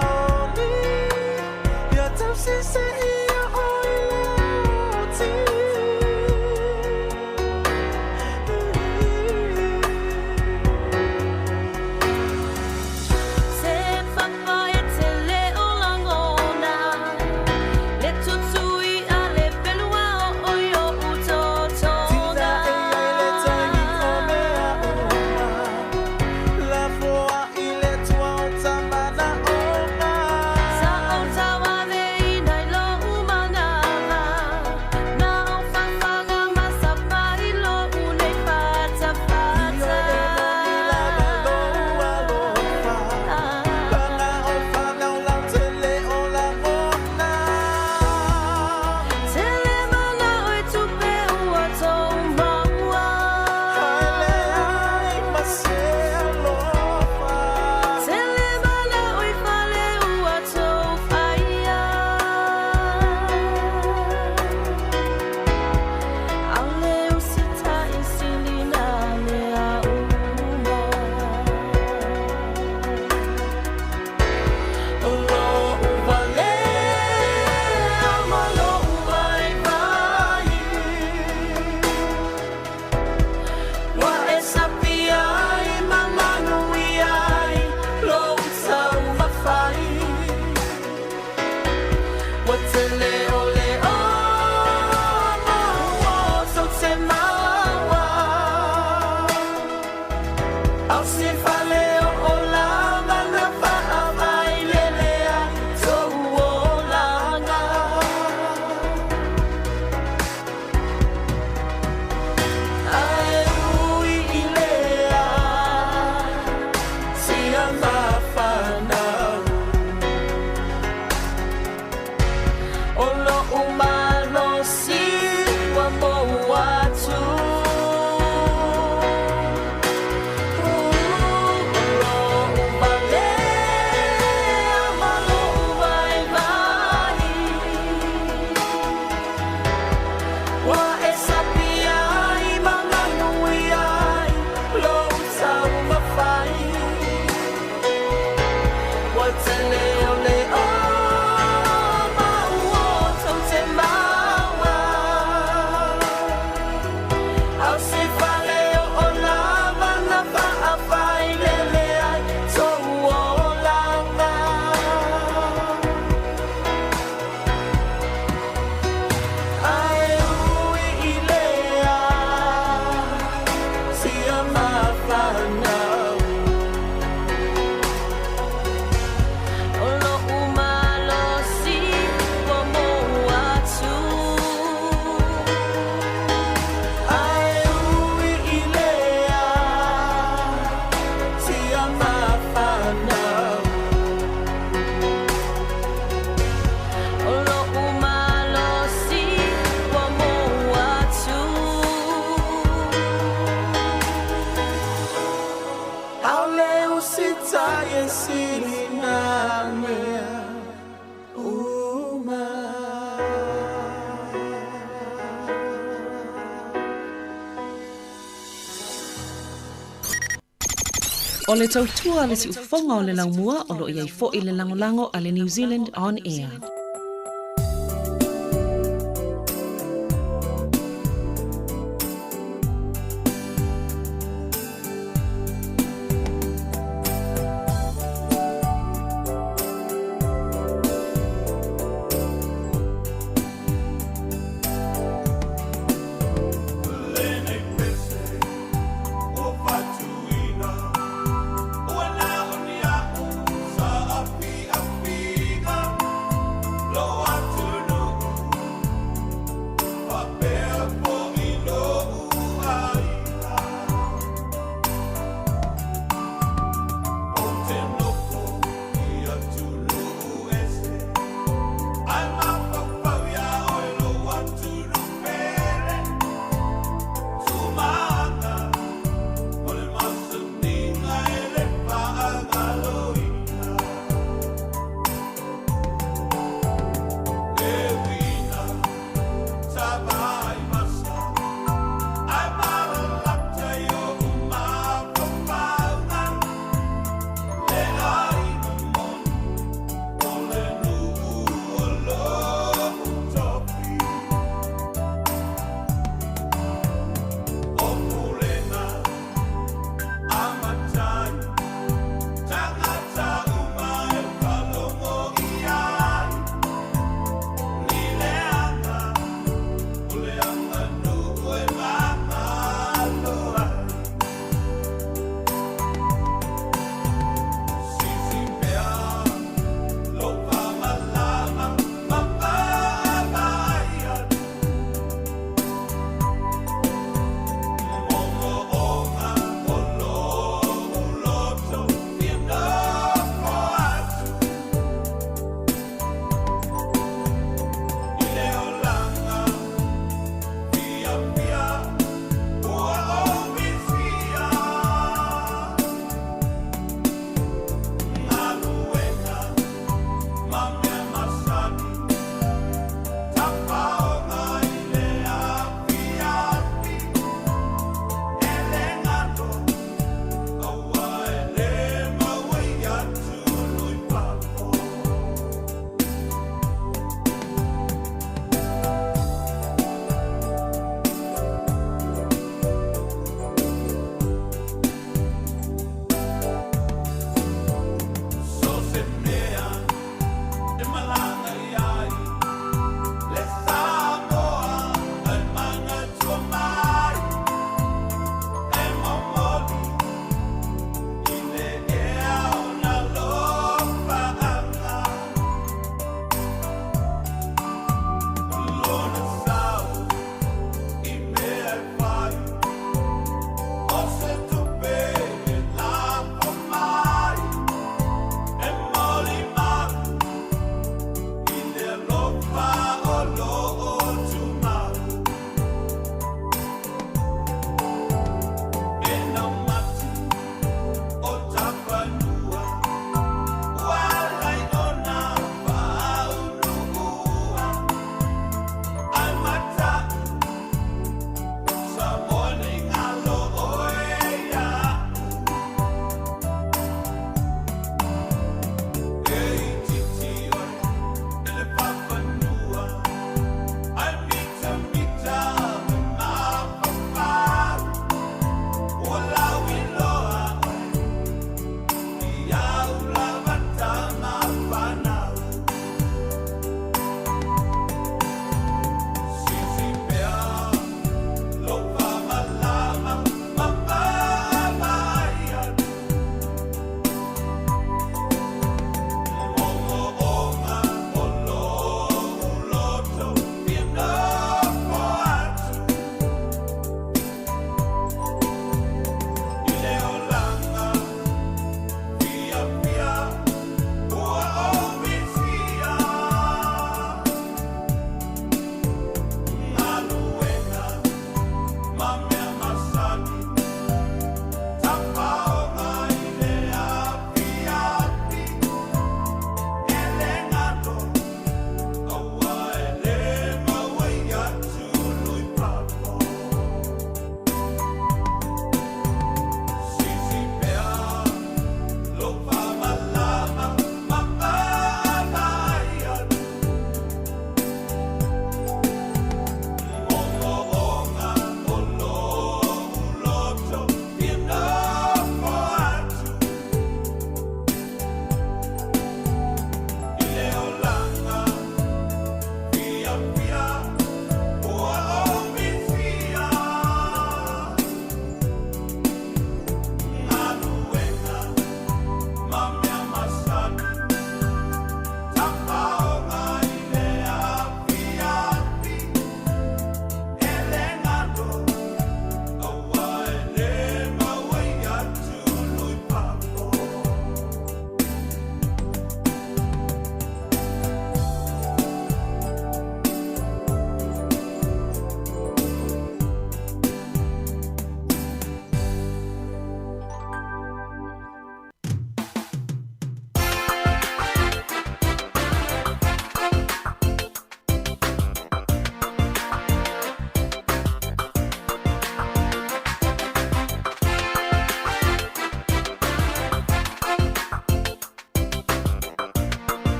Aoatele o le o maua tau te maua. Au se fale o o lava na faafai lele ai tou olaga. Ae ui i lea, sia mafanau. O lo'u malosi ua mou atu. Ae ui i lea, sia mafanau. O lo'u malosi ua mou atu. Aole usitai e sili nā mea uma. O le tautua a le siufofoga o le laumua o lo o i ai foi le lagolago a le New Zealand On Air. Lenei pese ua fatuina, ua na o ni a'u saafiafiga.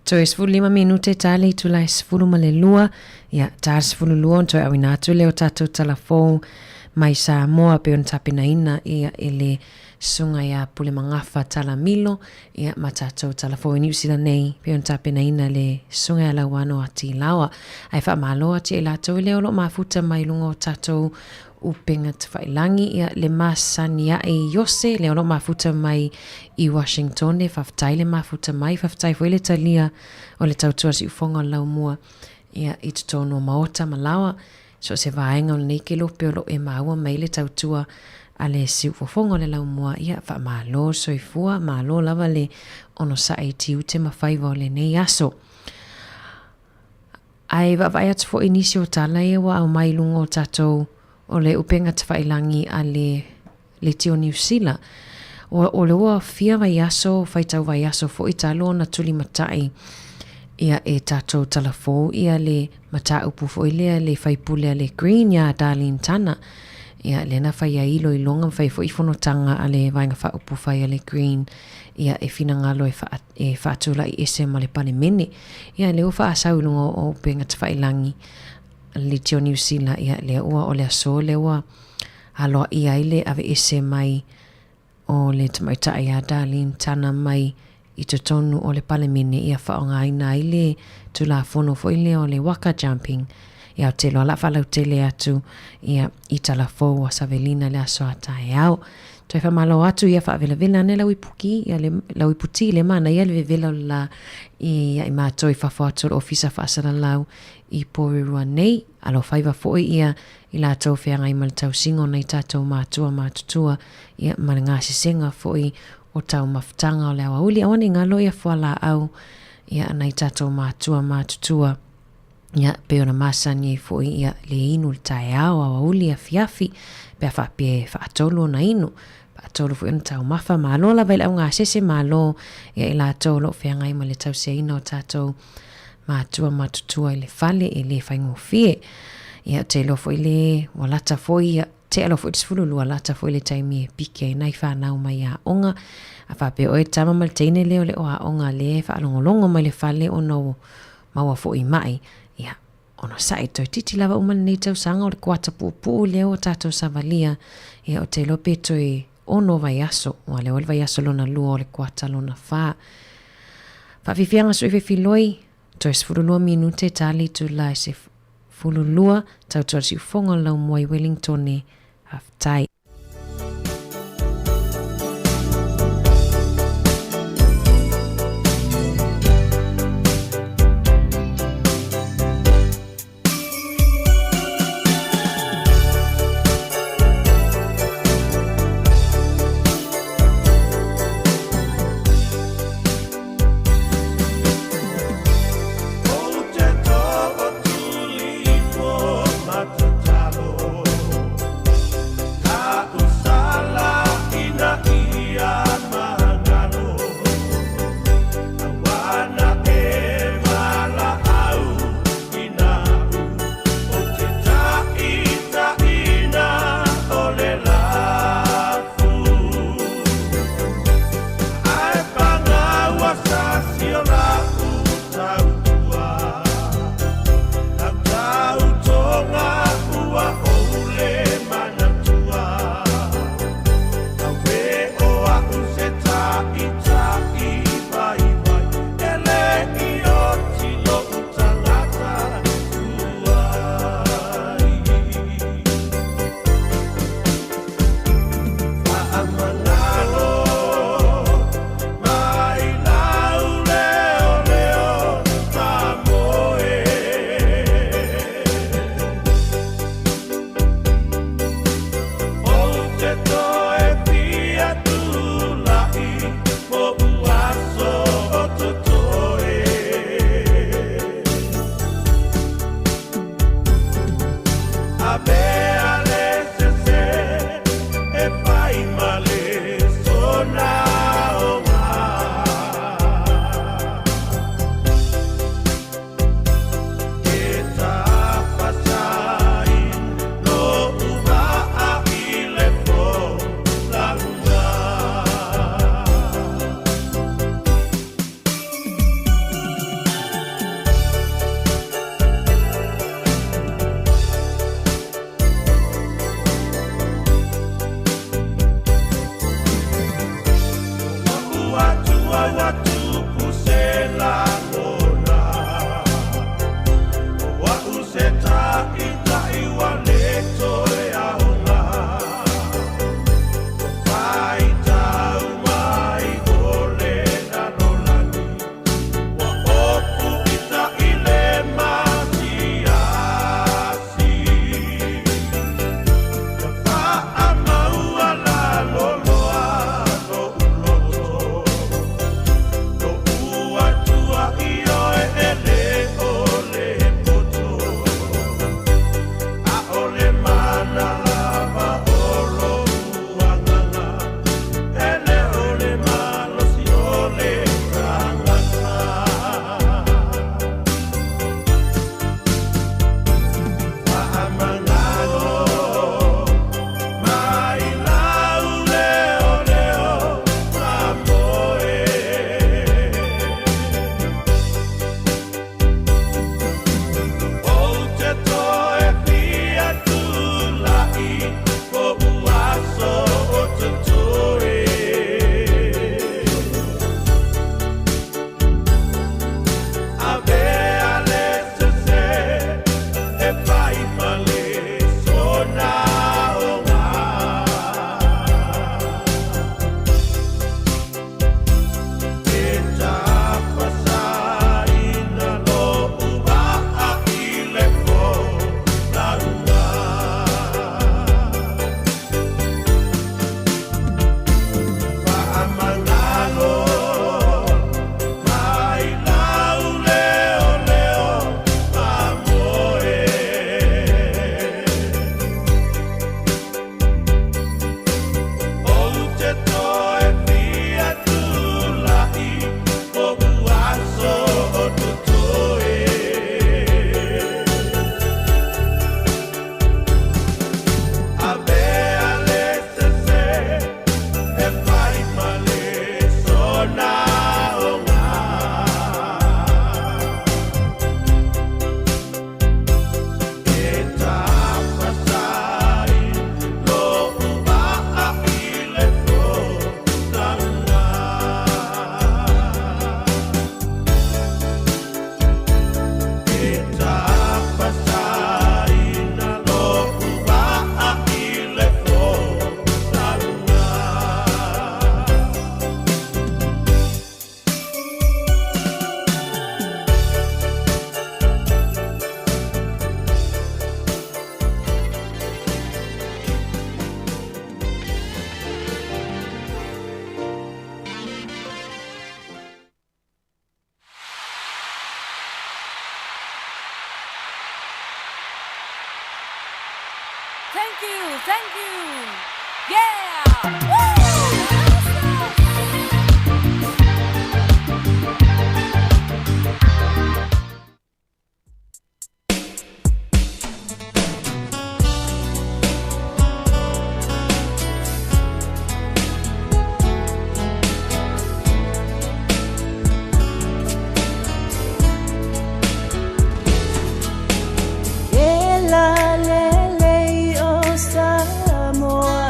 Toe 15 minute ta le itula e 12, ia, ta le 12 ona toe auina atu lea o tatou talafou mai Samoa pei ona tapenaina ia e le Susuga ia Pulemagafa Talamilo, ia ma tatou talafou i Niu Sila nei pei ona tapenaina le Susuga ia Lauano Atilaoa. Ae faamalo atu ia i latou lea o lo o mafuta mai luga o tatou upega tafailangi, ia le masani ae i Iose, lea o lo o mafuta mai i Washingtone, faafetai le mafuta mai, faafetai foi le talia o le tautua siufoga o le laumua ia i totonu o maota ma laoa, so o se vaega o lenei kelope o lo o e maua mai le tautua a le siufofoga o le laumua, ia faamalo le soifua, malo lava le onosai i tiute ma faiva o lenei aso. Ae vaavaai atu foi i nisi o tala ia ua aumai i luga o tatou o le upega tafailangi a le Leitio Niu Sila. O le ua fia vaiaso, faitau vaiaso foi talu ona tulimatai ia e tatou talafou ia le mataupu foi lea le faipule a le Green ia Darlene Tana. Ia lea na fai ai iloiloga ma fai foi fonotaga a le Vaega Faaupufai a le Green ia e finagalo e faa, e faatulai ese ma le Palemene. Ia lea ua faasau i luga o upega tafailangi a le Leitio Niu Sila, ia lea ua o le aso lea ua aloaia ai le aveese mai o le tamaitai a Darlene Tana mai i totonu o le Palemene ia faaaogaina ai le Tulafono foi lea o le Waka Jumping. Ia ou te iloa o le a faalautele atu ia i talafou a Savelina i le aso a taeao. Toe faamalo atu ia faavelavela ane lau ipuki, ia le, lau iputi le manaia le vevela o le la i ia i matou i fafo atu o le ofisa faasalalau i Porirua nei. Alofaiva foi ia i latou feagai ma le tausiga o nai tatou matua matutua ia ma le gasesega foi o taumafataga o le aoauli. Aua ne i galo ia fualaau ia nai tatou matua matutua ia pei ona masani ai foi ia le inu i le taeao, aoauli, afiafi pe a faapea e faatolu ona inu, faatolu foi ona taumafa. Malo lava i le augasese, malo ia i latou o lo o feagai ma le tausiaina o tatou matua matutua i le fale e le faigofie. Ia, ou te iloa foi le ua lata foi ia tea loa foi le 12 lata foi le taimi e piki ai nai fanau mai aoga. A faapea oe tama ma le teine lea o le o aoga lea e faalogologo mai le fale ona ua maua foi mai, ia, onosai toeitiiti lava uma lenei tausaga o le kuata puupuu lea ua tatou savalia, ia, ou te iloa pe toe ono vaiaso, ua leo ai le vaiaso lona lua o le kuata lona fa. Faafiafiaga sui fefiloi, toe 12 minute ta le itula e 12, tautua le siufofoga o le laumua i Wellingtone. Faafetai. maua tupu se lagona. O a'u se ta'ita'i ua lē toe aoga. O faitau mai o le lalolagi ua opu ita'i le masiasi. Ia fa'amaua laloloa lo'u loto, lo'u atua i oe e lē o le poto. A'ole mana lava o lo'u agaga, e lē o le malosi o le tagata. Fa'amagalo mai lau leoleo mamoe. Ou te toe fia tula'i po'u aso o totoe. Avea le sesē e fai ma le sona oga. E tapasaina lo'u va'a i le folauga. Fa'amagalo mai lau leoleo mamoe. Ou te toe fia tula'i po'u aso o totoe. Avea le sesē e fai ma le sona oga. E tapasai lo'u va'a i le folauga. E tapasaina lo'u va'a i le folauga. Thank you, thank you. Yeah! Woo! E la lele o Samoa,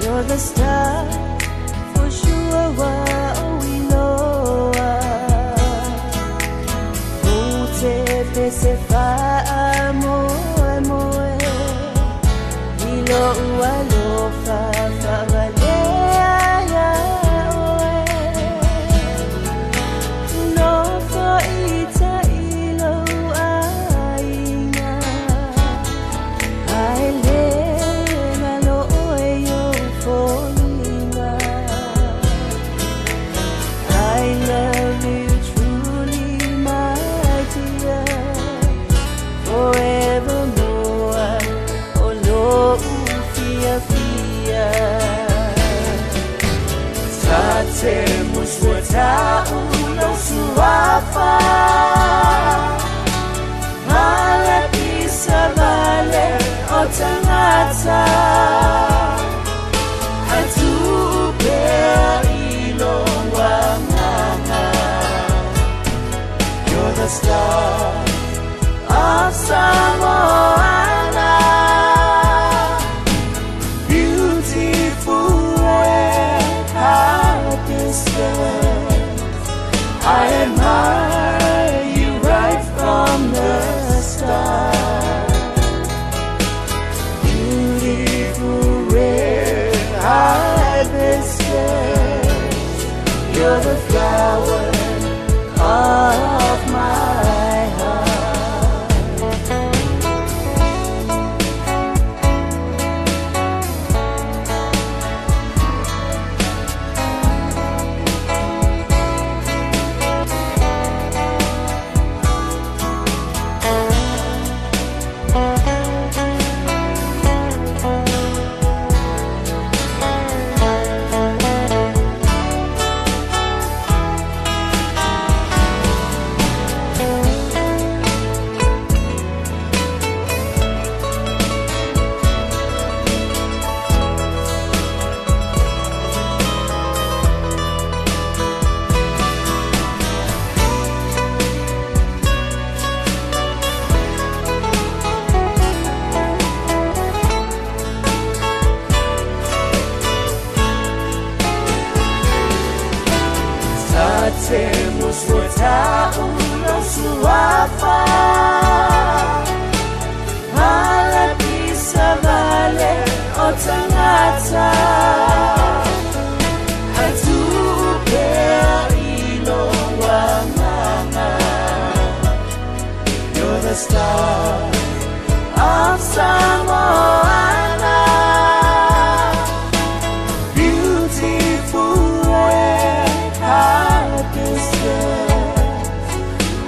you're the star for sure wa o iloa. O te pese whaa moe moe, i lo ua lofa whawalea ia oe. Nofo i ta ilo aina, ae le ngalo oe yo folina. I love you truly, my dear, forevermore. O lo fia fia. Tate muswata ulo suafa. Male pisa vale o tangata. Atu pea ilo wanganga. You're the star of Samoana. Beautiful and happy. You're the flower of my heart. Temos o suafa Alapisa vale o tangata Atupea ilo wanganga You're the star of Samoana. Beautiful red hibiscus,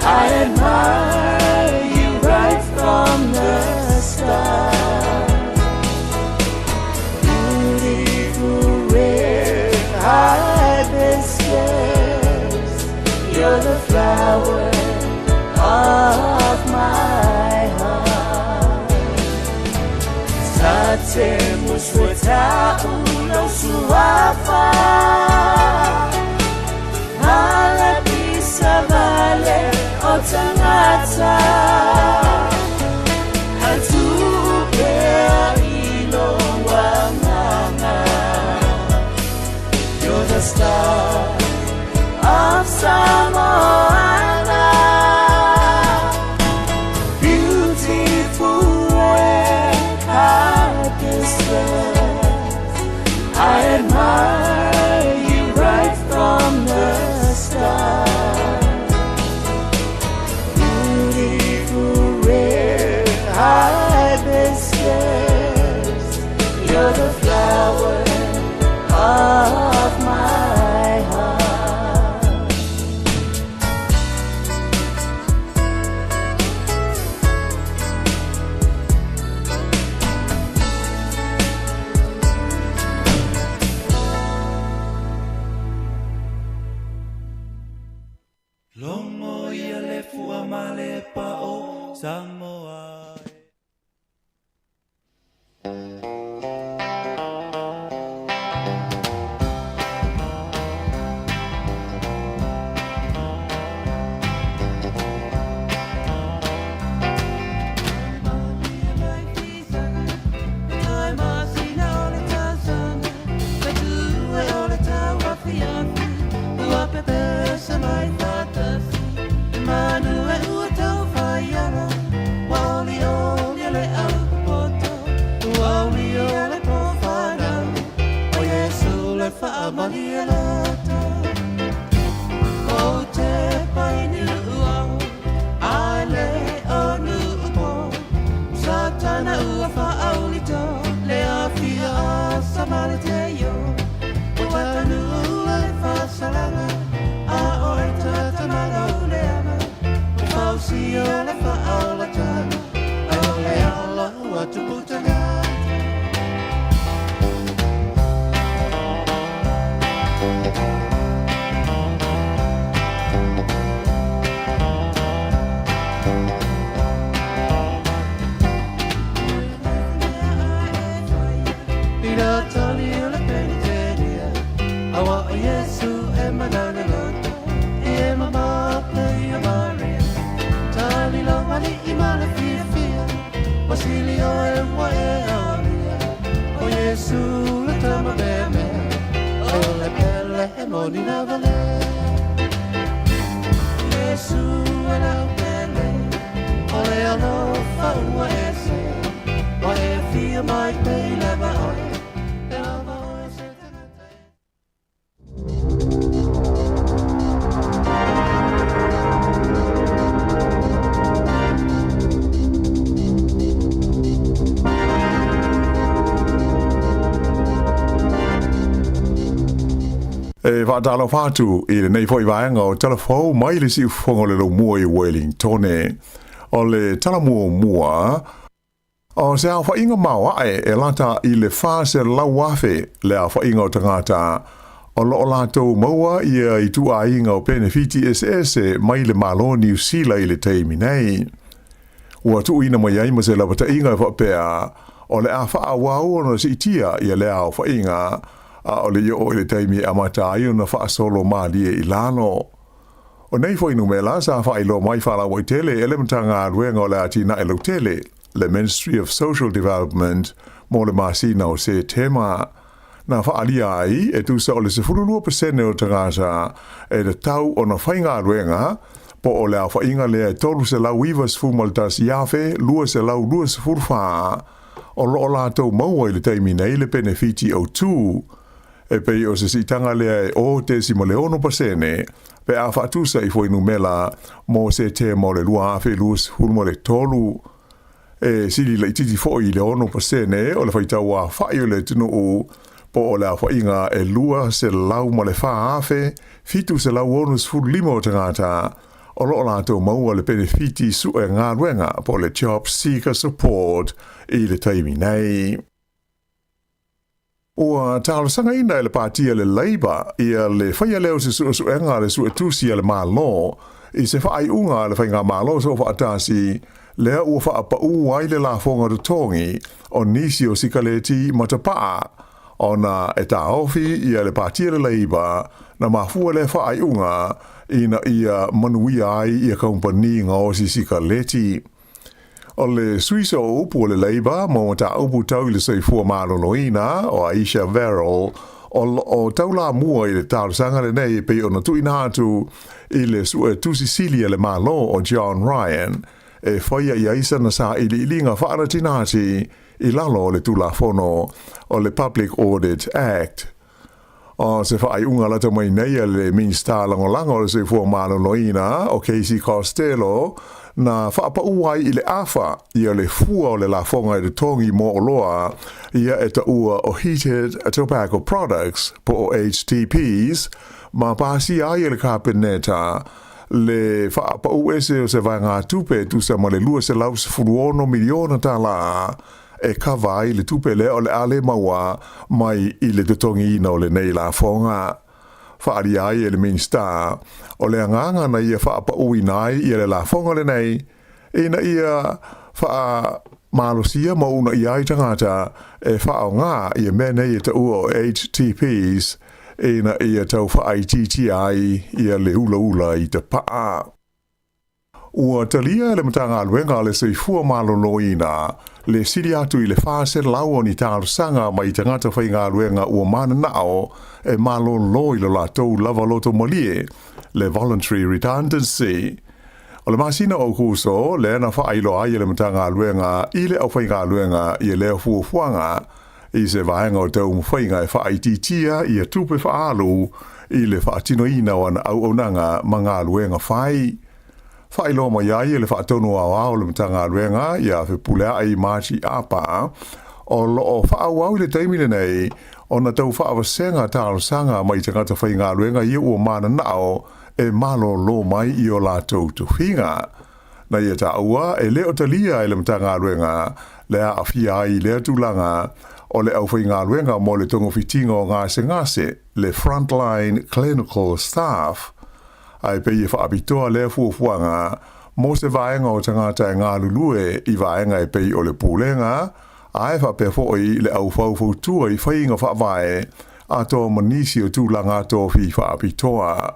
I admire you right from the start. Beautiful red hibiscus, you're the flower of my heart. Tatemos ulo suafa Alapisa vale o tangata Atupea ilo wanganga You're the star of Samoana. Beautiful red hibiscus, I admire you right from the start. Beautiful red hibiscus, you're the flower of my heart. Longo ia le fua ma le pao Samoa. Satana ua faaulito le afia a samaleteio o tatanua le faasalaga a o e tatamala o le ama o fausia le faaolataga o le ala ua tuputaga. Ina tali o le peniteria Awa o Yesu e manana loto E mama pe ia Maria Tali lo mali i mala fia fia Wasili o e wa e aoria O Yesu le tama mea mea O le pele e moni na vale Yesu e lau pele O le alofa ua ese Wa e fia mai pe i leva oe E lava oe se tagata. faatalofa atu i lenei foi vaega o Tala Fou mai le siufofoga o le Laumua i Wellingtone. O le tala muamua, o se aofaiga maoae e lata i le 400,000 le aofaiga o tagata o lo o latou maua ia ituaiga o penefiti eseese mai le Malo o Niu Sila i le taimi nei. Ua tuuina mai ai ma se lapataiga e faapea, o le a faaauau ona siitia ia lea aofaiga, a o le i oo i le taimi e amata ai ona faasolo malie i lalo. O nei fuainumera sa faailoa mai faalauaitele e le Matagaluega o le Atinae Lautele, le Ministry of Social Development, mo le masina o Setema. Na faaalia ai, e tusa o le 12% o tagata e tatau ona faigaluega, po o le aofaiga lea e 391,224 o lo o latou maua i le taimi nei le penefiti autu. E pei o se siitaga lea e 0.6% pe a faatusa i fuainumera mo Setema o le 2023. E sili laitiiti foi i le 6% o le faitau aofai o le atunuu, po o le aofaiga e 204,765 o tagata o lo o latou maua le penefiti sue galuega po o le Job Seeker Support i le taimi nei. Ua talosagaina e le Pāti a le Labour ia le faia lea o se suesuega a le Suetusi a le Malo i se faaiuga a le Faigamalo Soofaatasi lea ua faapaū ai le lafoga totogi o nisi o sikaleti ma tapaa ona e taofi ia le Pāti a le Labour na mafua lea faaiuga ina ia manuia ai ia kamupani gaosi sikaleti. O le sui sooupu o le Labour mo mataupu tau i le soifua maloloina, o Ayesha Verrall, o lo o taulamua i le talosaga lenei e pei ona tuuina atu i le Suetusi Sili a le Malo o John Ryan e faia i ai sana sailiiliga faanatinati i lalo o le Tulafono o le Public Audit Act. O se faaiuga lata mai nei a le Minisita Lagolago o le Soifua Maloloina, o Casey Costello, na faapaū ai i le afa ia le fua o le lafoga e totogi mo oloa ia e taua o Heated Tobacco Products po o HTPs, ma pasia ai e le Kapeneta le faapaū ese o se vaegatupe e tusa ma le $216 miliona tālā e kava ai le tupe lea o le a le maua mai i le totogiina o lenei lafoga. Faaalia ai e le Minisita, o le agaga na ia faapauina ai ia le lafoga lenei, ina ia faamalosia ma uunaia ai tagata e faaaoga ia mea nei e taua o HTPs ina ia tau faaitiitia ai ia le ulaula i tapaa. Ua talia e le Matagaluega a le Soifua Maloloina le sili atu i le 400 o ni talosaga mai tagata faigaluega ua mananao e malolo i lo latou lava loto malie, le voluntary redundancy. O le masina o Aokuso lea na faailoa ai e le Matagaluega i le aufaigaluega ia lea fuafuaga i se vaega o taumafaiga e faaitiitia ia tupe faaalu i le faatinoina o ana auaunaga ma galuega fai. Faailoa mai ai e le Faatonu Aoao o le Matagaluega ia Fepuleai Marty Apa, o lo o faaauau i le taimi lenei ona tau faavasega talosaga mai tagata faigaluega ia ua mananao e malolo mai i o latou tofiga. Na ia taua e le o talia e le Matagaluega le aafia ai i lea tulaga o le aufaigaluega mo le togafitiga o gasegase, le Frontline Clinical Staff, ae pei e faapitoa lea fuafuaga mo se vaega o tagata e galulue i vaega e pei o le pulega, ae faapea foi le au faufautua i faiga faavae atoa ma nisi o tulaga tofi faapitoa.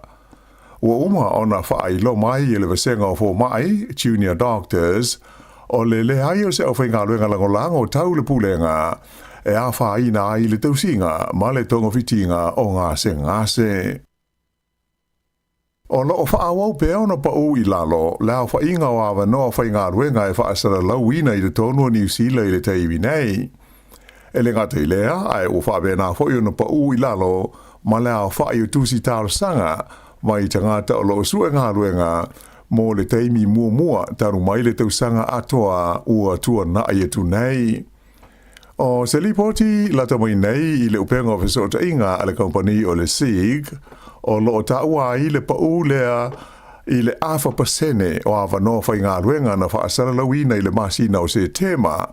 Ua uma ona faailoa mai e le Vasega o Fomai, Junior Doctors, o le leai o se aufaigaluega lagolago tau le pulega e afaina ai le tausiga ma le togafitiga o gasegase. O lo o faaauau pea ona paū i lalo le aofaiga o avanoa faigaluega e faasalalauina i totonu o Niu Sila i le taimi nei. E le gata i lea, ae ua faapena foi ona paū i lalo ma le aofai o tusi talosaga mai tagata o lo o sue galuega mo le taimi muamua talu mai le tausaga atoa ua tuanai atu nei. O se lipoti lata mai nei i le upega o fesootaiga a le kamupani o le SEEG, O lo o taua ai le paʻū lea i le 0.5% o avanoa faigaluega na faasalalauina i le masina o Setema,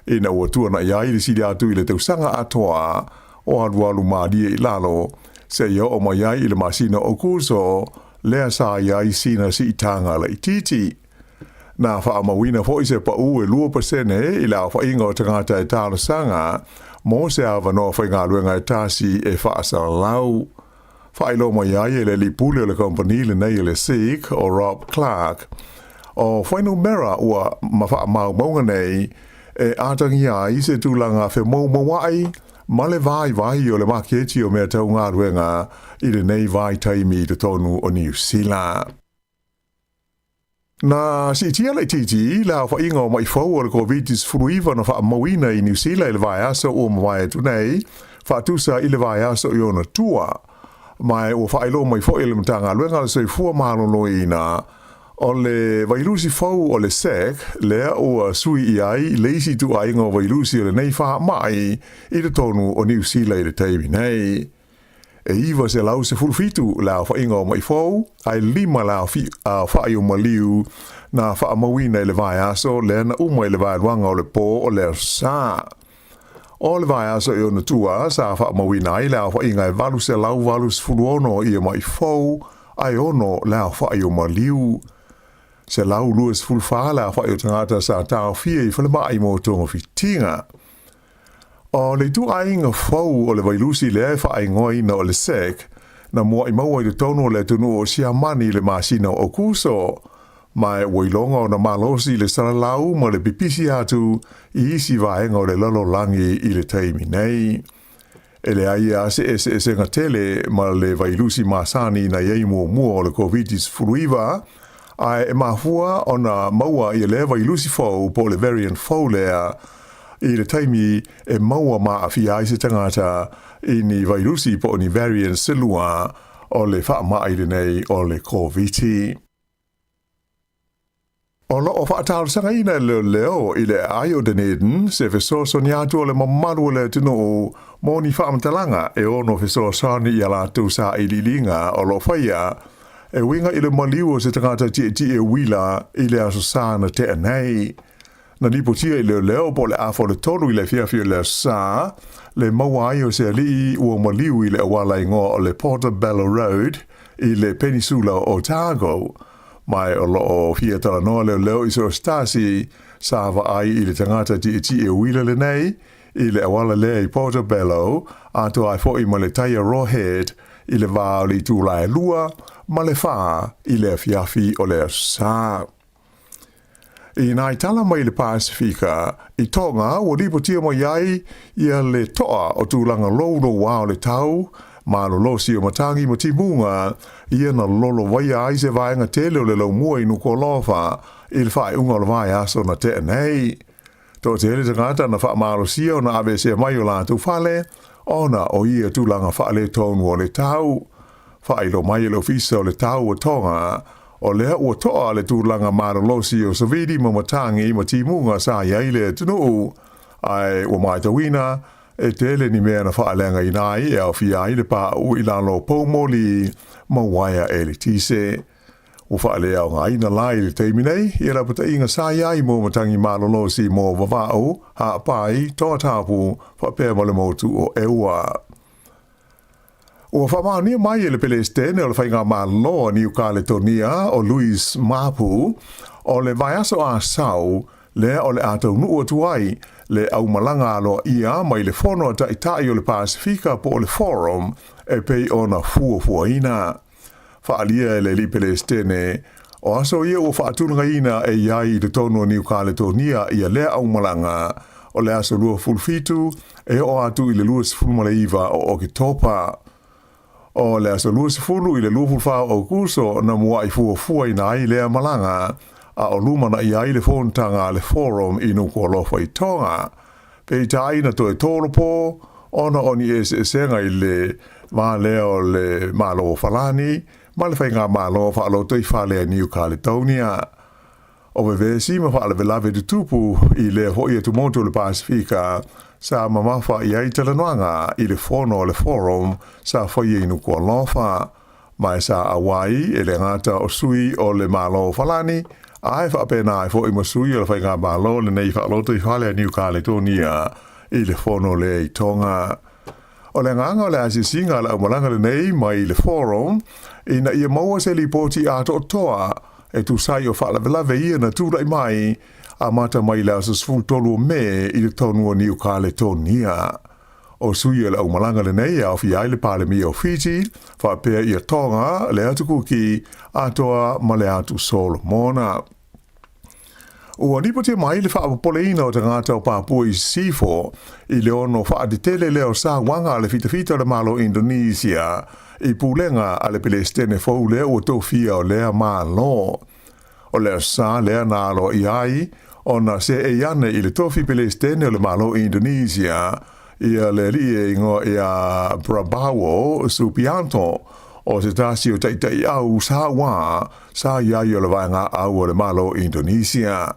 ina ua tuanaʻi ai le sili atu i le tausaga atoa o alualu malie i lalo, seia oo mai ai i le masina o Aokuso, lea sa i ai sina siitaga laitiiti. Na faamauina foi se paʻū e 2% i le aofaiga o tagata e talosaga mo se avanoa faigaluega e tasi e faasalalau. Faailoa mai ai e le alii pule o le kamupani lenei o le Seek, o Rob Clark, o fuainumera ua ma faamaumauga nei e atagia ai se tulaga femoumouaʻi ma le vaivai o le maketi o mea tau galuega i lenei vaitaimi i totonu o Niu Sila. Na siitia laitiiti le aofaiga o maʻi fou o le Koviti-19 na faamauina i Niu Sila i le vaiaso ua mavae atu nei, faatusa i le vaiaso i ona tua. Ma ua faailoa mai foi e le Matagaluega a le Soifua Maloloina, o le vailusi fou o le SEC lea ua sui i ai le isi ituaiga o vailusi o lenei faamai i totonu o Niu Sila i le taimi nei. E 917 le aofaiga o maʻi fou, ae 5 le aofaʻi o maliu na faamauina i le vaiaso lea na uma i le vaeluaga o le pō o le Aso Sa. O le vaiaso i ona tua sa faamauina ai le aofaiga e 886 ia maʻi fou, ae 6 le aofaʻi o maliu. 124 le aofaʻi o tagata sa taofia i falemai mo togafitiga. O le ituaiga fou o le vailusi lea e faaigoaina o le SEC, na muaʻi maua i totonu o le atunuu o Siamani i le masina o Aokuso, ma ua iloga ona malosi le salalau ma le pipisi atu i isi vaega o le lalolagi i le taimi nei. E leai lava se eseesega tele ma le vailusi masani na i ai muamua o le Koviti-19, ae e mafua ona maua ia lea vailusi fou po o le variant fou lea i le taimi e maua maaafia ai se tagata i ni vailusi po o ni variants se lua o le faamai lenei o le Koviti. O lo o faatalosagaina e leoleo i le aai o Dunedin se fesoasoani atu o le mamalu o le atunuu mo ni faamatalaga e ono fesoasoani i a latou sailiiliga o lo o faia e uiga i le maliu o se tagata tietie uila i le Aso Sa na tea nei. Na lipotia i leoleo po o le afa o le 3 i le afiafi o le Aso Sa le maua ai o se alii ua maliu i le auala igoa o le Portobello Road i le Penisula o Otago. Ma o lo o fia talanoa leoleo i so o se tasi sa vaai i le tagata tietie uila lenei i le auala lea i Portobello, atoa ai foi ma le Taiaroa Head i le va o le itula e 2 ma le 4 i le afiafi o le Aso Sa. I nā tala mai le Pasifika, i Tonga ua lipotia mai ai ia le toa o tulaga loulouā o le tau, malolosi o matagi ma timuga, ia na lolovaia ai se vaega tele o le laumua i Nukuʻalofa i le faaiuga o le vaiaso na tea nei. Toatele tagata na faamalosia ona aveesea mai o latou fale, ona o ia tulaga faaletonu o le tau. Faailoa mai e le Ofisa o le Tau o Tonga, o lea ua toa le tulaga malolosi o savili ma matagi ma timuga sa i ai le atunuu, ae ua matauina e tele ni mea na faaleagaina ai e aofia ai le paʻu i lalo o poumoli ma uaea eletise. Ua faaleaogaina la i le taimi nei ia lapataiga sa i ai mo matagi malolosi mo Vava'u, Ha'apai, Tongatapu faapea ma le motu o Eua. Ua faamaonia mai e le Pelesitene o le Faigamalo a Niu Kaletonia o Louis Mapu o le vaiaso Asau lea o le a taunuu atu ai le aumalaga aloaia mai le Fono a Taitai o le Pasifika po o le Forum e pei ona fuafuaina. Faaalia e le alii Pelesitene, o aso ia ua faatulagaina e i ai i totonu o Niu Kaletonia ia lea aumalaga o le aso 27 e oo atu i le 29 o Oketopa. O le aso 20 i le 24 o Aokuso na muaʻi fuafuaina ai lea malaga, a o lumanaʻi ai le fonotaga a le Forum i Nukuʻalofa i Tonga. Peitai na toe tolopo ona o ni eseesega i le va lea o le Malo o Falani ma le Faigamalo Faalotoifale a Niu Kaletonia. O vevesi ma faalavelave tutupu i lea foi atumotu o le Pasifika sa mamafa i ai talanoaga i le fono a le Forum sa faia i Nukuʻalofa. Ma e sa auai e le gata o sui o le Malo o Falani, ae faapena ai foi ma sui o le Faigamalo lenei faaloto i fale a Niu Kaletonia i le fono lea i Tonga. O le agaga o le asiasiga a le aumalaga lenei mai le Forum ina ia maua se lipoti atoatoa e tusa ai o faalavelave ia na tulai mai amata mai le aso 13 o Me i totonu o Niu Kaletonia. O sui o le aumalaga lenei e aofia ai le Palemia o Fiti, faapea ia Tonga, le Atu Kuki, atoa ma le Atu Solomona. Ua lipotia mai le faapopoleina o tagata o Papua i Sisifo i le ono faatetele lea o sauaga a le fitafita o le Malo o Indonesia i pulega a le Pelesitene fou lea ua tofia o lea Malo. O le aso sa lea na aloaia ai ona seei ane i le tofi Pelesitene o le Malo o Indonesia ia le alii e igoa ia Prabowo Subianto, o se tasi o taitaiau sa ua sa i ai o le vaega au o le Malo o Indonesia.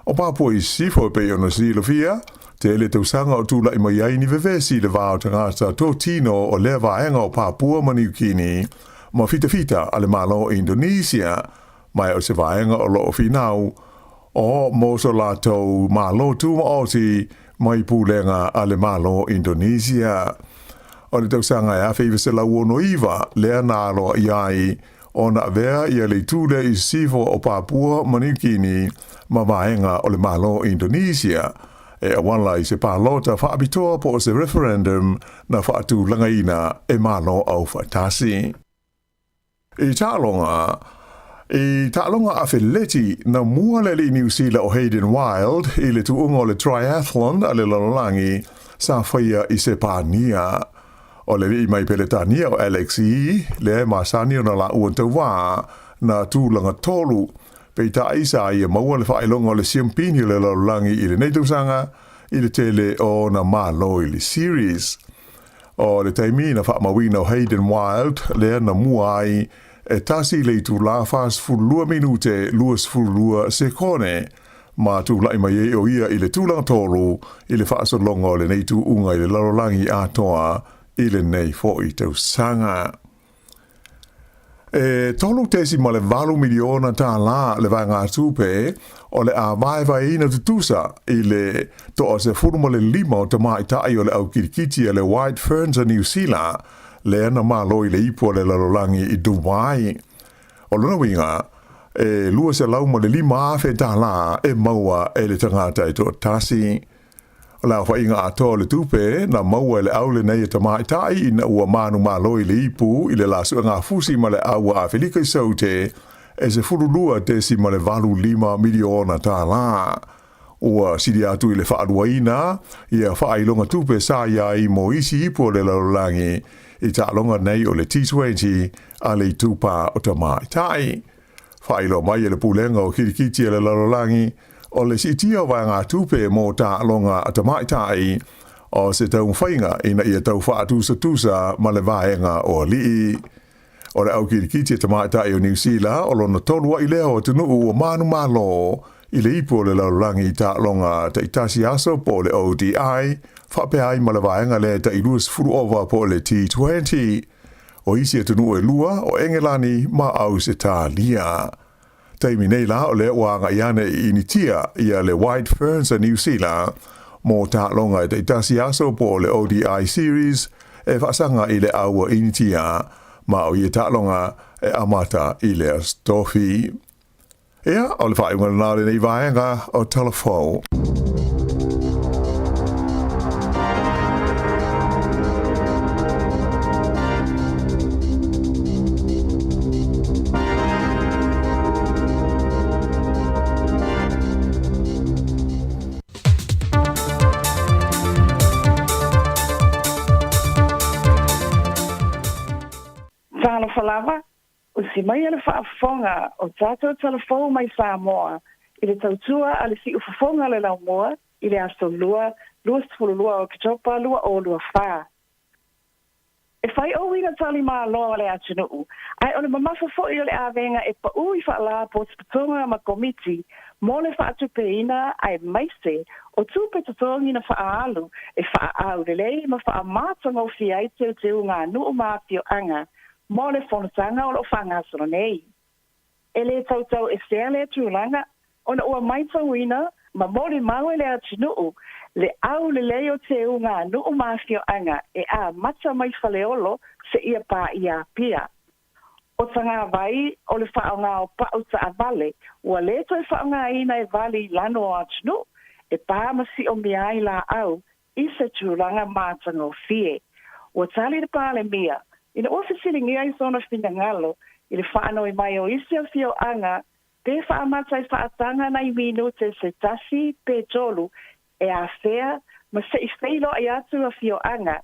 O Papua i Sisifo e pei ona silafia, tele tausaga o tulai mai ai ni vevesi i le va o tagata totino o lea vaega o Papua ma Niu Kini ma fitafita a le Malo o Indonesia, ma o se vaega o loo finau o mo so latou Malo Tumaoti mai pulega a le Malo o Indonesia. O le tausaga e 1969 lea na aloaia ai ona avea ia le itu lea i sisifo o Papua ma Niu Kini ma vaega o le Malo o Indonesia e auala i se palota faapitoa po o se referendum na faatulagaina e Malo Aufaatasi. I taaloga, I taaloga afeleti, na mua le alii Niu Sila o Hayden Wilde i le tuuga o le triathlon a le lalolagi sa faia i Sepania. O le alii mai Peletania o Alex Yee, lea e masani ona laua tauvā, na tulaga tolu. Peitai sa ia maua le faailoga o le siampini o le lalolagi i lenei tausaga i le tele o ona malo i le series. O le taimi na faamauina o Hayden Wilde lea na mua ai e tasi le itulā 42 minute 22 sekone ma tulai mai ai o ia i le tulaga tolu i le faasologa o lenei tuuga i le lalolagi atoa i lenei foi tausaga. E $3.8 miliona tālā le vaegatupe o le a vaevaeina tutusa i le 15 o tamaitai o le au kirikiti a le White Ferns a Niu Sila lea na malo i le ipu a le lalolagi i Dubai. O lona uiga, e $205,000 tālā e maua e le tagata e toatasi. O le aofaiga atoa o le tupe na maua e le au lenei e tamaitai ina ua manumalo i le ipu i le la suegafusi ma le au a Afelika i Saute e $12.85 miliona tālā. Ua sili atu i le faaluaina ia faailoga tupe sa i ai mo isi ipu o le lalolagi i taaloga nei o le T20 a le itupa o tamaitai. Faailoa mai e le Pulega o Kirikiti a le Lalolagi, o le siitia o vaegatupe mo taaloga a tamaitai o se taumafaiga ina ia tau faatusatusa ma le vaega o alii. O le au kirikiti a tamaitai o Niu Sila o lona tolu ai lea o atunuu ua manumalo i le ipu o le lalolagi i taaloga taitasi aso po o le ODI, faapea ai ma le vaega lea e tai 20 ova po o le T20. O isi atunuu e lua, o Engelani ma Ausetalia. Taimi nei la o lea ua agai ane i Initia ia le White Ferns a Niu Sila mo taaloga e taitasi aso po o le ODI Series e faasaga i le au a Initia ma o ia taaloga e amata i le Aso Tofi. Ia, o le faaiuga lena o lenei vaega o Tala Fou. Talofa lava, usi mai le faafofoga o tatou talafou mai Samoa i le tautua a le siufofoga o le laumua i le aso Lua, 22 o Oketopa 2024. E fai ouina tali malo a le atunuu, ae o le mamafa foi o le avega e paū i faalapotopotoga ma komiti mo le faatupeina aemaise o tupe totogi na faaalu e faaau lelei ma faamatagofie ai teuteuga a nuu ma afioaga mo le fonotaga o lo o faagasolo nei. E lē tautauesea lea tulaga ona ua matauina ma molimau e le atunuu le aulelei o teuga a nuu ma afioaga e amata mai Faleolo seia paia Apia. O Tagavai o le faaaoga o pa'u taavale ua lē toe faaaogaina e vali i lano o atunuu e pa ma siomia ai laau i se tulaga matagofie. Ua tali le Palemia ina ua fesiligia i sona finagalo i le faanoi mai o isi afioaga pe faamata i faataga nai minute se tasi pe tolu e afea ma se'i feiloai atu afioaga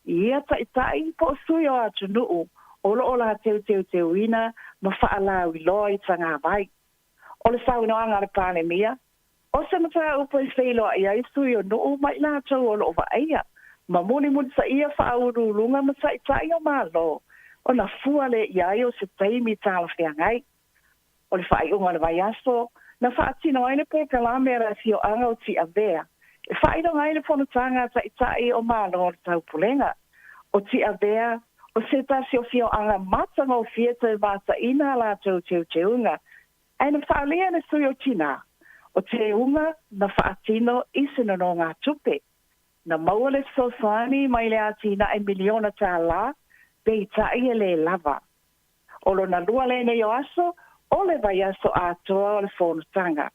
i ia taʻitaʻi po o sui o atunuu o loo la teuteuteuina ma faalauiloa i Tagavai. O le saunoaga a le Palemia, o se mataupu e feiloai ai sui o nuu ma i latou o loo vaaia ma mulimulitaia faauluuluga ma taʻitaʻi o Malo ona fua lea i ai o se taimi talafeagai. O le faaiuga o le vaiaso na faatino ai le polokalame a le afioaga o Tiavea e faailoga ai le fonotaga a taʻitaʻi o Malo o le Taupulega. O Tiavea o se tasi o afioaga matagofie toe mataina a latou teuteuga, ae na faaalia e le sui o Tinā o teuga na faatino i se nonogatupe. Na maua le fesoasoani mai le atinae miliona tālā, peitai e lē lava. O lona lua lenei o aso o le vaiaso atoa o le fonotaga.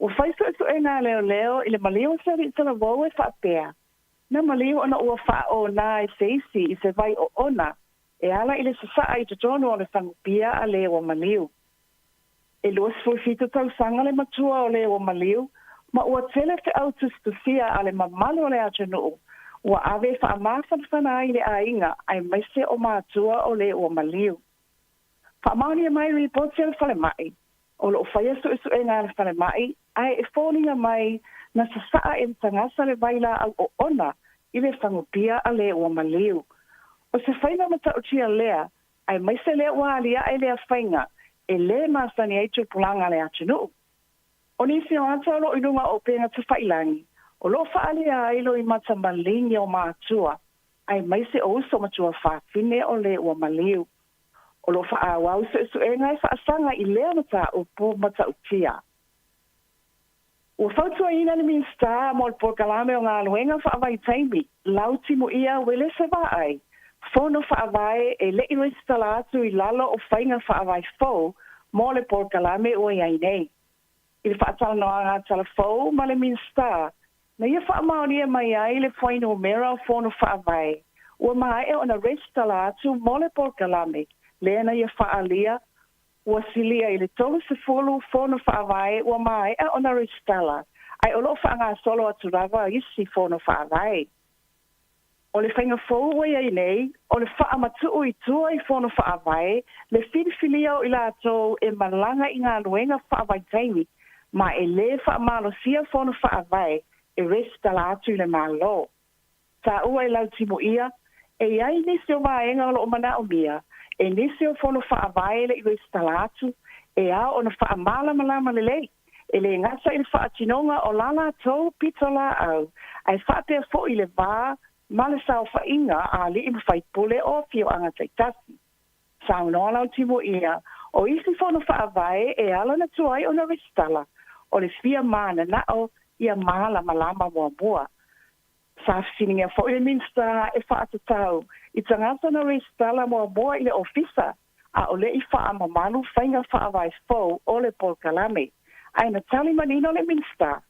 Ua fai suesuega a leoleo i le maliu o se alii talavou e faapea, na maliu ona ua faaonā e se isi i se vai oona e ala i le sasaa i totonu o le fagupia a le ua maliu. E 27 tausaga le matua o le ua maliu ma ua tele feau tusitusia a le mamalu o le atunuu ua ave e faamafanafana ai le aiga aemaise o matua o le ua maliu. Faamaonia mai ripoti a le falemai, o loo faia suesuega a le falemai ae e foliga mai na sasaa e le tagata le vailaau oona i le fagupia a le ua maliu. O se faiga matautia lea aemaise lea ua aliae lea faiga e lē masani ai tupulaga a le atunuu. O nisi o ata o loo i luga o upega tafailagi o loo faaalia ai loimata maligi o matua aemaise o uso ma tuafafine o le ua maliu. O loo faaauau suesuega e faasaga i lea mataupu matautia. Ua fautuaina le Minisita mo le Polokalame o Galuega Faavaitaimi, Lau Timuia Uelese Vaai, fono faavae e le'i resitala atu i lalo o faiga faavae fou mo le polokalame ua i ai nei. I le faatalanoaga a Talafou ma le Minisita, na ia faamaonia mai ai le fuainumera o fono faavae ua maea ona resitala atu mo le polokalame lea na ia faaalia ua silia i le 30 fono faavae ua maea ona resitala, ae o loo faagasolo atu lava isi fono faavae. O le faiga fou ua i ai nei, o le faamatuu i tua i fono faavae le filifilia o i latou e malaga i galuega faavaitaimi ma e lē faamalosia fono faavae e resitala atu i le Malo. Taua e Lautimuia, e i ai nisi o vaega o loo manaomia e nisi o fono faavae le i resitala atu e ao ona faamalamalama lelei, e lē gata i le faatinoga o la latou pitolaau ae faapea foi le va ma le saofaiga a alii ma faipule o afioaga taitasi. Saunoa Lautimuia, o isi fono faavae e ala ona tuai ona resitala, o le fia mananao ia malamalama muamua. Sa fesiligia foi le Minisita e faatatau i tagata na resitala muamua i le ofisa a o le'i faamamalu faiga faavae fou o le polokalame, ae na tali manino le Minisita,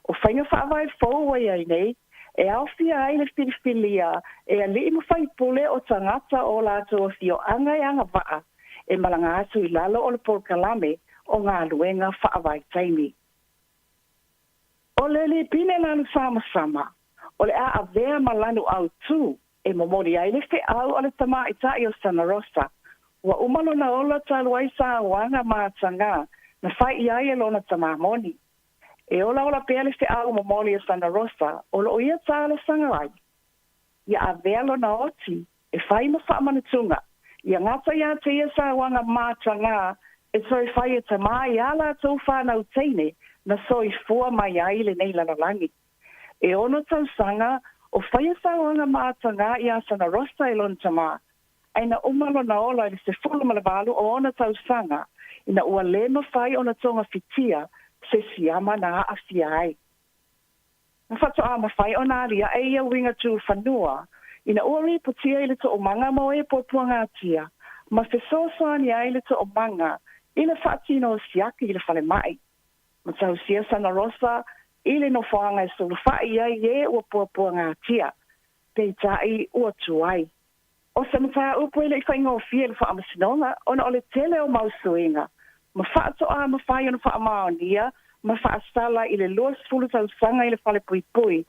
o faiga faavae fou ua i ai nei, e aofia ai le filifilia e alii ma faipule o tagata o latou afioaga e agavaa e malaga atu i lalo o le polokalame o galuega faavaitaimi. O le lipine lanu samasama, o le a avea ma lanu autū e momoli ai le feau a le tamaitai o Sana Rosa, ua uma lona ola talu ai sauaga matagā na fai i ai e lona tamā moni. E olaola pea le feau momoli a Sana Rosa o loo ia talosaga ai ia avea lona oti e fai ma faamanatuga ia gata iā te ia sauaga matagā e toe fai e tamā i ā latou whanau teine na soifua mai ai i lenei lalolagi. E ono tausaga o faia sauaga matagā iā Sana Rosa e lona tamā, Ae na uma lona ola i le 18 o ona tausaga ina ua lē mafai ona togafitia se siama na aafia ai. Na faatoa mafai ona aliae ia uiga tufanua ina ua ripotia i le Toomaga mo e Puapuagatia ma fesoasoani ai le Toomaga i le faatino o siaki i le falemai. Matausia Sana Rosa i le nofoaga e sulufai ai e ua puapuagatia, peitai ua tuai. O se mataupu e le i faigofie i le Faamasinoga ona o le tele o mau suiga ma faatoa mafai ona faamaonia ma faasala i le 20 tausaga i le falepuipui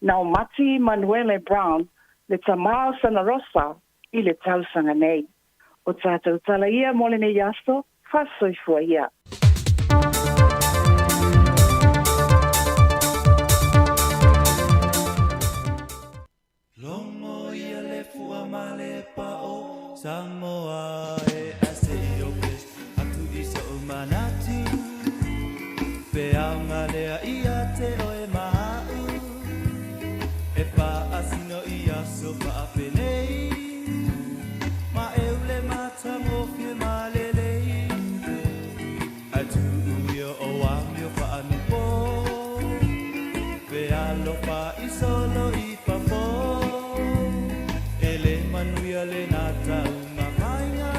na Mati Manuele Brown, le tamā o Sana Rosa, i le tausaga nei. O tatou tala ia mo lenei aso, faasoifua ia. Logo ia le fua ma le pao Samoa e I say your grace atu i so'u manatu Pe aoga lea ia te oe ma a'u E faasino i aso faapenei Ma e ule matagofie ma lelei Ae tuu ia o amio faanopo Pe alofa i solo i fafo E le manuia lena taumafaiga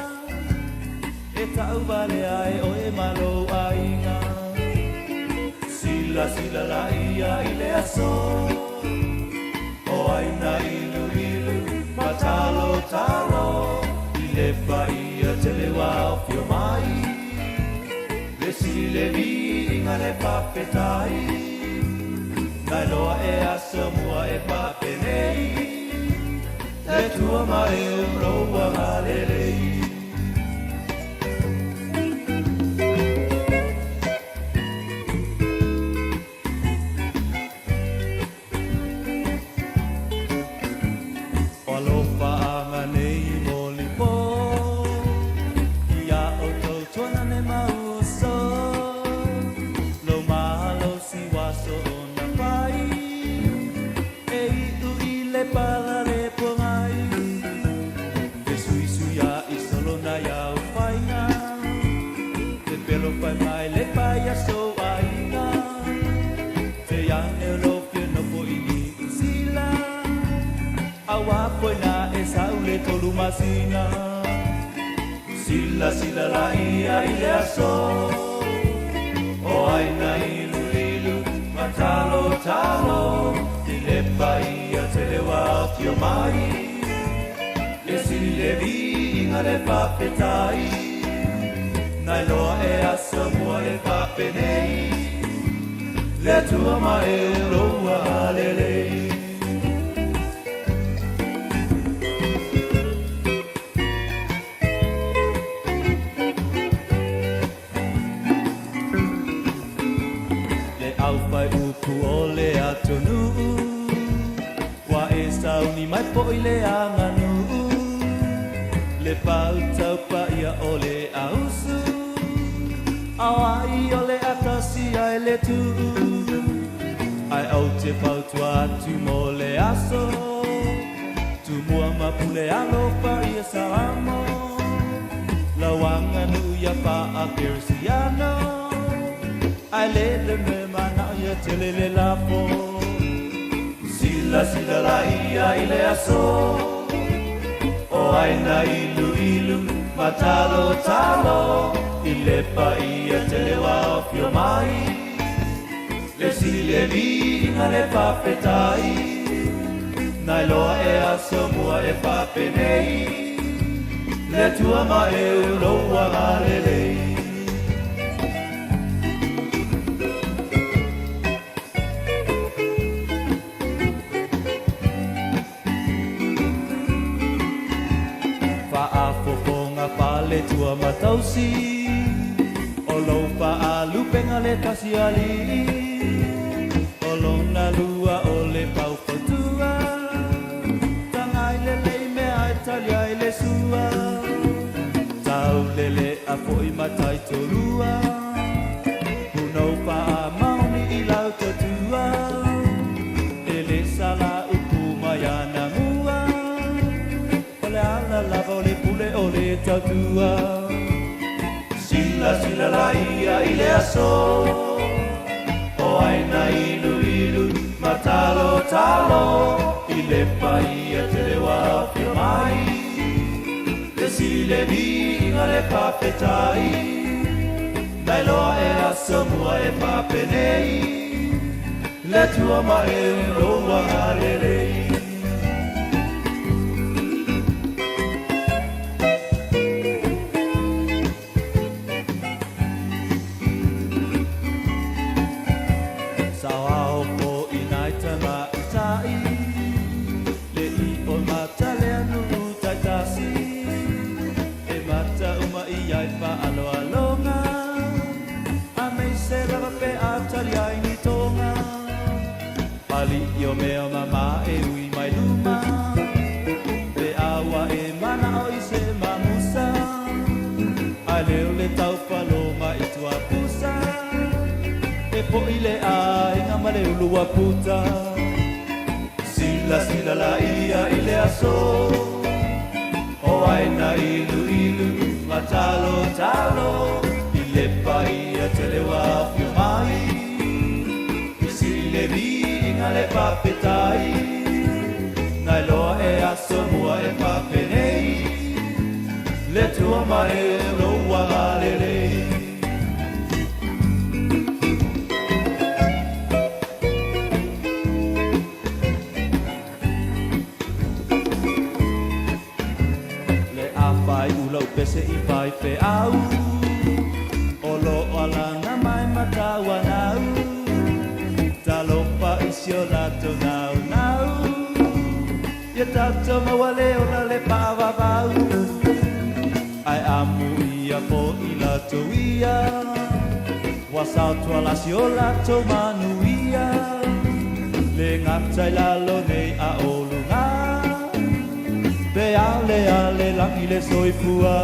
E tauvalea e oe ma lou aiga Silasila laia i le aso O aina iluilu ma talotalo I le paia tele ua afio mai Le sili le viiga le faafetai Na iloa ea Samoa e faapenei Le Atua ma e lou agalelei. O alofaaga nei molipo Ia outou tuanane ma uso Lou malosi ua soona fai E iu i le pala le pogai Fesuisuiaʻi solo nai au faiga Pepelo fai mai le paia sou aiga Te ane o lou fia nofo i Niu Sila Auā foi na e sau le 3 masina Silasila laia i le aso O aina iluilu ma talotalo I le paia tele ua afio mai Le sili le viiga le faafetai Na iloa ea Samoa e faapenei Le Atua ma e lou agalelei. Le aufai upu o le atunuu Ua e sauni mai foi le aganuu Le pautau paia o le ausu Auai o le atasi ai le tuu Ae ou te fautua atu mo le aso Tumua ma pule alofa ia Samoa Lau aganuu ia faa-Kerisiano Ae le le mea manao ia tele le lafo Silasila laia i le aso O aina iluilu ma talotalo I le paia tele ua afio mai Le sili le viiga le faafetai Na iloa ea Samoa e faapenei Le Atua ma e lou agalelei. Faafofoga faletua ma tausi O lou faalupega le tasi alii O lona lua o le faufautua Tagai lelei mea e tali ai le sua Taulelea foi ma taitolua Punou faamaoni i lau tautua E le sala upu mai ana mua O le ala lava o le tautua. Silasila laia i le aso, o aina iluilu ma talotalo, i le paia tele ua afio mai. Le sile viiga le faafetai, nailoa e aso mua e faapenei, le Atua ma e lou agalelei. Saoao foʻi nai tamaitai, le i'o matalea nuu taitasi, e mata uma i ai faaaloaloga, aemaise lava pe a tali ai ni toga. Aliʻi o mea mama e ui mai luma, pe a ua e manao i se mamusa, ae leo le taufaloma i tuapusa, e poʻi le aiga ma le ulu aputa. Silasila laia i le aso, o aina iluilu ma talotalo, i le paia tele ua afio mai. I sili le viiga le faafetai, nailoa e aso mua e faapenei, le Atua ma e lou agalelei. Le afai ula pese i faifeau, o lo o alaga mai matauanau, talofa i si o latou naunau, ia tatou maua le ola le faavavau. Ae amu ia foʻi latou ia, ua saotuala si o latou manuia, le gata i lalo nei a o luga, pe aleale lagi le soifua.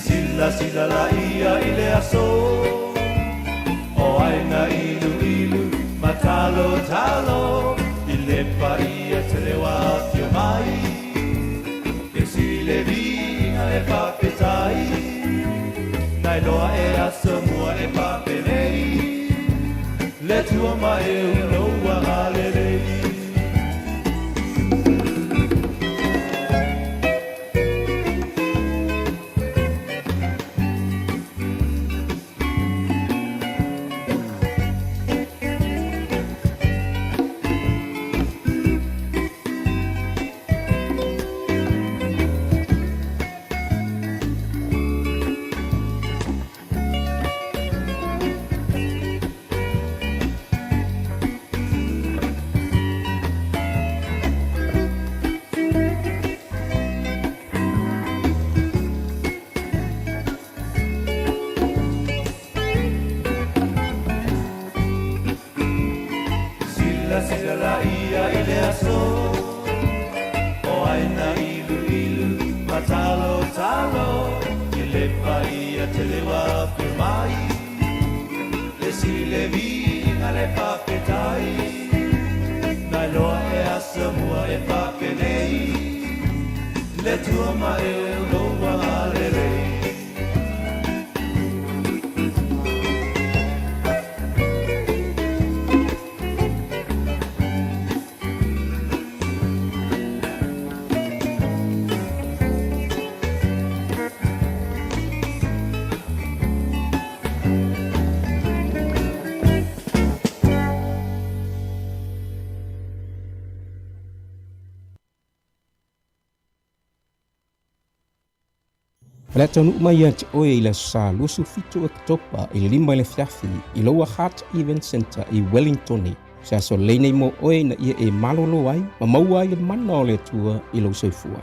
Silasila laia i le aso, o aina iluilu ma talotalo, i le paia tele ua afio mai. E sili le viiga le faafetai, nailoa e aso mua e faapenei, le Atua ma e lou agalelei. Silasila laia i le aso, o aina iluilu ma talotalo, i le paia tele ua afio mai. Le sili le viiga le faafetai, nailoa e aso mua e faapenei, le Atua ma e lou agalelei. O le a taunuu mai ia te oe i le Aso Sa 27 o Oketopa i le 5 i le afiafi i Lower Hutt Event Centre i Wellingtone. O se aso lelei nei mo oe ina ia e malolo ai ma maua ai le mana o le Atua i lou soifua.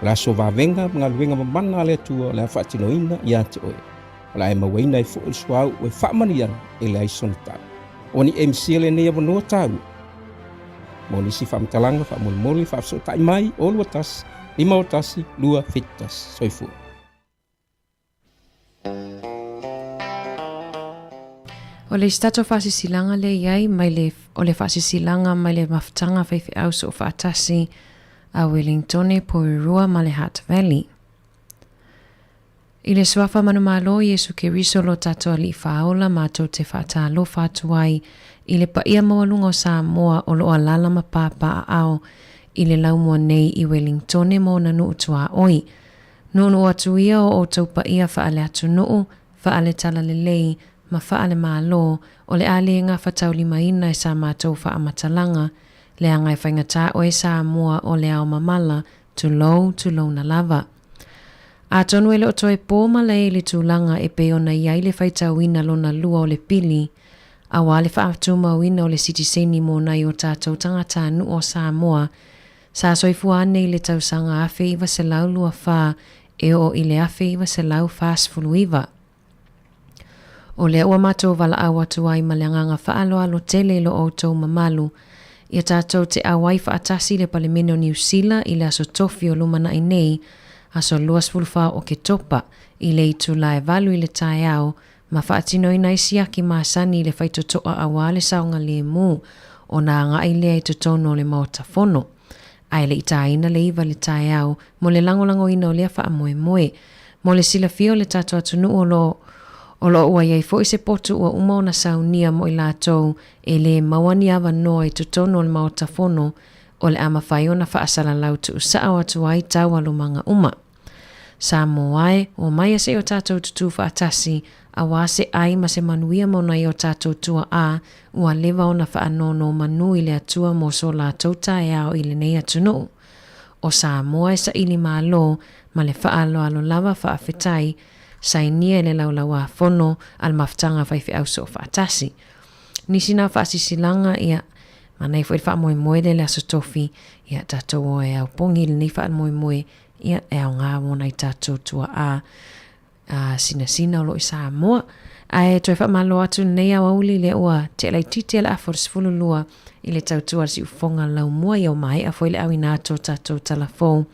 O le aso vavega ma galuega mamana a le Atua o le a faatinoina ia te oe. O le a e mauaina ai foi le suauu e faamanuiaga e leai sona tau. Ua ni MC lenei avanoa taua. Mo nisi faamatalaga faamolemole faafesootai mai o 21 51 271. Soifua. O le isi tatou faasisilaga lea i ai mai le, o le faasisilaga mai le mafutaga faifeau soofaatasi a Wellingtone, Porirua ma le Hutt Valley. I le Suafa manumalo o Iesu Keriso lo tatou Alii Faaola matou te faatalofa atu ai i le paia maualuga o Samoa o lo o alaala ma papaaao i le laumua nei i Welingtone ma ona nuu tuaoi. Nuunuu atu ia o outou paia faale-atunuu, faale-talalelei ma faale-Malo o le a le gafataulimaina e sa matou faamatalaga, leaga e faigata oe Samoa o le ao mamala, tulou, tulouna lava. Atonu e le o toe po malae i le tulaga e pei ona i ai le faitauina lona lua o le pili, auā le faatumauina o le sitiseni mo nai o tatou tagatanuu o Samoa sa soifua ane i le tausaga 1924 e oo i le 1949. O lea ua matou valaau atu ai ma le agaga faaaloalo tele i lo outou mamalu, ia tatou te auai faatasi i le Palemene o Niu Sila i le aso Tofi o lumanai nei, aso 24 o Oketopa, i le itula e 8 i le taeao, ma faatinoina ai siaki masani i le faitotoa auā le saogalēmū ona agai lea i totonu o le Maota Fono. Ae le i tāina le 9 i le taeao mo le lagolagoina o lea faamoemoe. Mo le silafia o le tatou atunuu o lo o lo o ua i ai foi se potu ua uma ona saunia mo i latou e lē maua ni avanoa i totonu o le Maota Fono o le a mafai ona faasalalau tuusao atu ai taualumaga uma. Samoa e, omaia se i o tatou tutū faatasi, auā se ai ma se manuia mo nai o tatou tuaʻā ua leva ona faanonomanu i le Atua mo so latou taeao i lenei atunuu. O Samoa e saili malo ma le faaaloalo lava faafetai, sainia i le Laulau-a-Fono a le Mafutaga Faifeau Soofaatasi. Nisi na faasisilaga, ia, manaia foi le faamoemoe lea i le Aso Tofi, ia, tatou o e aupogi i lenei faamoemoe, ia, e aoga mo nai tatou tuaa sinasina o lo o i Samoa. Ae toe faamalo atu lenei aoauli lea ua tea laitiiti a le afa o le 12 i le tautua a le siufofoga laumua ia ua maea foi le auina atu o tatou tala fou.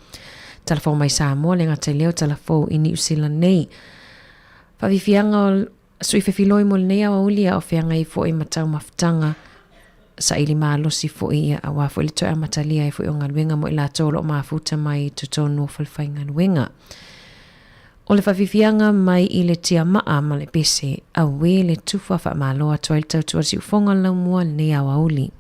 Tala fou mai Samoa le gata i lea o tala fou i Niu Sila nei. Faafiafiaga o sui fefiloi mo lenei aoauli a o feagai foi ma taumafataga saili malosi foi ia auā foi le toe amatalia ai foi o galuega mo i latou o lo o mafuta mai i totonu o falefaigaluega. O le faafiafiaga mai i le tiamaa ma le pese, auē le tufa faamalo atu ai le tautua siufofoga o le laumua i lenei aoauli.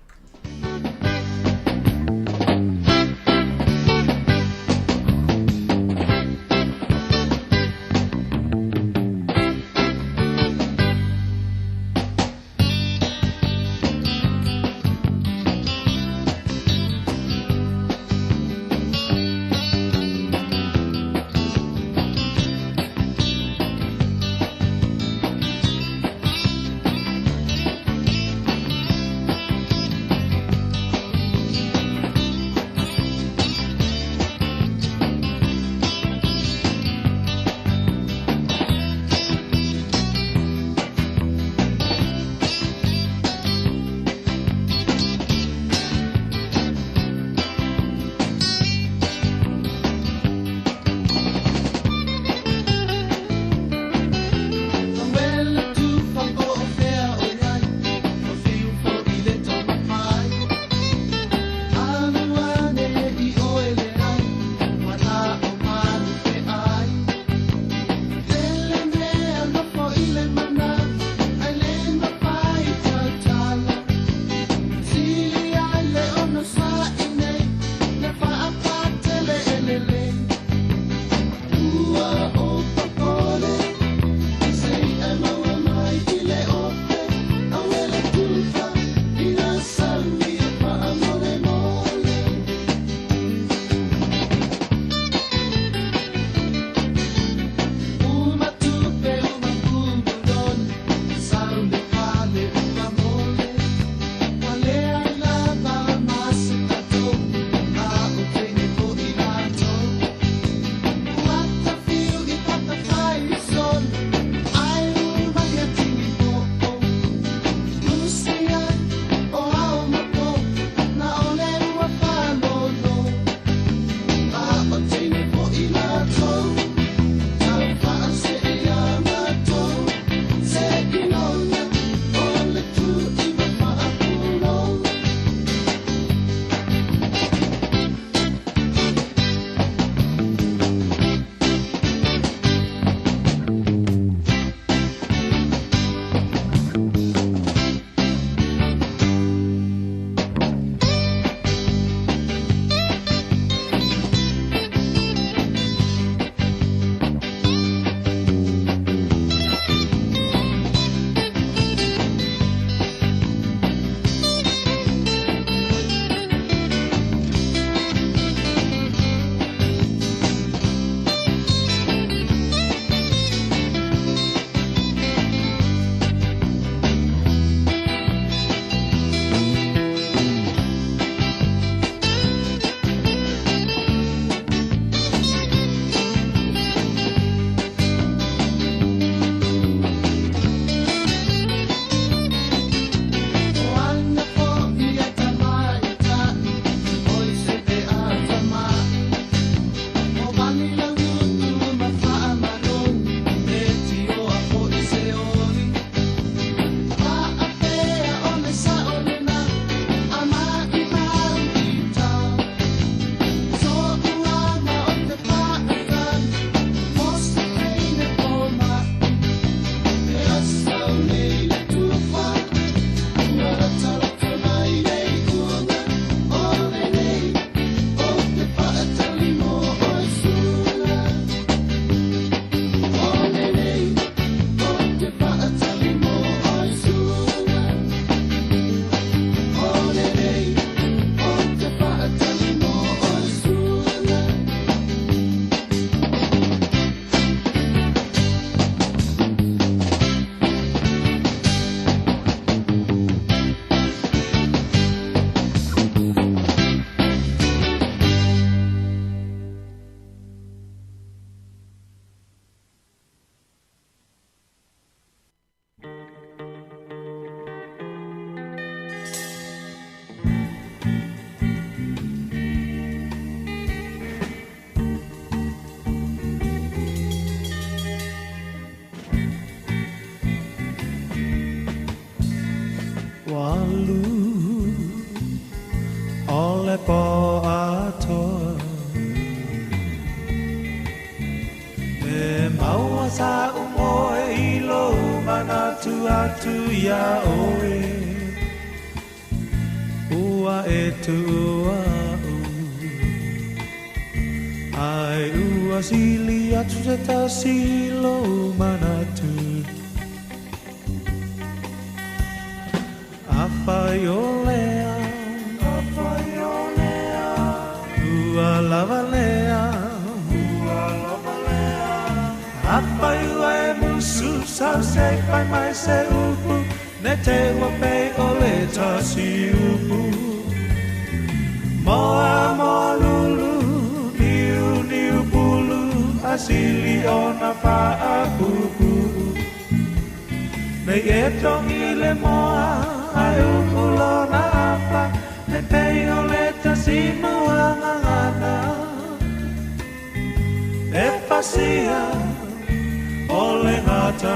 Sa umoe i lou manatu atu iā oe Ua e tuua a'u Ae ua sili atu se tasi i lou manatu Afai o lea Afai o lea Ua lava lea Ua lava lea Afai ua e musu sau se i fai mai se upu Ne te i ua pei o le tasi upu Moa moa lulu niu niu pulu A sili ona faapuupuu Nei e togi le moa ae u'u lona apa Ne pei o le tasi muagagana E pasia o le gata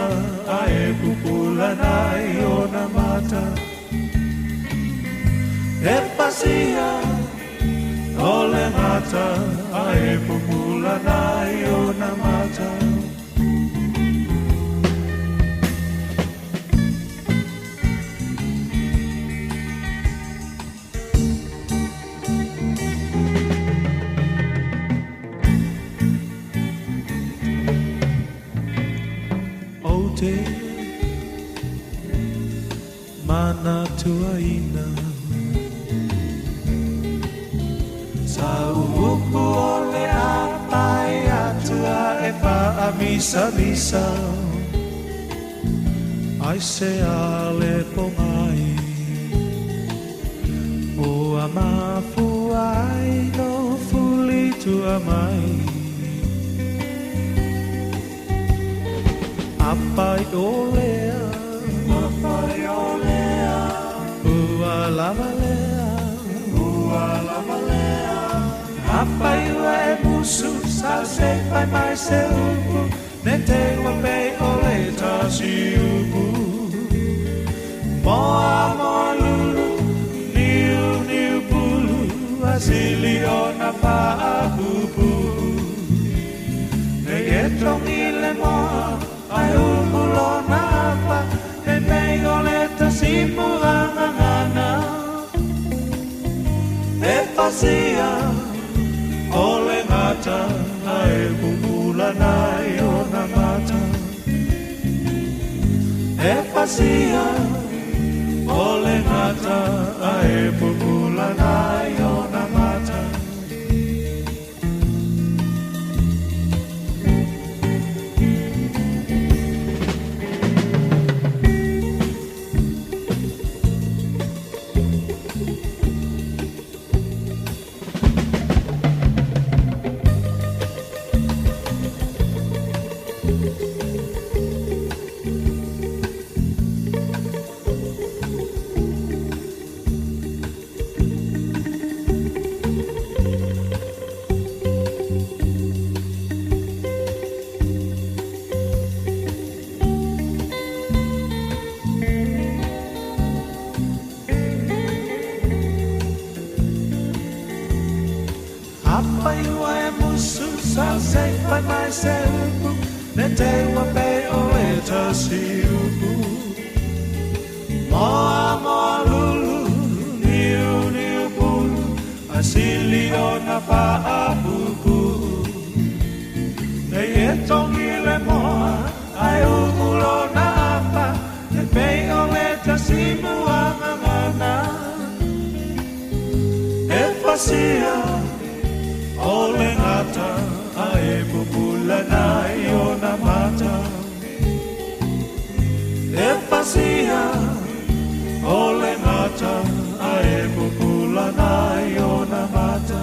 Ae pupula nai ona mata E pasia o le gata Ae pupula nai ona mata Ou te manatuaina Sa upu o le a pae atu a e faamisamisa Aisea le pogai Ua mafua ai lou fulitua mai Afai o lea Afai o lea Ua lava lea Ua lava lea Afai ua e musu sau se i fai mai se upu Ne te i ua pei o le tasi upu Moa moa lulu niu niu pulu A sili ona faapuupuu Nei e togi le moa ae u'u lona apa Ne pei o le tasi muagagana E pasia o le gata Ae pupula nai ona mata E pasia o le gata Ae pupula nai ona mata Afai ua e musu sau se i fai mai se upu Ne te i ua pei o le tasi upu Moa moa lulu niu niu pulu A sili ona faapuupuu Nei e togi le moa ae u'u lona apa Ne pei o le tasi muagagana E pasia o le gata Ae pupula nai ona mata E pasia o le gata Ae pupula nai ona mata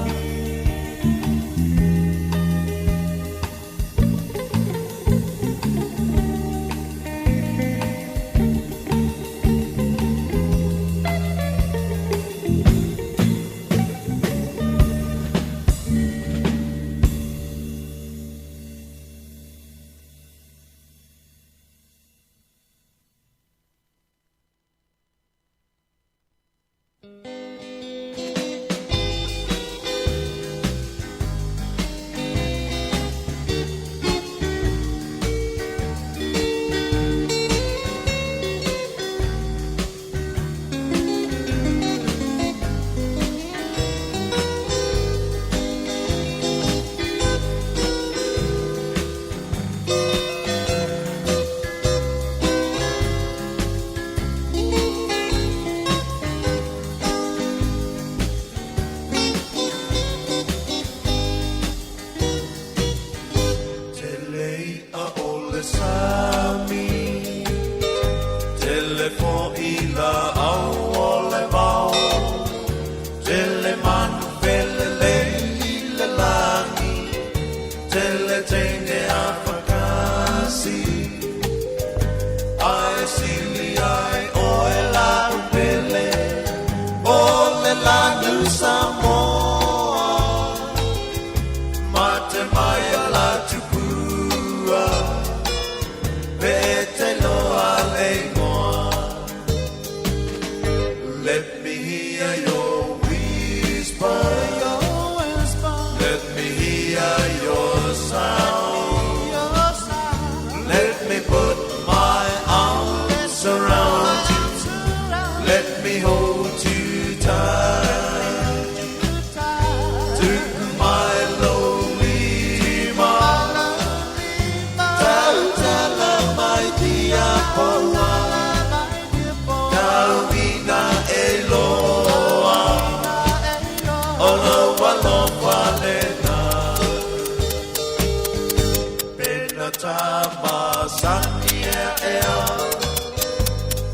ta masani ea ea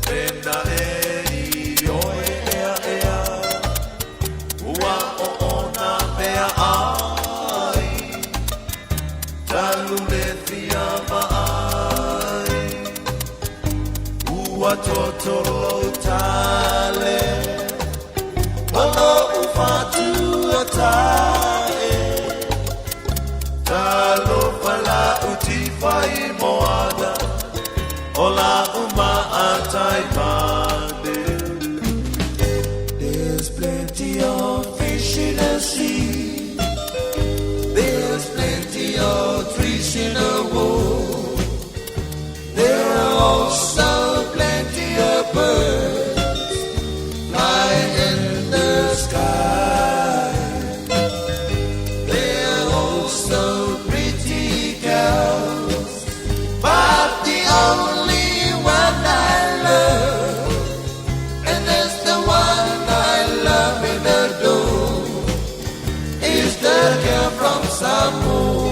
Pena e i oe ea ea Ua o ona mea ai Talu le fia vaai Ua totolo tale O lou fatua tae Talofa lau tifai moana O lau maatai mane There's plenty of fish in the sea There's plenty of trees in the wood There are also plenty of birds flying in the sky. There are also pretty girls, but the only one I love, and that's the one I love and adore, is the girl from Samoa.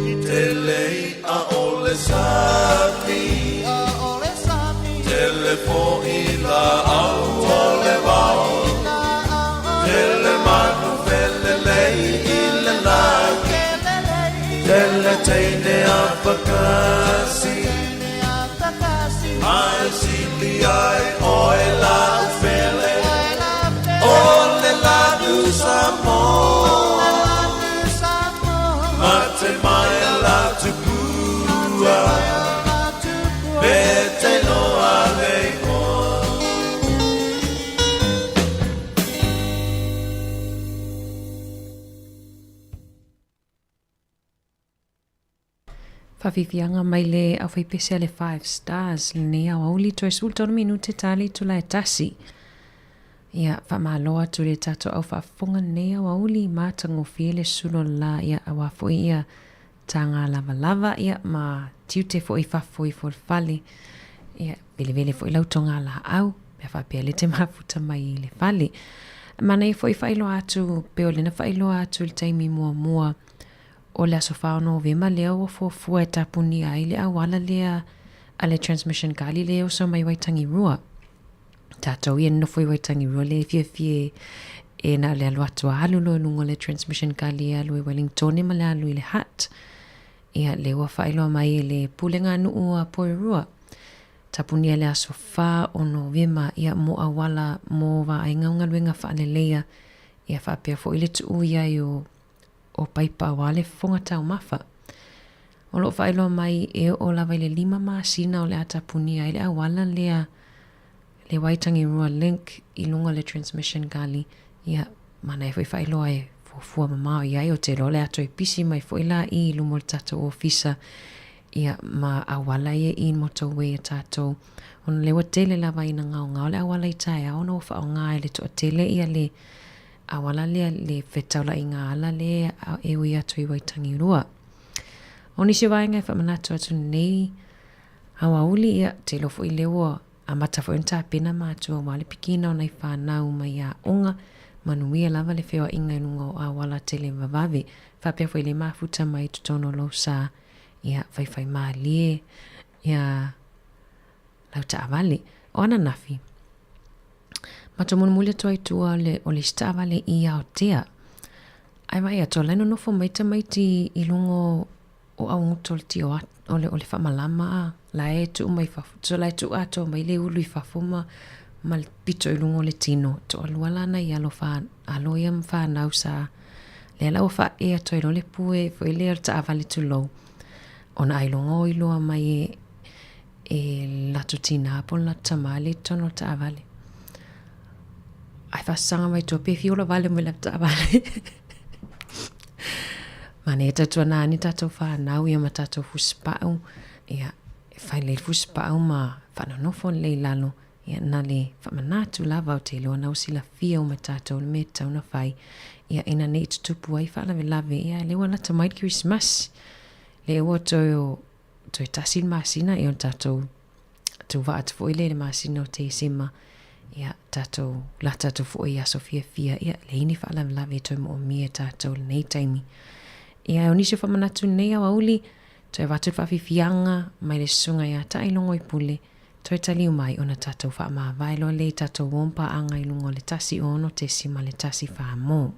I tele a ole sami Tele fo'i la au o le vao Tele manu felelei i le lagi Tele teine a pakasi Ae sili ai oe la ufele O le lanu Samoa Mate mai la tupua Me te loa le igoa. Faafiafiaga mai le aufaipese a le Five Stars lenei aoauli toe 13 minute ta le itula e tasi. Ia, faamalo atu i le tatou au faafofoga lenei aoauli, matagofie le sulu o le la, ia, auā foi ia taga lavalava, ia, ma tiute foi i fafo ifo o le fale. Ia, velevele foi lau togalaau, pe a faapea le te mafuta mai i le fale. Manaia foi faailoa atu, pe o lena faailoa atu i le taimi muamua o le aso 4 o Novema lea ua fuafua e tapunia ai le auala lea a le Transmission Gully lea e oso mai Waitangirua. Tatou ia nofo i Waitangirua lea e fiafia e na o le alu atu a alu loa i luga o le Transmission Gully e alu i Wellingtone ma le alu i le Hutt. Ia, lea ua faailoa mai e le Pulega a Nuu a Poerua, tapunia le aso 4 o Novema, ia, mo auala mo vaaiga o galuega faaleleia, ia faapea foi le tuu i ai o o paipa auā le fofoga taumafa. O lo o faailoa mai e oo lava i le lima masina o le a tapunia ai le auala lea le Waitangirua Link i luga o le Transmission Gully. Ia, manaia foi faailoa e fuafua mamao i ai, o te iloa o le a toe pisi mai foi la i luma o le tatou ofisa, ia, ma auala ia i motorway a tatou. Ona lea ua tele lava ina gaogao le auala i taeao ona ua faaaoga e le toatele ia le auala lea le fetaulaiga ala lea e ui atu i Waitangirua. O nisi o vaega e faamanatu atu lenei aoauli, ia, te iloa foi lea ua amata foi ona tapena matua aua le pikina o nai fanau mai aoga, manuia lava le feoaiga i luga o auala tele vavave, faapea foi le mafuta mai i totonu o lou sa, ia, faifai malie, ia, lau taavale. O ananafi, matou mulimuli atu ai i tua o le, o le isi taavale i Aotea. Ae vaai atu, o la e nonofo mai tamaiti i luga o, o auguta o le tio o le, o le faamalama a, la e tuu mai fafo, so la e tuu atoa mai le ulu i fafo ma, ma le pito i luga o le tino. Toalua la nai alo, wha, alo ia ma whanau sa, lea la ua faaee atu ai loa le pue foi lea o le taavale tulou. Ona ailoga o iloa mai e, e latou tinā po o le latou tamā le i totonu o le taavale. Ae faasaga mai tua pe fia ola vale mai latou taavale. Manaia tautuana ane tatou whanau ia ma tatou fusipau, ia e fai lelei le fusipau ma faanonofo lelei i lalo, ia na le faamanatu lava o te iloa na ua silafia uma e tatou le mea e tatau ona fai, ia ina ne i tutupu ai faalavelave, ia lea ua lata mai le Kerisimasi, lea ua toe o toe tasi le masina, ia ona tatou tuuvaa atu foi lea i le masina o Tesema, ia tatou lata atu foi i aso fiafia, ia leai ni faalavelave e toe moomia e tatou i lenei taimi. Ia, o nisi o faamanatu i lenei aoauli, toe avatu le faafiafiaga mai le susuga ia Taailogoipule, toe taliu mai ona tatou faamavae loa lea i tatou uo ma paaga i luga o le 106.1 mo.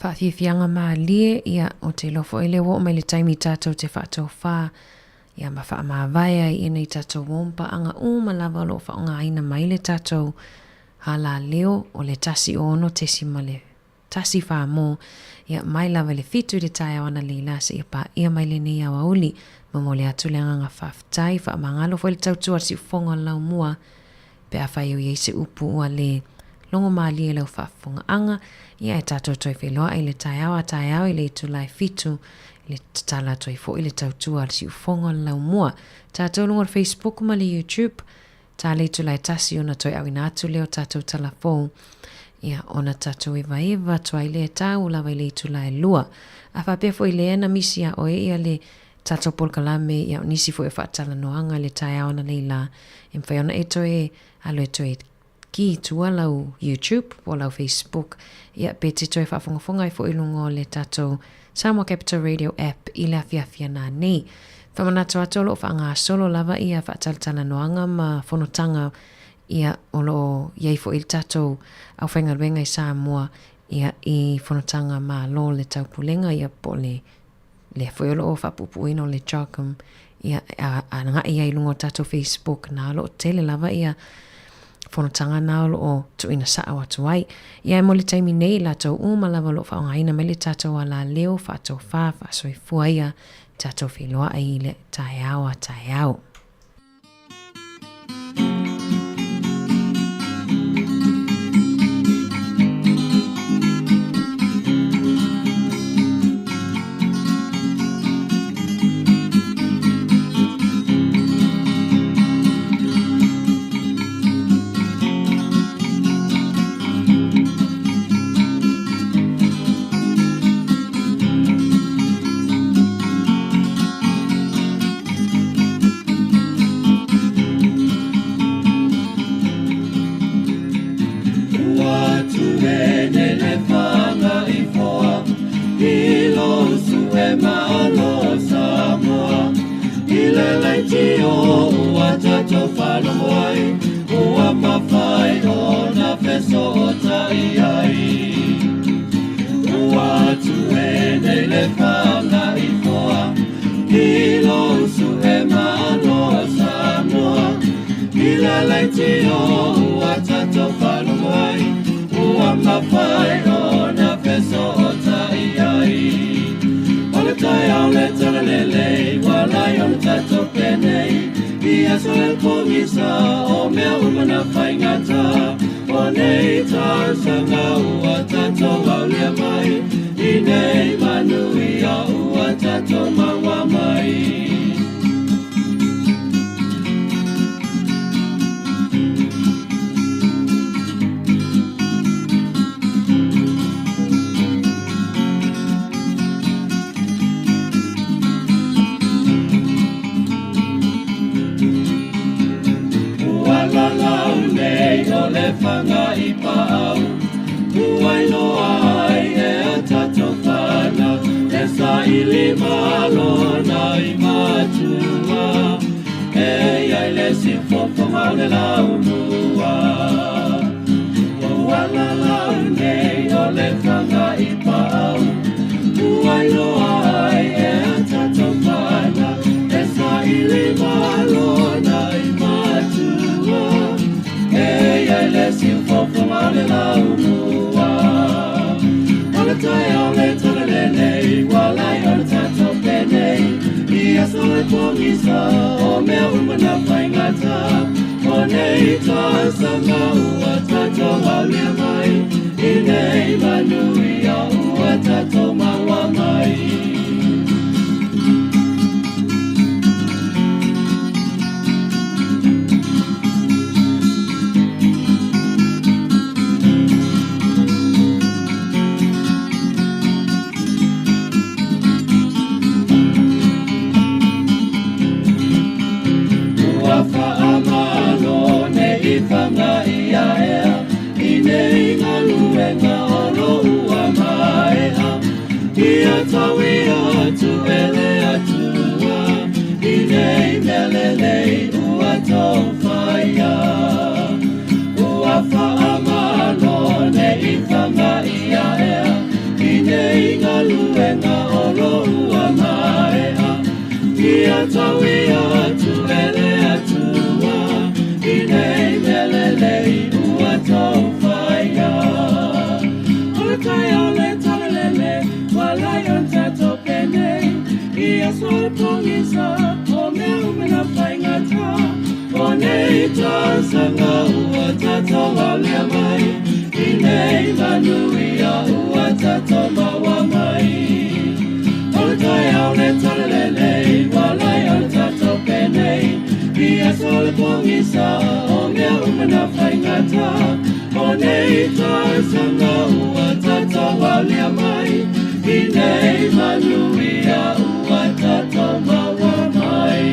Faafiafiaga malie, ia, ou te iloa foi lea ua oo mai le taimi tatou te faatofā, ia, ma faamavae ai i nei tatou uo ma paaga uma lava o lo o faaaogaina mai le tatou halaleo o le 16.1 fa mo, ia, mai lava i le fitu i le taeao analeila seia paia mai lenei aoauli. Momoli atu le agaga faafetai, faamagalo foi le tautua a le siufofoga o le laumua. Pe afai o i ai se upu ua lē logo malie i lau faafofogaaga, ia e tatou toe feiloai i le taeao a taeao i le itula e fitu i le tatala atu ai foi le tautua a le siufofoga o le laumua. Tatou luga o le Facebook ma le YouTube, ta le itula e tasi ona toe auina atu lea o tatou tala fou, ia ona tatou evaeva atu ai lea e tau lava i le itula e lua. A faapea foi lea na misi iā oe ia le tatou polokalame, ia o nisi foi o faatalanoaga i le taeao analeila, e mafai ona e toe alu e toe ki i tua lau YouTube po o lau Facebook, ia pe te toe faafogafoga ai foi i luga o le tatou Samoa Capital Radio app i le afiafi ana nei. Faamanatu atu o lo o faagasolo lava ia faatalatalanoaga ma fonotaga ia o lo o i ai foi le tatou aufaigaluega i Samoa ia i fonotaga Malo o le Taupulega ia po o le lea foi o lo o faapuupuuina o le CHOGM, ia, a, agai ai i luga o tatou Facebook, na o lo o tele lava ia fonotaga na o lo o tuuina sao atu ai. Ia e mo le taimi nei, latou uma lava o lo o faaaogaina mai le tatou alaleo, faatofa, faasoifua ia tatou feiloai i le taeao a taeao. Ua tuene le fanga i foa I lo usu e malo Samoa I le leitio ua tatou faalogo ai Ua mafai ona fesootai ai Ua tuene le fanga i foa I lo usu e malo Samoa I le leitio ua tatou faalogo ai Ua mafai ona fesootai ai O le taeao le talalelei Ua lai ona tatou penei I aso e pogisa O mea uma na faigata O nei tausaga ua tatou aulia mai I nei manuia ua tatou maua mai. Ua lalau nei o le fanga i paau Ua iloa ai e a tatou fanau E saili malo nai matua E iai le siufofoga o le laumua Ua lalau nei o le fanga i paau Ua iloa ai e a tatou fanau E saili malo nai matua E iai le siufofoga o le laumua O le taeao le talalelei Ua lai ona tatou penei I aso e pogisa O mea uma na faigata O nei tausaga ua tatou aulia mai I nei manuia ua tatou maua mai. Ua faamalo nei fanga ia ea I nei galuega o lo ua maea Ia taui atu e le Atua I nei mea lelei ua tou faia Ua faamalo nei fanga ia ea I nei galuega o lo ua maea Ia taui atu e le Atua I nei mea lelei ua tou faia O le taeao le talalele Ua lai ona tatou penei I aso o le pogisa O mea uma na faigata O nei tausaga ua walia mai I nei manuia ua tatou maua mai O le taeao le talalelei Ua lai o le tatou penei I aso o le pogisa O mea uma na faigata O nei tausaga ua tatou aulia mai I nei manuia ua tatou maua mai.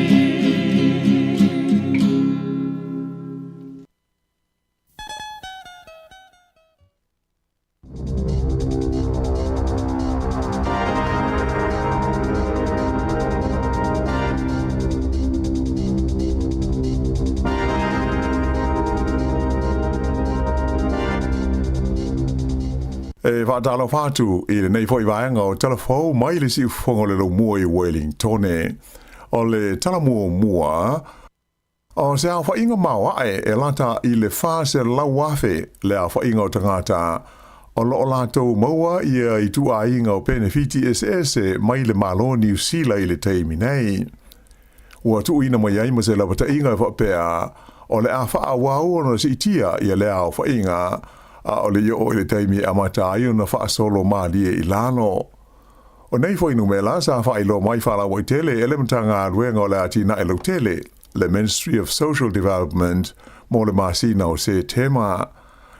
E faatalofa atu i lenei foi vaega o Tala Fou mai le siufofoga o le Laumua i Wellingtone. O le tala muamua, o se aofaiga maoae e lata i le 400,000 le aofaiga o tagata o lo o latou maua ia ituaiga o penefiti eseese mai le Malo Niu Sila i le taimi nei. Ua tuuina mai ai ma se lapataiga e faapea, o le a faaauau ona siitia ia lea aofaiga, a o le i oo i le taimi e amata ai ona faasolo malie i lalo. O nei fuainumera sa faailoa mai faalauaitele e le Matagaluega o le Atinae Lautele, le Ministry of Social Development, mo le masina o Setema.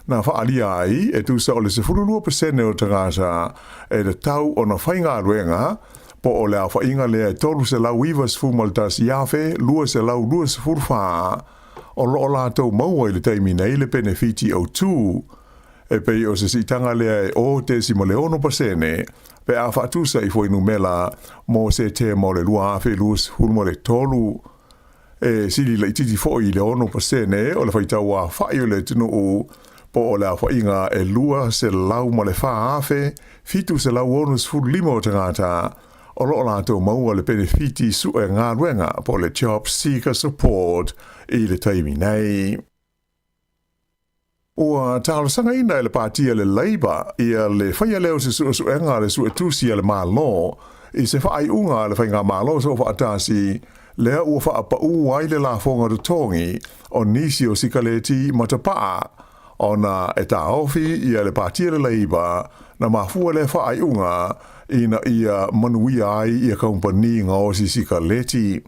Na faaalia ai, e tusa o le 12% o tagata e tatau ona faigaluega, po o le aofaiga lea e 391,224, o lo o latou maua i le taimi nei le penefiti autu. E pei o se siitaga lea e 0.6% pe a faatusa i fuainumera mo Setema o le 2023. E sili laitiiti foi i le 6% o le faitau aofai o le atunuu, po o le aofaiga e 204,765 o tagata o lo o latou maua le penefiti sue galuega po o le Job Seeker Support i le taimi nei. Ua talosagaina e le Pāti a le Labour ia le faia lea o se suesuega a le Suetusi a le Malo i se faaiuga a le Faigamalo Soofaatasi lea ua faapaū ai le lafoga totogi o nisi o sikaleti matapaa ona e taofi ia le Pāti a le Labour na mafua lea faaiuga ina ia manuia ai ia kaumpani gaosi sikaleti.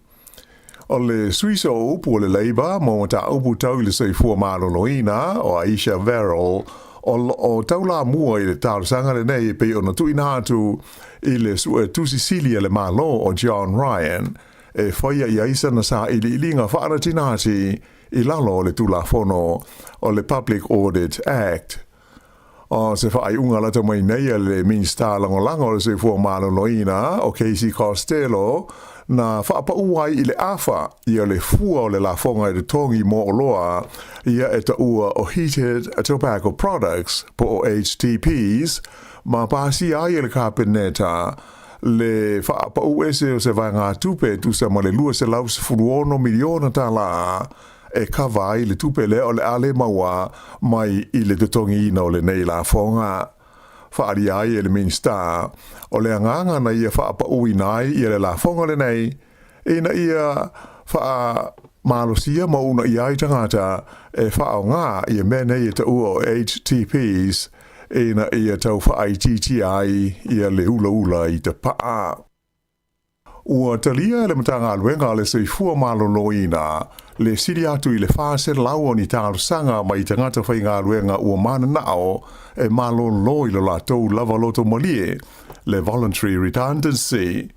O le sui sooupu o le Labour mo mataupu tau i le soifua maloloina, o Ayesha Verrall, o lo o taulamua i le talosaga lenei e pei ona tuuina atu i le suetusi sili a le Malo o John Ryan e faia i ai sana sailiiliga faanatinati i lalo o le Tulafono o le Public Audit Act. O se faaiuga lata mai nei a le Minisita Lagolago o le Soifua Maloloina, o Casey Costello, na faapaū ai i le afa ia le fua o le lafoga i totogi mo oloa ia e taua o Heated Tobacco Products po o HTPs, ma pasia ai e le Kapeneta le faapaū ese o se vaegatupe e tusa ma le $216 miliona tālā e kava ai le tupe lea o le a le maua mai i le totogiina o lenei lafoga. Faaalia ai e le Minisita, o le agaga na ia faapauina ai ia le lafoga lenei, ina ia faamalosia ma uunaia ai tagata e faaaoga ia mea nei e taua o HTPs ina ia tau faaitiitia ai ia le ulaula i tapaa. Ua talia e le Matagaluega a le Soifua Maloloina le sili atu i le 400 o ni talosaga mai tagata faigaluega ua mananao e malolo i lo latou lava loto malie, le voluntary redundancy.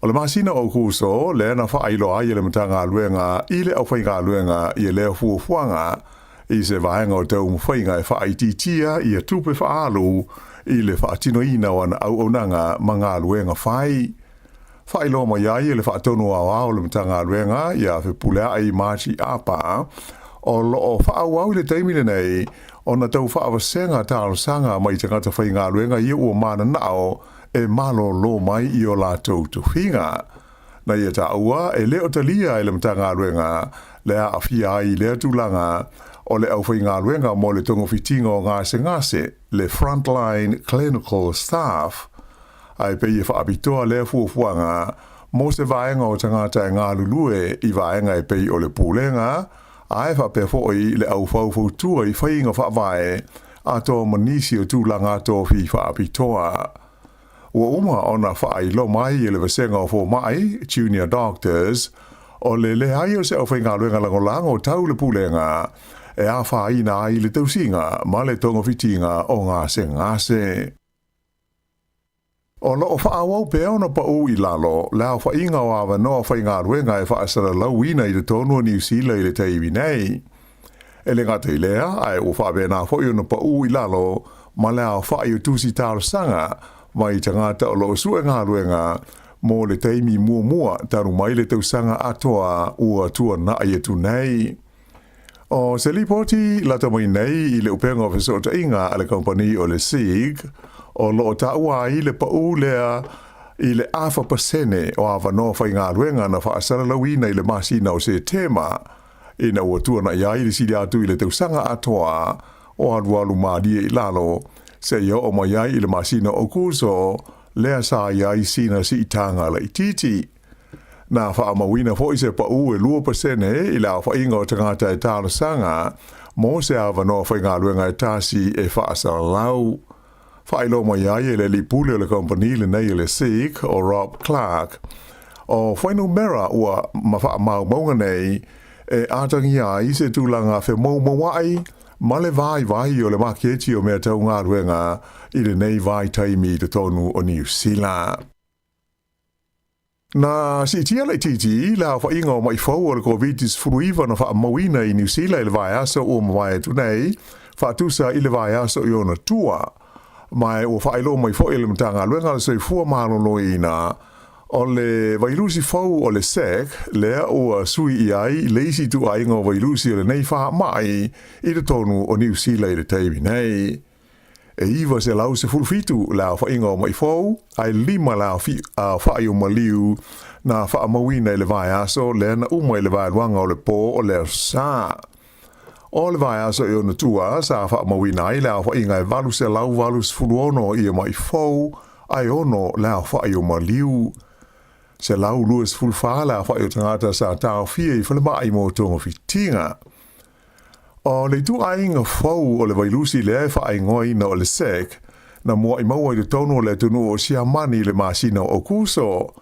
O le masina o Aokuso lea na faailoa ai e le Matagaluega i le aufaigaluega ia lea fuafuaga i se vaega o taumafaiga e faaitiitia ia tupe faaalu i le faatinoina o ana auaunaga ma galuega fai. Faailoa mai ai e le Faatonu Aoao o le Matagaluega ia Fepuleai Margie Apa, o lo o faaauau i le taimi lenei ona tau faavasega talosaga mai tagata faigaluega ia ua mananao e malolo mai i o latou tofiga. Na ia taua e le o talia e le Matagaluega le aafia ai i lea tulaga o le aufaigaluega mo le togafitiga o gasegase, le Frontline Clinical Staff, ae pei e faapitoa lea fuafuaga mo se vaega o tagata e galulue i vaega e pei o le Pulega. ae faapea foi le au faufautua i faiga faavae atoa ma nisi o tulaga tofi faapitoa. Ua uma ona faailoa mai e le Vasega o Fomai, Junior Doctors, o le leai o se aufaigaluega lagolago tau le pulega e afaina ai le tausiga ma le togafitiga o gasegase. O lo o faaauau pea ona pau i lalo le aofaiga o avanoa faigaluega e faasalalauina i totonu o Niu Sila i le taimi nei. E le gata i lea, ae ua faapena foi ona pau i lalo ma le aofai o tusi talosaga mai tagata o lo o sue galuega mo le taimi muamua talu mai le tausaga atoa ua tuanai atu nei. O se lipoti lata mai nei i le upega o fesootaiga a le kamupani o le SEEG, o lo o taua ai le pau lea i le 4% o avanoa faigaluega na faasalalauina i le masina o Setema, ina ua tuanai ai le sili atu i le tausaga atoa o alualu malie i lalo, seia oo mai ai i le masina o Aokuso, lea sa i ai sina siitaga laitiiti. Na faamauina foi se pau e 2% i le aofaiga o tagata e talosaga mo se avanoa faigaluega e tasi e faasalalau. Faailoa mai ai e le alii pule o le kamupani lenei o le SEEK, o Rob Clark, o fuainumera ua ma faamaumauga nei e atagia ai se tulaga femoumoua'i ma le vaivai o le maketi o mea tau galuega i lenei vaitaimi i totonu o Niu Sila. Na siitia laitiiti le aofaiga o ma'i fou o le Koviti-19 na faamauina i Niu Sila i le vaiaso ua mavae atu nei, faatusa i le vaiaso i ona tua. Ma ua faailoa mai foi e le Matagaluega o le Soifua Maloloina, o le vailusi fou o le SEC lea ua sui i ai le isi ituaiga o vailusi o lenei faamai i totonu o Niu Sila i le taimi nei. E 917 le aofaiga o ma'i fou, ae 5 le aofai o maliu na faamauina i le vaiaso lea na uma i le vaeluaga o le pō o le Aso Sa. O le vaiaso i ona tua sa faamauina ai le aofaiga e 886 ia ma'i fou, ae 6 le aofai o maliu. 124 le aofai o tagata sa taofia i falemai mo togafitiga. O le ituaiga fou o le vailusi lea e faaigoaina o le SEC, na mua'i maua i totonu o le atunuu o Siamani i le masina o Aokuso,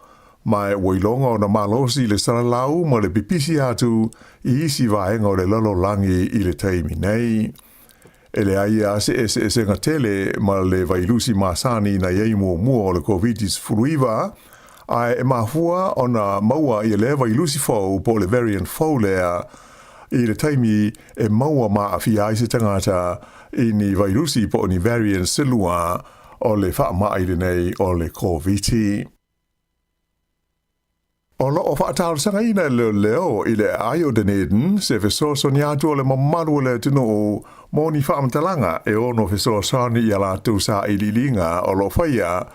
ma ua iloga ona malosi le salalau ma le pipisi atu i isi vaega o le lalolagi i le taimi nei. E leai lava se eseesega tele ma le vailusi masani na i ai muamua o le Koviti-19, ae e mafua ona maua ia lea vailusi fou po o le variant fou lea i le taimi e maua maafia ai se tagata i ni vailusi po o ni variants se lua o le faamai lenei o le Koviti. O lo o faatalosagaina e leoleo i le aai o Dunedin se fesoasoani atu a le mamalu o le atunuu mo ni faamatalaga e ono fesoasoani i a latou sailiiliga o lo o faia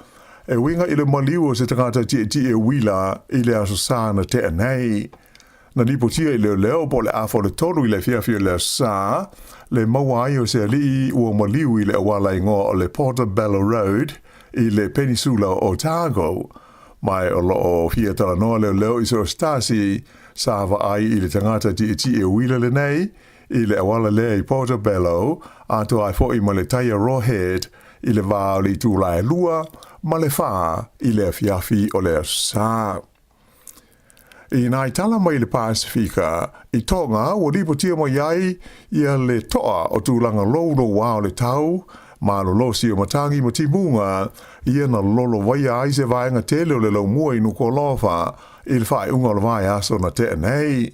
e uiga i le maliu o se tagata tietie uila i le Aso Sa na tea nei. Na lipotia i leoleo po o le afa o le 3 i le afiafi o le Aso Sa le maua ai o se alii ua maliu i le auala igoa o le Portobello Road i le Penisula o Otago. Ma o lo o fia talanoa leoleo i so o se tasi sa vaai i le tagata tietie uila lenei i le auala lea i Portobello atoa ai foi ma le Taiaroa Head i le va o le itula e 2 ma le 4 i le afiafi o le Aso Sa. I nā tala mai le Pasifika, i Tonga ua lipotia mai ai ia le toa o tulaga louloua o le tau, malolosi o matagi ma timuga, ia na lolovaia ai se vaega tele o le laumua i Nukuʻalofa i le faaiuga o le vaiaso na tea nei.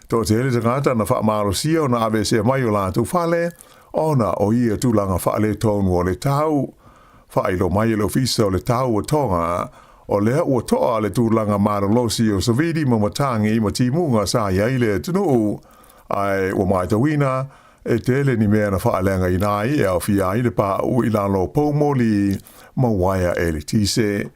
Toatele tagata na faamalosia ona aveesea mai o latou fale, ona o ia tulaga faaletonu o le tau. Faailoa mai e le Ofisa o le Tau o Tonga, o lea ua toa le tulaga malolosi o savili ma matagi ma timuga sa i ai le atunuu, ae ua matauina e tele ni mea na faaleagaina ai e aofia ai le paʻu i lalo o poumoli ma uaea eletise.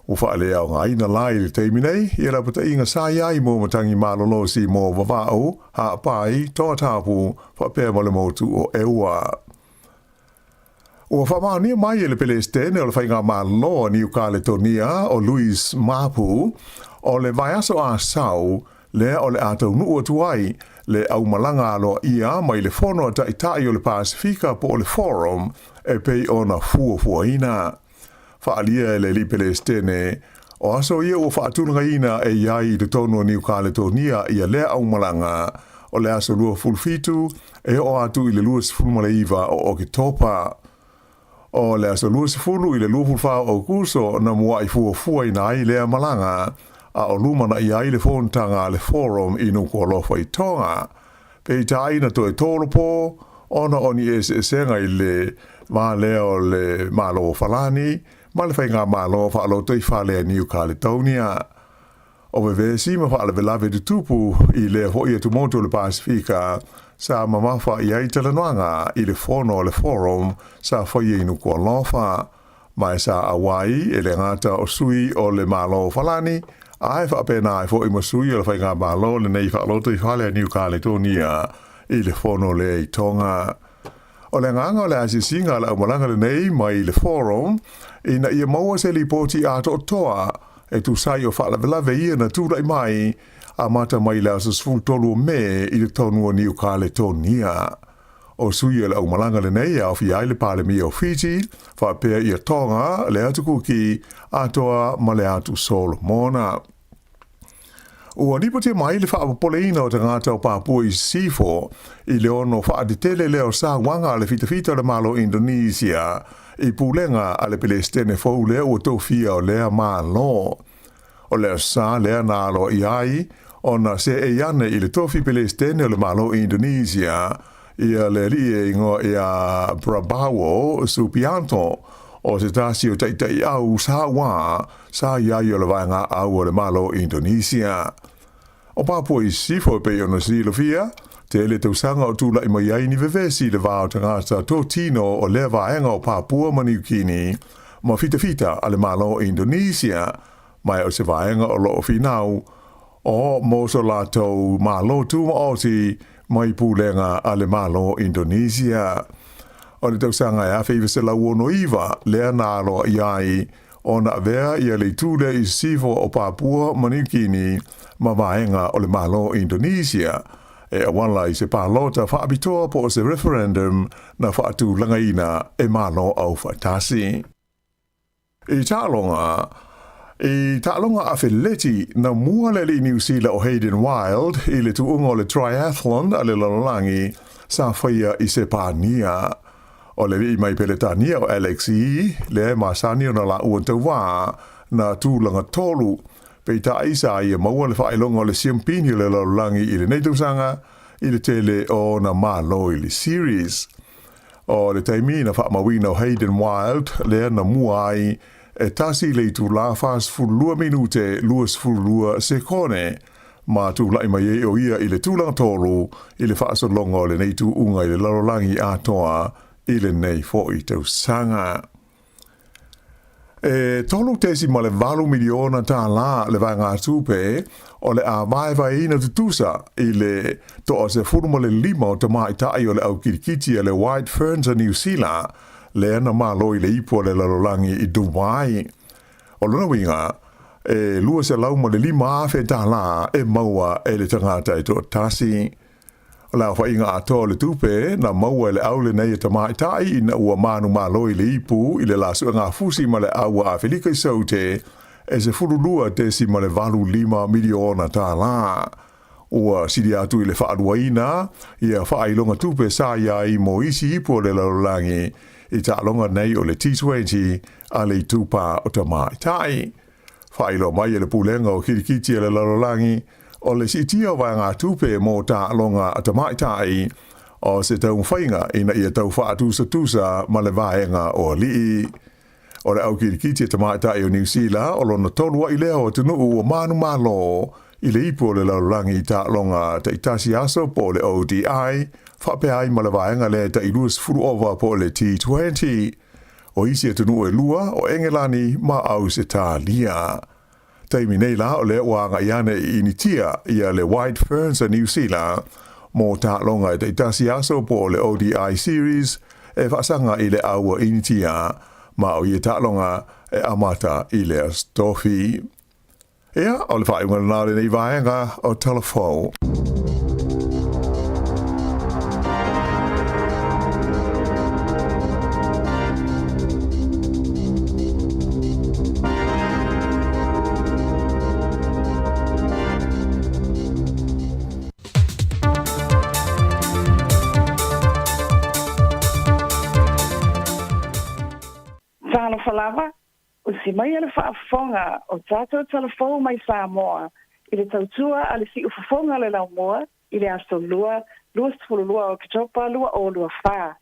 Ua faaleaogaina la i le taimi nei ia lapataiga sa i ai mo matagi malolosi mo Vava'u, Ha'apai, Tongatapu faapea ma le motu o Eua. Ua faamaonia mai e le Pelesitene o le Faigamalo a Niu Kaletonia o Louis Mapu o le vaiaso Asau lea o le a taunuu atu ai le aumalaga aloaia mai le Fono a Taitai o le Pasefika po o le Forum e pei ona fuafuaina. Faaalia e le Alii Pelesitene, o aso ia ua faatulagaina e i ai i totonu o Niu Kaletonia ia lea aumalaga, o le aso 27 e oo atu i le 29 o Oketopa. O le aso 20 i le 24 o Aokuso na muaʻi fuafuaina ai lea malaga, a o lumanaʻi ai le fonotaga a le Forum i Nukuʻalofa i Tonga. Peitai na toe tolopo ona o ni eseesega i le va lea o le Malo o Falani ma le Faigamalo Faalotoifale a Niu Kaletonia. O vevesi ma faalavelave tutupu i lea foi atumotu o le Pasefika sa mamafa i ai talanoaga i le fono a le Forum sa faia i Nukuʻalofa, ma e sa auai e le gata o sui o le Malo o Falani, ae faapena ai foi ma sui o le Faigamalo lenei Faalotoifale a Niu Kaletonia i le fono lea i Tonga. O le agaga o le asiasiga a le aumalaga lenei mai le Forum ina ia maua se lipoti atoatoa e tusa ai o faalavelave ia na tulai mai amata mai le aso 13 o Me i totonu o Niu Kaletonia. O sui o le aumalaga lenei e aofia ai le Palemia o Fiji, faapea ia Tonga, le Atu Kuki, atoa ma le Atu Solomona. Ua lipotia mai le faapopoleina o tagata o Papua i Sisifo i le ono faatetele lea o sauaga a le fitafita o le Malo Indonesia i pulega a le Pelesitene fou lea ua tofia o lea Malo. O le aso Sa lea na aloaia ai ona seei ane i le tofi Pelesitene o le Malo Indonesia ia le alii e igoa ia Prabowo Subianto, o se tasi o taitaiau sauā sa i ai o le vaega au o le Malo Indonesia. O Papua i Sisifo e pei ona silafia, tele tausaga o tulai mai ai ni vevesi i le va o tagata totino o lea vaega o Papua ma Niu Kini ma fitafita a le Malo Indonesia, ma o se vaega o lo o finau o mo so latou Malo Tumaoti mai pulega a le Malo Indonesia. O le tausaga e 1969 lea na aloaia ai ona avea ia le itu lea i sisifo o Papua ma Niu Kini ma vaega o le Malo Indonesia e auala i se palota faapitoa po o se referendum na faatulagaina e Malo Aufaatasi. I taaloga, I taaloga afeleti, na mua le alii Niu Sila o Hayden Wilde i le tuuga o le triathlon a le lalolagi sa faia i Sepania. O le alii mai Peretania o Alex Yee, lea e masani ona laua tauvā, na tulaga tolu. Peitai sa ia maua le faailoga o le siampini o le lalolagi i lenei tausaga i le tele o ona malo i le series. O le taimi na faamauina o Hayden Wilde lea na mua ai e tasi le itulā 42 minute 22 sekone ma tulai mai ai o ia i le tulaga tolu i le faasologa o lenei tuuga i le lalolagi atoa i lenei foi tausaga. E $3.8 miliona tālā le vaegatupe o le a vaevaeina tutusa i le 15 o tamaitai o le au kirikiti a le White Ferns a Niu Sila lea na malo i le ipu a le lalolagi i Dubai. O lona uiga, e $205,000 tālā e maua e le tagata e toatasi. O le aofaiga atoa o le tupe na maua e le au lenei e tamaitai ina ua manumalo i le ipu i le la suegafusi ma le au a Afelika i Saute e $12.85 miliona tālā. Ua sili atu i le faaluaina ia faailoga tupe sa i ai mo isi ipu o le lalolagi i taaloga nei o le T20 a le itupa o tamaitai. Faailoa mai e le Pulega o Kirikiti a le Lalolagi, o le siitia o vaegatupe mo taaloga a tamaitai, o se taumafaiga ina ia tau faatusatusa ma le vaega o alii. O le au kirikiti a tamaitai o Niu Sila, o lona tolu ai lea o atunuu ua manumalo i le ipu o le lalolagi i taaloga taitasi aso po o le ODI, faapea ai ma le vaega lea e tai 20 ova po o le T20. O isi atunuu e lua, o Engelani ma Ausetalia. Taimi nei la o lea ua agai ane i Initia ia le White Ferns a Niu Sila mo taaloga e taitasi aso po o le ODI Series e faasaga i le au a Initia ma o ia taaloga e amata i le Aso Tofi. Ia, o le faaiuga lena o lenei vaega o Tala Fou. Talofa lava, usi maia le faafofoga o tatou talafou mai Samoa i le tautua a le siufofoga o le laumua i le Aso Lua, 22 o Oketopa 2024.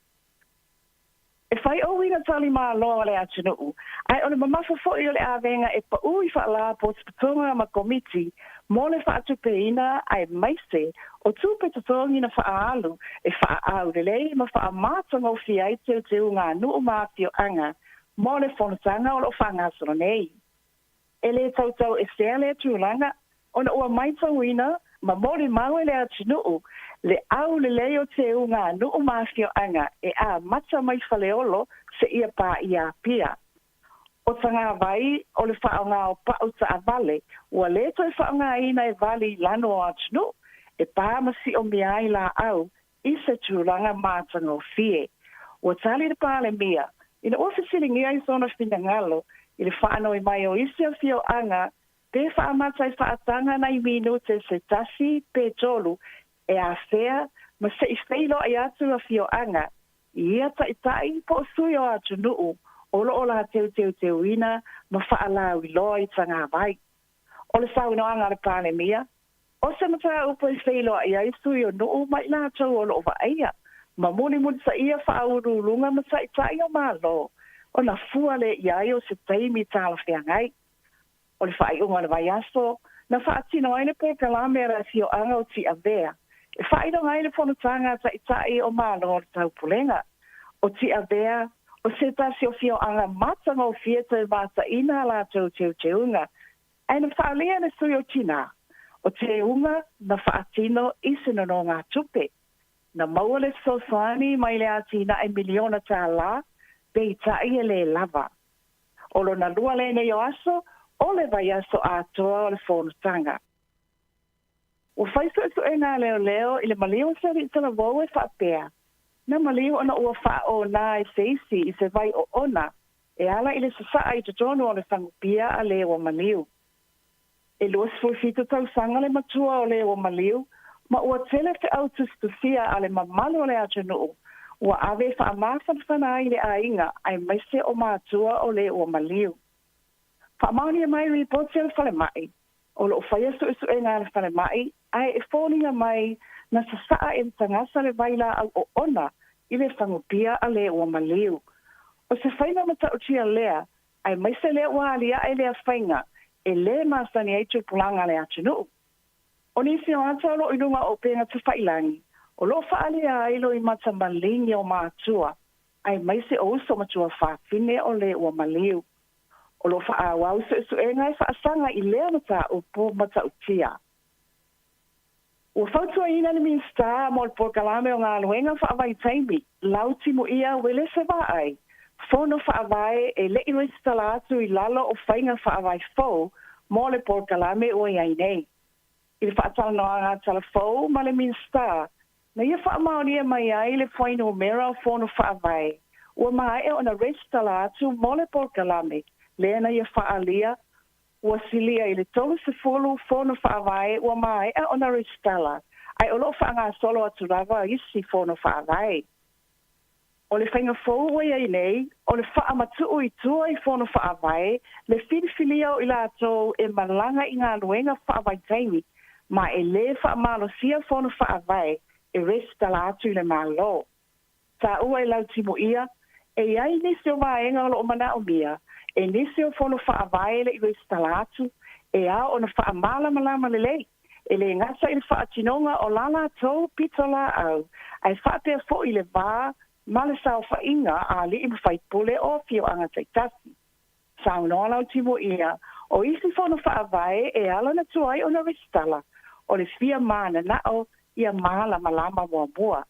E fai ouiga talimalo a le atunuu, ae o le mamafa foi o le avega e paū i faalapotopotoga ma komiti mo le faatupeina aemaise o tupe totogi na faaalu e faaaulelei ma faamatagofie ai teuteuga a nuu ma afioaga mo le fonotaga o lo o faagasolo nei. E lē tautauesea lea tulaga ona ua maitauina ma molimau e le atunuu le aulelei o teuga a nuu ma afioaga e amata mai Faleolo seia paia Apia. O Tagavai o le faaaoga o pau taavale ua lē toe faaaogaina e vali i lano o atunuu e pa ma siomia ai laau i se tulaga matagofie. Ua tali le Palemia ina ua fesiligia i sona finagalo i le faanoi mai o isi afioaga pe faamata i faataga nai minute se tasi pe tolu e afea ma se i feiloai atu afioaga i ia taitai po o sui o atunuu o lo o la teuteuteuina ma faalauiloa i Tagavai. O le saunoaga a le Palemia, o se mataupu e feiloai ai sui o nuu ma i latou o lo o vaaia ma mulimulitaia faauluuluga ma taitai o Malo, ona fua lea i ai o se taimi talafeagai. O le faaiuga o le vaiaso, na faatino ai le polokalame a le afioaga o Tiavea e faailoga ai le fonotaga a taitai o Malo o le Taupulega. O Tiavea, o se tasi o afioaga matagofie toe mataina a latou teuteuga, ae na faaalia e le sui o Tinā, o teuga na faatino i se nonogatupe. Na maua le fesoasoani mai le atinae miliona tālā, peitai e lē lava. O lona lua lenei o aso o le vaiaso atoa o le fonotaga. Ua fai suesuega a leoleo i le maliu o se alii talavou e faapea, na maliu ona ua faaonā e se isi i se vai oona e ala i le sasaa i totonu o le fagupia a le ua maliu. E 27 tausaga le matua o le ua maliu ma ua tele feau tusitusia a le mamalu o le atunuu ua ave e faamafanafana ai le aiga aemaise o matua o le ua maliu. Faamaonia mai ripoti a le falemai, o lo o faia suesuega a le falemai ae e foliga mai na sasaa e le tagata le vailaau oona i le fagupia a le ua maliu. O se faiga matautia lea aemaise lea ua aliae lea faiga e lē masani ai tupulaga a le atunuu. O nisi o ata o lo o i luga o upega tafailagi, o lo o faaalia ai loimata maligi o matua, aemaise o uso ma tuafafine o le ua maliu. O lo o faaauau suesuega e faasaga i lea mataupu matautia. Ua fautuaina le Minisita mo le Polokalame o Galuega Faavaitaimi, Lau Timuia Uelese Vaai, fono faavae e le i resitala atu i lalo o faiga faavae fou mo le polokalame ua i ai nei. I le faatalanoaga a Talafou ma le Minisita, na ia faamaonia mai ai le fuainumera o fono faavae ua maea ona resitala atu mo le polokalame lea na ia faaalia Ua silia i le 30 fono faavae ua maea ona resitala, ae o lo o faagasolo atu lava isi fono faavae. O le faiga fou ua i ai nei, o le faamatuu i tua i fono faavae le filifilia o i latou e malaga i galuega faavaitaimi, ma e lē faamalosia fono faavae e resitala atu i le Malo. Taua e Lautimuia, e i ai nisi o vaega o lo o manaomia e nisi o fono faavae e le i resitala atu, e ao ona faamalamalama lelei, e lē gata i le faatinoga o la latou pitolaau, ae faapea foi le va ma le saofaiga a alii ma faipule o afioaga taitasi. Saunoa Lautimuia, o isi fono faavae e ala ona tuai ona resitala, o le fia mananao ia malamalama muamua.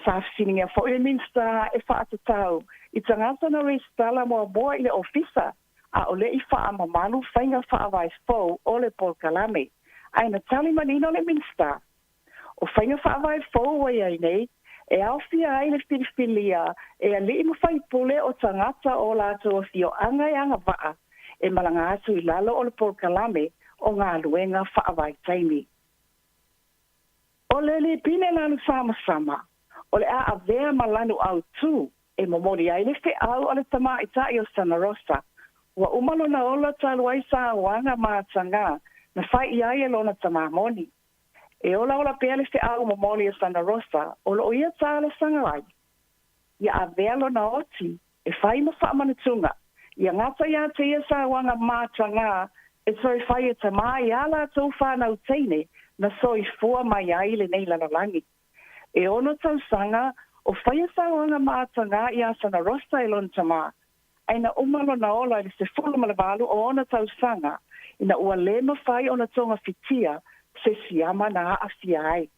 Sa fesiligia foi le Minisita e faatatau i tagata na resitala muamua i le Ofisa a o le i faamamalu faiga faavae fou o le polokalame, ae na tali manino le Minisita, o faiga faavae fou ua i ai nei, e aofia ai le filifilia e alii ma faipule o tagata o latou afioaga e agavaa e malaga atu i lalo o le polokalame o galuega faavaitaimi. O le lipine lanu samasama, o le a avea ma lanu autū E momoli ai le feau a le tamaitai o Sana Rosa, ua uma lona ola talu ai sauaga matagā na fai i ai e lona tamā moni. E olaola pea le feau momoli a Sana Rosa o lo o ia talosaga ai, ia avea lona oti e fai ma faamanatuga, ia gata iā te ia sauaga matagā e toe fai e tamā i ā latou fanau teine na soifua mai ai i lenei lalolagi. E ono tausaga o faia sauaga matagā iā Sana Rosa e lona tamā, ae na uma lona ola i le 18 o ona tausaga ina ua lē mafai ona togafitia se siama na aafia ai.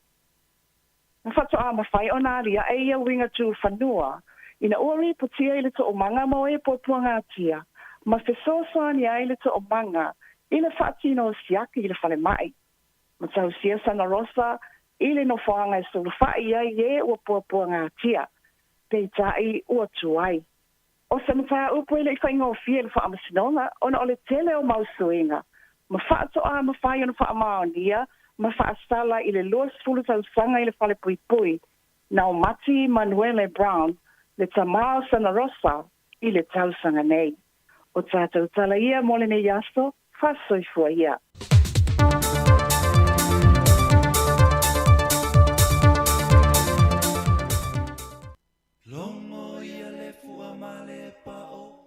Na faatoa mafai ona aliae ia uiga tu fanua ina ua ripotia i le toomaga mo e puapuagatia ma fesoasoani ai le toomaga i le faatino o siaki i le falemai. Matausia Sana Rosa i le nofoaga e sulufai ai e ua puapuagatia, peitai ua tuai. O se mataupu e le i faigofie le faamasinoga ona o le tele o mau suiga ma faatoa mafai ona faamaonia ma faasala i le 20 tausaga i le falepuipui na omati Manuele Brown le tamā o Sana Rosa i le tausaga nei. O tatou tala ia mo lenei aso, faasoifua ia. Logo ia le fua ma le pao.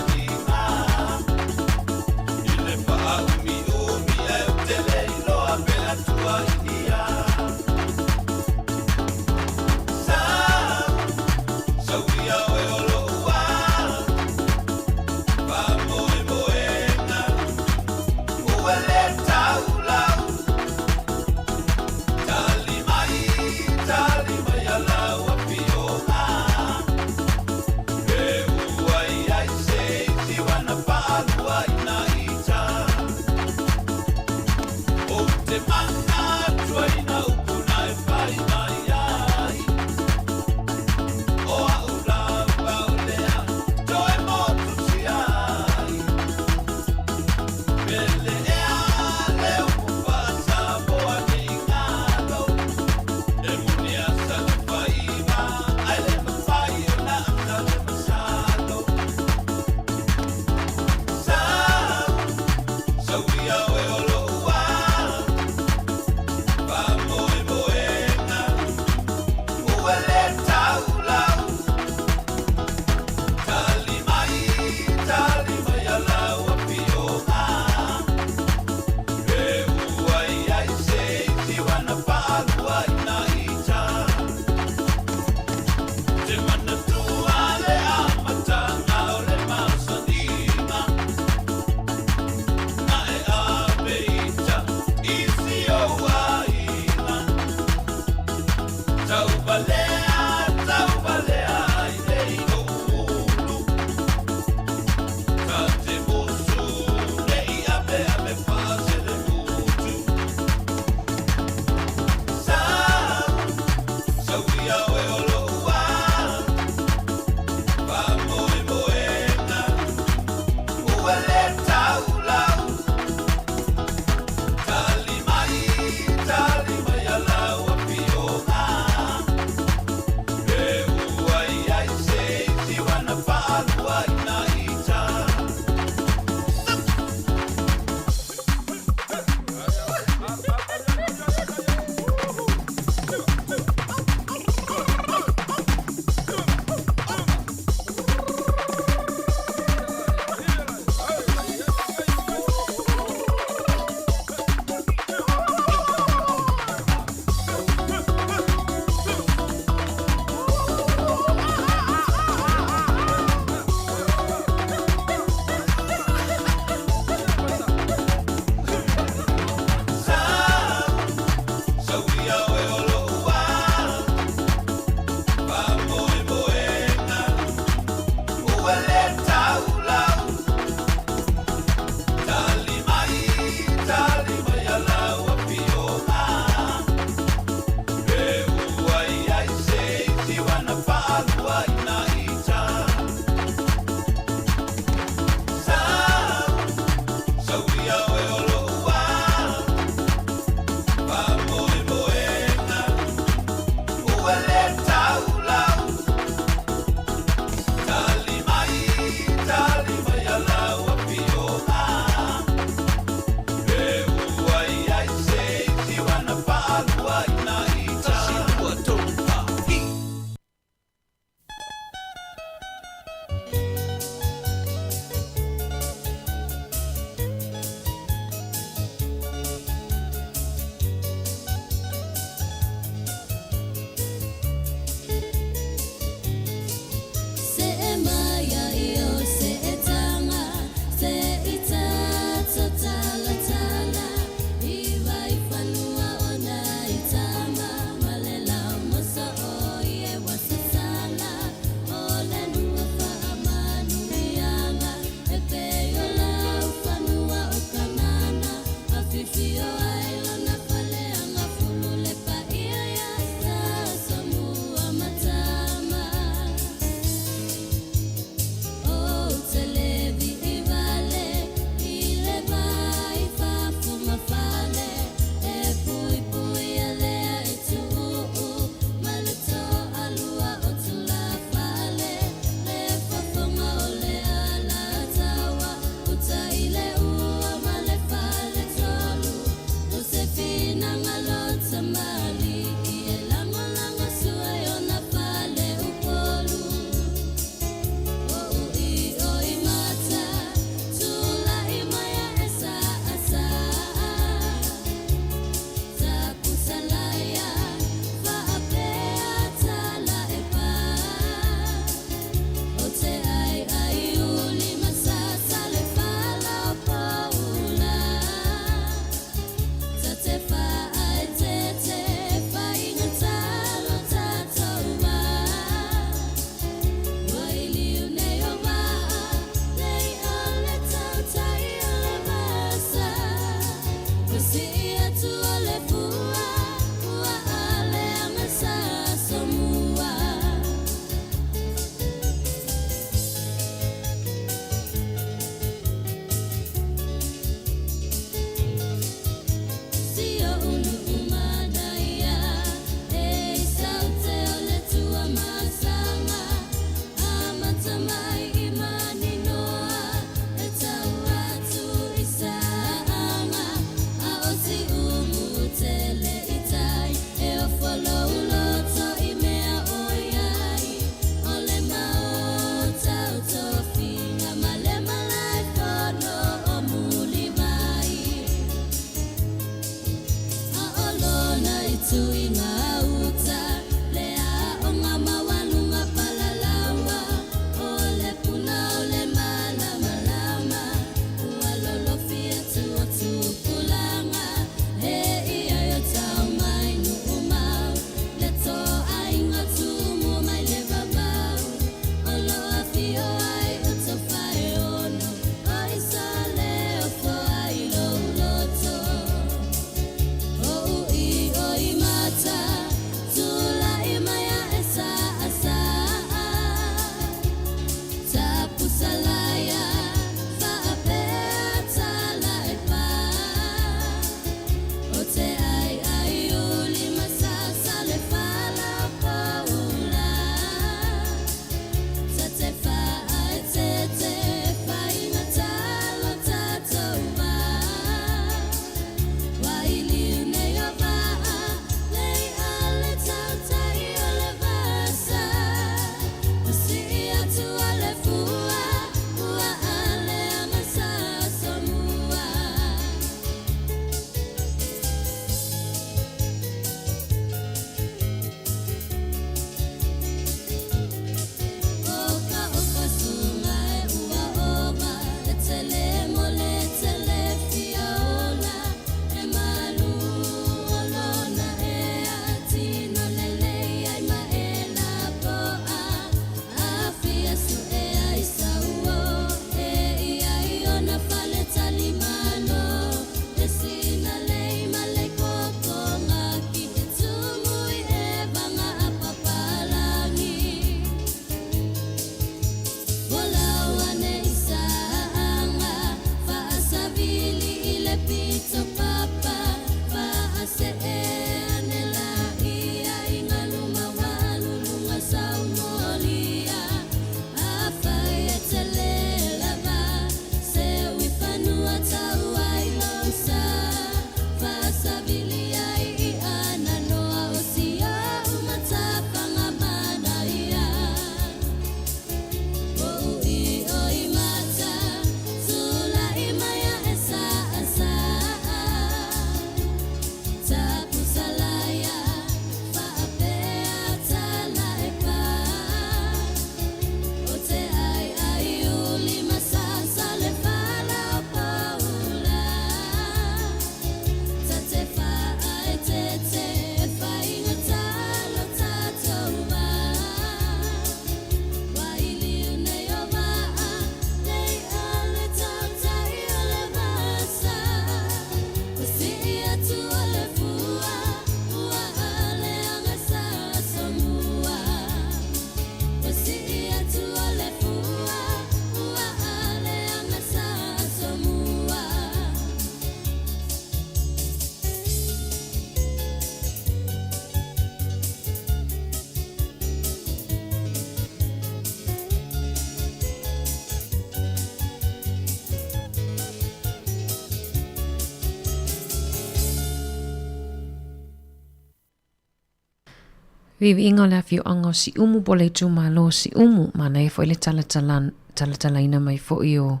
Viiviiga o le afioaga o Siumu po o le itumalo o Siumu, manaia foi le talatala, talatalaina mai foi o,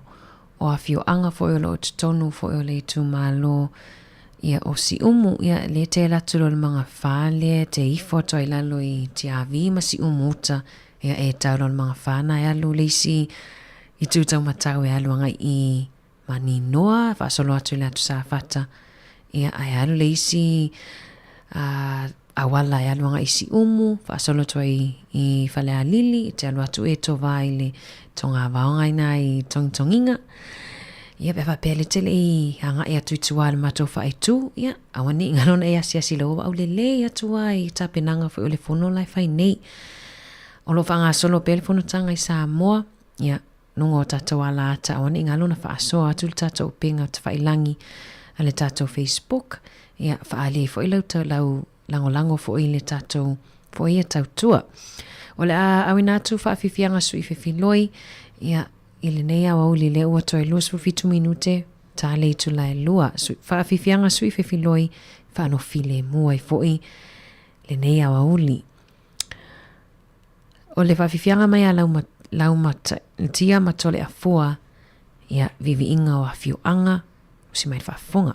o afioaga foi o lo o totonu foi o le itumalo ia o Siumu. Ia lea te alu atu loa i le magafa lea te ifo atu ai i lalo i Tiavi ma Siumu uta, ia e tau loa i le magafa na e alu le isi itu taumatau e alu agai i Maninoa, faasolo atu i le atu Safata, ia ae alu le isi a auala e alu agai i Siumu, faasolo atu ai i Falealili, te alu atu e tovā i le togavaoga ina i Togitogiga. Ia pe a faapea le tele i agai atu i tua i le matou faaitu, ia aua ne i galo ona e asiasi lau au lelei atu lava i tapenaga foi o le fono la e fai nei. O lo o faagasolo pea le fonotaga i Samoa, ia luga o tatou alaata aua ne i galo ona faasoa atu le tatou upega tafailagi a le tatou Facebook, ia faaali ai foi lau, lau lagolago foi i le tatou foi ia tautua. O le a auina atu faafiafiaga sui fefiloi, ia i lenei aoauli lea ua toe 27 minute ta le itula e lua. Faafiafiaga sui fefiloi faanofilemu ai foi lenei aoauli. O le faafiafiaga mai a Laumatia ma Toleafoa, ia, viiviiga o afioaga, usi mai le faafofoga.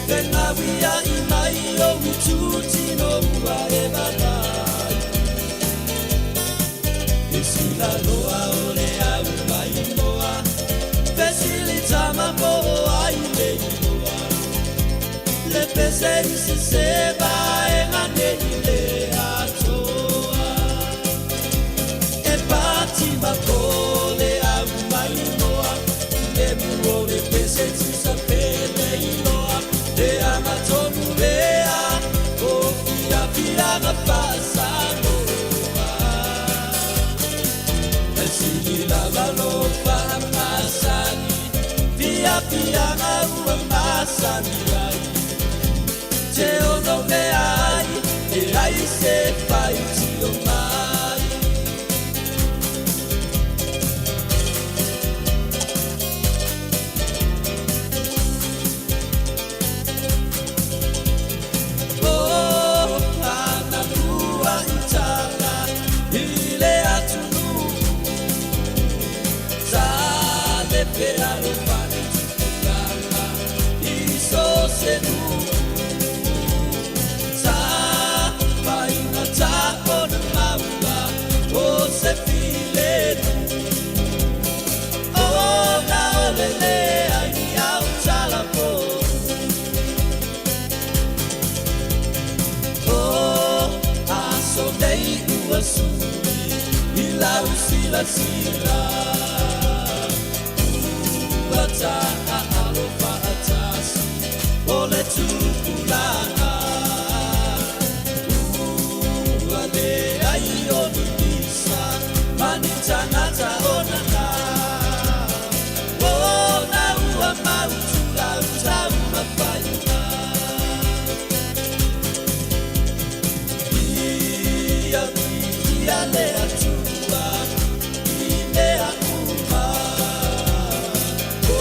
Fengawia i mai o ututino ua e vavai. E sila loa o le au mai moa, fesili tama po o ai le iloa. Le pese i se seba e ngane i le atoa. E pati ma po le au mai moa, le mu o le pese tusa pele iloa. Le anga tonu lea, o fia fia nga whaasanoa. E sili lava lo whahamasani, fia fia nga ua masani ai. Te ono me ai, e ai se whai tio mai. Oh, ana ua i tala, i le atunu. Sa le pea lo fale tupulanga, i so se nu. Sa painga ta o na maua, o se file nu. O na o le le ai ni au tala po. O aso nei ua sui, i lau sila sila. Ua ta a alofa atasi, o le tupulanga. Ua le ai o ni lisa, mani tangata o nana. O na ua mautu lau tau mawhainga. Ia ia le atua, i mea uma. O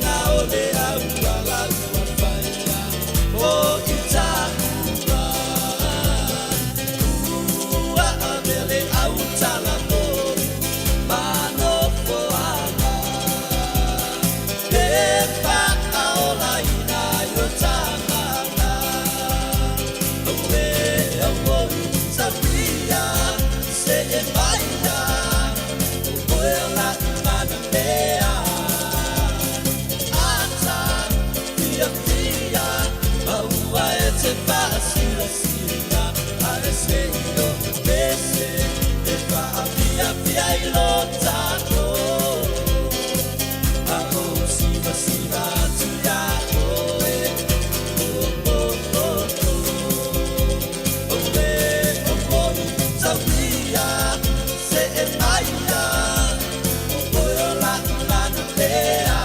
na o le au ala ua whaia, o i tākua. Ua avele au tala mori, manofoaga. E whakaola ina i o tāmana. Oe, oe, sabia, se e maia, o oe o la mana mea. Ata, fia, fia, maua e te whaasira sira, a e se i o pese, e whaapia pia i lo tāko. A o siva siva atu ia oe, o, o, o, o. Oe, o, o, tauia, se e maia, o oe o la mana pea.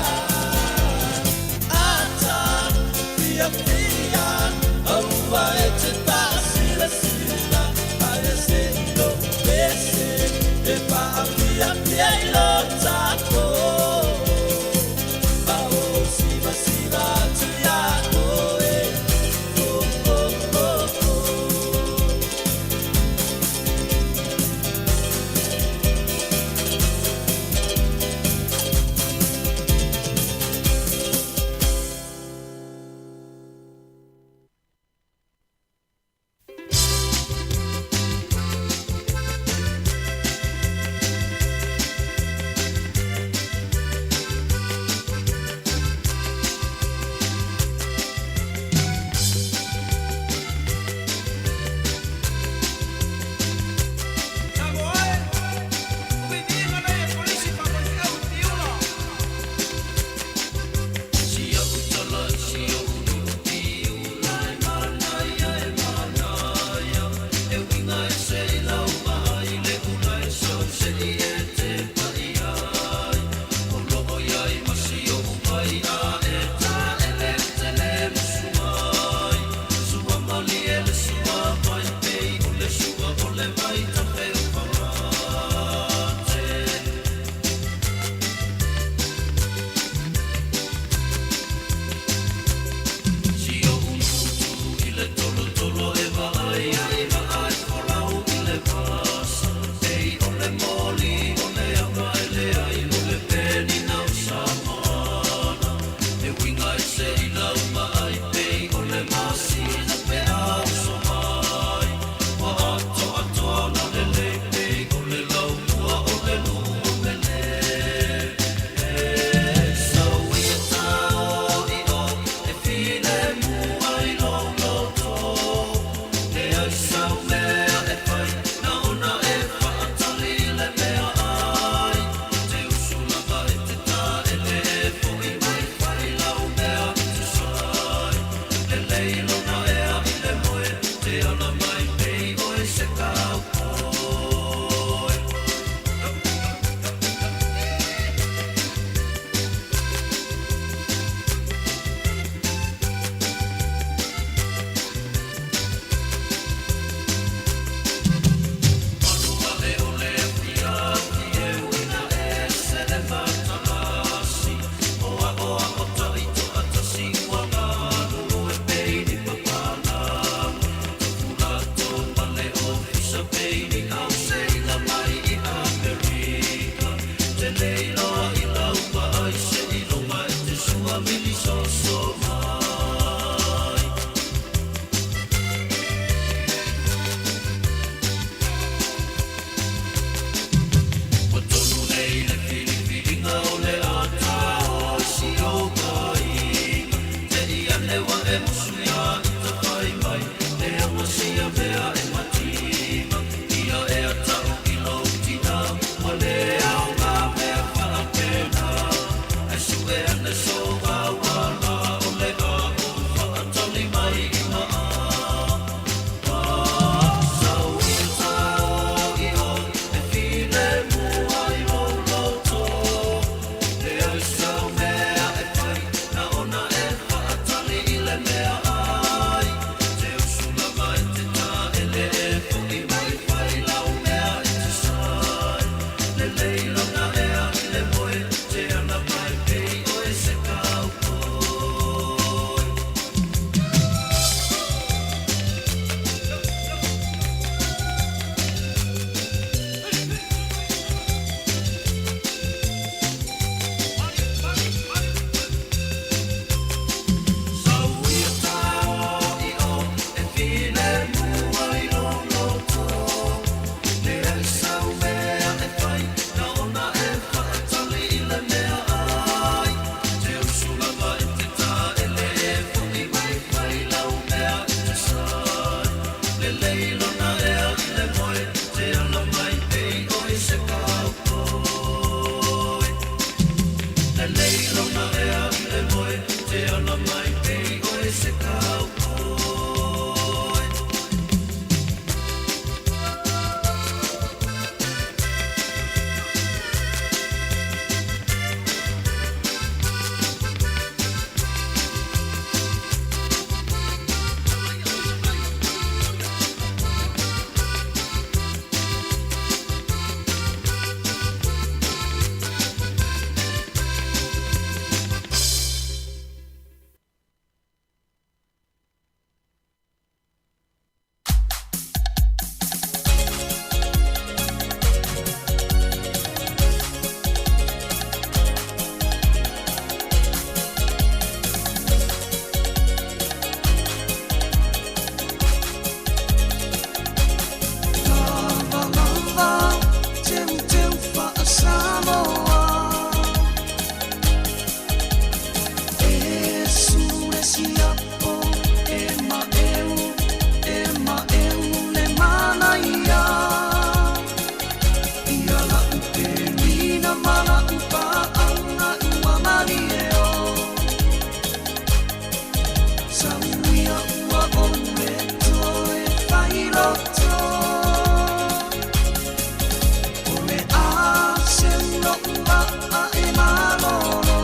Ata, fia, fia, aua e te whaasira sira, a e se i lo pese, e whaapia pia i lo tāko. Ma o siva siva atu ia oe, o, o, o, o. Lelei lona ea i le moe, te ala mai pei oe se kaupoi. So mai. Ua tonu nei le filifiliga o le ata o si ou aiga. Te i ane ua e musu ia i ta fai mai, e anga sia mea e matima. Ia e ata'u i lou tina, ua le aoga mea faapena. Ae su'e ane so auala o le a ou fa'atali mai i ma'a. Se. Se kaupoi. Lava lava, teu teu fa'asamoa. E su le siapo, e ma'eu, e ma'eu le manaia. Ia la'u pelina ma la'u pa'aga ua malie o. Sauia ua ou le toe failoto. O le a se ulo'u a'a e malolo.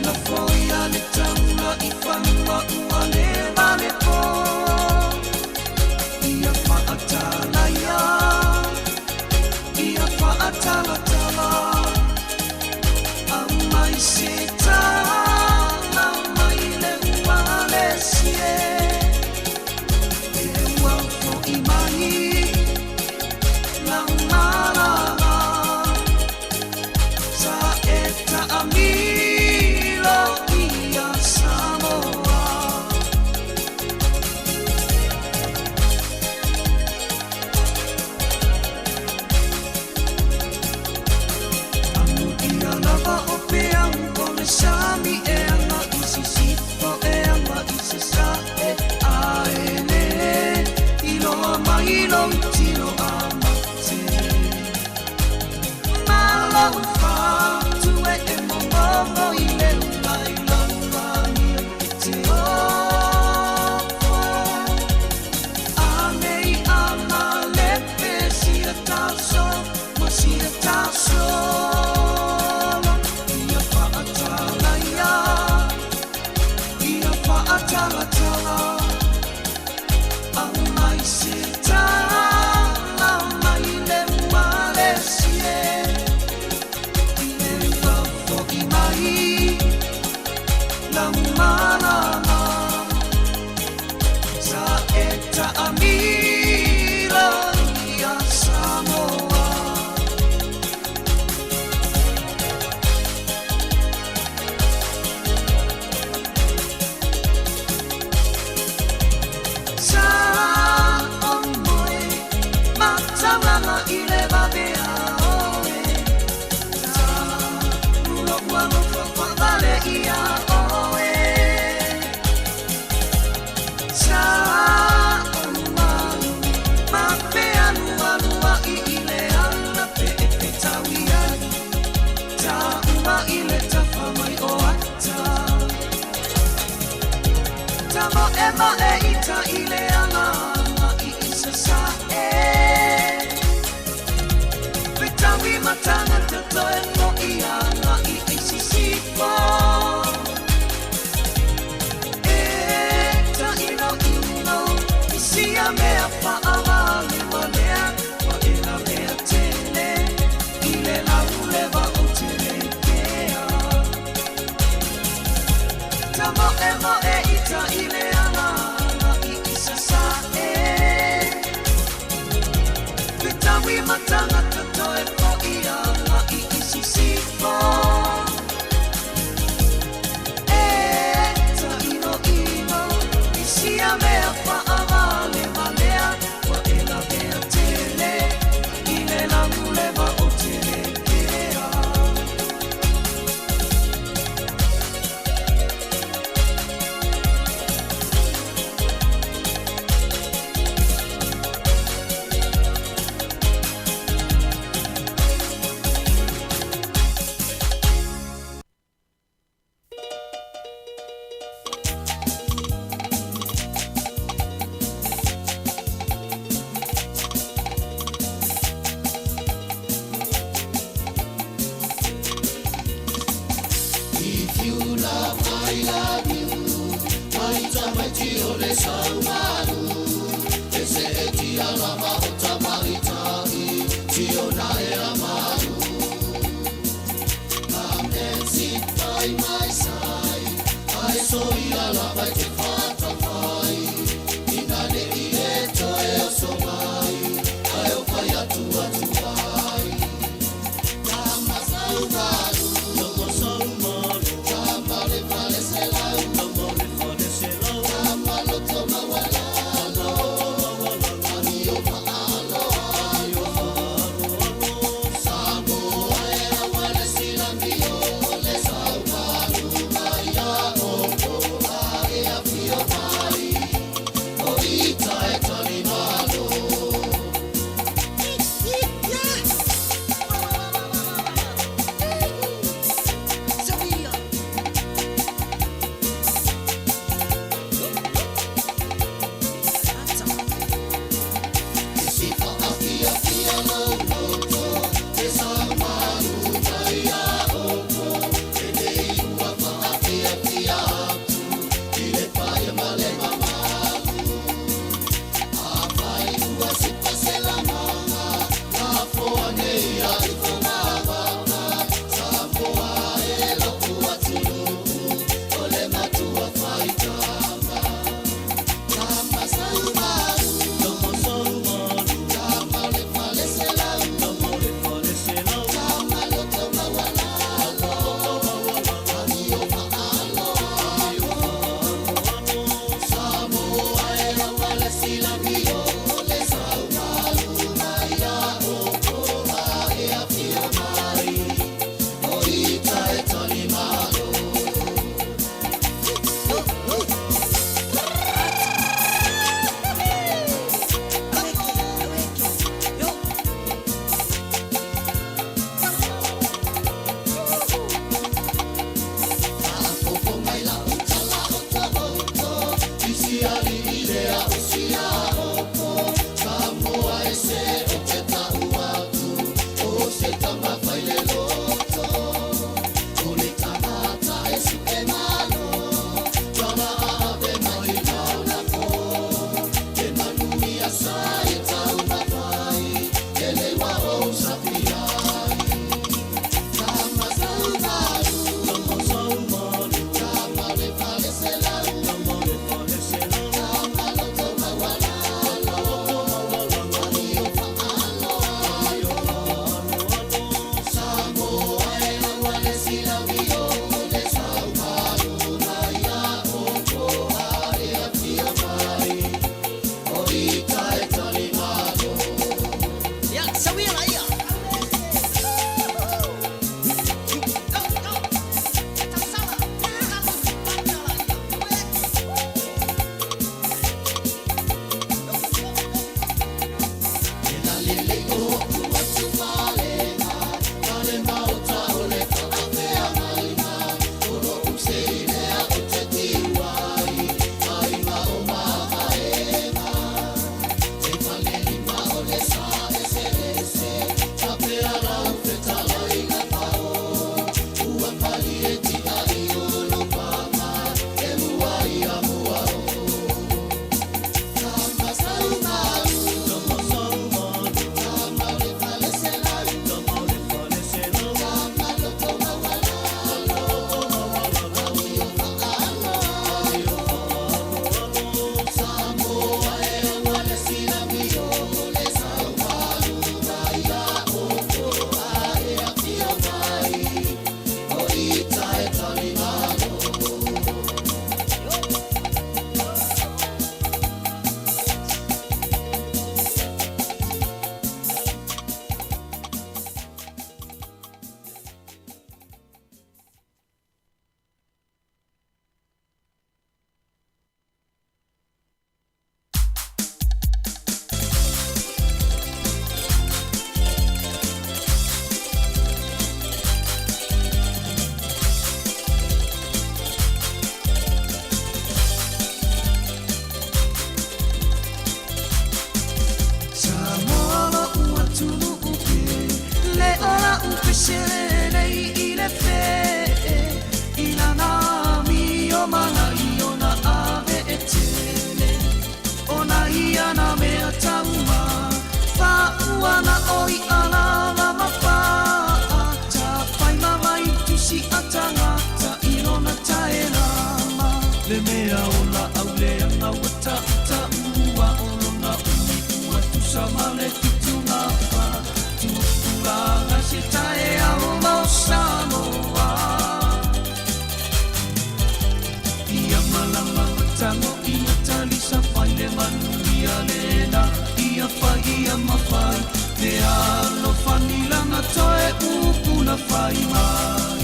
Lafo ia le taula i fanua ua le malepo. Ia fa'atalaia, ia fa'atalatala. Aumai se tala mai le ua lesi e. E ua fo'i mai lau malala. Sa e ta'amilo ia Samoa. Tamalala Sa e ta'amilo ia Samoa. Sa o moe mataulanga i le vavea oe. Ta ulo ua lofo whaavale ia oe. Sa o malu ma fealualua i i le ala pe e fetaui ai. Ta uma i le tafa mai o ata. Ta moe moe i ta i le ala i i sa e. Fetaui matangata toe mo i anga i i sisifo. E ta ino ino i sia mea whaavale walea wa e la mea tele i le lau lewa o te kea. Ta moe moe i ta i le ala i i sa e. Fetaui matangata toe mo i anga i i sisifo. E ta ino ino i sia mea whaavale walea wa e la mea tele i le lau lewa o te kea. If you love, I love you. Mai tamaiti o le saumalu. E se e tia lava o tamaitai. Tio na e amalu. Come and sit by my side. Ai so ia lava i te whatawhai. Ina ne i e toe o so mai. Ai o pai atu atu ai. Tama saumalu. Tama saumalu. Tama le fale se lau. Tama le fale se lau. Tama loto mawalalo. Tama loto mawalalo. Ani o whaalo alo. Ani o whaalo alo. Samoa e awale silangi o le saumalu mai a o. A e a fio Le mea o la au leaga ua ta'uta'ua o lona umi ua tusa ma le 74 tupulaga se taeao mo Samoa. Ia malama matago ina talisa fai le manuia lena ia fai ia mafai le alofani lana toe upu na fai mai.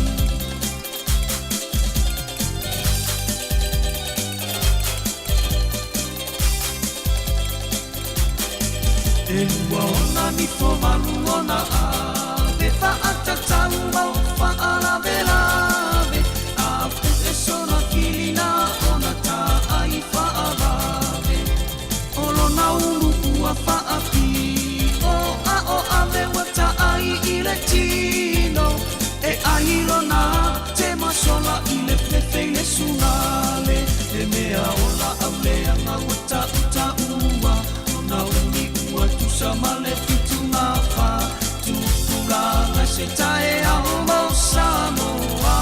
E lua ona nifo valu ona ave fa'atatau mau fa'alavelave a pu'e sona kilina ona ta'ai fa'avave o lona ulu ua fa'api'o a'o ave ua ta'ai i le tino e ai lona temasola i le fefei le sugale le mea o la'au leaga ua ta'uta'ua lona umi ua tusa ma le 74 tupulaga se taeao mo Samoa.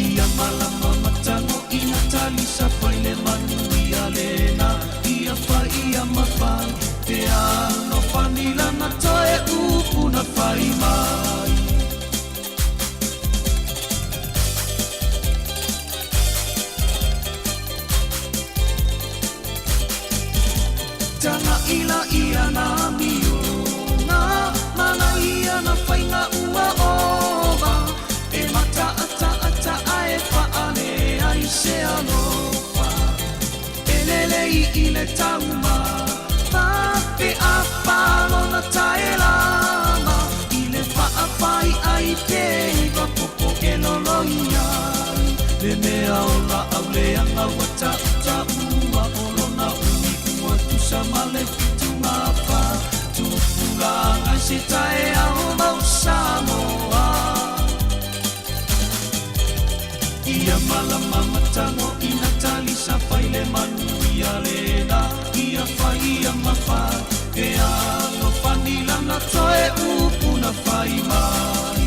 Ia malama matago ina talisa fai le manuia lena ia fai ia mafai te alofani lana toe upu na fai mai. Taga ila ia na mioga mana ia na faiga ua ova e mata'ata'ata'a e fa'ale ai se alofa e lelei i le tauma fape apalona taelama i le fa'afai ai pe iva popo e loloiai le mea o la'au leaga ua ta'uta'ua o lona umi ua tusa ma le 74 tupulaga se taeao mo Samoa. Ia malama matago ina talisa fai le manuia lena ia fai ia mafai e alofani lana toe upu na fai mai.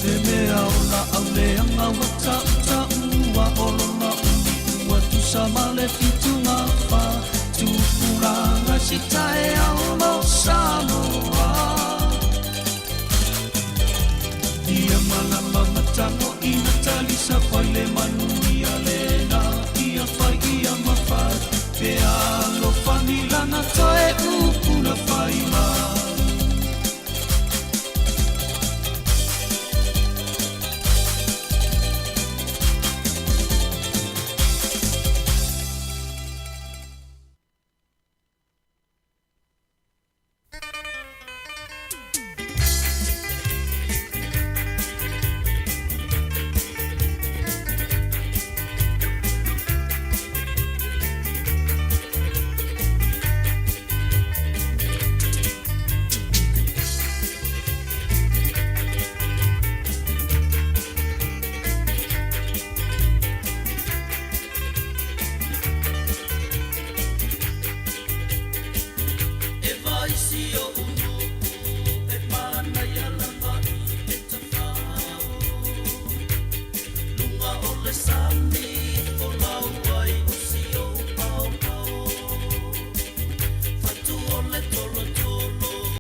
Le mea o la'au leaga ua ta'uta'ua o lona umi ua tusa ma le 74 tupulaga se taeao mo Samoa. Ia malama matago ina talisa fai le manuia lena ia fai ia mafai pe alofani lana toe upu na fai mai. E vai si o